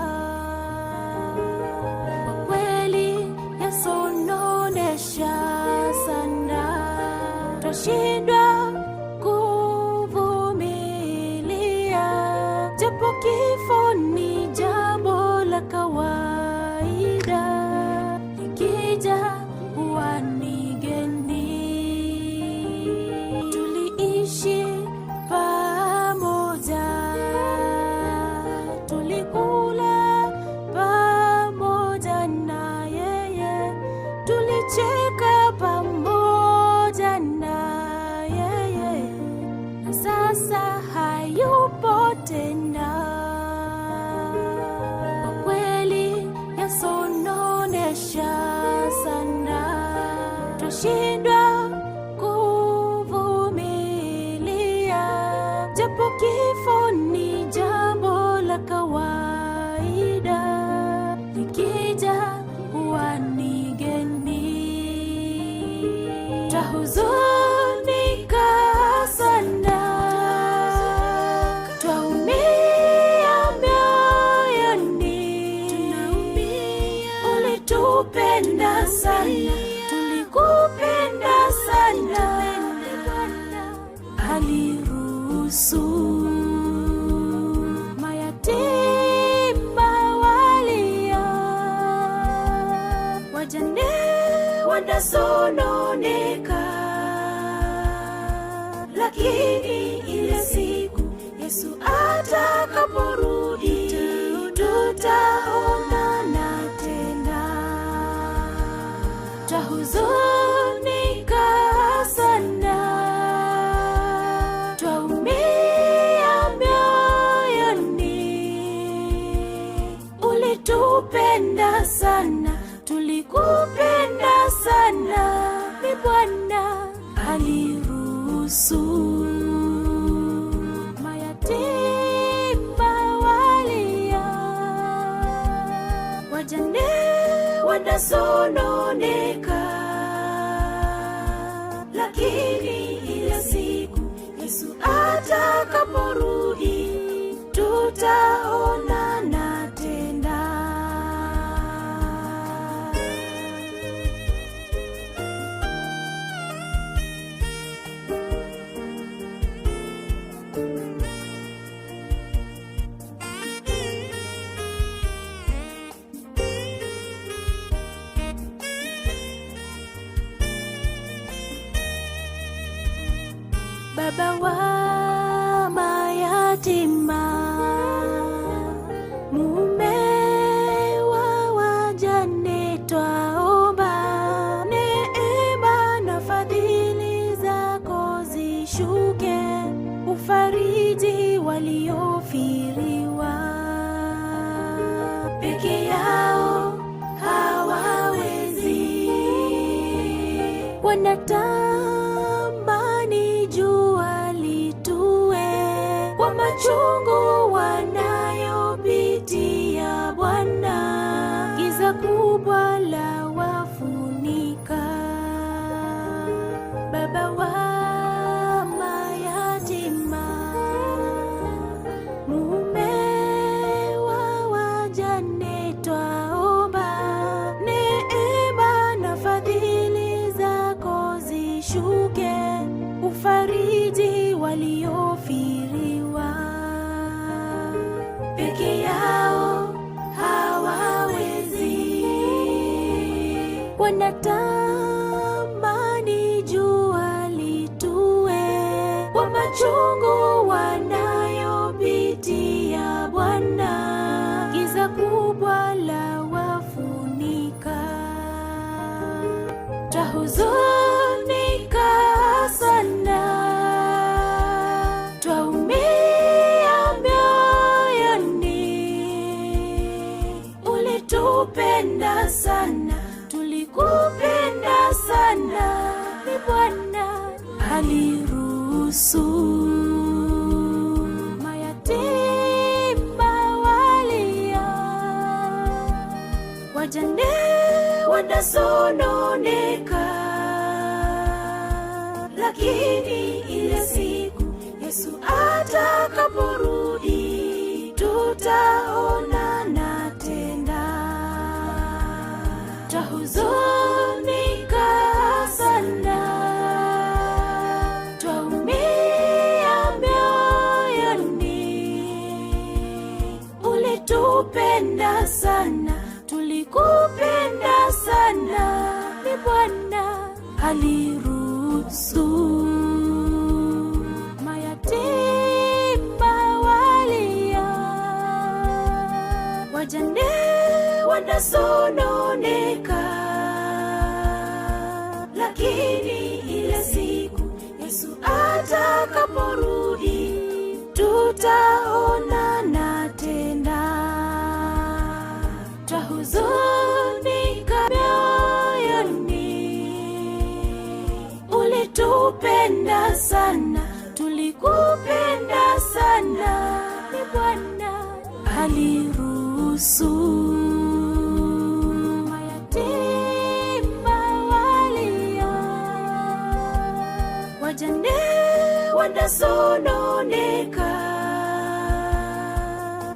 Kwa kweli yasononesha sana, twashindwa kuvumilia, japo kifo ni jambo la kawaida, likija huwa ni geni. Tuliishi pamoja, tulikula pamoja na yeye, tulicheka pamoja na yeye, na sasa hayupo tena. Kwa kweli yasononesha sana, twashindwa kuvumilia, japo kifo ni jambo la kawaida, likija huwa ni geni. Twahuzunika sana, twaumia mioyoni, ulitupenda sana, tulikupenda. aliruhusu. Mayatima walia, wajane wanasononeka, lakini ile siku Yesu atakaporudi tutaonana tena. Twahuzunika sana, twaumia mioyoni. Ulitupenda sana, tulikupenda sana, ni Bwana aliruhusu. Mayatima walia, wajane wanasononeka, lakini ile siku Yesu atakaporudi tutaonana tena. Baba wa mayatima, mume wa wajane, twaomba neema na fadhili zako zishuke, ufariji waliofiriwa peke yao hawawezi, wanatamani jua litue kwa machungu wanayopitia Bwana, giza kubwa la wafunika. Baba wa mayatima, mume wa wajane, twaomba neema na fadhili zako zishuke, ufariji waliofiriwa peke yao hawawezi, wanatamani jua litue kwa machungu wanayopitia Bwana, giza kubwa la wafunika. Twahuzunika sana, twaumia mioyoni. Ulitupenda sana, tulikupenda sana, ni Bwana aliruhusu. Mayatima walia, wajane wanasononeka, lakini ile siku Yesu atakaporudi tutaonana tena. Twahuzunika sana, twaumia mioyoni. Ulitupenda sana, tulikupenda sana, ni Bwana aliruhusu. Mayatima walia, wajane wanasononeka, lakini ile siku Yesu atakaporudi tutaonana tena. Twahuzunika mioyoni, ulitupenda sana, tulikupenda sana, ni Bwana aliruhusu. Mayatima walia, wajane wanasononeka,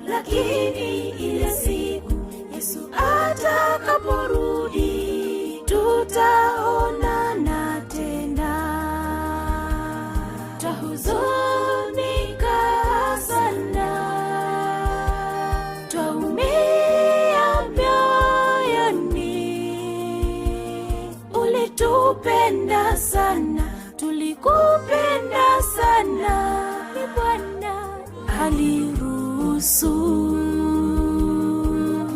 lakini ile siku Yesu atakaporudi tutaonana tena. Twahuzunika Ulitupenda sana, tulikupenda sana. Ni Bwana aliruhusu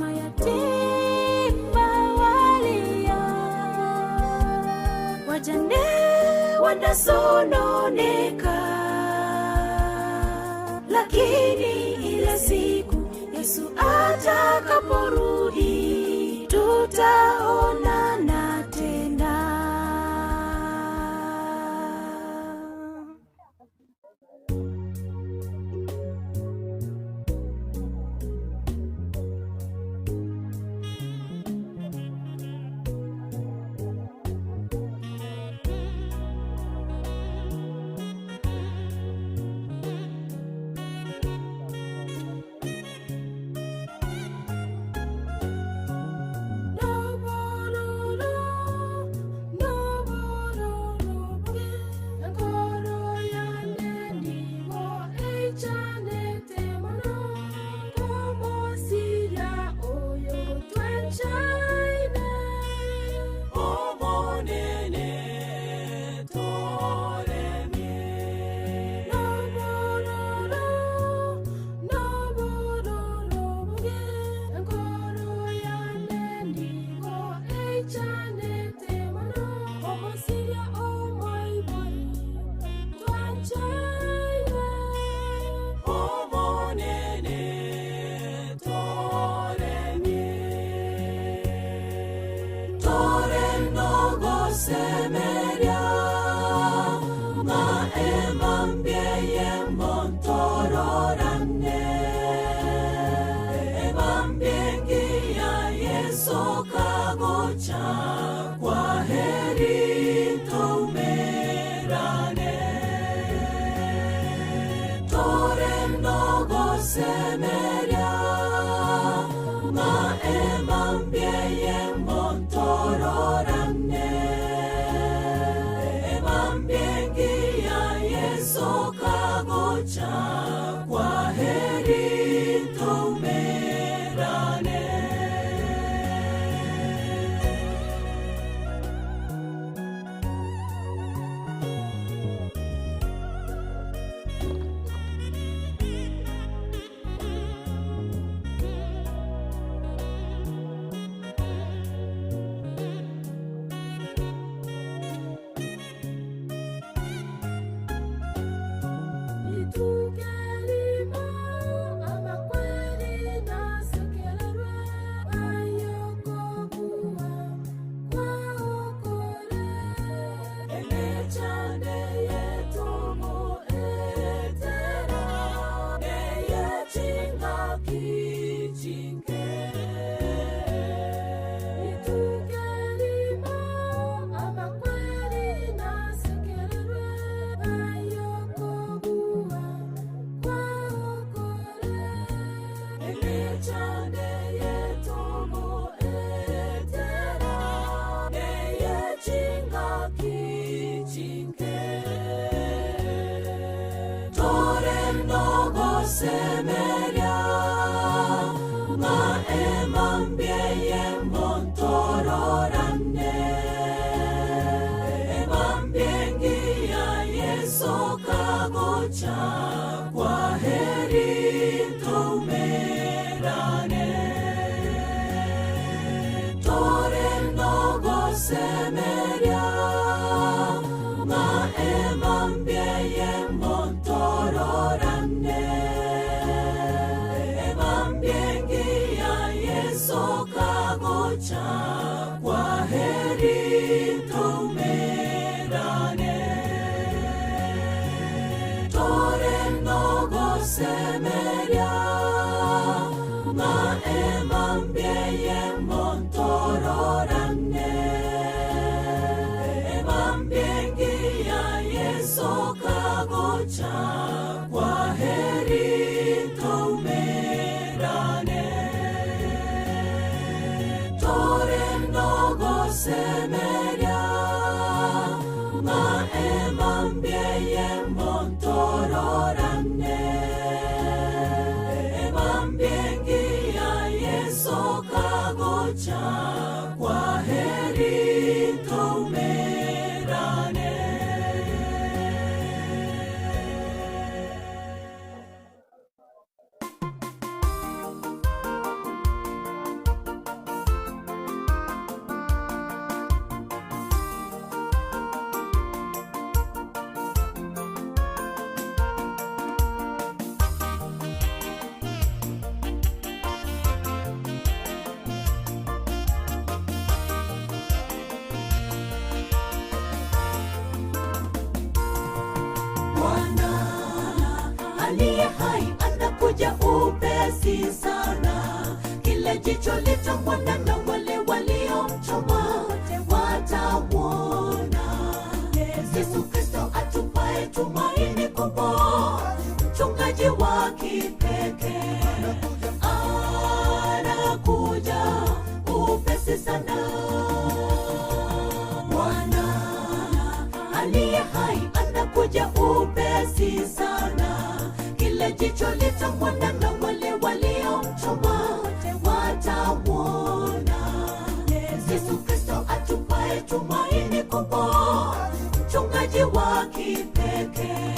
mayatima walia, wajane wanasononeka, lakini ile siku Yesu atakaporudi tutaonana tena. Semeria ma emambieye montororane emambiengia Yesu kagocha kwa heri tumerane torenogo semeria ma emambieye montororane emambiengia Yesu kagocha kwa heri tumerane. Semeria ma emambieye montororane emambiengia Yesu kagocha kwa heri tumerane torenogo semeria ma emambieye montororane emambiengia Yesu kagocha kwa heri tumerane torenogo semeria ma emambieye montororane emambiengia Yesu kagocha kwa heri tumerane torenogo semeria ma emambieye montororane emambiengia Yesu kagocha kwa heri tumerane. anakuja upesi sana. Kila jicho litamwona na wale waliomchoma watauona. Yesu Kristo atupae tumaini kubwa, mchungaji wa kipekee anakuja upesi sana. Bwana aliye hai anakuja upesi sana, kila jicho litamwona na wale waliomchoma watauona. Yesu Kristo atupae tumaini kubwa, mchungaji wa kipekee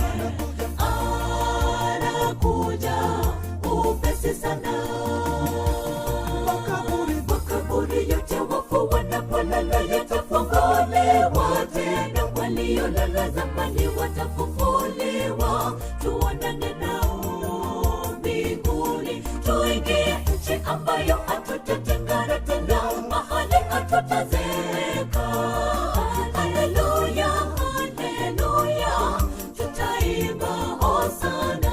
anakuja upesi sana. Makaburi, makaburi yote wafu wanapolala yatafunguliwa tena, waliolala zamani watafufuliwa. Tuonane nao mbinguni, tuingie nchi ambayo hatutatengana tena, mahali hatutazeeka. Haleluya, haleluya, tutaimba hosana.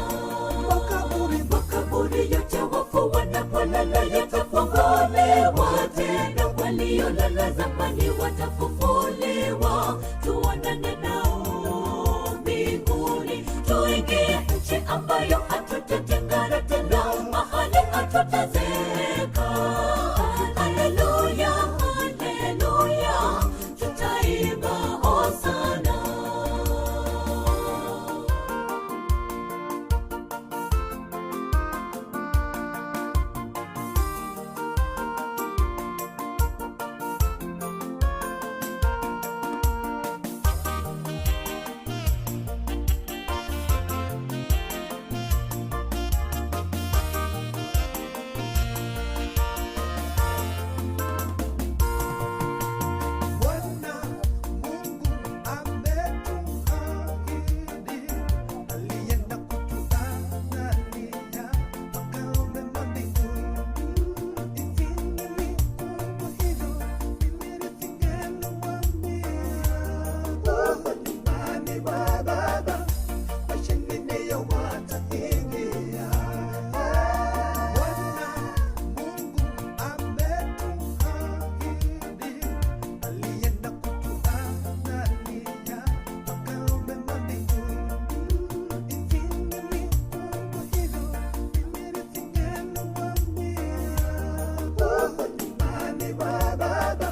Makaburi, makaburi yote wafu wanapolala yatafunguliwa tena, waliolala zamani watafufuliwa. Tuonane nao mbinguni, tuingie nchi ambayo hatutatengana tena, mahali hatutazeeka. Haleluya, haleluya, tutaimba hosana. Bwana Mungu ametuahidi, alienda kutuandalia makao mema mbinguni. Isingelikuwa hivyo, mimi nisingeliwaambia. Huko nyumbani mwa Baba, washindi ndio wataingia. Bwana Mungu ametuahidi, alienda kutuandalia makao mema mbinguni. Isingelikuwa hivyo, mimi nisingeliwaambia. Huko nyumbani mwa Baba,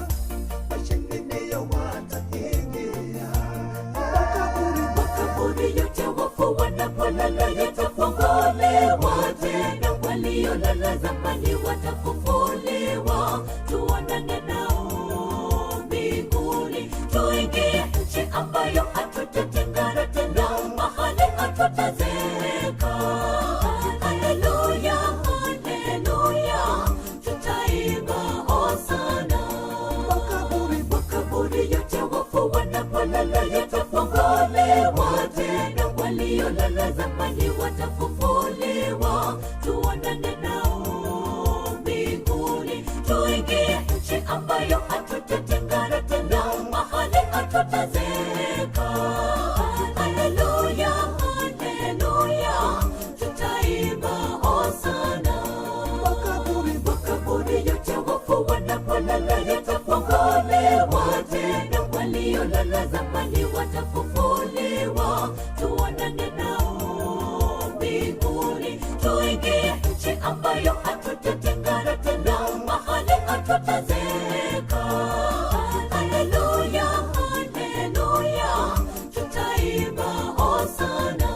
washindi ndio wataingia. Makaburi, makaburi yote wafu wanapolala yatafunguliwa tena, waliolala zamani watafufuliwa. Tuonane nao mbinguni, tuingie nchi ambayo hatutatengana tena, mahali hatutazeeka. Haleluya, haleluya, tutaimba hosana. Makaburi, makaburi yote wafu wanapolala yatafunguliwa tena, waliolala zamani watafufuliwa. Tuonane nao mbinguni, tuingie nchi ambayo hatutatengana tena, mahali hatutazeeka. Haleluya, haleluya, tutaimba hosana. Makaburi, makaburi yote wafu wanapolala yatafunguliwa tena, waliolala zamani watafufuliwa. Tuonane nao mbinguni, tuingie nchi ambayo hatutatengana tena, mahali hatutazeeka. Haleluya, haleluya, tutaimba hosana.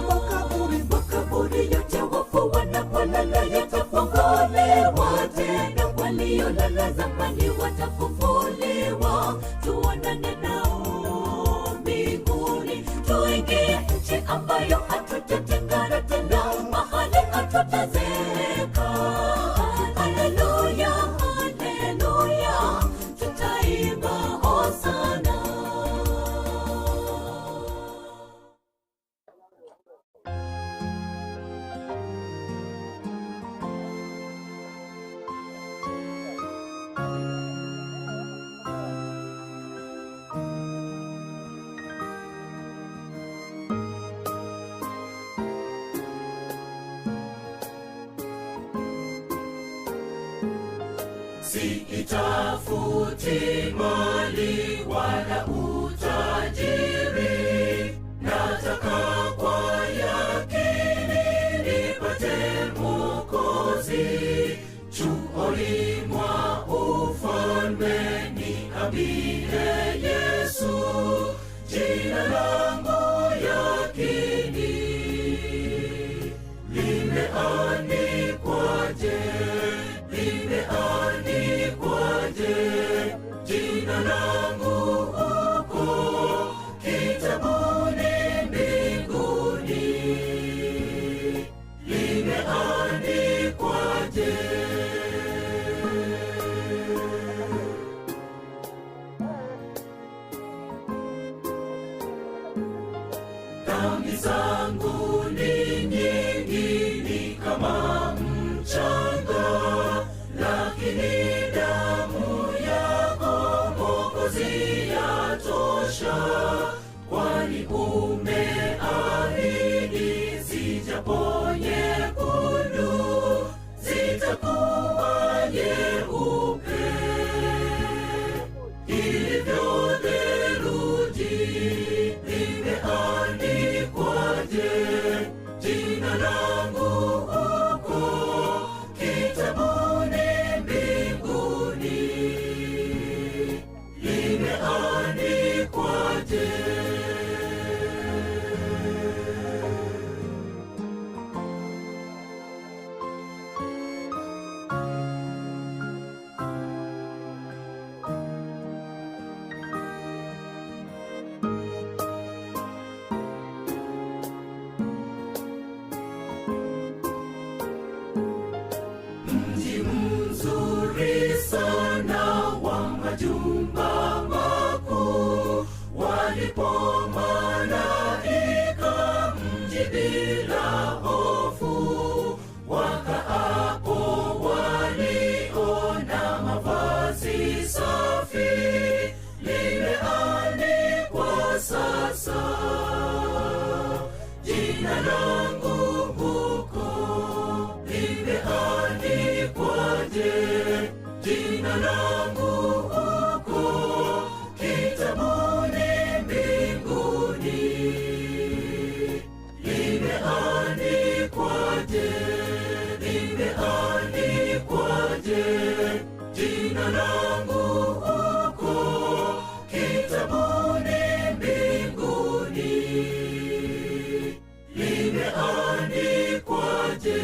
Makaburi, makaburi yote wafu wanapolala yatafunguliwa tena, waliolala zamani watafufuliwa. Tuonane nao mbinguni, tuingie nchi ambayo hatutatengana tena, mahali hatutazeeka. Haleluya, haleluya, tutaimba hosana. Bwana Siitafuti mali wala utajiri, nataka kwa yakini nipate Mwokozi. Chuoni mwa ufalme niambie Yesu, jina langu yakini limeandikwaje? Limeandikwaje jina langu huko kitabuni mbinguni? Limeandikwaje? Dhambi zangu ni nyingi, ni kama mchanga, lakini damu yako Mwokozi yatosha, kwani umeahidi zijapo nyekundu zitakuwa nyeupe ilivyo theluji. Limeandikwaje jina langu huko kitabuni mbinguni? Limeandikwaje? Mji mzuri sana wa majumba makuu, walipo malaika mji bila hofu, wakaapo waliona mavazi safi, limeandikwa sasa jina langu huko limeandikwaje? Jina langu huko kitabuni mbinguni limeandikwaje? Limeandikwaje jina langu huko kitabuni mbinguni? Limeandikwaje?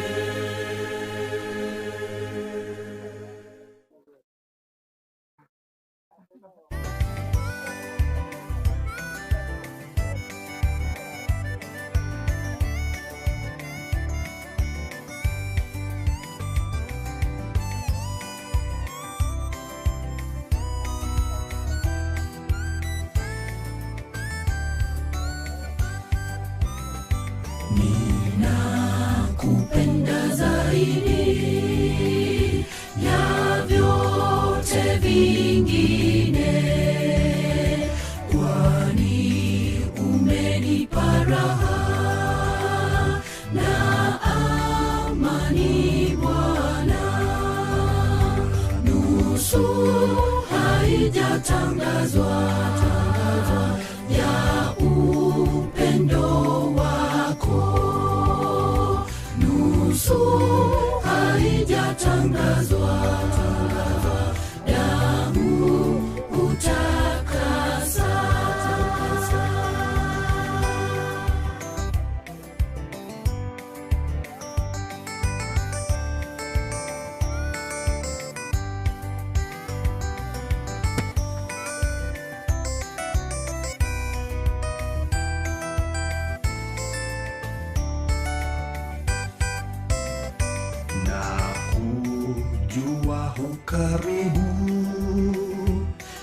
Ninakupenda zaidi ya vyote vingine, kwani umenipa raha na amani Bwana. Nusu haijatangazwa ya upendo wako, nusu haijatangazwa, damu utakasa. Na kujua hukaribu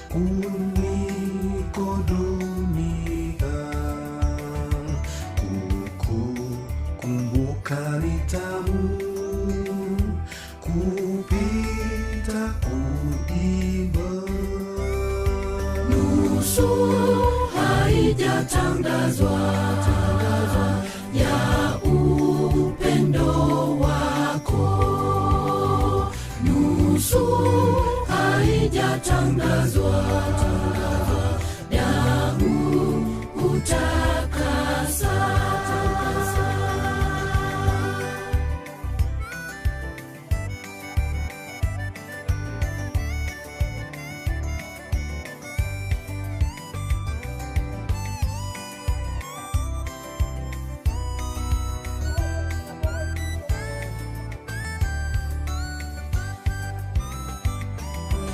kuliko dunia, kukukumbuka ni tamu kupita kuimba. Nusu haijatangazwa ya upendo wako, nusu haijatangazwa, damu hutakasa.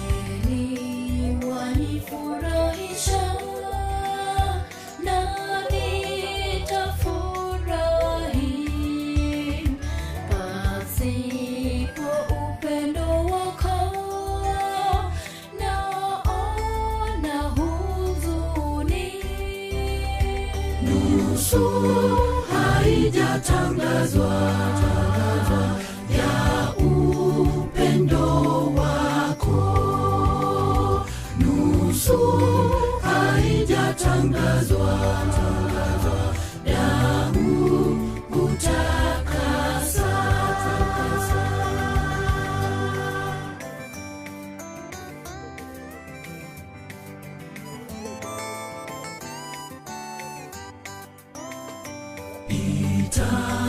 Kweli wanifurahisha, na nitafurahi. Pasipo upendo wako, naona huzuni. Nusu haijatangazwa ya upendo wako, nusu haijatangazwa, damu hutakasa.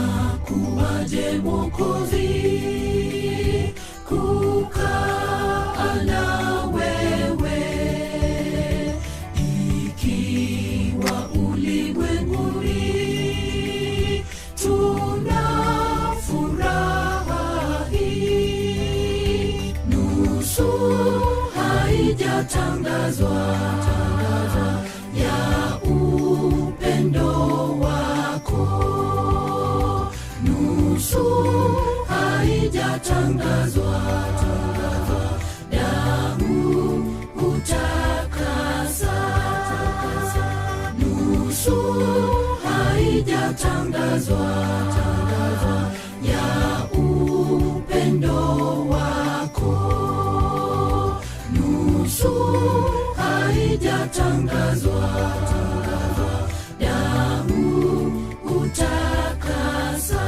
Itakuwaje Mwokozi kukaa na wewe ikiwa ulimwenguni tuna furaha hii, nusu haijatangazwa ya upendo wako, nusu haijatangazwa, damu hutakasa, nusu haijatangazwa ya upendo wako, nusu haijatangazwa, damu hutakasa.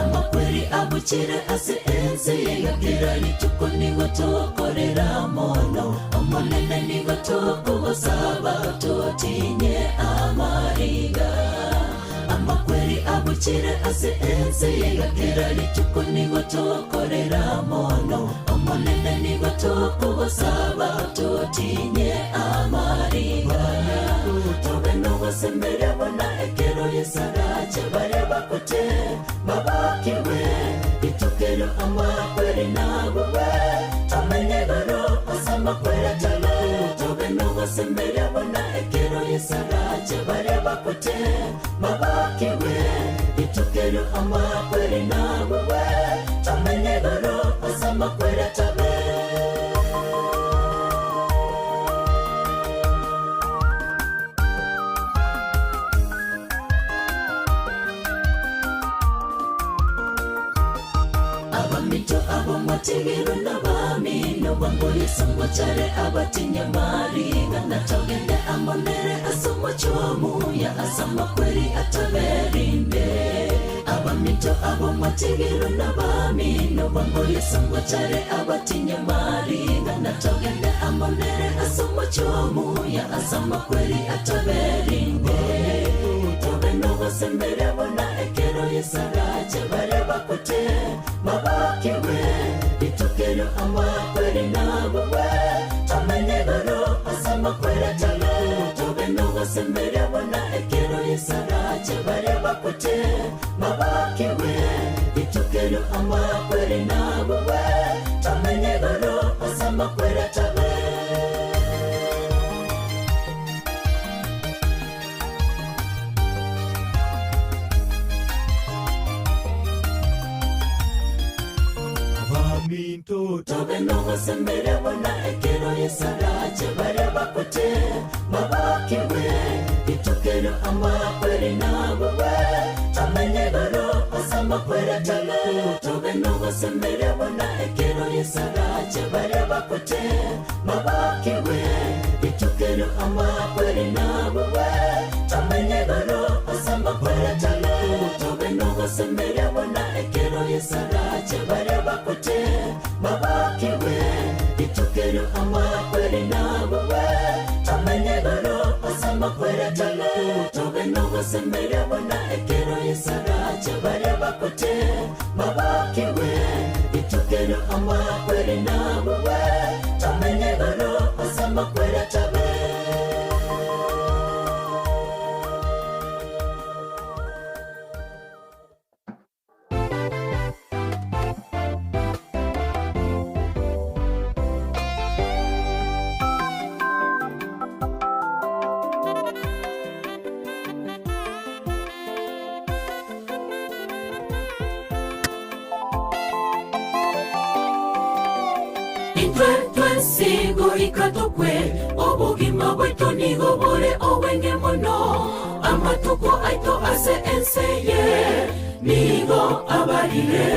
Amakweri abuchire ase ense yegakira rituko nigo tokorera mono omonene nigo tokogosaba totinye amariga amakweri abuchire ase ense yegakira rituko nigo tokorera mono omonene nigo tokogosaba totinye amariga tobe nogosemberia bona ekero yesarache bare bakote babakiwe itukero amakweri nabuwe tomenye goro asamakwera tale tobe nogosemberia bona ekero yesarache bare bakote babakiwe itukero amakweri nabuwe tomenye goro asamakwera tabe. Abamito abo mwategerwe n'abamino bamboyesangwacare abatinyamariga natogende amonere asomochomuya asamakweri ataberinde abamito abo mwategerwe n'abamino bamboyesangwacare abatinyamariga natogende amonere asomochomuya asamakweri ataberinde tobe nogosembere bona ekero yesarache bare bakote babakiwe itukero amakweri nabuwe tomenye goro asamakwera tale tobe nogosembere bona ekero yesarache bare bakote babakiwe itukero amakweri nabuwe tomenye goro asamakwera tabe. Abaminto Tobe nogosembere bona ekero yesarache baria bakwete babokiwe itukero amakweri nabowe tomenye goro osamakwera tale tobe nogosemere bona ekero yesarache baria bakwete babokiwe itukero amakweri nabowe tomenye goro osamakwera tale tobe nogosemere bona ekero yesarache baria bakwete babokiwe itukero amakweri nabowe tomenye goro osamakwera tale tobe nogosemere bona ekero yesarache baria bakwete babokiwe itukero amakweri nabowe tomenye goro osamakwera tabe. Intwe twensigo ikatokwe obogima bwetu nigo bore obwenge mono amatuko aito ase enseye nigo abarire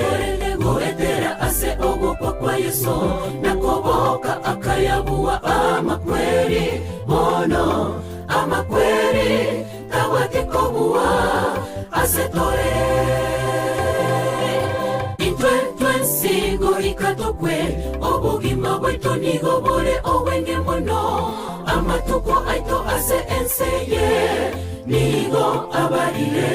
korende goetera ase ogokwa kwa Yesu nakoboka akayabuwa amakweri mono amakweri tabwatikobuwa ase tore intwe twensigo ikatokwe obogima bwetu nigo bore obwenge mono amatuko aito ase enseye nigo abarire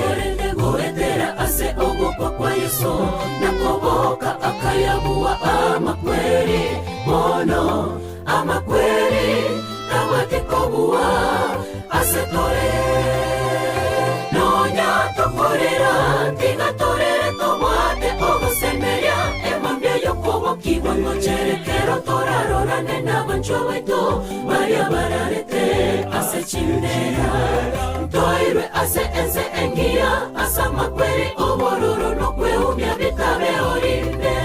korende goetera ase ogokwa kwa Yesu nakoboka akayabuwa amakweri mono amakweri tabwatikobuwa ase tore nonya tokorera tigatorere tobwate ogosemeria emambia yokobokigwa ngocherekero torarorane n'abanchwa baitu baria bararete ase chindera ntoirwe ase ense engiya ase amakweri obororo nokweumia bitabe orinde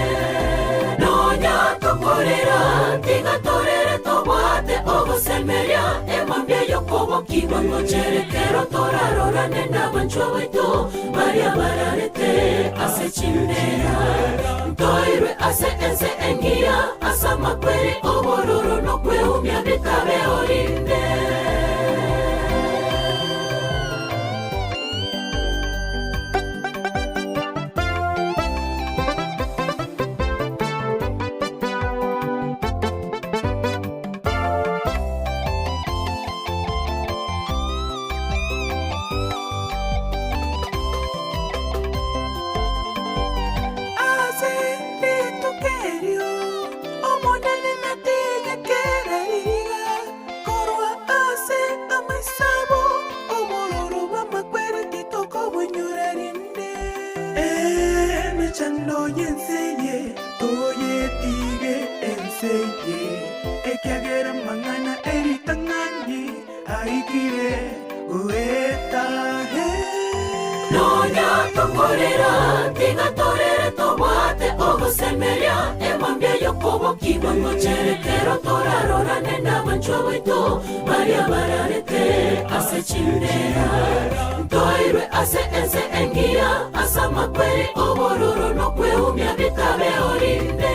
nonya tokorera tigatorere tobwate ogosemeria emambia yokobokigwa ngocherekero torarorane n'abanchwa baitu baria bararete ase chindera ntoirwe ase ense engiya ase amakweri obororo nokweumia bitabe orinde. Nonya tokorera tigatorere tobwate ogosemeria emambia yokobokigwa ngocherekero torarorane n'abanchwa baitu baria bararete ase chindera ntoirwe ase ense engiya ase amakweri obororo nokweumia bitabe orinde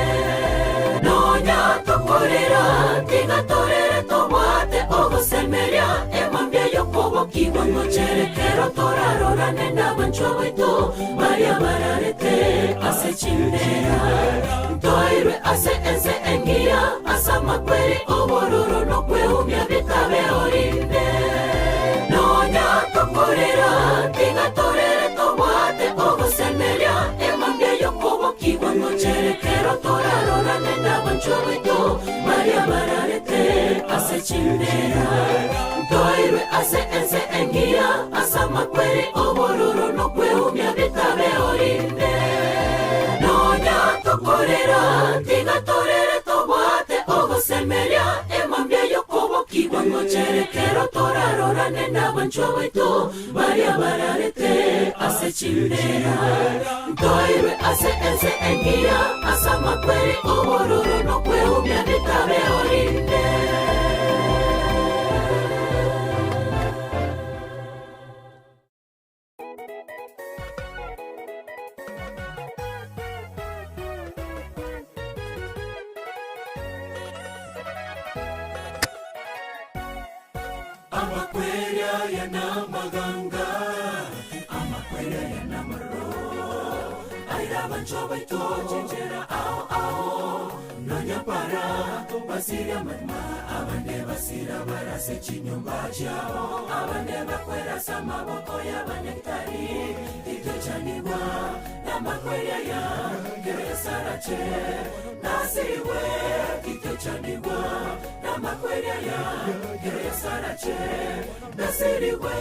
nonya tokorera tigatorere tobwate ogosemeria emambia yokobokigwa ngocherekero torarorane n'abanchwa baitu baria bararete ase chindera ntoirwe ase ense engiya ase amakweri obororo nokweumia bitabe orinde nonya tokorera tigatorere tobwate ogosemeria emambia yokobokigwa ngocherekero torarorane n'abanchwa baitu baria bararete ase chindera ntoirwe ase ense engiya ase amakweri obororo nokweumia bitabe orinde nonya tokorera tigatorere tobwate ogosemeria emambia yokobokigwa ngocherekero torarorane. torarorane n'abanchwa baitu baria bararete ase chimbera ntoirwe ase ense engiya ase amakweri obororo nokweumia bitabe orinde. Amakwerya yanamaganga amakwerya yanamaro airabancho baito chenjera ao ao nonyapara basira matma abande basira barase chinyumba chabo abande bakwerasa maboko y'abanyagitari itochanigwa n'amakwerya ya keresarache nasiriwe kitochanigwa n'amakwerya ya keresarache nasiriwe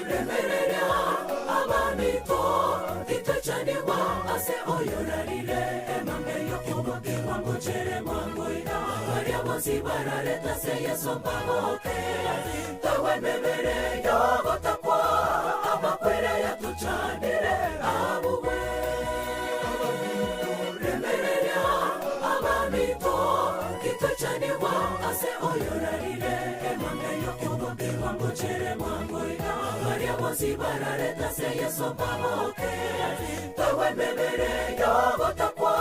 remerera abamito itochanigwa ase oyorarire emambe yokubokerwa ngochere mwangoira baria bonsi barareta se yeso mbagoke tawe mebere yogotakwa amakwere yatuchanire abugwe remerera abamito kitochanigwa ase oyorarire emambe yokubokerwa ngochere mwangoira baria bonsi barareta se yeso mbagoke tawe mebere yogotakwa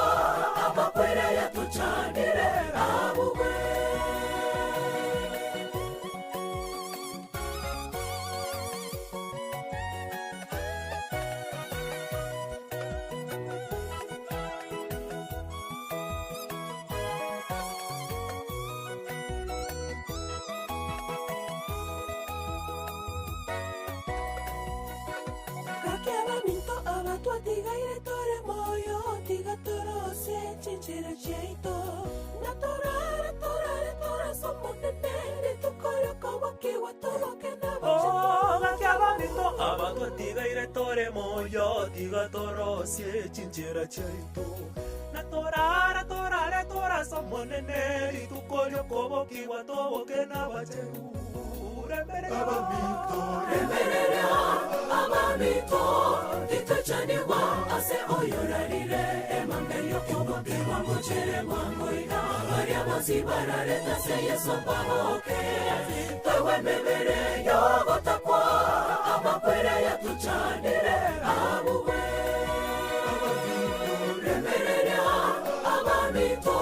amakwere yatuchanire abugwe. Kakiaba minto abatwa tigaire tore moyo tigatorose chinchera cheito natorare torare tora somonene tukoro kowakiwa toboke na Oh, gakiaba minto abatwa tigaire tore moyo tigatorosie chinchera chaito natorara torare tora somonene rituko ryokobokiwa toboke n'abacheru Remerera abamito titochanigwa ase oyorarire emambe yokubokerwa ngochere mwangoira baria bonsi barareta se yeso mbagoke tawe mebere yogotakwa amakwere yatuchanire abugwe remerera abamito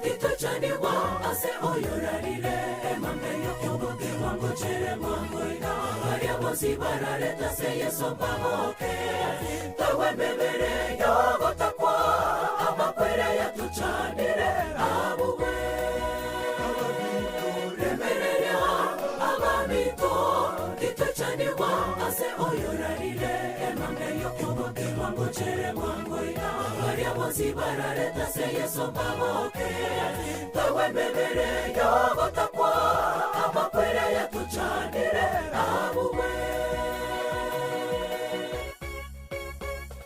titochanigwa ase oyorarire emambe yokubokerwa ngochere mwangoira baria bonsi barareta se yeso mbagoke tawe mebere yogotakwa amakwere yatuchanire abugwe remerera abamito titochanigwa ase oyorarire emambe yokubokerwa ngochere mwangoira baria bonsi barareta se yeso mbagoke tawe mebere yogotakwa amakwere yatuchanire abugwe.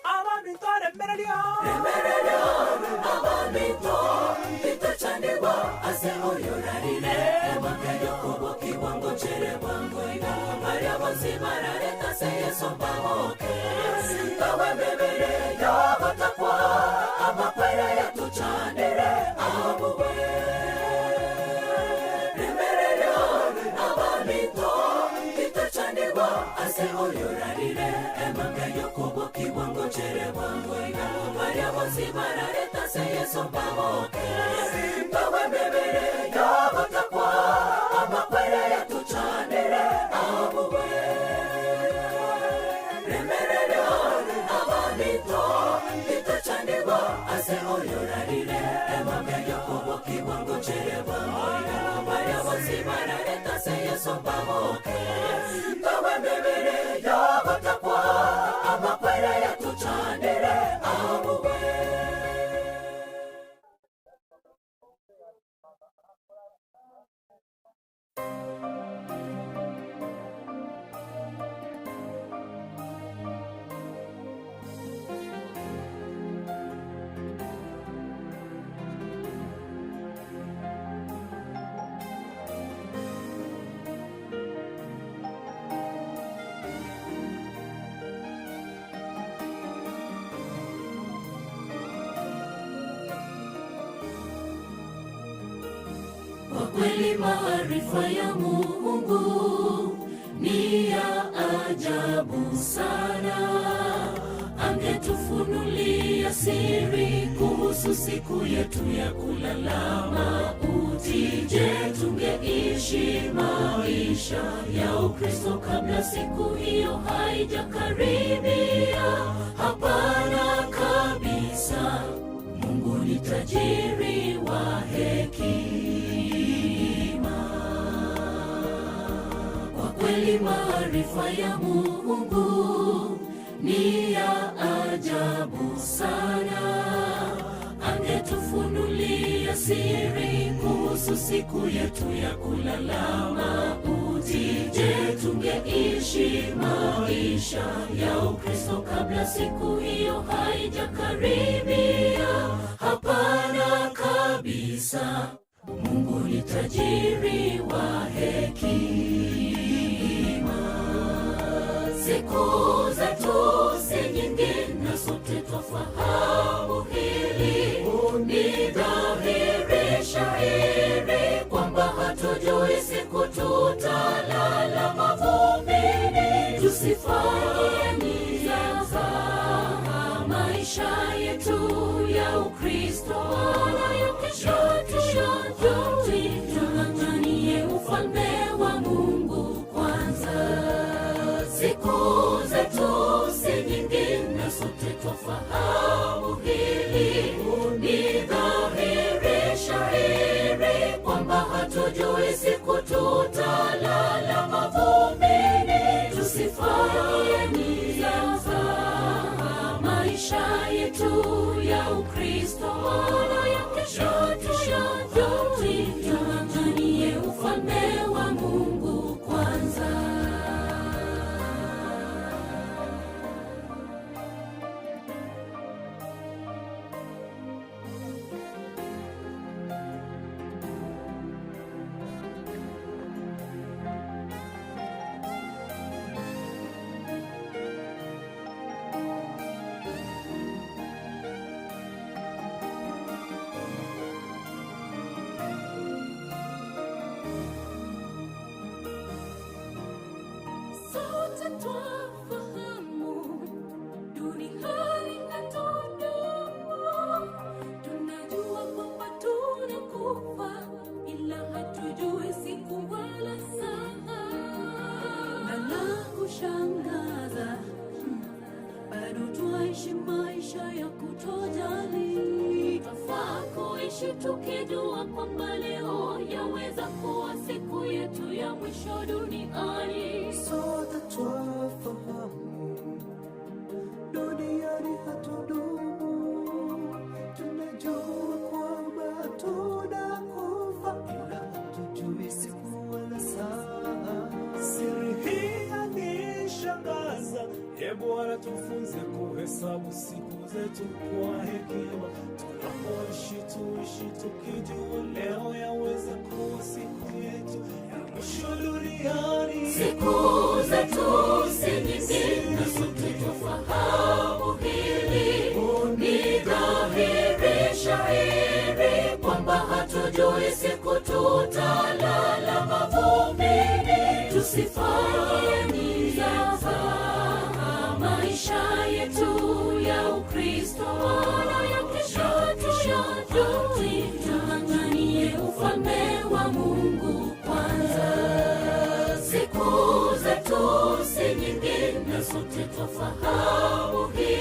Abamito remereria remereria abamito titochanigwa ase oyorarire emambe yokubokiwa ngochere mwangoira baria bonsi barareta se yeso mbagoke tawe mebere yogotakwa amakwere yatuchanire abugwe remerera abamito titochanigwa ase oyorarire emambe yokubokiwa ngochere mwangoira baria bonsi barareta se yeso mbagoke tawe mebere yogotakwa amakwere yatuchanire abugwe remerera abamito titochanigwa ase oyorarire emambe yokubokiwa ngochere mwangoira baria bonsi barareta se yeso mbagoke tawe mebere yogotakwa amakwere yatuchanire abugwe. Kwa kweli maarifa ya Mungu ni ya ajabu sana. Angetufunulia siri kuhusu siku yetu ya kulala mauti. Je, tungeishi maisha ya Ukristo kabla siku hiyo haijakaribia? Hapana kabisa. Mungu ni tajiri wa hekima. Kwa kweli maarifa ya Mungu ni ya ajabu sana. Angetufunulia siri kuhusu siku yetu ya kulala mauti. Je, tungeishi maisha ya Ukristo kabla siku hiyo haijakaribia? Hapana kabisa. Mungu ni tajiri wa hekima. Siku zetu si nyingi na sote twafahamu hili. Ni dhahiri shahiri kwamba hatujui siku tutalala mavumbini. Tusifanye mzaha maisha yetu ya Ukristo, wala ya kesho tuyajui. Tung'ang'anie ufalme wa Mungu kwanza. Siku zetu si nyingi na sote twafahamu hili. Ni dhahiri shahiri kwamba hatujui siku tutalala mavumbini. Tusifanye mzaha maisha yetu ya Ukristo, wala ya kesho tuyajui. Tung'ang'anie ufalme wa Mungu kwanza. Sote twafahamu duniani hatudumu, tunajua kwamba tunakufa, ila hatujui siku wala saa. Na la kushangaza, bado twaishi maisha ya kutojali. Twafaa kuishi tukijua kwamba leo yaweza kuwa siku yetu ya mwisho duniani. Sote twafahamu duniani hatudumu, tunajua kwamba tunakufa, ila hatujui siku wala saa. Siri hii yanishangaza, e Bwana, tufunze kuhesabu siku zetu kwa hekima, tunapoishi tuishi tukijua leo yaweza kuwa siku yetu ya mwisho duniani. Siku zetu si nyingi na sote twafahamu hili. Ni dhahiri shahiri kwamba hatujui siku tutalala mavumbini. Tusifanye mzaha maisha yetu ya Ukristo, wala ya kesho tuyajui. Tung'ang'anie ufalme wa Mungu kwanza. Siku zetu si nyingi na sote twafahamu hili.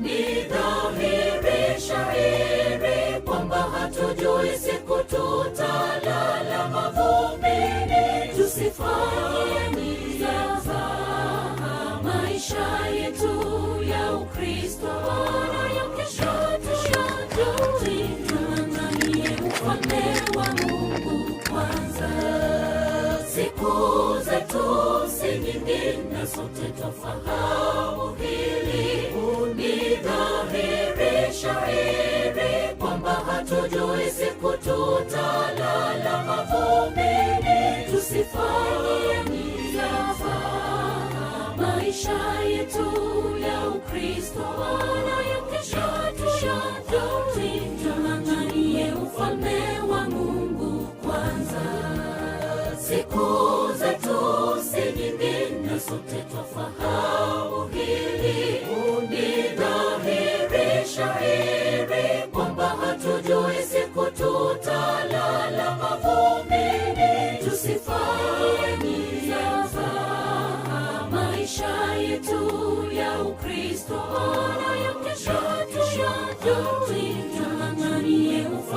Ni dhahiri shahiri kwamba hatujui siku tutalala mavumbini. Tusifanye mzaha maisha yetu ya Ukristo, wala ya kesho tuyajui. Tung'ang'anie ufalme wa Mungu kwanza. Siku zetu si nyingi na sote twafahamu hili. Ni dhahiri shahiri kwamba hatujui siku tutalala mavumbini. Tusifanye mzaha maisha yetu ya Ukristo, wala ya kesho tuyajui. Tung'ang'anie ufalme wa Mungu.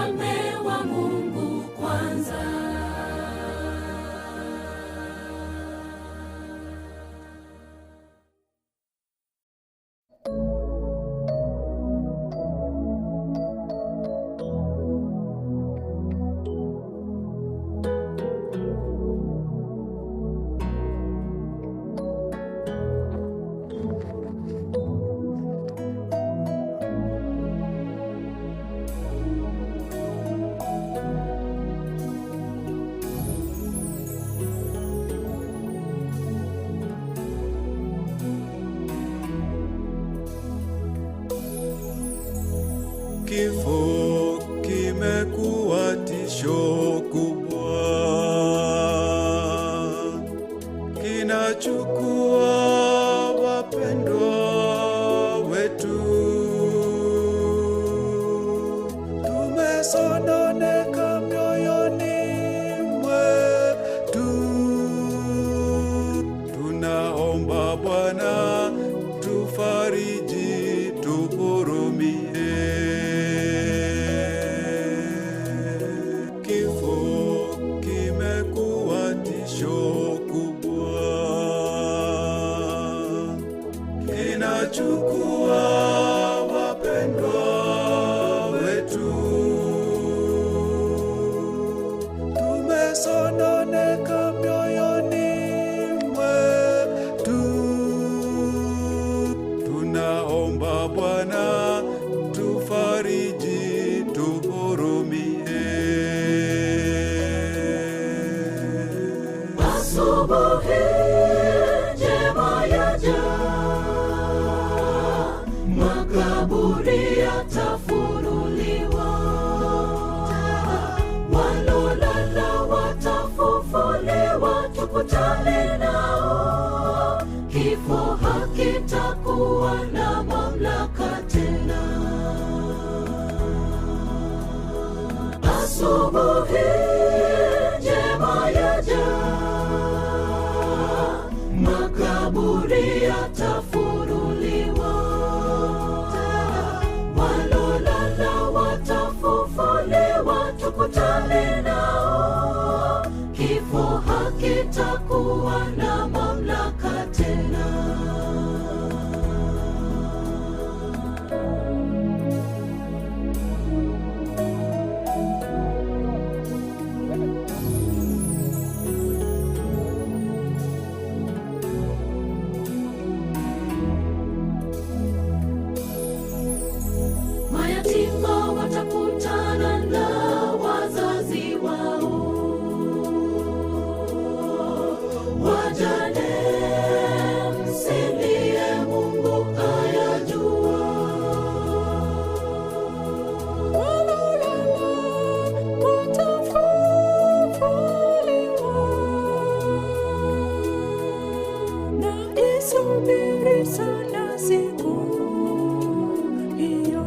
ufalme wa Mungu kwanza. Kifo kimekuwa tisho kubwa, kinachukua wapendwa wetu. Tumesononeka mioyoni mwetu, tunaomba Bwana tufariji, tuhurumie. Kifo kimekuwa tisho kubwa, kinachukua wapendwa wetu. Tumesononeka mioyoni mwetu, tunaomba Bwana tufariji, tuhurumie. Asubuhi njema yaja, makaburi yatafunuliwa, walolala watafufuliwa, tukutane nao. Kifo hakitakuwa na mamlaka tena. Asubuhi njema yaja, makaburi yatafunuliwa, walolala watafufuliwa, tukutane nao. Kifo hakitakuwa na mamlaka tena. Mayatima watakutana na wazazi wao, wajane msilie, Mungu ayajua. Walolala watafufuliwa, na isubiri sana siku hiyo.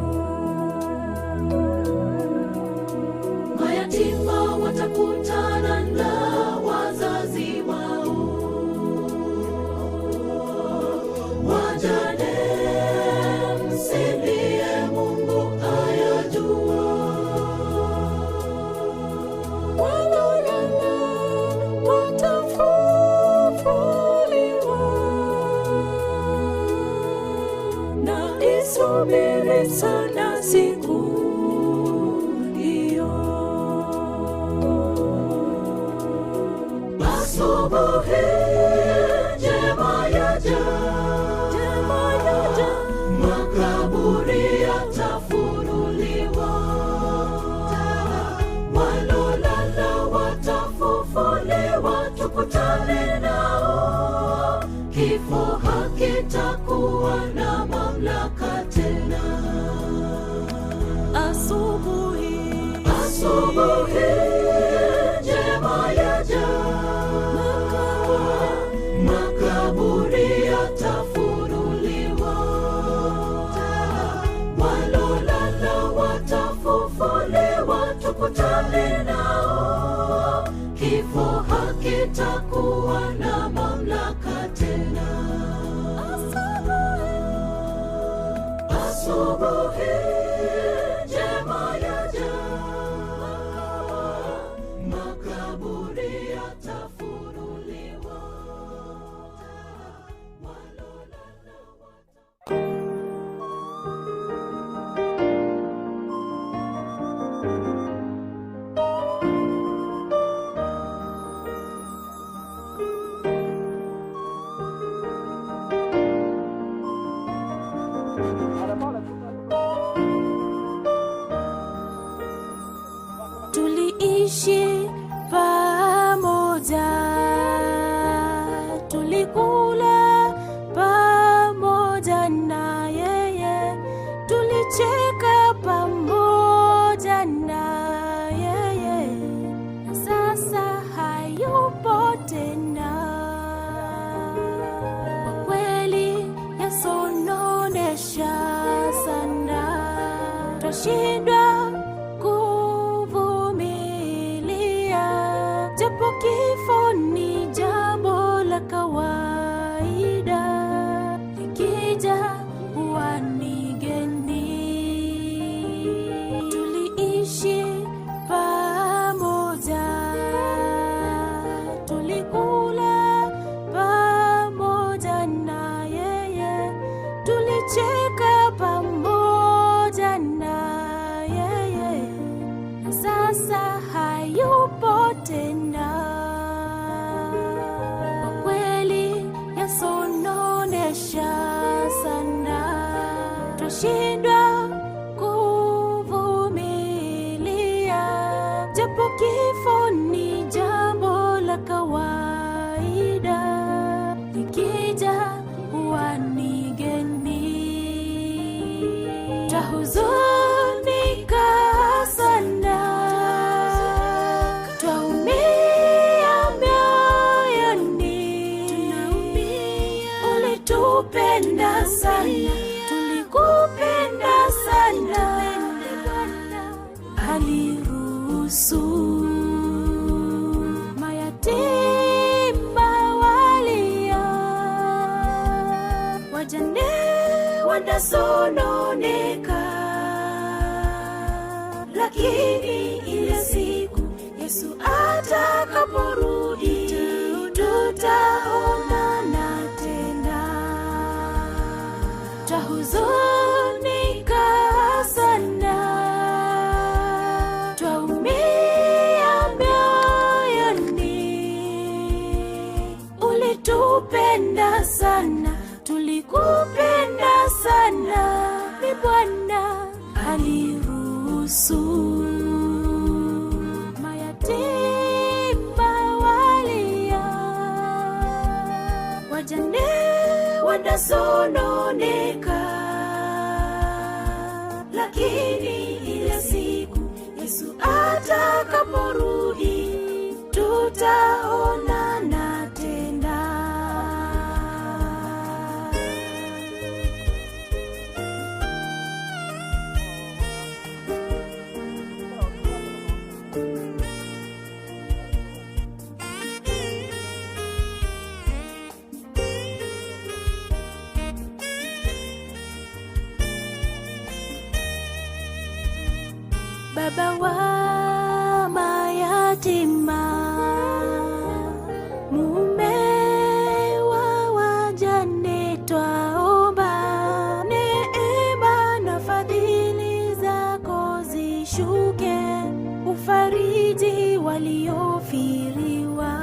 Mayatima watakutana na wazazi wao, wajane msilie, Mungu ayajua. Walolala watafufuliwa, na isubiri sana siku hiyo. Asubuhi njema yaja, makaburi yatafunuliwa, walolala watafufuliwa, tukutane nao. Kifo hakitakuwa na mamlaka tena. Asubuhi, Asubuhi njema yaja, makaburi yatafunuliwa, walolala watafufuliwa, tukutane nao. Kifo hakitakuwa na mamlaka tena. Asubuhi njema yaja. Tuliishi pamoja, tulikula pamoja na yeye, tulicheka pamoja na yeye, na sasa hayupo tena. Kwa kweli yasononesha sana, twashindwa kuvumilia, japo kifo ni jambo la kawaida, likija huwa ni geni. Tuliishi pamoja, tulikula pamoja na yeye, tulicheka pamoja na yeye, na sasa hayupo tena. Kwa kweli yasononesha sana, twashindwa kuvumilia, japo kifo ni jambo la kawaida, likija huwa ni geni. Twahuzunika sana, twaumia mioyoni, ulitupenda sana, tulikupenda sana, aliruhusu mayatima walia, wajane wanasononeka, lakini ile siku Yesu atakaporudi tutaonana tena. Twahuzunika sana, twaumia mioyoni, ulitupenda sana, tulikupenda sana, ni Bwana aliruhusu mayatima walia, wajane wanasononeka, lakini ile siku Yesu atakaporudi tutaonana tena. Baba wa mayatima, mume wa wajane, twaomba neema na fadhili zako zishuke, ufariji waliofiriwa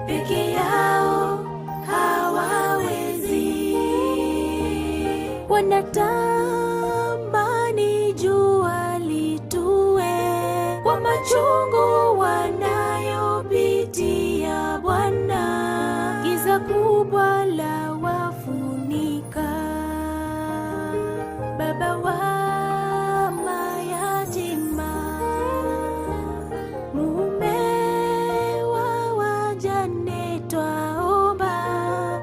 peke yao hawawezi, wanatamani jua litue kwa machungu wanayopitia Bwana, giza kubwa la wafunika. Baba wa mayatima, mume wa wajane, twaomba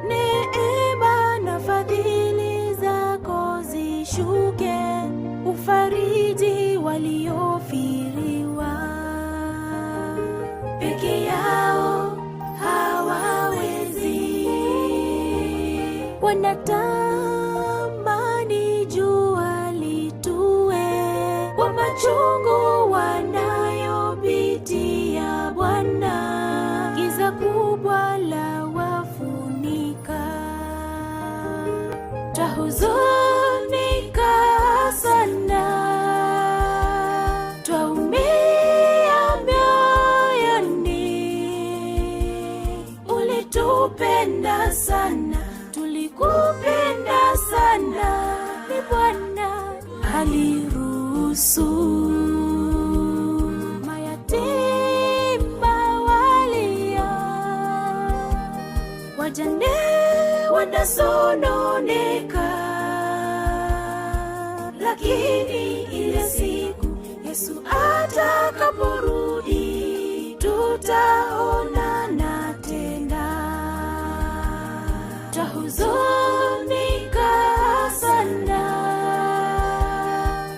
neema na fadhili zako zishuke, ufariji waliofiriwa peke yao hawawezi, wanatamani jua litue kwa machungu wanayopitia Bwana, giza kubwa la wafunika. Twahuzunika sana, twaumia mioyoni, ulitupenda sana, tulikupenda sana, ni Bwana aliruhusu. wanasononeka, lakini ile siku Yesu atakaporudi tutaonana tena. Twahuzunika sana,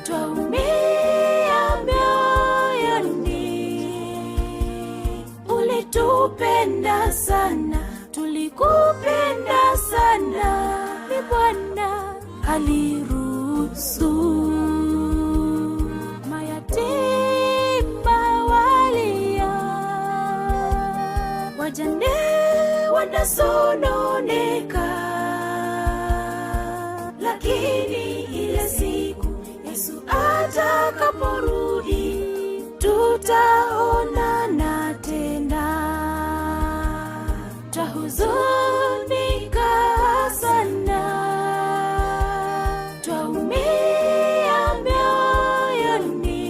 twaumia mioyoni. Ulitupenda sana, tulikupenda sana, ni Bwana aliruhusu mayatima walia, wajane wanasononeka, lakini ile siku Yesu atakaporudi tutaonana tena. Twahuzunika sana, twaumia mioyoni.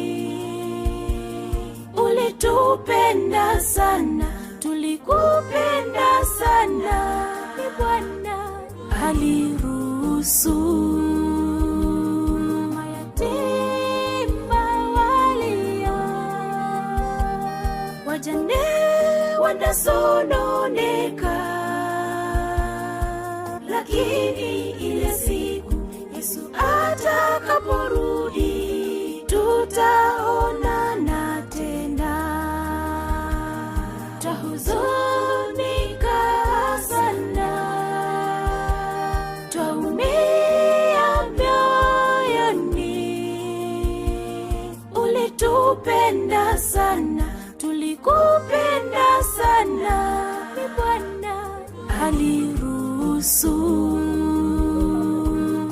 Ulitupenda sana, tulikupenda sana, ni Bwana aliruhusu mayatima walia, wajane wanasononeka, lakini ile siku Yesu atakaporudi tutaonana tena. Twahuzunika sana, twaumia mioyoni. Ulitupenda sana, tulikupenda sana, ni Bwana aliruhusu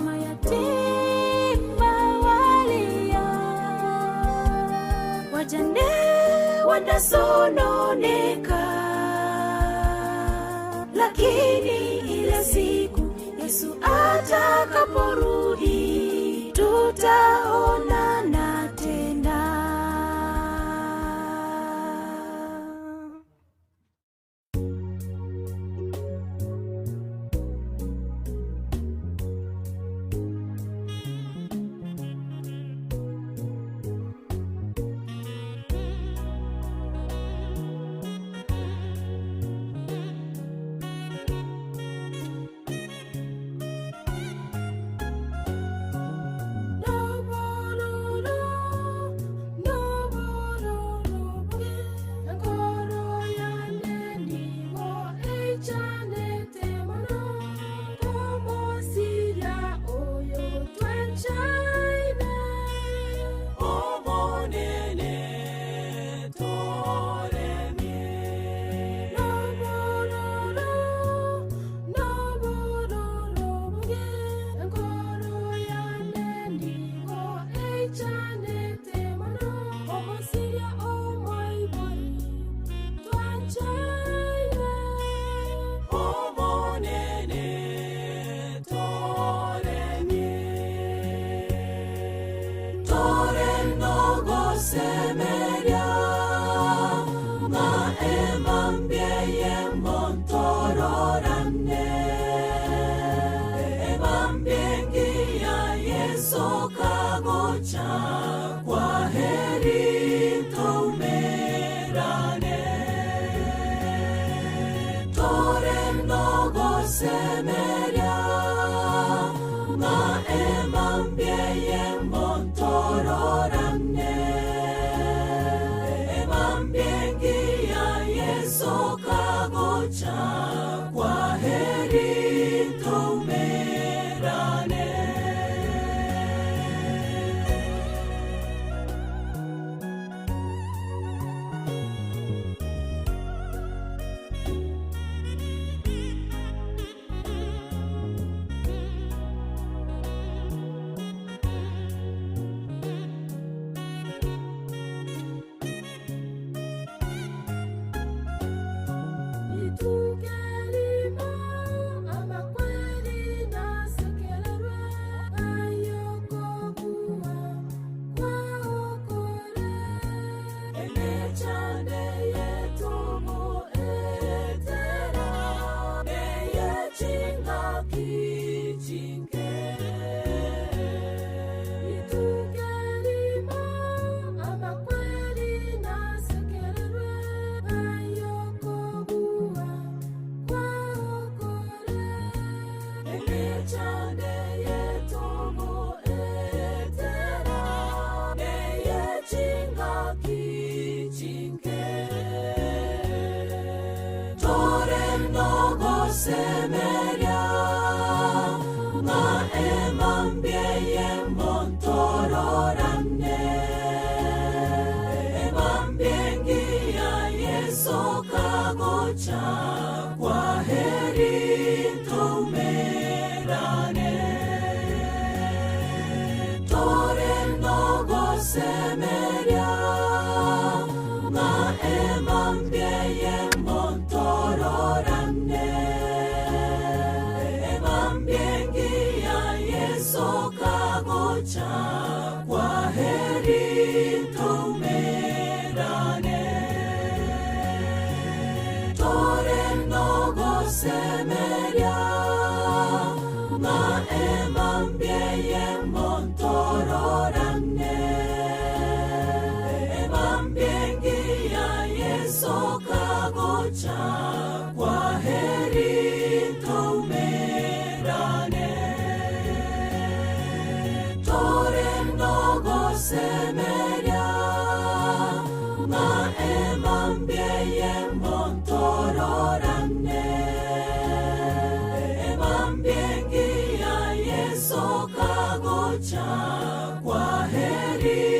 mayatima walia, wajane wanasononeka, lakini ile siku Yesu atakaporudi tutaonana tena. Kwa heri tumerane, tore mnogo semeria, ma emambieye montororane, emambiengia Yesu kagocha, kwa heri tumerane. Ituke nogosemeria ng'a emambia y'emontororane emambia engiya Yeso kagocha kwa heri tumerane tore nogosemeria ng'a emambia y'emontororane emambia engiya Yeso kagocha kwa heri tumerane tore nogosemeria ng'a emambia y'emontororane emambia engiya Yeso kagocha kwa heri tumerane tore nogosemeria ng'a emambia y'emontororane emambia engiya Yeso kagocha kwa heri.